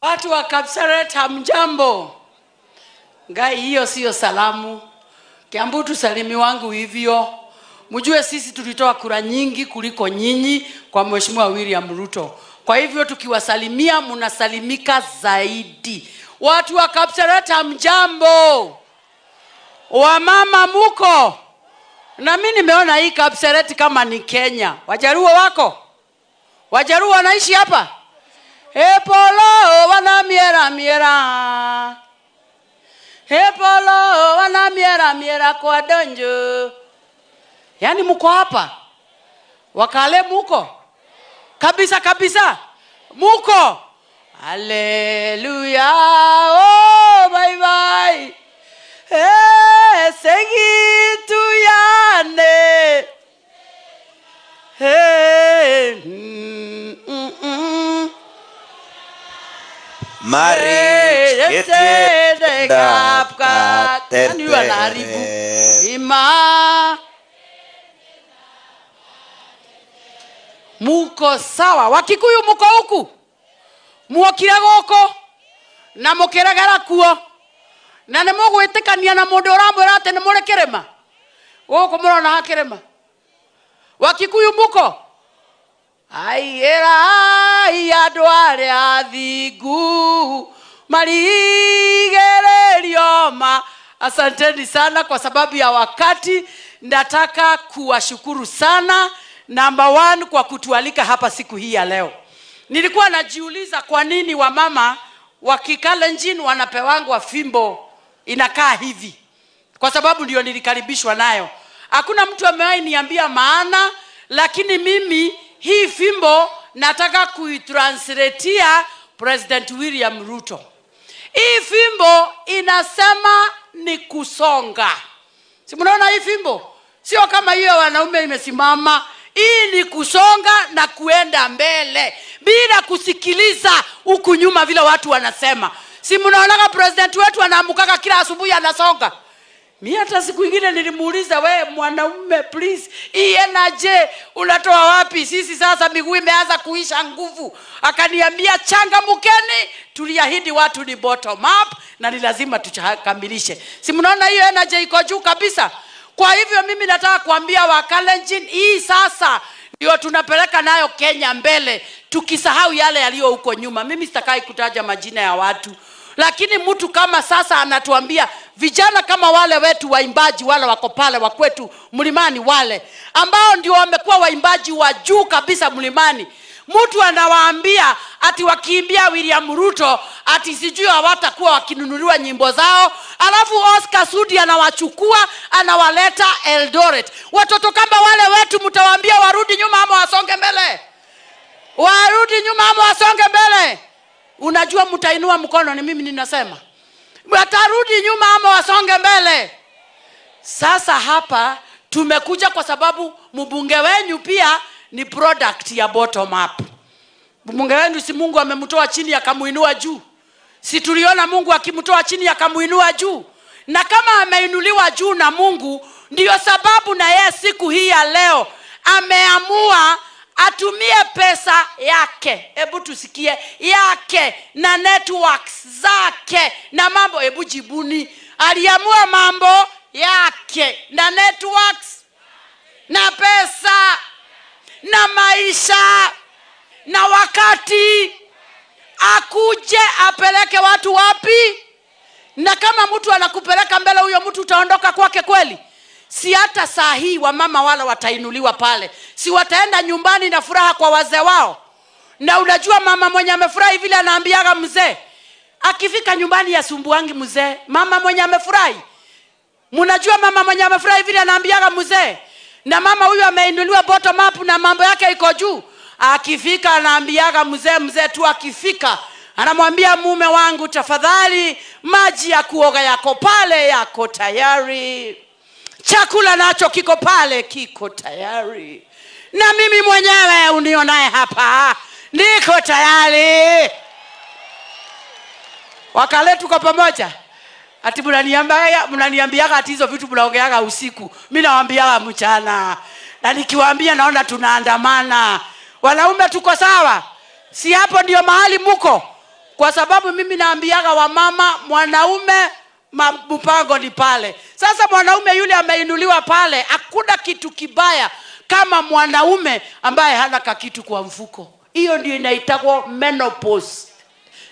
Watu wa Kapseret hamjambo. Ngai, hiyo sio salamu. Kiambu tusalimi wangu hivyo. Mjue sisi tulitoa kura nyingi kuliko nyinyi kwa Mheshimiwa William Ruto. Kwa hivyo tukiwasalimia mnasalimika zaidi. Watu wa Kapseret hamjambo. Wamama muko? Na mimi nimeona hii Kapseret kama ni Kenya. Wajaruo wako? Wajaruo wanaishi hapa? Epolo wana miera miera. Epolo wana miera miera kwa donjo. Yaani mko hapa? Wakale muko? Kabisa kabisa. Muko? Hallelujah. Oh, bye bye. Eh, sengi tuyane. Hey. Marich Ima. Muko sawa. Wakikuyu muko huku. Muokire guku na mukiregera kuo. Na nĩ mũgwĩtĩkania na mũndũ ũramwĩra atĩ nĩ mũrĩ kĩrĩma. Gũkũ mũrona ha kĩrĩma. Wakikuyu muko. Ai andũ arĩa athingu marigĩrĩrio ma. Asanteni sana kwa sababu ya wakati. Nataka kuwashukuru sana. Number one, kwa kutualika hapa siku hii ya leo. Nilikuwa najiuliza kwa nini wamama wa Kikalenjin wanapewangwa fimbo inakaa hivi. Kwa sababu ndio nilikaribishwa nayo. Hakuna mtu amewahi niambia maana, lakini mimi hii fimbo nataka kuitranslatea President William Ruto. Hii fimbo inasema ni kusonga. Si mnaona hii fimbo? Sio kama hiyo wanaume imesimama. Hii ni kusonga na kuenda mbele bila kusikiliza huku nyuma vile watu wanasema. Si mnaonaga president wetu anaamkaka kila asubuhi anasonga? Mimi hata siku nyingine nilimuuliza, we mwanaume please, hii energy unatoa wapi? Sisi sasa miguu imeanza kuisha nguvu. Akaniambia changamkeni, tuliahidi watu ni bottom up na ni lazima tukamilishe. Si mnaona hiyo energy iko juu kabisa? Kwa hivyo mimi nataka kuambia Wakalenjin, hii sasa ndio tunapeleka nayo Kenya mbele, tukisahau yale yaliyo huko nyuma. Mimi sitakai kutaja majina ya watu, lakini mtu kama sasa anatuambia vijana kama wale wetu waimbaji wale wako pale wa kwetu mlimani, wale ambao ndio wamekuwa waimbaji wa juu kabisa mlimani, mtu anawaambia ati wakiimbia William Ruto ati sijui hawatakuwa wakinunuliwa nyimbo zao, alafu Oscar Sudi anawachukua anawaleta Eldoret. Watoto kama wale wetu mtawaambia warudi nyuma ama wasonge mbele? Warudi nyuma ama wasonge mbele? Unajua mtainua mkono, ni mimi ninasema. Watarudi nyuma ama wasonge mbele? Sasa hapa tumekuja kwa sababu mbunge wenu pia ni product ya bottom up. Mbunge wenu si Mungu amemtoa chini akamuinua juu? Si tuliona Mungu akimtoa chini akamuinua juu? Na kama ameinuliwa juu na Mungu, ndiyo sababu na yeye siku hii ya leo ameamua atumie pesa yake. Hebu tusikie yake na networks zake na mambo. Hebu jibuni. Aliamua mambo yake na networks na pesa na maisha na wakati, akuje apeleke watu wapi? Na kama mtu anakupeleka mbele, huyo mtu utaondoka kwake kweli? Si hata saa hii wamama wala watainuliwa pale, si wataenda nyumbani na furaha kwa wazee wao? Na unajua mama mwenye amefurahi vile anaambiaga mzee akifika nyumbani asumbuangi mzee. Mama mwenye amefurahi, mnajua mama mwenye amefurahi vile anaambiaga mzee. Na mama huyu ameinuliwa bottom up na mambo yake iko juu. Akifika anaambiaga mzee, mzee tu akifika anamwambia mume wangu tafadhali, maji ya kuoga yako pale yako tayari, chakula nacho kiko pale kiko tayari, na mimi mwenyewe unionaye hapa niko tayari. Wakale tuko pamoja. Ati mnaniambiaga ati hizo vitu mnaongeaga usiku. Mimi nawaambiaga mchana. Na nikiwaambia naona tunaandamana. Wanaume tuko sawa? Si hapo ndio mahali muko? Kwa sababu mimi naambiaga wamama, mwanaume mpango ni pale. Sasa mwanaume yule ameinuliwa pale, hakuna kitu kibaya kama mwanaume ambaye hana kitu kwa mfuko. Hiyo ndio inaitwa menopause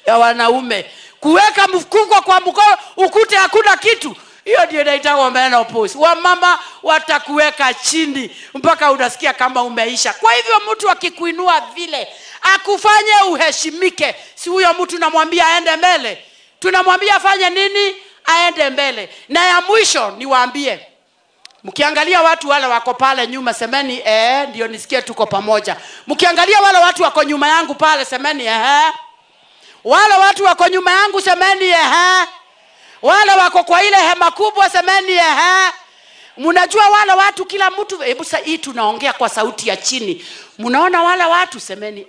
ya wanaume. Kuweka mfuko kwa mkono ukute hakuna kitu, hiyo ndio inaitwa menopause. Wamama watakuweka chini mpaka unasikia kama umeisha. Kwa hivyo mtu akikuinua vile akufanye uheshimike, si huyo mtu tunamwambia aende mbele? Tunamwambia afanye nini? Aende mbele. Na ya mwisho niwaambie, mkiangalia watu wale wako pale nyuma semeni ndio nisikie tuko pamoja. Mkiangalia wale watu wako nyuma yangu pale semeni Wale watu wako nyuma yangu semeni Wale wako kwa ile hema kubwa semeni Mnajua wale watu kila mtu, hebu sasa hii tunaongea kwa sauti ya chini. Mnaona wale watu semeni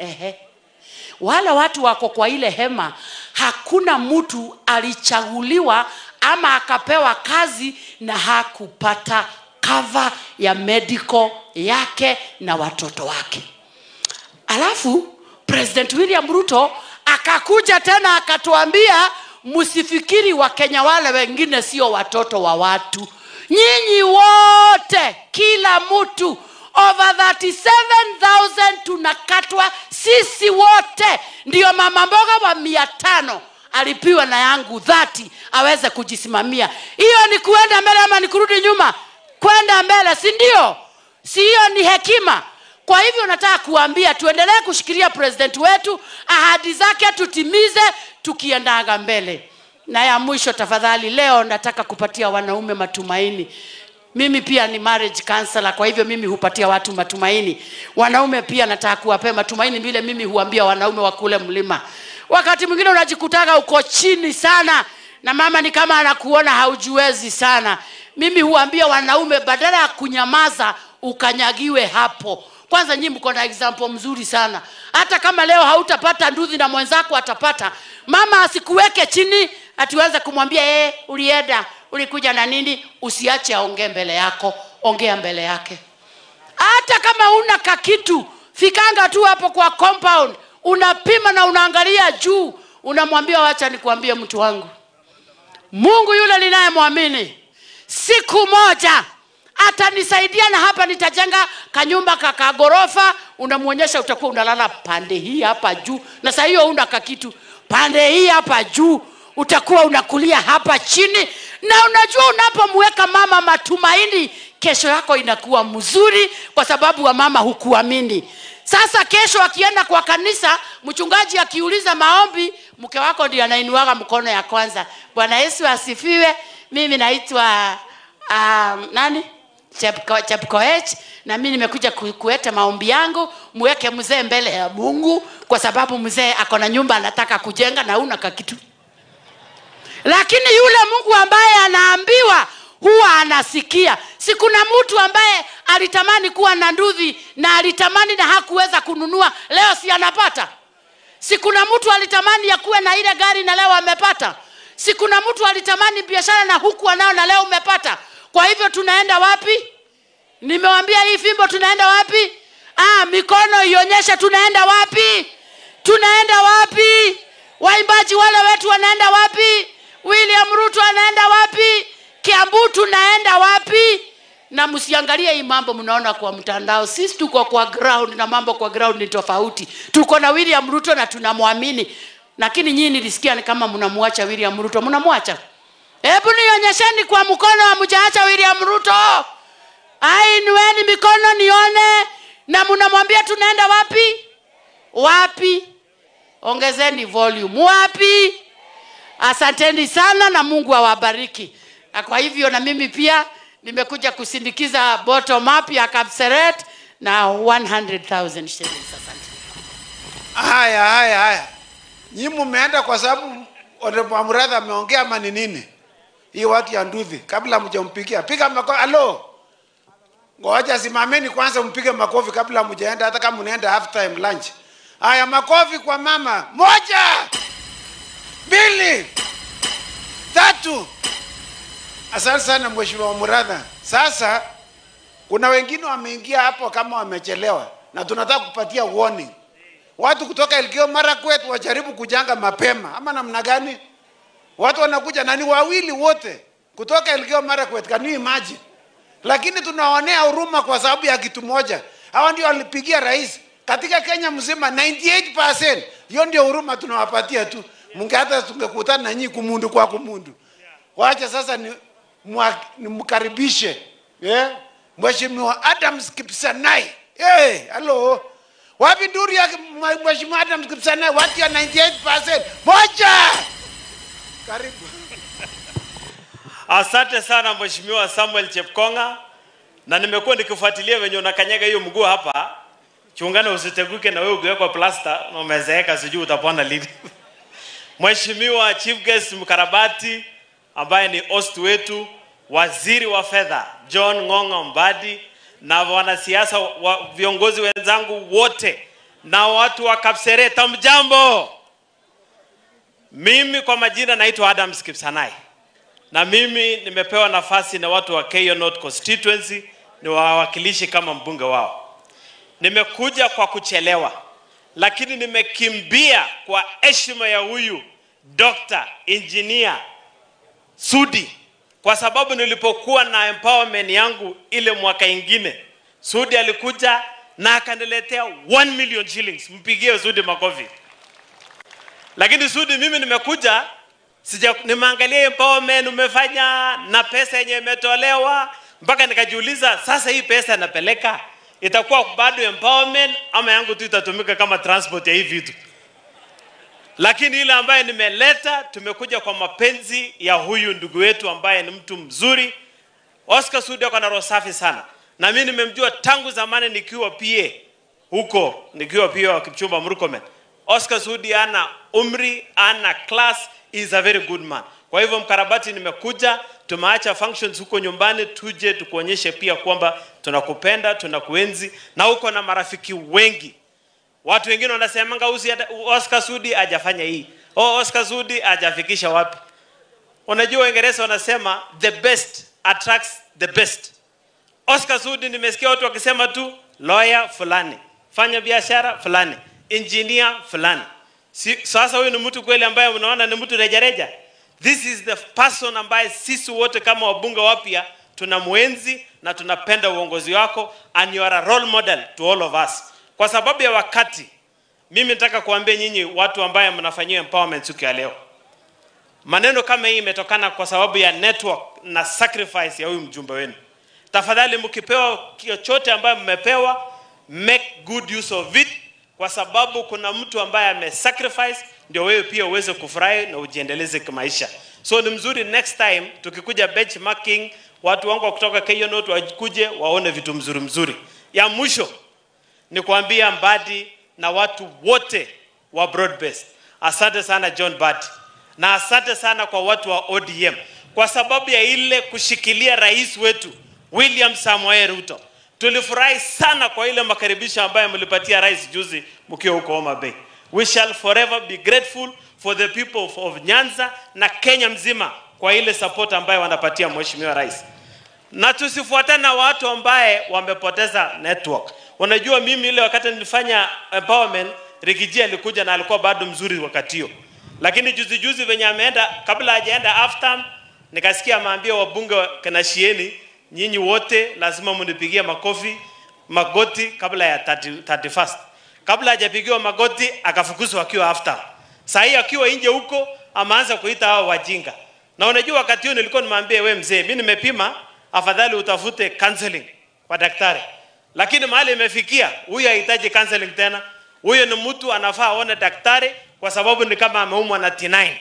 Wale watu wako kwa ile hema, hakuna mtu alichaguliwa ama akapewa kazi na hakupata cover ya medical yake na watoto wake. Alafu President William Ruto akakuja tena akatuambia, msifikiri Wakenya wale wengine sio watoto wa watu. Nyinyi wote, kila mtu, over 37,000 tunakatwa sisi wote. Ndio mama mboga wa 500 alipiwa na yangu 30 aweze kujisimamia. Hiyo ni kuenda mbele ama ni kurudi nyuma? Kwenda mbele, si ndio? Si hiyo ni hekima? Kwa hivyo nataka kuambia tuendelee kushikilia president wetu, ahadi zake tutimize tukiendaga mbele. Na ya mwisho tafadhali, leo nataka kupatia wanaume matumaini. Mimi pia ni marriage counselor, kwa hivyo mimi hupatia watu matumaini. Wanaume pia nataka kuwapea matumaini vile mimi huambia wanaume wa kule mlima. Wakati mwingine unajikutaga uko chini sana na mama ni kama anakuona haujiwezi sana. Mimi huambia wanaume badala ya kunyamaza ukanyagiwe hapo. Kwanza nyinyi mko na example mzuri sana. Hata kama leo hautapata nduthi na mwenzako atapata, mama asikuweke chini atianze kumwambia ulienda, ulikuja na nini. Usiache aongee mbele yako, ongea mbele yake. Hata kama una kakitu, fikanga tu hapo kwa compound, unapima na unaangalia juu, unamwambia wacha nikuambie mtu wangu, Mungu yule ninayemwamini siku moja atanisaidia na hapa nitajenga kanyumba kaka gorofa. Unamuonyesha utakuwa unalala pande hii hapa juu, na saa hiyo una kakitu pande hii hapa juu, utakuwa unakulia hapa chini. Na unajua unapomweka mama matumaini, kesho yako inakuwa mzuri, kwa sababu wa mama hukuamini. Sasa kesho akienda kwa kanisa, mchungaji akiuliza maombi, mke wako ndiye anainuaga mkono ya kwanza. Bwana Yesu asifiwe. Mimi naitwa nani? Chepkoech, na mimi nimekuja kueta maombi yangu. Muweke mzee mbele ya Mungu, kwa sababu mzee ako na nyumba anataka kujenga na una kakitu. Lakini yule Mungu ambaye anaambiwa huwa anasikia. Si kuna mtu ambaye alitamani kuwa na nduthi na alitamani na hakuweza kununua, leo si anapata? Si kuna mtu alitamani ya kuwa na ile gari na leo amepata? Si kuna mtu alitamani biashara na huku anao na leo umepata? Kwa hivyo tunaenda wapi? Nimewambia hii fimbo tunaenda wapi? Mikono ionyeshe tunaenda wapi? Tunaenda wapi? Waimbaji wale wetu wanaenda wapi? William Ruto anaenda wapi? Kiambu tunaenda wapi? Na msiangalie hii mambo mnaona kwa mtandao. Sisi tuko kwa ground na mambo kwa ground ni tofauti. Tuko na William Ruto na tunamwamini. Lakini nyinyi nilisikia ni kama mnamwacha William Ruto. Mnamwacha? Hebu nionyesheni kwa mkono hamjaacha William Ruto. Ainueni mikono nione. Na mnamwambia tunaenda wapi? Wapi? Ongezeni volume. Wapi? Asanteni sana na Mungu awabariki. Na kwa hivyo na mimi pia nimekuja kusindikiza bottom up ya Kapseret na 100,000 shillings. Asante. Haya, haya, haya. Nyinyi mmeenda kwa sababu Honorable ameongea ama ni nini? Hii watu ya nduthi kabla mjampigia. Piga makofi. Halo. Ngoja simameni kwanza mpige makofi kabla mjaenda, hata kama mnaenda half time lunch. Haya, makofi kwa mama. 1, 2, 3. Asante sana Mheshimiwa Muratha. Sasa kuna wengine wameingia hapo kama wamechelewa na tunataka kupatia warning. Watu kutoka Elgeyo Marakwet wajaribu kujanga mapema ama namna gani? Watu wanakuja na ni wawili wote kutoka Elgeyo Marakwet, can you imagine? Lakini tunaonea huruma kwa sababu ya kitu moja. Hawa ndio walipigia rais katika Kenya mzima 98%. Hiyo ndio huruma tunawapatia tu. Mungu hata tungekutana na nyinyi kumundu kwa kumundu. Wacha sasa ni mkaribishe. Mheshimiwa Adams Kipsanai. Hey, hello. Wapi nduri ya Mheshimiwa Adams Kipsanai? Watu ya 98%. Moja. Karibu. Asante sana Mheshimiwa Samuel Chepkonga. Na nimekuwa nikifuatilia venye unakanyaga hiyo mguu hapa. Chungana usiteguke na wewe ukiwekwa plaster na umezeeka sijui utapona lini. Mheshimiwa Chief Guest Mkarabati ambaye ni host wetu, Waziri wa Fedha John Ng'ong'o Mbadi na wanasiasa viongozi wenzangu wote Na watu wa Kapseret, mjambo. Mimi kwa majina naitwa Adams Kipsanai. Na mimi nimepewa nafasi na watu wa Keiyo North Constituency ni wawakilishi kama mbunge wao. Nimekuja kwa kuchelewa, lakini nimekimbia kwa heshima ya huyu Dr. Engineer Sudi, kwa sababu nilipokuwa na empowerment yangu ile mwaka ingine, Sudi alikuja na akaniletea 1 million shillings. Mpigie Sudi makofi. Lakini Sudi, mimi nimekuja nimeangalia empowerment umefanya na pesa yenye imetolewa, mpaka nikajiuliza sasa hii pesa napeleka itakuwa bado empowerment ama yangu tu itatumika kama transport ya hii vitu. Lakini ile ambaye nimeleta, tumekuja kwa mapenzi ya huyu ndugu wetu ambaye ni mtu mzuri. Oscar Sudi ako na roho safi sana. Na mimi nimemjua tangu zamani nikiwa PA huko, nikiwa PA wa Kipchumba Murkomen. Oscar Sudi ana umri, ana class, is a very good man. Kwa hivyo mkarabati nimekuja, tumeacha functions huko nyumbani, tuje tukuonyeshe pia kwamba tunakupenda, tunakuenzi na uko na marafiki wengi. Watu wengine wanasemanga Oscar Sudi hajafanya hii. Oh, Oscar Sudi hajafikisha wapi. Unajua Waingereza wanasema the best attracts the best. Oscar Sudi nimesikia watu wakisema tu lawyer fulani, fanya biashara fulani, engineer fulani. Sasa huyu ni mtu kweli ambaye unaona ni mtu rejareja. This is the person ambaye sisi wote kama wabunge wapya tunamuenzi na tunapenda uongozi wako, and you are a role model to all of us. Kwa sababu ya wakati, mimi nataka kuambia nyinyi watu ambaye mnafanyia empowerment siku ya leo. Maneno kama hii imetokana kwa sababu ya network na sacrifice ya huyu mjumbe wenu. Tafadhali mkipewa chochote ambaye mmepewa, make good use of it, kwa sababu kuna mtu ambaye amesacrifice ndio wewe pia uweze kufurahi na ujiendeleze kimaisha. So ni mzuri next time tukikuja benchmarking, watu wangu kutoka Keiyo North wakuje waone vitu mzuri mzuri. Ya mwisho ni kuambia Mbadi na watu wote wa broad-based, asante sana John Mbadi, na asante sana kwa watu wa ODM kwa sababu ya ile kushikilia rais wetu William Samoei Ruto. Tulifurahi sana kwa ile makaribisho ambayo mlipatia rais juzi mkiwa huko Homa Bay. We shall forever be grateful for the people of Nyanza na Kenya mzima kwa ile support ambayo wanapatia mheshimiwa rais. Na tusifuatane na watu ambaye wamepoteza network. Unajua mimi ile wakati nilifanya empowerment, Rigiji alikuja na alikuwa bado mzuri wakati hiyo. Lakini juzi juzi venye ameenda, kabla hajaenda after, nikasikia maambia wabunge kanashieni, nyinyi wote lazima mnipigie makofi, magoti kabla ya 31st. Kabla hajapigiwa magoti akafukuzwa akiwa after. Sasa hii akiwa nje huko ameanza kuita hao wajinga. Na unajua wakati huo nilikuwa nimwambie wewe mzee, mimi nimepima afadhali utafute counseling kwa daktari. Lakini mahali imefikia huyu hahitaji counseling tena. Huyo ni mtu anafaa aone daktari kwa sababu ni kama ameumwa na T9.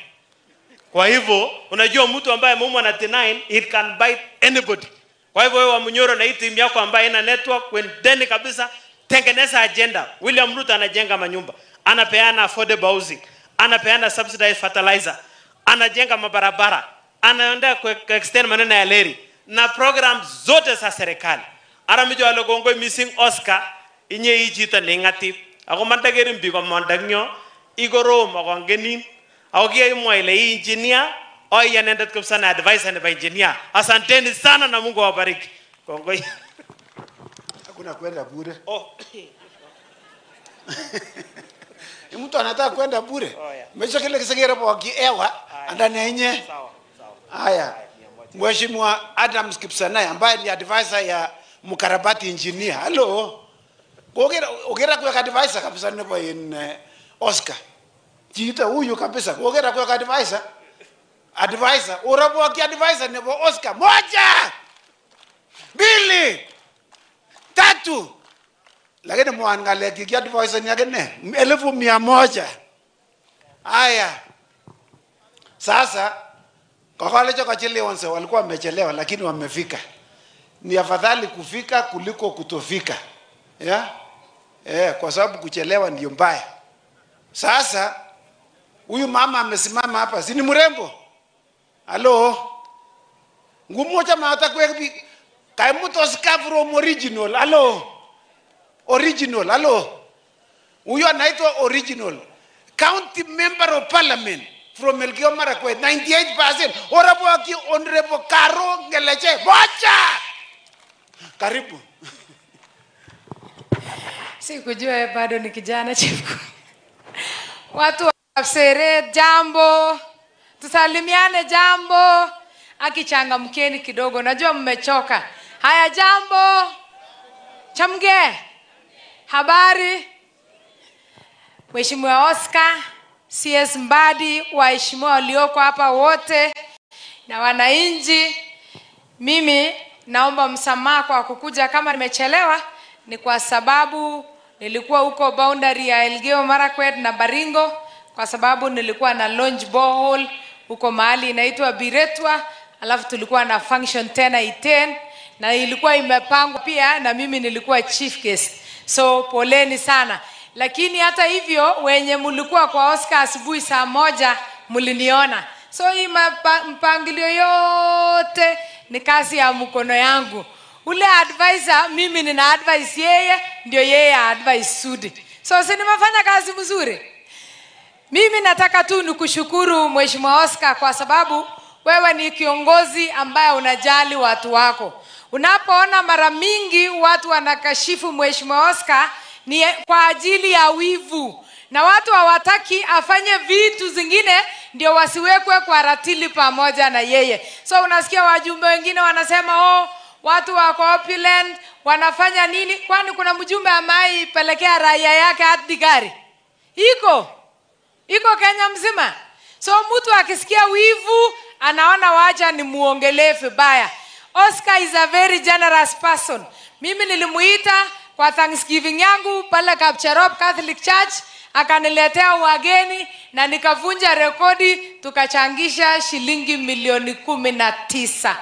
Kwa hivyo unajua mtu ambaye ameumwa na T9, it can bite anybody. Kwa hivyo wewe wa Munyoro na hii timu yako ambaye ina network, wendeni kabisa, tengeneza agenda. William Ruto anajenga manyumba, anapeana affordable housing, anapeana subsidized fertilizer, anajenga mabarabara, anaenda ku extend maneno ya leri na program zote za serikali. Aramijo alogongo missing Oscar inye ichito nengati ako mandagerin biik komondaknyo ikorom ako angenin ako kiaimwa ile hii engineer oiyan kabisa na advisor nebo engineer. Asanteni sana na Mungu awabariki. Kongoi. Hakuna kwenda bure. Oh. Mtu anataka kwenda bure. Oh, yeah. Mesha kile kisegera kwa kiewa ndani yenye. Sawa, sawa. Haya. Mheshimiwa Adams Kipsanai ambaye ni advisor ya mkarabati engineer. Hello. Ogera kwa advisor kabisa nebo in Oscar. Jiita huyu kabisa. Ogera kwa advisor. Advisor, urabu ki advisor nebo Oscar. 1, 2, 3. Lakini muangalie ki advisor ni yake 1,100. Haya. Sasa kwa wale chokachelewa walikuwa wamechelewa lakini wamefika. Ni afadhali kufika kuliko kutofika. Yeah? Kwa sababu kuchelewa ndio mbaya. Sasa huyu mama amesimama hapa, si ni mrembo? Halo. Ngumoja mata kwe kaimuto Oscar from original. Halo. Original. Halo. Huyo anaitwa original county member of parliament from Elgeyo Marakwet 98%. Honorable Honorable Karo Ngeleche. Moja. Karibu. Sikujua bado ni kijana chifu. Watu wa Kapseret, jambo. Tusalimiane jambo. Akichangamkeni kidogo, najua mmechoka. Haya, jambo. Chamge. Habari. Mheshimiwa Oscar, CS Mbadi, waheshimiwa walioko hapa wote na wananchi, mimi naomba msamaha kwa kukuja kama nimechelewa. Ni kwa sababu nilikuwa huko boundary ya Elgeyo Marakwet na Baringo, kwa sababu nilikuwa na launch borehole huko mahali inaitwa Biretwa, alafu tulikuwa na function tena Iten, na ilikuwa imepangwa pia na mimi nilikuwa chief guest. So poleni sana. Lakini hata hivyo wenye mlikuwa kwa Oscar asubuhi saa 1 mliniona. So hii mpangilio yote ni kazi ya mkono yangu. Ule advisor, mimi nina advice yeye, ndio yeye advice Sudi. So si nimefanya kazi mzuri. Mimi nataka tu nikushukuru Mheshimiwa Oscar kwa sababu wewe ni kiongozi ambaye unajali watu wako. Unapoona mara mingi watu wanakashifu Mheshimiwa Oscar ni kwa ajili ya wivu, na watu hawataki afanye vitu zingine ndio wasiwekwe kwa ratili pamoja na yeye. So unasikia wajumbe wengine wanasema oh, watu wako opulent wanafanya nini? Kwani kuna mjumbe ambaye pelekea raia yake hadi gari? Iko Kenya mzima. So mtu akisikia wivu anaona wacha ni muongelee vibaya. Oscar is a very generous person. Mimi nilimuita kwa Thanksgiving yangu pale Kapcherop Catholic Church, akaniletea wageni na nikavunja rekodi, tukachangisha shilingi milioni 19.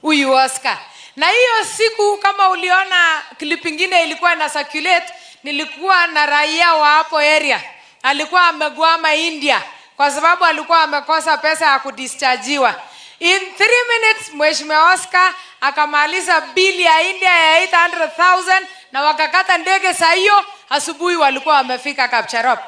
Huyu Oscar. Na hiyo siku kama uliona clip ingine ilikuwa na circulate, nilikuwa na raia wa hapo area. Alikuwa amegwama India kwa sababu alikuwa amekosa pesa ya kudischargiwa. In 3 minutes Mheshimiwa Oscar akamaliza bili ya India ya 800,000 na wakakata ndege saa hiyo asubuhi walikuwa wamefika Kapcherop.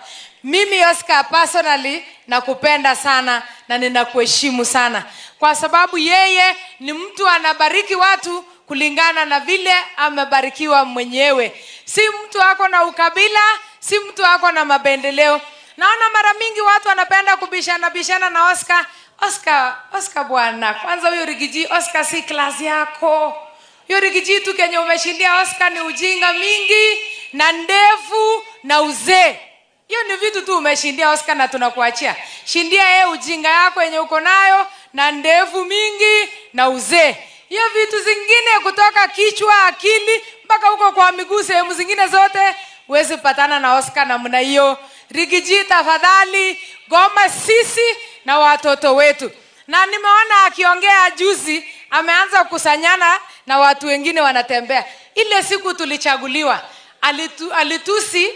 Mimi Oscar personally nakupenda sana na ninakuheshimu sana, kwa sababu yeye ni mtu anabariki watu kulingana na vile amebarikiwa mwenyewe. Si mtu ako na ukabila, si mtu ako na mapendeleo. Naona mara mingi watu wanapenda kubishana bishana na Oscar. Oscar bwana, kwanza huyo Rigiji, Oscar si class yako. Huyo Rigiji tu kenye umeshindia Oscar ni ujinga mingi na ndevu na uzee. Hiyo ni vitu tu umeshindia Oscar na tunakuachia. Shindia yeye ujinga yako yenye uko nayo na ndevu mingi na uzee. Hiyo vitu zingine kutoka kichwa, akili mpaka huko kwa miguu, sehemu zingine zote huwezi patana na Oscar namna hiyo. Rigiji tafadhali, goma sisi na watoto wetu. Na nimeona akiongea juzi ameanza kukusanyana na watu wengine wanatembea. Ile siku tulichaguliwa alitusi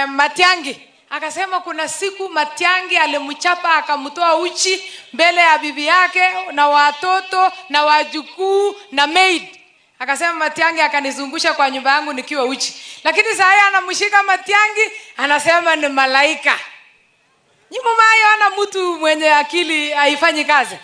Matiangi. Akasema kuna siku Matiangi alimchapa akamtoa uchi mbele ya bibi yake na watoto na wajukuu na maid. Akasema Matiangi akanizungusha kwa nyumba yangu nikiwa uchi. Lakini sasa anamshika Matiangi anasema ni malaika. Nyuma ana mtu mwenye akili haifanyi kazi.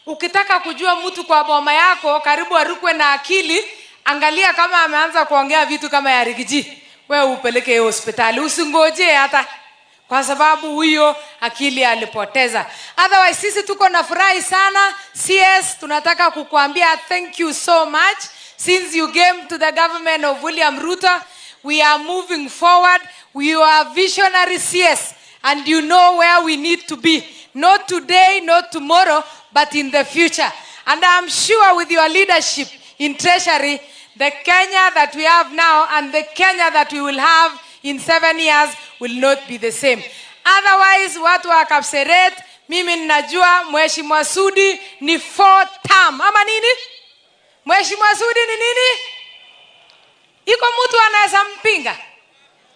Ukitaka kujua mtu kwa boma yako karibu arukwe na akili, angalia kama ameanza kuongea vitu kama ya Rigiji. Wewe upeleke hospitali, usingoje hata, kwa sababu huyo akili alipoteza. Otherwise sisi tuko na furahi sana. CS tunataka kukuambia thank you so much. Since you came to the government of William Ruto, we are moving forward. We are visionary CS, and you know where we need to be. Not today, not tomorrow, but in the future. And I'm sure with your leadership in Treasury, the Kenya that we have now and the Kenya that we will have in 7 years will not be the same. Otherwise, watu wa Kapseret, mimi ninajua Mheshimiwa Sudi ni 4 term. Ama nini? Mheshimiwa Sudi ni nini? Iko mtu anaweza mpinga?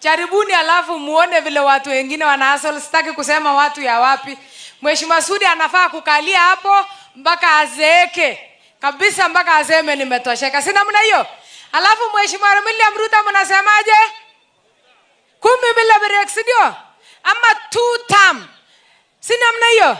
Jaribuni alafu muone vile watu wengine wana hustle. Sitaki kusema watu ya wapi. Mheshimiwa Sudi anafaa kukalia hapo mpaka azeeke kabisa, mpaka aseme nimetosheka. Si namna hiyo? Alafu Mheshimiwa William Ruto mnasemaje? 10 bila break, si ndio? Ama 2 term. Si namna hiyo?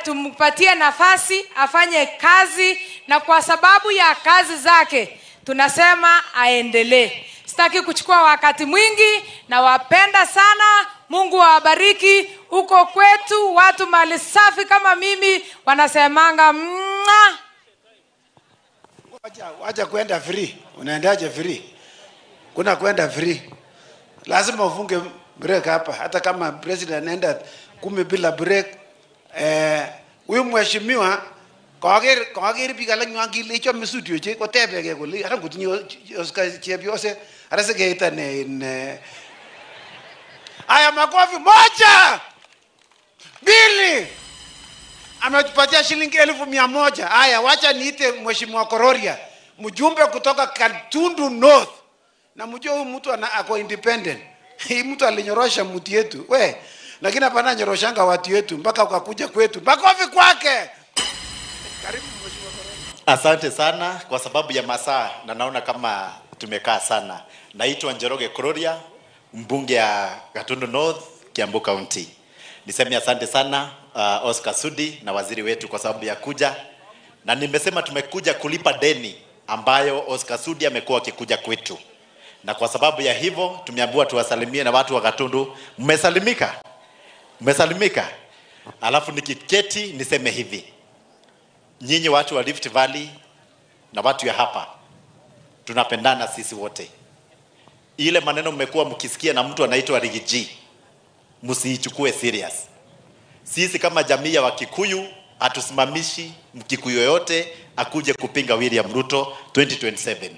Tumpatie nafasi afanye kazi, na kwa sababu ya kazi zake tunasema aendelee. Sitaki kuchukua wakati mwingi, na wapenda sana. Mungu awabariki. Huko kwetu watu mali safi kama mimi wanasemanga mwa. Wacha kwenda free. Unaendaje free? Kuna kwenda free. Lazima ufunge break hapa. Hata kama president anaenda 10 bila break. Huyu mheshimiwa kager biik alak nywan kile ichome studio che kotebege kole ara ngotinye Oscar chepyose ara sikeita ne. Aya, makofi. 1, 2. Ametupatia shilingi 100,000. Aya, wacha niite Mheshimiwa Kororia, mjumbe kutoka Katundu North. Na mjue huyu mtu ako independent. Hii mtu alinyorosha mtu yetu. We, lakini hapana nyoroshanga watu yetu mpaka ukakuja kwetu. Makofi kwake. Karibu Mheshimiwa Kororia. Asante sana kwa sababu ya masaa na naona kama tumekaa sana. Naitwa Njoroge Kororia, mbunge ya Gatundu North, Kiambu County. Niseme asante sana Oscar Sudi na waziri wetu kwa sababu ya kuja. Na nimesema tumekuja kulipa deni ambayo Oscar Sudi amekuwa akikuja kwetu. Na kwa sababu ya hivyo tumeambiwa tuwasalimie na watu wa Gatundu. Mmesalimika? Mmesalimika? Alafu nikiketi niseme hivi. Nyinyi watu wa Rift Valley na watu ya hapa tunapendana sisi wote. Ile maneno mmekuwa mkisikia na mtu anaitwa Rigiji, msiichukue serious. Sisi kama jamii ya Wakikuyu hatusimamishi Mkikuyu yoyote akuje kupinga William Ruto 2027.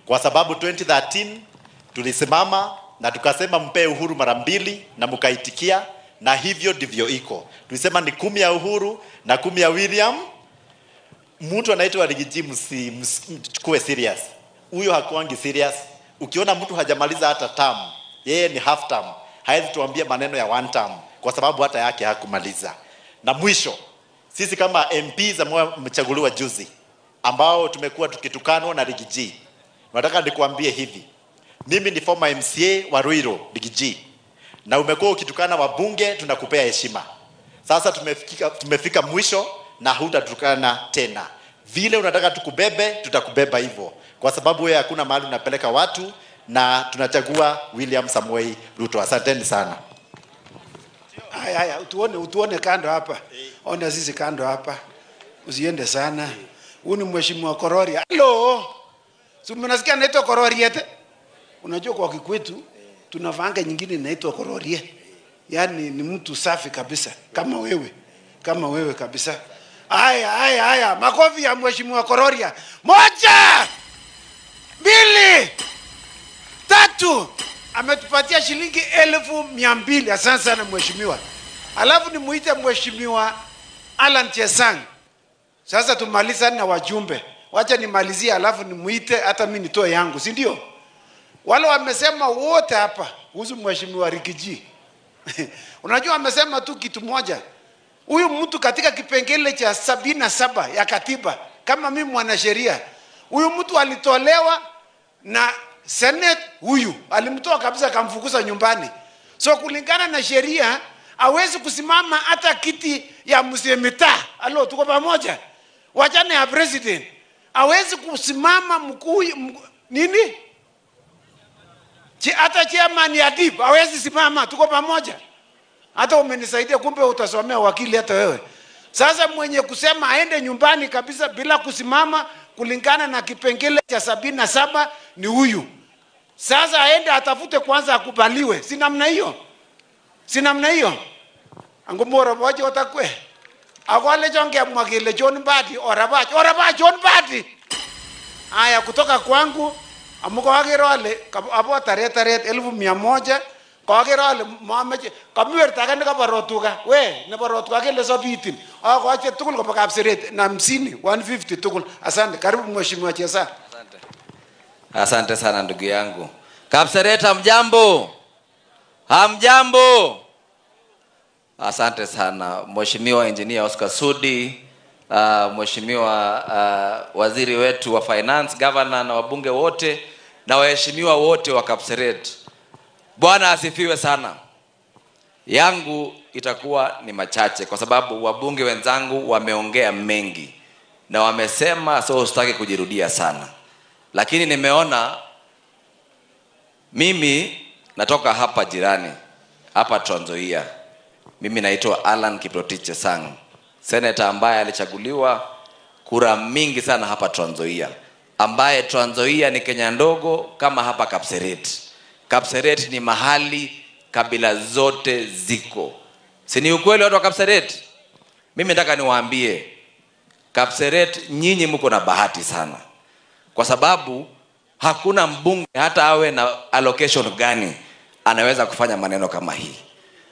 Kwa sababu 2013 tulisimama na tukasema mpe Uhuru mara 2 na mkaitikia, na hivyo ndivyo iko. Tulisema ni 10 ya Uhuru na 10 ya William. Mtu anaitwa Rigiji msichukue serious. Huyo hakuangi serious. Ukiona mtu hajamaliza hata term, yeye ni half term, haezi tuambia maneno ya one term kwa sababu hata yake hakumaliza. Na mwisho, sisi kama MPs ambao mchaguliwa juzi, ambao tumekuwa tukitukanwa na Rigiji, nataka nikuambie hivi. Mimi ni former MCA wa Ruiru, Rigiji. Na umekuwa ukitukana wabunge, tunakupea heshima. Sasa tumefika mwisho na hutatukana tena. Vile unataka tukubebe, tutakubeba hivyo. Kwa sababu wewe hakuna mahali unapeleka watu, na tunachagua William Samoei Ruto. Asanteni sana. Haya, haya, utuone kando hapa. Ona sisi kando hapa. Usiende sana. Huyu ni Mheshimiwa Kororia. Hello. Si mnasikia anaitwa Kororia ete? Unajua kwa Kikwetu tunavanga nyingine inaitwa Kororia. Yaani ni mtu safi kabisa, kama wewe. Kama wewe kabisa. Haya, haya, haya. Makofi ya Mheshimiwa Kororia. 1, 2, 3. Ametupatia shilingi 200,000. Asante sana mheshimiwa. Alafu nimuite Mheshimiwa Alan Chesang. Sasa tumaliza na wajumbe. Wacha nimalizie alafu nimuite hata mimi nitoe yangu, si ndio? Wale wamesema wote hapa kuhusu Mheshimiwa Rigiji. Unajua wamesema tu kitu moja. Huyu mtu katika kipengele cha 77 ya katiba, kama mimi mwanasheria, huyu mtu alitolewa na Senate, huyu alimtoa kabisa akamfukuza nyumbani. So kulingana na sheria hawezi kusimama hata kiti ya msemita. Alo, tuko pamoja? Wachane ya president. Hawezi kusimama mkuu nini? Hata chairman ya DIP hawezi simama, tuko pamoja? Hata umenisaidia, kumbe utasomea wakili hata wewe. Sasa mwenye kusema aende nyumbani kabisa bila kusimama kulingana na kipengele cha 77 ni huyu. Sasa aende atafute kwanza akubaliwe. Si namna hiyo? Si namna hiyo? Angumora waje watakwe. Akwale jonge mwagile John Mbadi orabach. Orabach John Mbadi. Aya, kutoka kwangu amuko wagero ale abo tarehe 100,000 kagero ale mamache kamiwerta age nekabo rotuka. We nebo rotuka kele sobitin. Akoche tugul koba Kapseret na 50 150 tugul. Asante. Karibu Mheshimiwa Chesa. Asante. Asante sana ndugu yangu. Kapseret hamjambo? Hamjambo? Asante sana Mheshimiwa Engineer Oscar Sudi, Mheshimiwa Waziri wetu wa Finance, Governor na wabunge wote na waheshimiwa wote wa Kapseret. Bwana asifiwe sana. Yangu itakuwa ni machache kwa sababu wabunge wenzangu wameongea mengi na wamesema, so sitaki kujirudia sana. Lakini nimeona mimi natoka hapa jirani, hapa Trans Nzoia. Mimi naitwa Alan Kiprotich Chesang, senator ambaye alichaguliwa kura mingi sana hapa Trans Nzoia, ambaye Trans Nzoia ni Kenya ndogo kama hapa Kapseret. Kapseret ni mahali kabila zote ziko. Si ni ukweli watu wa Kapseret? Mimi nataka niwaambie, Kapseret nyinyi mko na bahati sana. Kwa sababu hakuna mbunge hata awe na allocation gani anaweza kufanya maneno kama hii.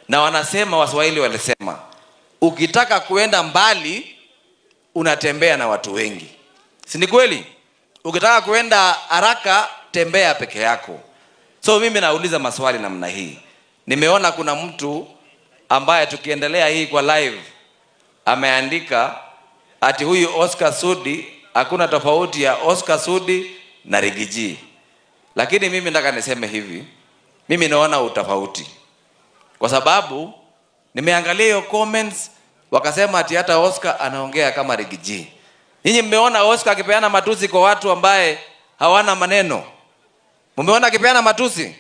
Na wanasema, Waswahili walisema, ukitaka kuenda mbali unatembea na watu wengi. Si ni kweli? Ukitaka kuenda haraka tembea peke yako. So mimi nauliza maswali namna hii. Nimeona kuna mtu ambaye tukiendelea hii kwa live ameandika ati huyu Oscar Sudi hakuna tofauti ya Oscar Sudi na Rigiji. Lakini mimi nataka niseme hivi, mimi naona utofauti. Kwa sababu nimeangalia hiyo comments wakasema ati hata Oscar anaongea kama Rigiji. Nyinyi mmeona Oscar akipeana matusi kwa watu ambaye hawana maneno? Mmeona akipeana matusi?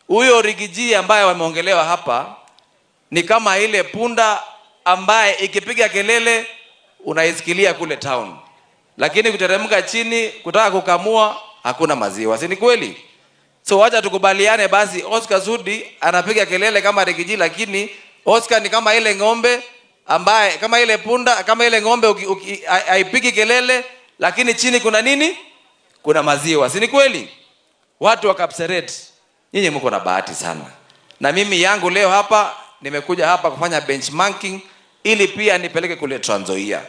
Huyo Rigiji ambaye wameongelewa hapa ni kama ile punda ambaye ikipiga kelele unaisikilia kule town, lakini kuteremka chini kutaka kukamua hakuna maziwa. Si ni kweli? So wacha tukubaliane basi, Oscar Sudi anapiga kelele kama Rigiji, lakini Oscar ni kama ile ng'ombe ambaye, kama ile punda, kama ile ng'ombe haipigi kelele lakini chini kuna nini? Kuna maziwa. Si ni kweli? Watu wa Kapseret, nyinyi mko na bahati sana. Na mimi yangu leo hapa nimekuja hapa kufanya benchmarking ili pia nipeleke kule Trans Nzoia.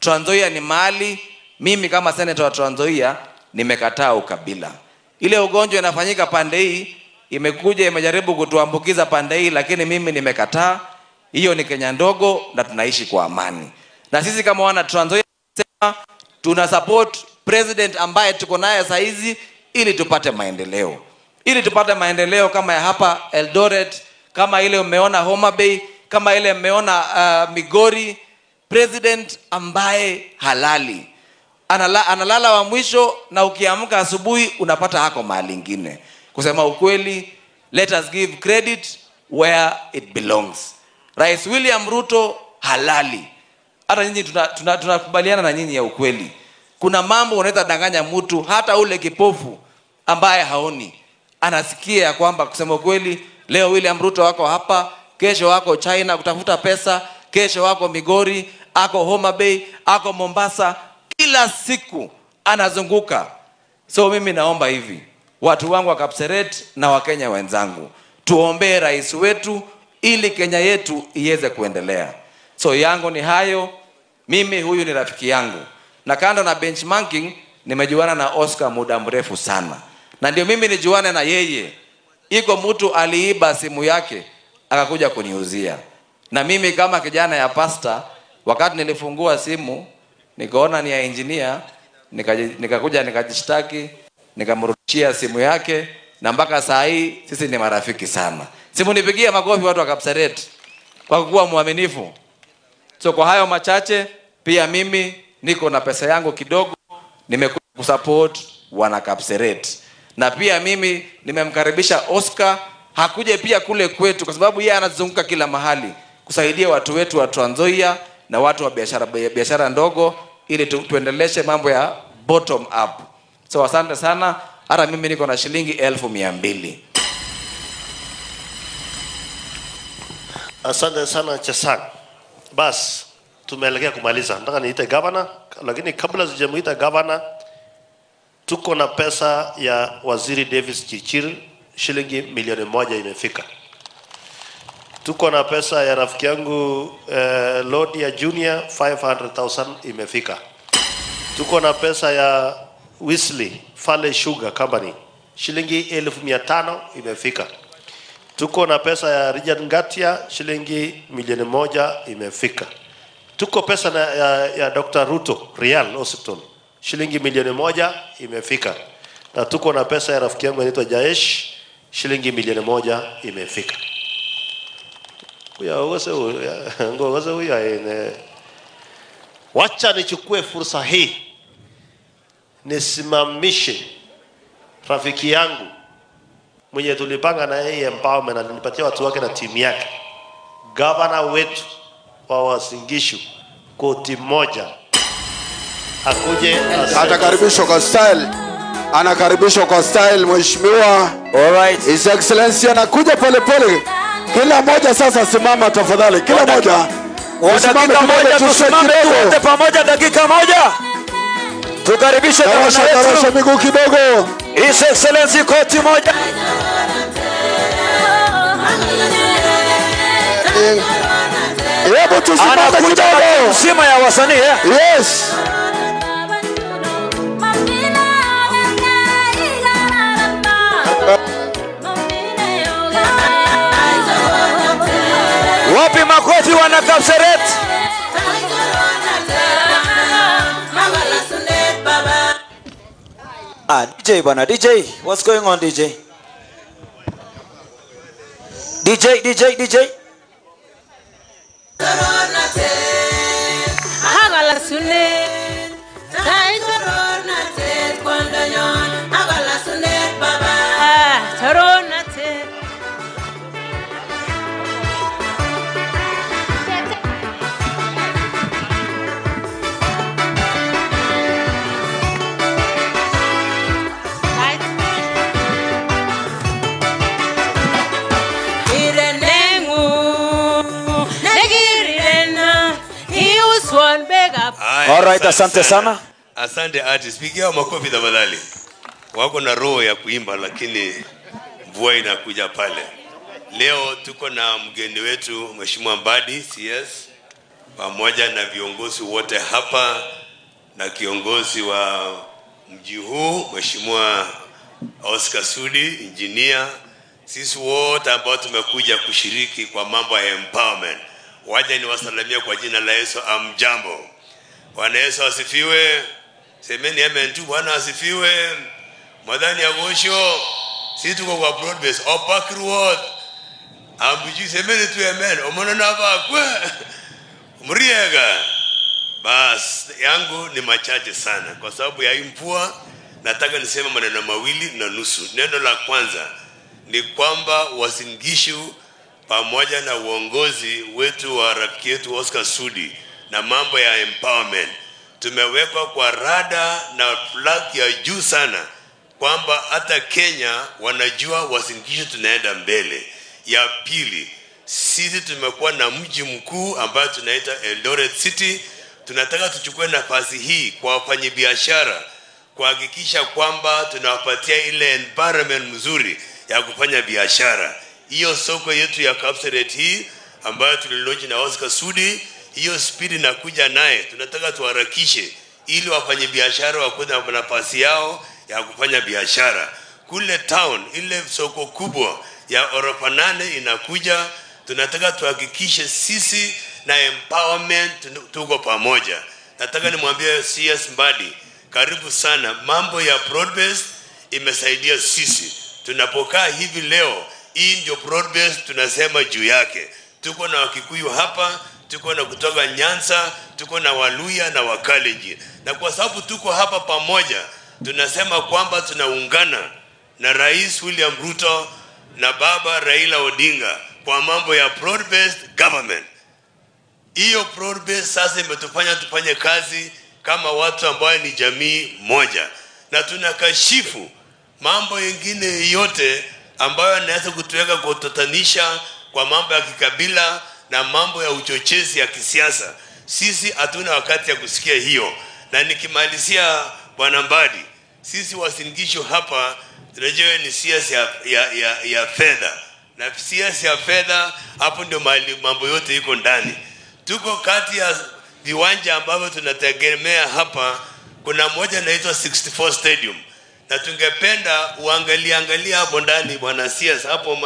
Trans Nzoia ni mahali mimi kama senator wa Trans Nzoia nimekataa ukabila. Ile ugonjwa inafanyika pande hii, imekuja imejaribu kutuambukiza pande hii, lakini mimi nimekataa. Hiyo ni Kenya ndogo na tunaishi kwa amani. Na sisi kama wana Trans Nzoia tuna support president ambaye tuko naye saa hizi ili tupate maendeleo. Ili tupate maendeleo kama ya hapa Eldoret, kama ile umeona Homa Bay, kama ile umeona Migori. President ambaye halali analala wa mwisho, na ukiamka asubuhi unapata hako mahali ingine. Kusema ukweli, let us give credit where it belongs. Rais William Ruto halali. Hata nyinyi tunakubaliana na nyinyi ya ukweli. Kuna mambo unaweza danganya mtu, hata ule kipofu ambaye haoni anasikia kwamba kusema ukweli leo William Ruto wako hapa, kesho wako China kutafuta pesa, kesho wako Migori, ako Homa Bay, ako Mombasa, kila siku anazunguka. So mimi naomba hivi, watu wangu wa Kapseret na Wakenya wenzangu, tuombee rais wetu ili Kenya yetu iweze kuendelea. So yangu ni hayo. Mimi huyu ni rafiki yangu, na kando na benchmarking nimejuana na Oscar muda mrefu sana, na ndio mimi nijuane na yeye. Iko mtu aliiba simu yake akakuja kuniuzia, na mimi kama kijana ya pasta, wakati nilifungua simu nikaona ni ya engineer, nikakuja nikajishtaki, nikamrudishia simu yake, na mpaka saa hii sisi ni marafiki sana. Simu nipigie makofi watu wa Kapseret kwa kuwa mwaminifu. So kwa hayo machache, pia mimi niko na pesa yangu kidogo, nimekuja kusupport wana Kapseret. Na pia mimi nimemkaribisha Oscar hakuje pia kule kwetu, kwa sababu yeye anazunguka kila mahali kusaidia watu wetu wa Trans Nzoia na watu wa biashara ndogo, ili tuendeleshe mambo ya bottom up. So asante sana. Hata mimi niko na shilingi 200,000. Asante sana Chesang. Bas, tumeelekea kumaliza. Nataka niite governor, lakini kabla sijamuita governor, tuko na pesa ya Waziri Davis Chirchir, shilingi 1,000,000 imefika. Tuko na pesa ya rafiki yangu Lordia Junior 500,000 imefika. Tuko na pesa ya Wesley Fale Sugar Company shilingi 500,000 imefika. Tuko na pesa ya Richard Ngatia shilingi 1,000,000 imefika. Tuko pesa na, ya Dr. Ruto Real Hospital shilingi 1,000,000 imefika. Na tuko na pesa ya rafiki yangu anaitwa Jaesh Shilingi milioni 1 imefika. Wacha nichukue fursa hii nisimamishe rafiki yangu mwenye tulipanga na yeye empowerment, alinipatia watu wake na timu yake, gavana wetu wa Uasin Gishu, koti moja, akuje atakaribishwa kwa style, anakaribishwa kwa style mheshimiwa. All right. His Excellency anakuja pole pole. Kila mmoja sasa simama tafadhali, kila mmoja. Dakika moja tusimame wote pamoja, dakika moja. Tukaribishe gavana wetu. Miguu kidogo. His Excellency koti moja. Hebu tusimame kidogo. Msima ya wasanii Yes. Wapi makofi wana Kapseret? DJ bana, DJ, what's going on DJ? DJ, DJ, DJ. All right, asante sana. Asante artist. Pigia makofi tafadhali. Wako na roho ya kuimba lakini mvua inakuja pale. Leo tuko na mgeni wetu Mheshimiwa Mbadi CS pamoja na viongozi wote hapa na kiongozi wa mji huu Mheshimiwa Oscar Sudi, engineer. Sisi wote ambao tumekuja kushiriki kwa mambo ya empowerment. Waje niwasalimie kwa jina la Yesu, amjambo. Bwana Yesu asifiwe. Semeni amen tu. Bwana asifiwe. Madhani ya mwisho, sisi tuko kwa broad base Opak Road. Ambuji semeni tu amen. Omona na bakwe. Mriega. Bas yangu ni machache sana kwa sababu ya mvua. Nataka niseme maneno 2.5. Neno la kwanza ni kwamba Uasin Gishu pamoja na uongozi wetu wa rafiki yetu Oscar Sudi na mambo ya empowerment tumewekwa kwa rada na flag ya juu sana kwamba hata Kenya wanajua Uasin Gishu tunaenda mbele. Ya pili, sisi tumekuwa na mji mkuu ambao tunaita Eldoret City. Tunataka tuchukue nafasi hii kwa wafanyabiashara kuhakikisha kwamba tunawapatia ile environment mzuri ya kufanya biashara. Hiyo soko yetu ya Kapseret hii ambayo tulilaunch na Oscar Sudi, hiyo speed inakuja naye. Tunataka tuharakishe ili wafanyabiashara wakuwe na nafasi yao ya kufanya biashara. Kule town ile soko kubwa ya orofa 8 inakuja. Tunataka tuhakikishe sisi na empowerment tuko pamoja. Nataka nimwambie CS Mbadi, karibu sana. Mambo ya broad base imesaidia sisi. Tunapokaa hivi leo, hii ndio broad base tunasema juu yake. Tuko na Wakikuyu hapa, tuko na kutoka Nyanza, tuko na Waluya na Wakalenjin. Na kwa sababu tuko hapa pamoja, tunasema kwamba tunaungana na Rais William Ruto na Baba Raila Odinga kwa mambo ya broad based government. Hiyo broad based sasa imetufanya tufanye kazi kama watu ambao ni jamii moja. Na tunakashifu mambo yengine yote ambayo yanaweza kutuweka kutatanisha kwa mambo ya kikabila na mambo ya uchochezi ya kisiasa. Sisi hatuna wakati ya kusikia hiyo. Na nikimalizia Bwana Mbadi, sisi Uasin Gishu hapa tunajua ni siasa ya fedha. Na siasa ya fedha hapo ndio mambo yote iko ndani. Tuko kati ya viwanja ambavyo tunategemea hapa, kuna moja inaitwa 64 Stadium. Na tungependa uangalie angalia hapo ndani bwana siasa, hapo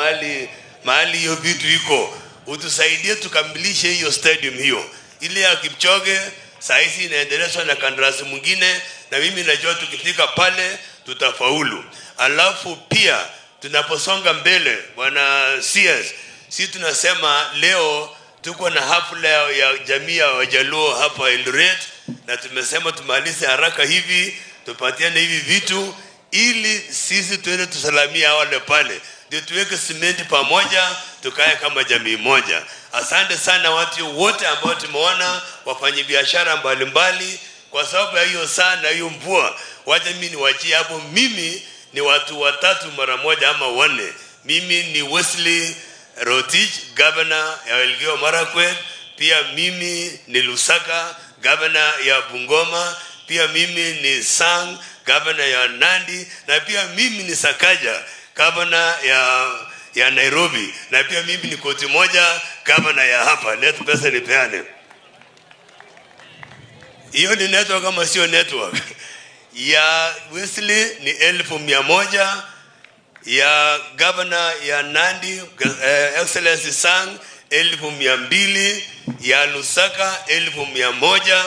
mahali hiyo vitu iko, utusaidie tukamilishe hiyo stadium hiyo. Ile ya Kipchoge saizi inaendelezwa na kandarasi mwingine, na mimi najua tukifika pale tutafaulu. Alafu pia Tunaposonga mbele, Bwana CS, si tunasema leo tuko na hafla ya jamii ya Wajaluo hapa Eldoret, na tumesema tumalize haraka hivi, tupatiane hivi vitu ili sisi tuende tusalamie wale pale, ndio tuweke simenti pamoja, tukae kama jamii moja. Asante sana watu wote ambao tumeona, wafanyabiashara mbalimbali, kwa sababu ya hiyo sana hiyo mvua. Wacha mimi niwaachie hapo. Mimi ni watu watatu mara moja ama wanne. Mimi ni Wesley Rotich, governor ya Elgeyo Marakwet. Pia mimi ni Lusaka, governor ya Bungoma. Pia mimi ni Sang, governor ya Nandi, na pia mimi ni Sakaja, governor ya Nairobi, na pia mimi ni koti moja, governor ya hapa. Let pesa nipeane. Hiyo ni network kama sio network. Ya Wesley ni 100,000, ya governor ya Nandi Excellency Sang 200,000, ya Lusaka 100,000,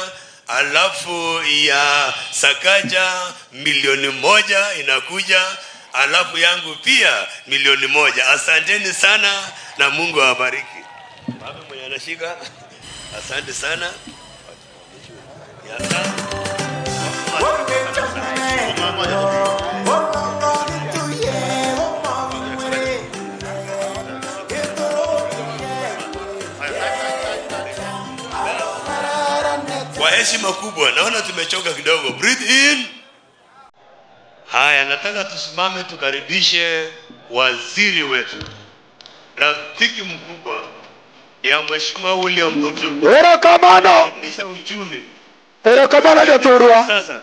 alafu ya Sakaja 1,000,000 inakuja, alafu yangu pia 1,000,000. Asanteni sana na Mungu awabariki. Baba mwenye anashika, asante sana. Kwa heshima kubwa, naona tumechoka kidogo. Breathe in. Haya, nataka tusimame tukaribishe waziri wetu, rafiki mkubwa ya Mheshimiwa William Ruto. Erokamano. Uchumi. Erokamano Joturwa. Sasa.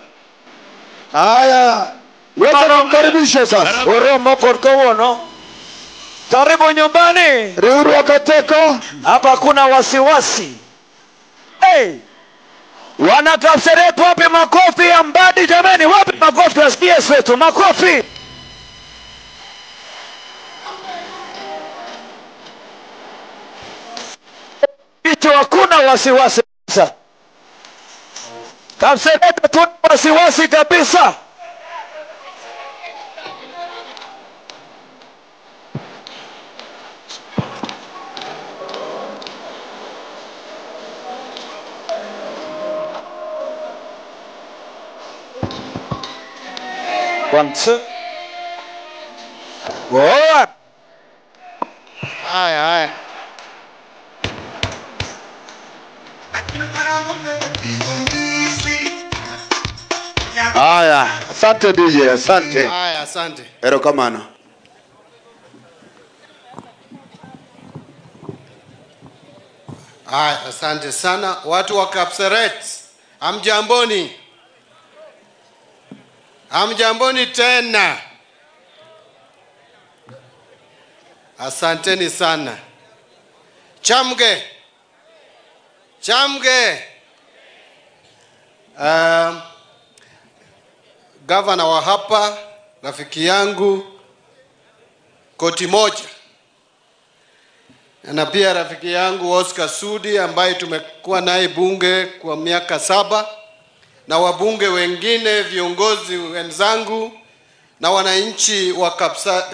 Haya, wewe tunamkaribisha sasa. Oromo korkowono. Karibu nyumbani. Riurwa Kateko. Hapa kuna wasiwasi. Hey. Wana Kapseret, wapi makofi ya Mbadi jameni? Wapi makofi ya CS wetu? Makofi. Hicho hakuna wasiwasi kabisa. Kapseret tuna wasiwasi kabisa. One, two. One. Haya, haya. Haya, asante DJ, asante. Haya, asante. Erokamano. Haya, asante sana watu wa Kapseret. Hamjamboni? Hamjamboni tena. Asanteni sana. Chamge. Chamge. Gavana wa hapa, rafiki yangu, koti moja. Na pia rafiki yangu Oscar Sudi ambaye tumekuwa naye bunge kwa miaka 7, na wabunge wengine, viongozi wenzangu na wananchi wa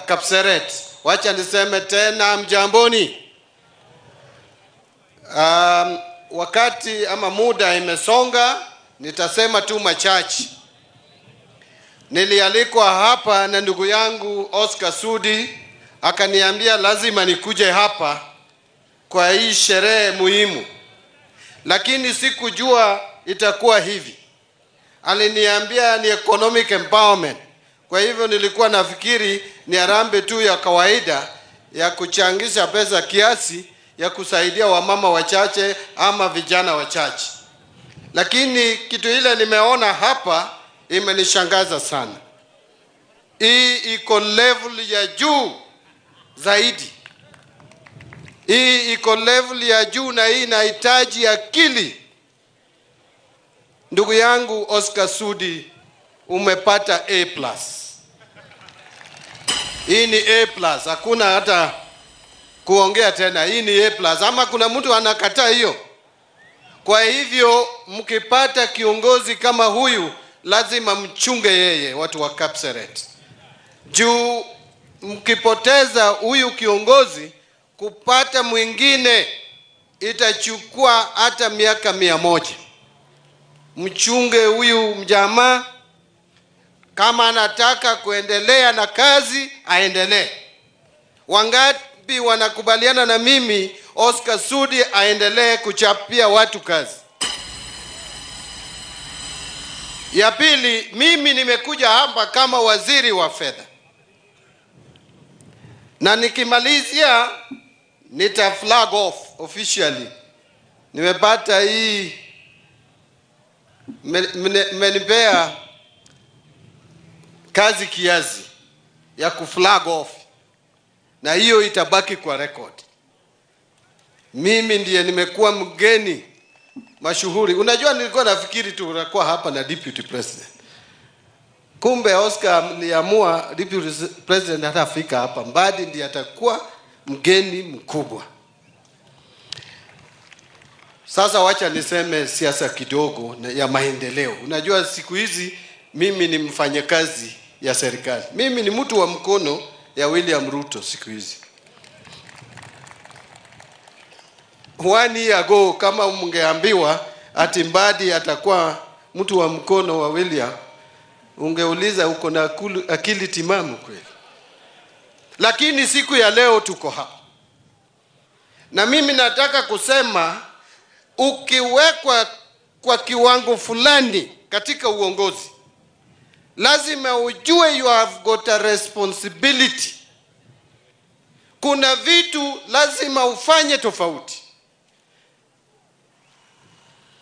Kapseret. Wacha niseme tena mjamboni. Wakati ama muda imesonga, nitasema tu machache. Nilialikwa hapa na ndugu yangu Oscar Sudi, akaniambia lazima nikuje hapa kwa hii sherehe muhimu. Lakini sikujua itakuwa hivi. Aliniambia ni economic empowerment. Kwa hivyo nilikuwa nafikiri ni harambee tu ya kawaida ya kuchangisha pesa kiasi ya kusaidia wamama wachache ama vijana wachache. Lakini kitu ile nimeona hapa imenishangaza sana. Hii iko level ya juu zaidi. Hii iko level ya juu na hii inahitaji akili. Ndugu yangu Oscar Sudi, umepata A+. Hii ni A+, hakuna hata kuongea tena. Hii ni A+, ama kuna mtu anakataa hiyo? Kwa hivyo mkipata kiongozi kama huyu lazima mchunge yeye, watu wa Kapseret. Juu Mkipoteza huyu kiongozi, kupata mwingine itachukua hata miaka 100. Mchunge huyu mjamaa, kama anataka kuendelea na kazi aendelee. Wangapi wanakubaliana na mimi Oscar Sudi aendelee kuchapia watu kazi? Ya pili, mimi nimekuja hapa kama waziri wa fedha, na nikimalizia nita flag off officially. Nimepata hii, mmenipea kazi kiasi ya kuflag off, na hiyo itabaki kwa record. Mimi ndiye nimekuwa mgeni mashuhuri. Unajua nilikuwa nafikiri tu utakuwa hapa na deputy president. Kumbe Oscar aliamua deputy president hatafika hapa. Mbadi ndiye atakuwa mgeni mkubwa. Sasa wacha niseme siasa kidogo ya maendeleo. Unajua siku hizi mimi ni mfanyakazi ya serikali. Mimi ni mtu wa mkono ya William Ruto siku hizi. 1 year ago kama mngeambiwa ati Mbadi atakuwa mtu wa mkono wa William, ungeuliza uko na akili timamu kweli? Lakini siku ya leo tuko hapa. Na mimi nataka kusema, ukiwekwa kwa kiwango fulani katika uongozi, lazima ujue you have got a responsibility. Kuna vitu lazima ufanye tofauti.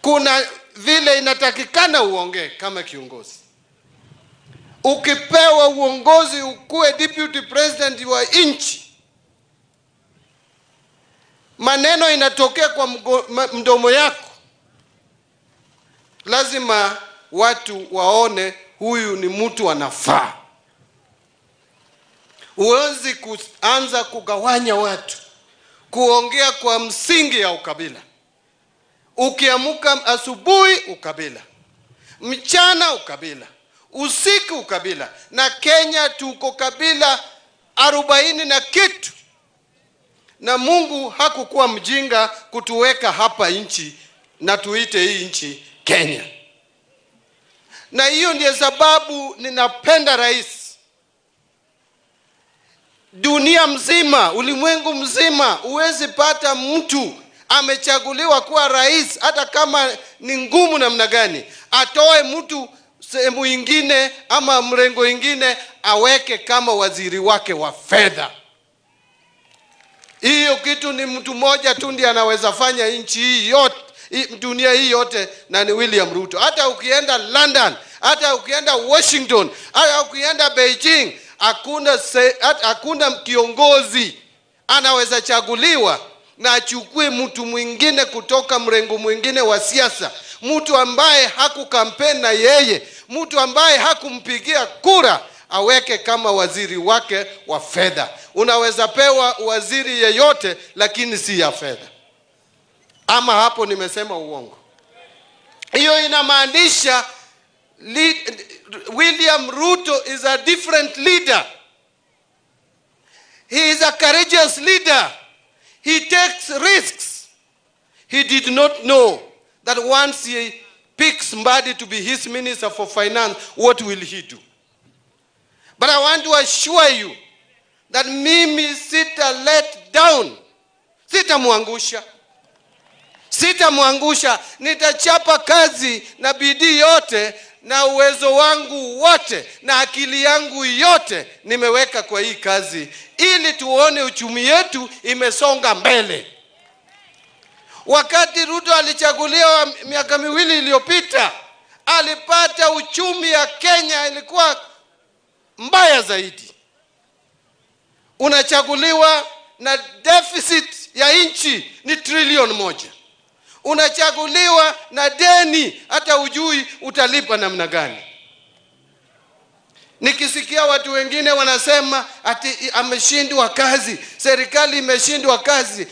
Kuna vile inatakikana uongee kama kiongozi. Ukipewa uongozi ukuwe deputy president wa nchi, maneno inatokea kwa mdomo yako, lazima watu waone huyu ni mtu anafaa. Huwezi kuanza kugawanya watu, kuongea kwa msingi ya ukabila. Ukiamka asubuhi ukabila, mchana ukabila, usiku ukabila. Na Kenya tuko kabila 40 na kitu. Na Mungu hakukuwa mjinga kutuweka hapa nchi na tuite hii nchi Kenya. Na hiyo ndiyo sababu ninapenda rais. Dunia mzima, ulimwengu mzima, huwezi pata mtu amechaguliwa kuwa rais, hata kama ni ngumu namna gani, atoe mtu sehemu ingine ama mrengo ingine aweke kama waziri wake wa fedha. Hiyo kitu ni mtu mmoja tu ndiye anaweza fanya nchi hii yote, dunia hii yote, na ni William Ruto. Hata ukienda London, hata ukienda Washington, hata ukienda Beijing, hakuna kiongozi anaweza chaguliwa na achukue mtu mwingine kutoka mrengo mwingine wa siasa, mtu ambaye hakukampeni na yeye, mtu ambaye hakumpigia kura, aweke kama waziri wake wa fedha. Unaweza pewa waziri yeyote lakini si ya fedha. Ama hapo nimesema uongo? Hiyo inamaanisha William Ruto is a different leader. He is a courageous leader. He takes risks. He did not know that once he picks Mbadi to be his minister for finance, what will he do? But I want to assure you that mimi sita let down. Sitamwangusha. Sitamwangusha. Nitachapa kazi na bidii yote na uwezo wangu wote na akili yangu yote nimeweka kwa hii kazi, ili tuone uchumi yetu imesonga mbele. Wakati Ruto alichaguliwa miaka miwili iliyopita, alipata uchumi ya Kenya ilikuwa mbaya zaidi. Unachaguliwa na deficit ya nchi ni 1 trillion. Unachaguliwa na deni hata hujui utalipa namna gani. Nikisikia watu wengine wanasema ati ameshindwa kazi, serikali imeshindwa kazi.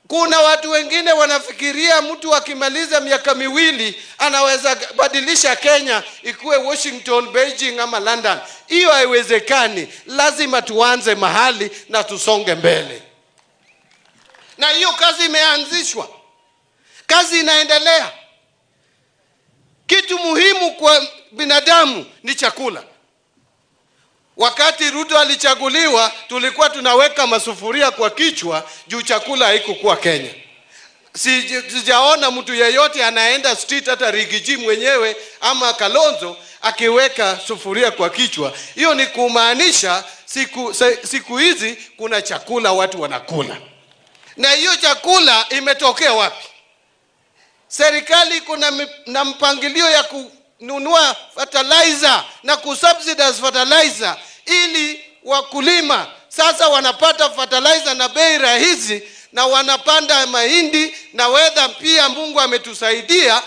Kuna watu wengine wanafikiria mtu akimaliza miaka miwili anaweza badilisha Kenya ikuwe Washington, Beijing ama London. Hiyo haiwezekani. Lazima tuanze mahali na tusonge mbele. Na hiyo kazi imeanzishwa. Kazi inaendelea. Kitu muhimu kwa binadamu ni chakula. Wakati Ruto alichaguliwa, tulikuwa tunaweka masufuria kwa kichwa juu chakula haikukuwa Kenya. Sijaona mtu yeyote anaenda street, hata Rigiji mwenyewe ama Kalonzo akiweka sufuria kwa kichwa. Hiyo ni kumaanisha siku hizi kuna chakula watu wanakula. Na hiyo chakula imetokea wapi? Serikali kuna na mpangilio ya kununua fertilizer na kusubsidize fertilizer ili wakulima sasa wanapata fertilizer na bei rahisi, na wanapanda mahindi, na weather pia Mungu ametusaidia,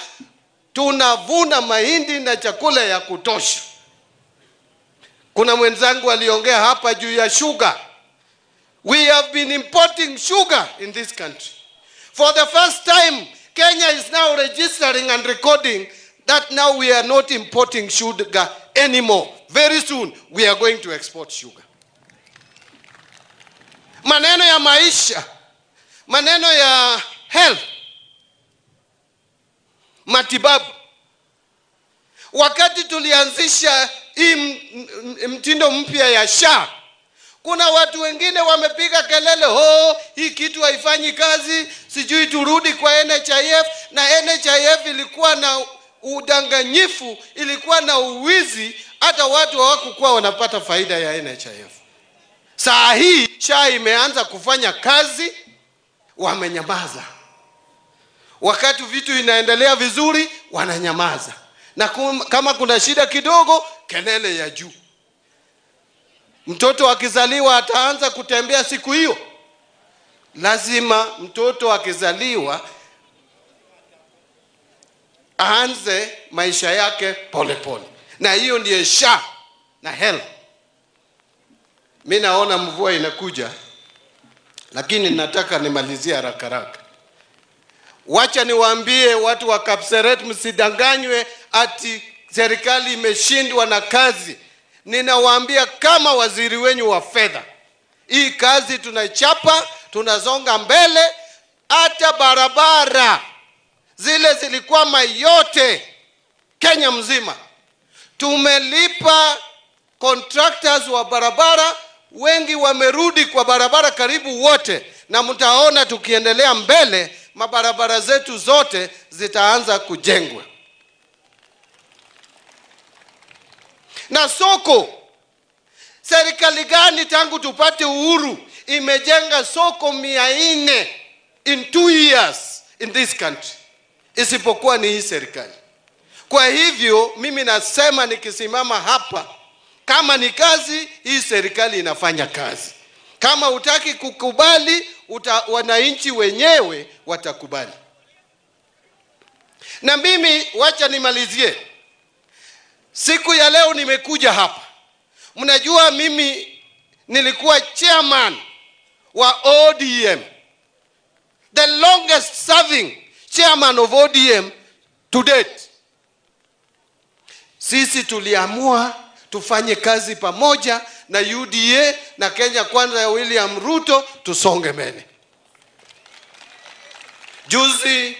tunavuna mahindi na chakula ya kutosha. Kuna mwenzangu aliongea hapa juu ya sugar. We have been importing sugar in this country. For the first time, Kenya is now registering and recording that now we are not importing sugar anymore. Very soon, we are going to export sugar. Maneno ya maisha, maneno ya health, matibabu. Wakati tulianzisha hii mtindo mpya ya SHA, kuna watu wengine wamepiga kelele, oh, hii kitu haifanyi kazi, sijui turudi kwa NHIF. Na NHIF ilikuwa na udanganyifu, ilikuwa na uwizi, hata watu hawakukuwa wanapata faida ya NHIF. Saa hii SHA imeanza kufanya kazi, wamenyamaza. Wakati vitu inaendelea vizuri, wananyamaza. Na kama kuna shida kidogo, kelele ya juu. Mtoto akizaliwa ataanza kutembea siku hiyo. Lazima mtoto akizaliwa aanze maisha yake pole pole. Na hiyo ndiyo SHA na health. Mimi naona mvua inakuja, lakini nataka nimalizie haraka haraka. Wacha niwaambie watu wa Kapseret, msidanganywe ati serikali imeshindwa na kazi. Ninawaambia kama waziri wenyu wa fedha, hii kazi tunaichapa, tunazonga mbele. Hata barabara zile zilikwama yote Kenya mzima, tumelipa contractors wa barabara, wengi wamerudi kwa barabara, karibu wote. Na mtaona tukiendelea mbele, mabarabara zetu zote zitaanza kujengwa. Na soko, serikali gani tangu tupate uhuru imejenga soko 400 in 2 years in this country, isipokuwa ni hii serikali? Kwa hivyo mimi nasema nikisimama hapa, kama ni kazi, hii serikali inafanya kazi. Kama hutaki kukubali, wananchi wenyewe watakubali. Na mimi wacha nimalizie. Siku ya leo nimekuja hapa. Mnajua mimi nilikuwa chairman wa ODM. The longest serving chairman of ODM to date. Sisi tuliamua tufanye kazi pamoja na UDA na Kenya Kwanza ya William Ruto, tusonge mbele. Juzi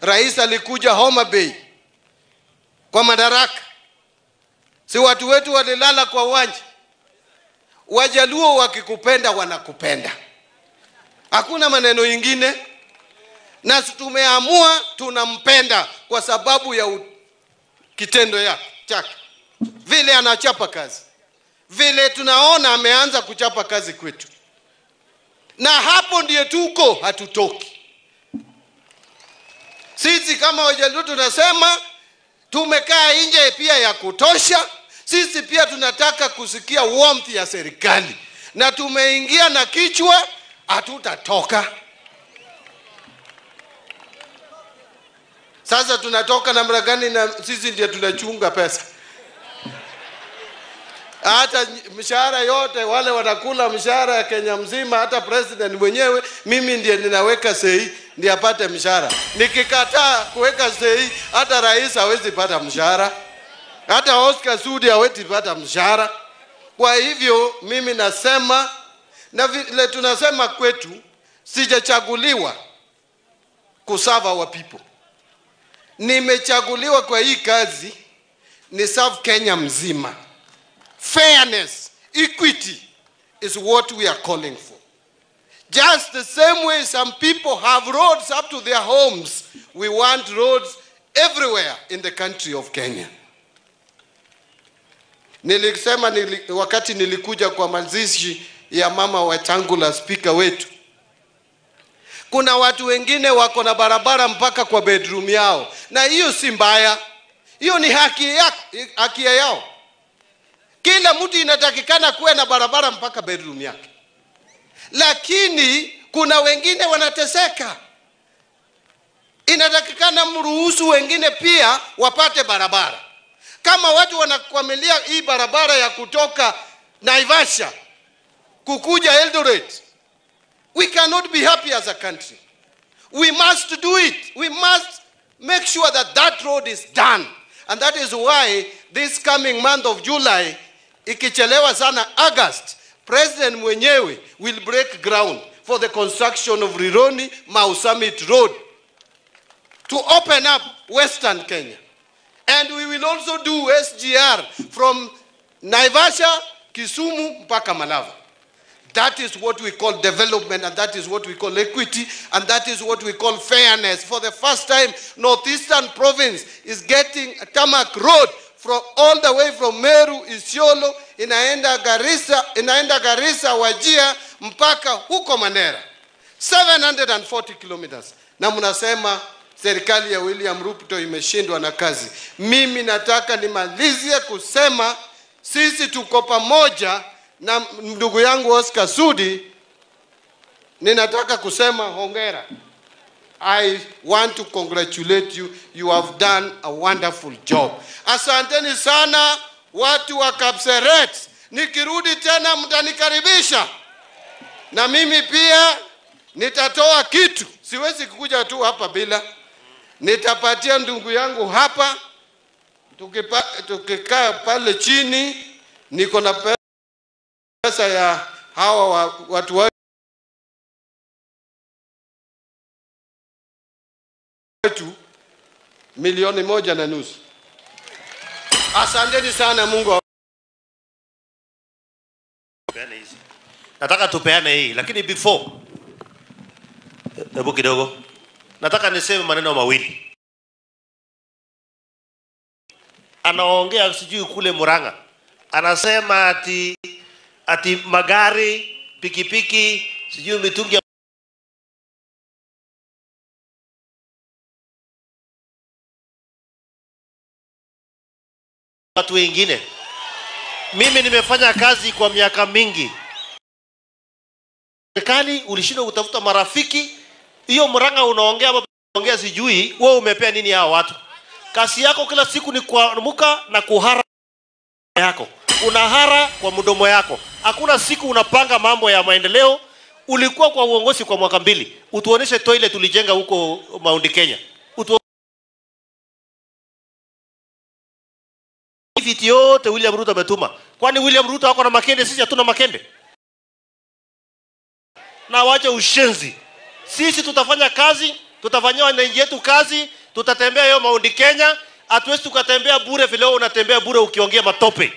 rais alikuja Homa Bay kwa madaraka. Si watu wetu walilala kwa uwanja. Wajaluo wakikupenda wanakupenda. Hakuna maneno ingine. Na tumeamua tunampenda kwa sababu ya kitendo yake chake. Vile anachapa kazi. Vile tunaona ameanza kuchapa kazi kwetu. Na hapo ndiye tuko, hatutoki. Sisi kama Wajaluo tunasema tumekaa nje pia ya kutosha. Sisi pia tunataka kusikia warmth ya serikali. Na tumeingia na kichwa, hatutatoka. Sasa tunatoka namna gani na sisi ndiye tunachunga pesa? Hata mshahara yote wale wanakula mshahara ya Kenya mzima, hata president mwenyewe mimi ndiye ninaweka sahihi ndiye apate mshahara. Nikikataa kuweka sahihi, hata rais hawezi pata mshahara, hata Oscar Sudi hawezi pata mshahara. Kwa hivyo mimi nasema, na vile tunasema kwetu, sijachaguliwa kuserve our people. Nimechaguliwa kwa hii kazi ni serve Kenya mzima. Fairness, equity is what we are calling for. Just the same way some people have roads up to their homes, we want roads everywhere in the country of Kenya. Nilisema wakati nilikuja kwa mazishi ya mama Wetangula, speaker wetu, kuna watu wengine wako na barabara mpaka kwa bedroom yao, na hiyo si mbaya, hiyo ni haki yao. Kila mtu inatakikana kuwe na barabara mpaka bedroom yake, lakini kuna wengine wanateseka. Inatakikana mruhusu wengine pia wapate barabara. Kama watu wanakwamilia hii barabara ya kutoka Naivasha kukuja Eldoret, we cannot be happy as a country. We must do it. We must make sure that that road is done. And that is why this coming month of July, ikichelewa sana August, President mwenyewe will break ground for the construction of Rironi Mau Summit Road to open up Western Kenya. And we will also do SGR from Naivasha, Kisumu, mpaka Malava. That is what we call development, and that is what we call equity, and that is what we call fairness. For the first time, Northeastern Province is getting a tarmac road from all the way from Meru, Isiolo, inaenda Garissa, Wajir, mpaka huko Mandera. 740 kilometers. Na mnasema serikali ya William Ruto imeshindwa na kazi. Mimi nataka nimalizie kusema sisi tuko pamoja na ndugu yangu Oscar Sudi. Ninataka kusema hongera. I want to congratulate you. You have done a wonderful job. Asanteni sana watu wa Kapseret. Nikirudi tena mtanikaribisha. Na mimi pia nitatoa kitu. Siwezi kukuja tu hapa bila. Nitapatia ndugu yangu hapa. Tukikaa pale chini, niko na pesa ya hawa watu wetu 1.5 milioni. Asanteni sana, Mungu. Nataka tupeane hii, lakini before, hebu kidogo, nataka niseme maneno mawili. Anaongea sijui kule Murang'a, anasema ati magari, pikipiki, sijui mitungi watu wengine. Mimi nimefanya kazi kwa miaka mingi. Serikali ulishindwa kutafuta marafiki. Hiyo Murang'a unaongea hapo, unaongea sijui wewe umepea nini hao watu. Kasi yako kila siku ni kuamuka na kuhara yako. Unahara kwa mdomo yako. Hakuna siku unapanga mambo ya maendeleo. Ulikuwa kwa uongozi kwa mwaka 2. Utuoneshe toilet tulijenga huko Mount Kenya. Viti yote William Ruto ametuma. Kwani William Ruto ako na makende, sisi hatuna makende? Na wache ushenzi. Sisi tutafanya kazi, tutafanyia wananchi wetu kazi, tutatembea hiyo Mount Kenya. Hatuwezi tukatembea bure vile wewe unatembea bure ukiongea matope.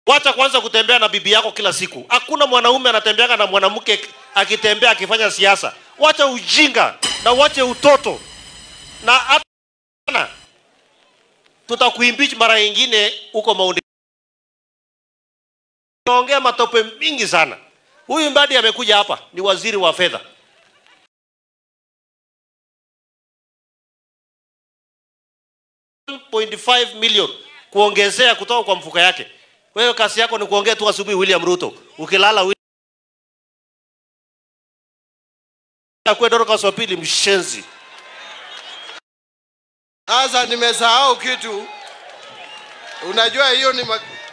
Wacha kwanza kutembea na bibi yako kila siku. Hakuna mwanaume anatembeaga na mwanamke akitembea akifanya siasa. Wacha ujinga na wache utoto. Na hata tutakuimpeach mara nyingine huko Mount. Tunaongea matope mingi sana. Huyu Mbadi amekuja hapa ni waziri wa fedha. 1.5 million kuongezea kutoka kwa mfuko yake. Wewe kasi yako ni kuongea tu asubuhi William Ruto. Ukilala kwa Dorcas wa pili mshenzi. Sasa nimesahau kitu. Unajua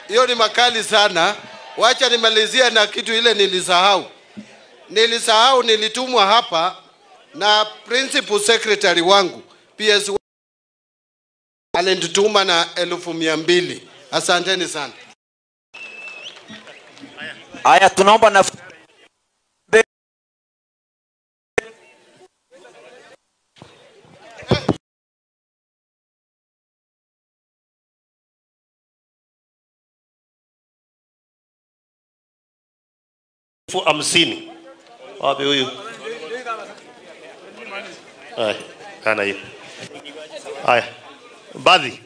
hiyo ni makali sana. Wacha nimalizie na kitu ile nilisahau. Nilisahau, nilitumwa hapa na principal secretary wangu PS alinituma na 200,000. Asanteni sana. Haya, tunaomba na 50,000. Wapi huyu? Haya, ana hiyo. Haya. Baadhi.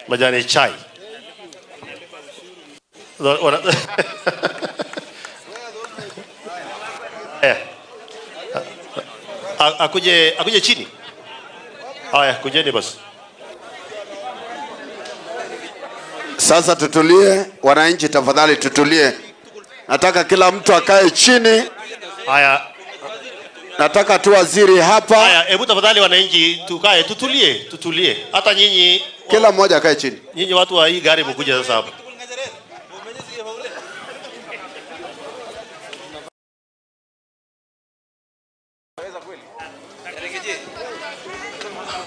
Majani chai. Akuje chini. Haya, kujeni basi. Sasa tutulie, wananchi tafadhali tutulie. Nataka kila mtu akae chini. Haya. Nataka tu waziri hapa. Haya, hebu tafadhali wananchi tukae, tutulie, tutulie. Hata nyinyi kila mmoja akae chini. Nyinyi watu wa hii gari mkuje sasa hapa.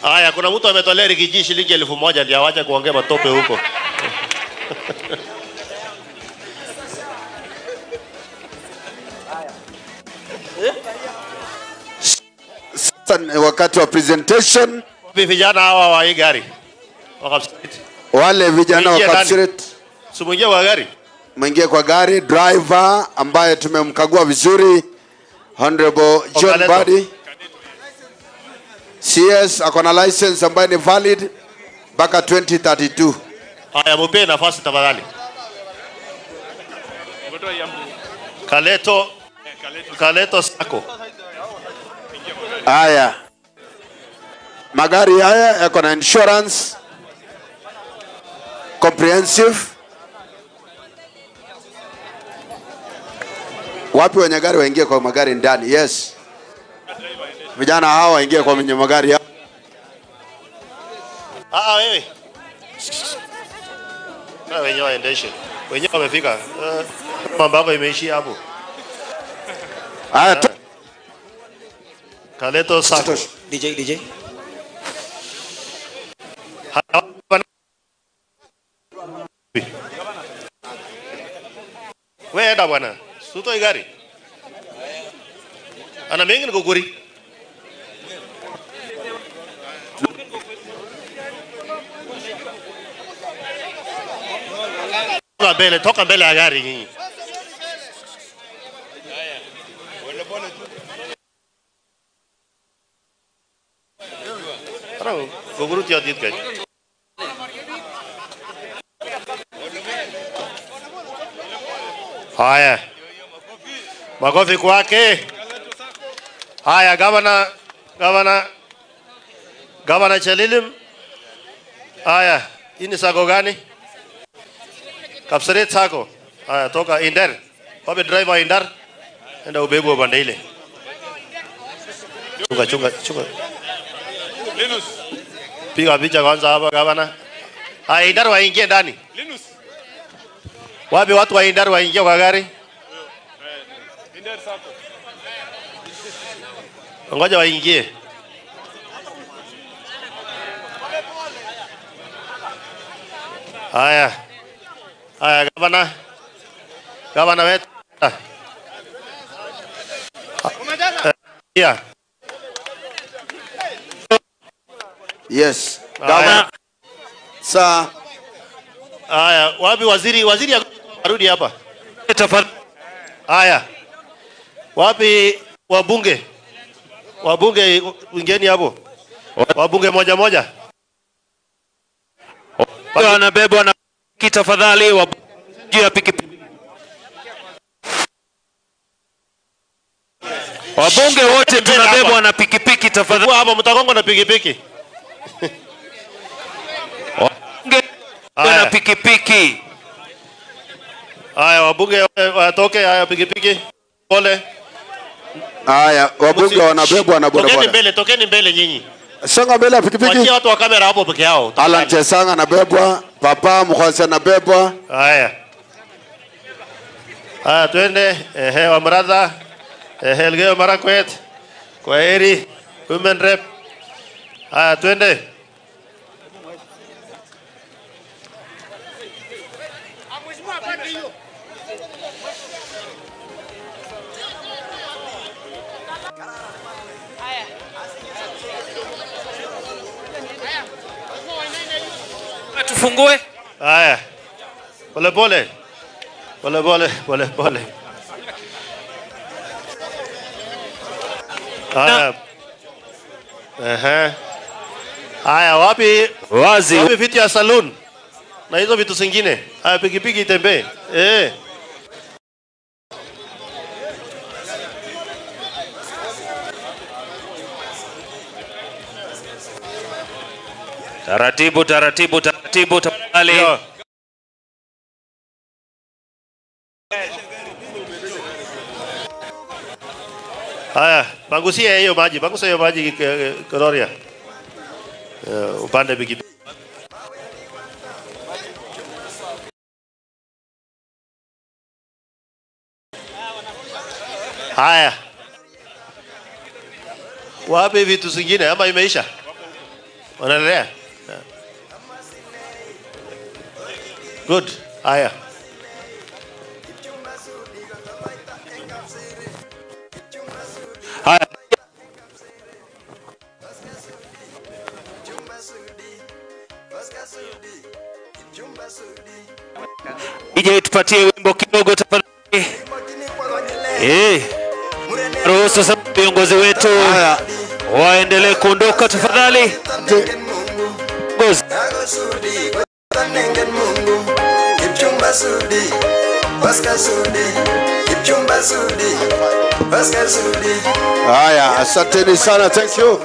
Haya, kuna mtu ametolea Rigiji shilingi 1,000 ndio awache kuongea matope huko. Sasa ni wakati wa presentation. Vijana hawa wa hii gari wale vijana wa Kapseret, si mwingie kwa gari, mwingie kwa gari. Driver ambaye tumemkagua vizuri, Honorable John Mbadi, CS ako na license ambayo ni valid mpaka 2032. Haya, mpe nafasi tafadhali. Kaleto Sako. Haya, magari haya yako na insurance comprehensive. Wapi wenye gari waingie kwa magari ndani? Yes, vijana hawa waingie kwa wenye magari. Wewe na wenyewe waendeshe, wenyewe wamefika. Mambo yako imeishia hapo. Haya, Kaleto Sako. DJ. Wewe enda bwana. Suto gari. Ana mengi ni kukuri. Toka mbele ya gari nyinyi. Guguru tia dit kai. Haya. Makofi kwake. Haya, Gavana Chelilim. Haya, hii ni sako gani? Kapseret Sako. Haya, toka Inder. Wapi driver Inder? Enda ubebwe pande ile. Chunga. Linus. Piga picha kwanza hapa gavana. Haya, Inder waingie ndani. Linus. Wapi watu wa Inder waingie kwa gari? Inder Sako. Ngoja waingie. Haya. Haya, gavana. Gavana wetu. Yeah. Yes. Gavana. Sa. Haya, wapi waziri? Waziri arudi hapa. Haya. Wapi wabunge? Wabunge wengine hapo. Wabunge moja moja. Wanabebwa na tafadhali wa juu ya pikipiki. Wabunge wote tunabebwa na pikipiki tafadhali. Hapo mtagongo na pikipiki. Wabunge na pikipiki. Haya, wabunge watoke. Haya, pikipiki. Pole. Haya, wabunge wanabebwa na bodaboda. Tokeni mbele, tokeni mbele nyinyi. Songa mbele ya pikipiki. Wachia watu wa kamera hapo peke yao. Alan Chesang anabebwa, Papa Mkhwasi anabebwa. Haya. Haya, twende. Ehe, wa mradha. Ehe, Elgeyo Marakwet. Kwaheri, Women Rep. Haya, twende. Tufungue. Haya. Pole pole. Pole pole, pole pole. Haya. Ehe. Haya, wapi? Wazi. Wapi vitu ya saloon? Na hizo vitu zingine. Haya, pikipiki itembee. Eh. Taratibu, taratibu, taratibu tafadhali. Haya, pangusia hiyo maji, pangusia hiyo maji Gloria. Upande pikipiki. Haya. Wapi vitu zingine ama imeisha? Wanaendelea? Good. Haya. Haya. DJ tupatie wimbo kidogo tafadhali. Ruhusu sasa viongozi wetu waendelee kuondoka tafadhali. Gozi. Haya, asanteni sana, thank you.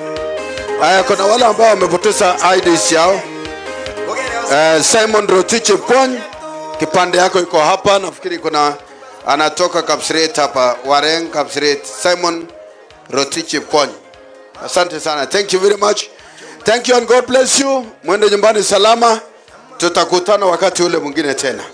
Haya, kuna wale ambao wamepoteza IDs yao. Simon Rotich Pwany, kipande yako iko hapa, nafikiri kuna anatoka Kapseret hapa, Wareng Kapseret, Simon Rotich Pwany. Asante sana, thank you very much. Thank you and God bless you. Mwende nyumbani salama. Tutakutana wakati ule mwingine tena.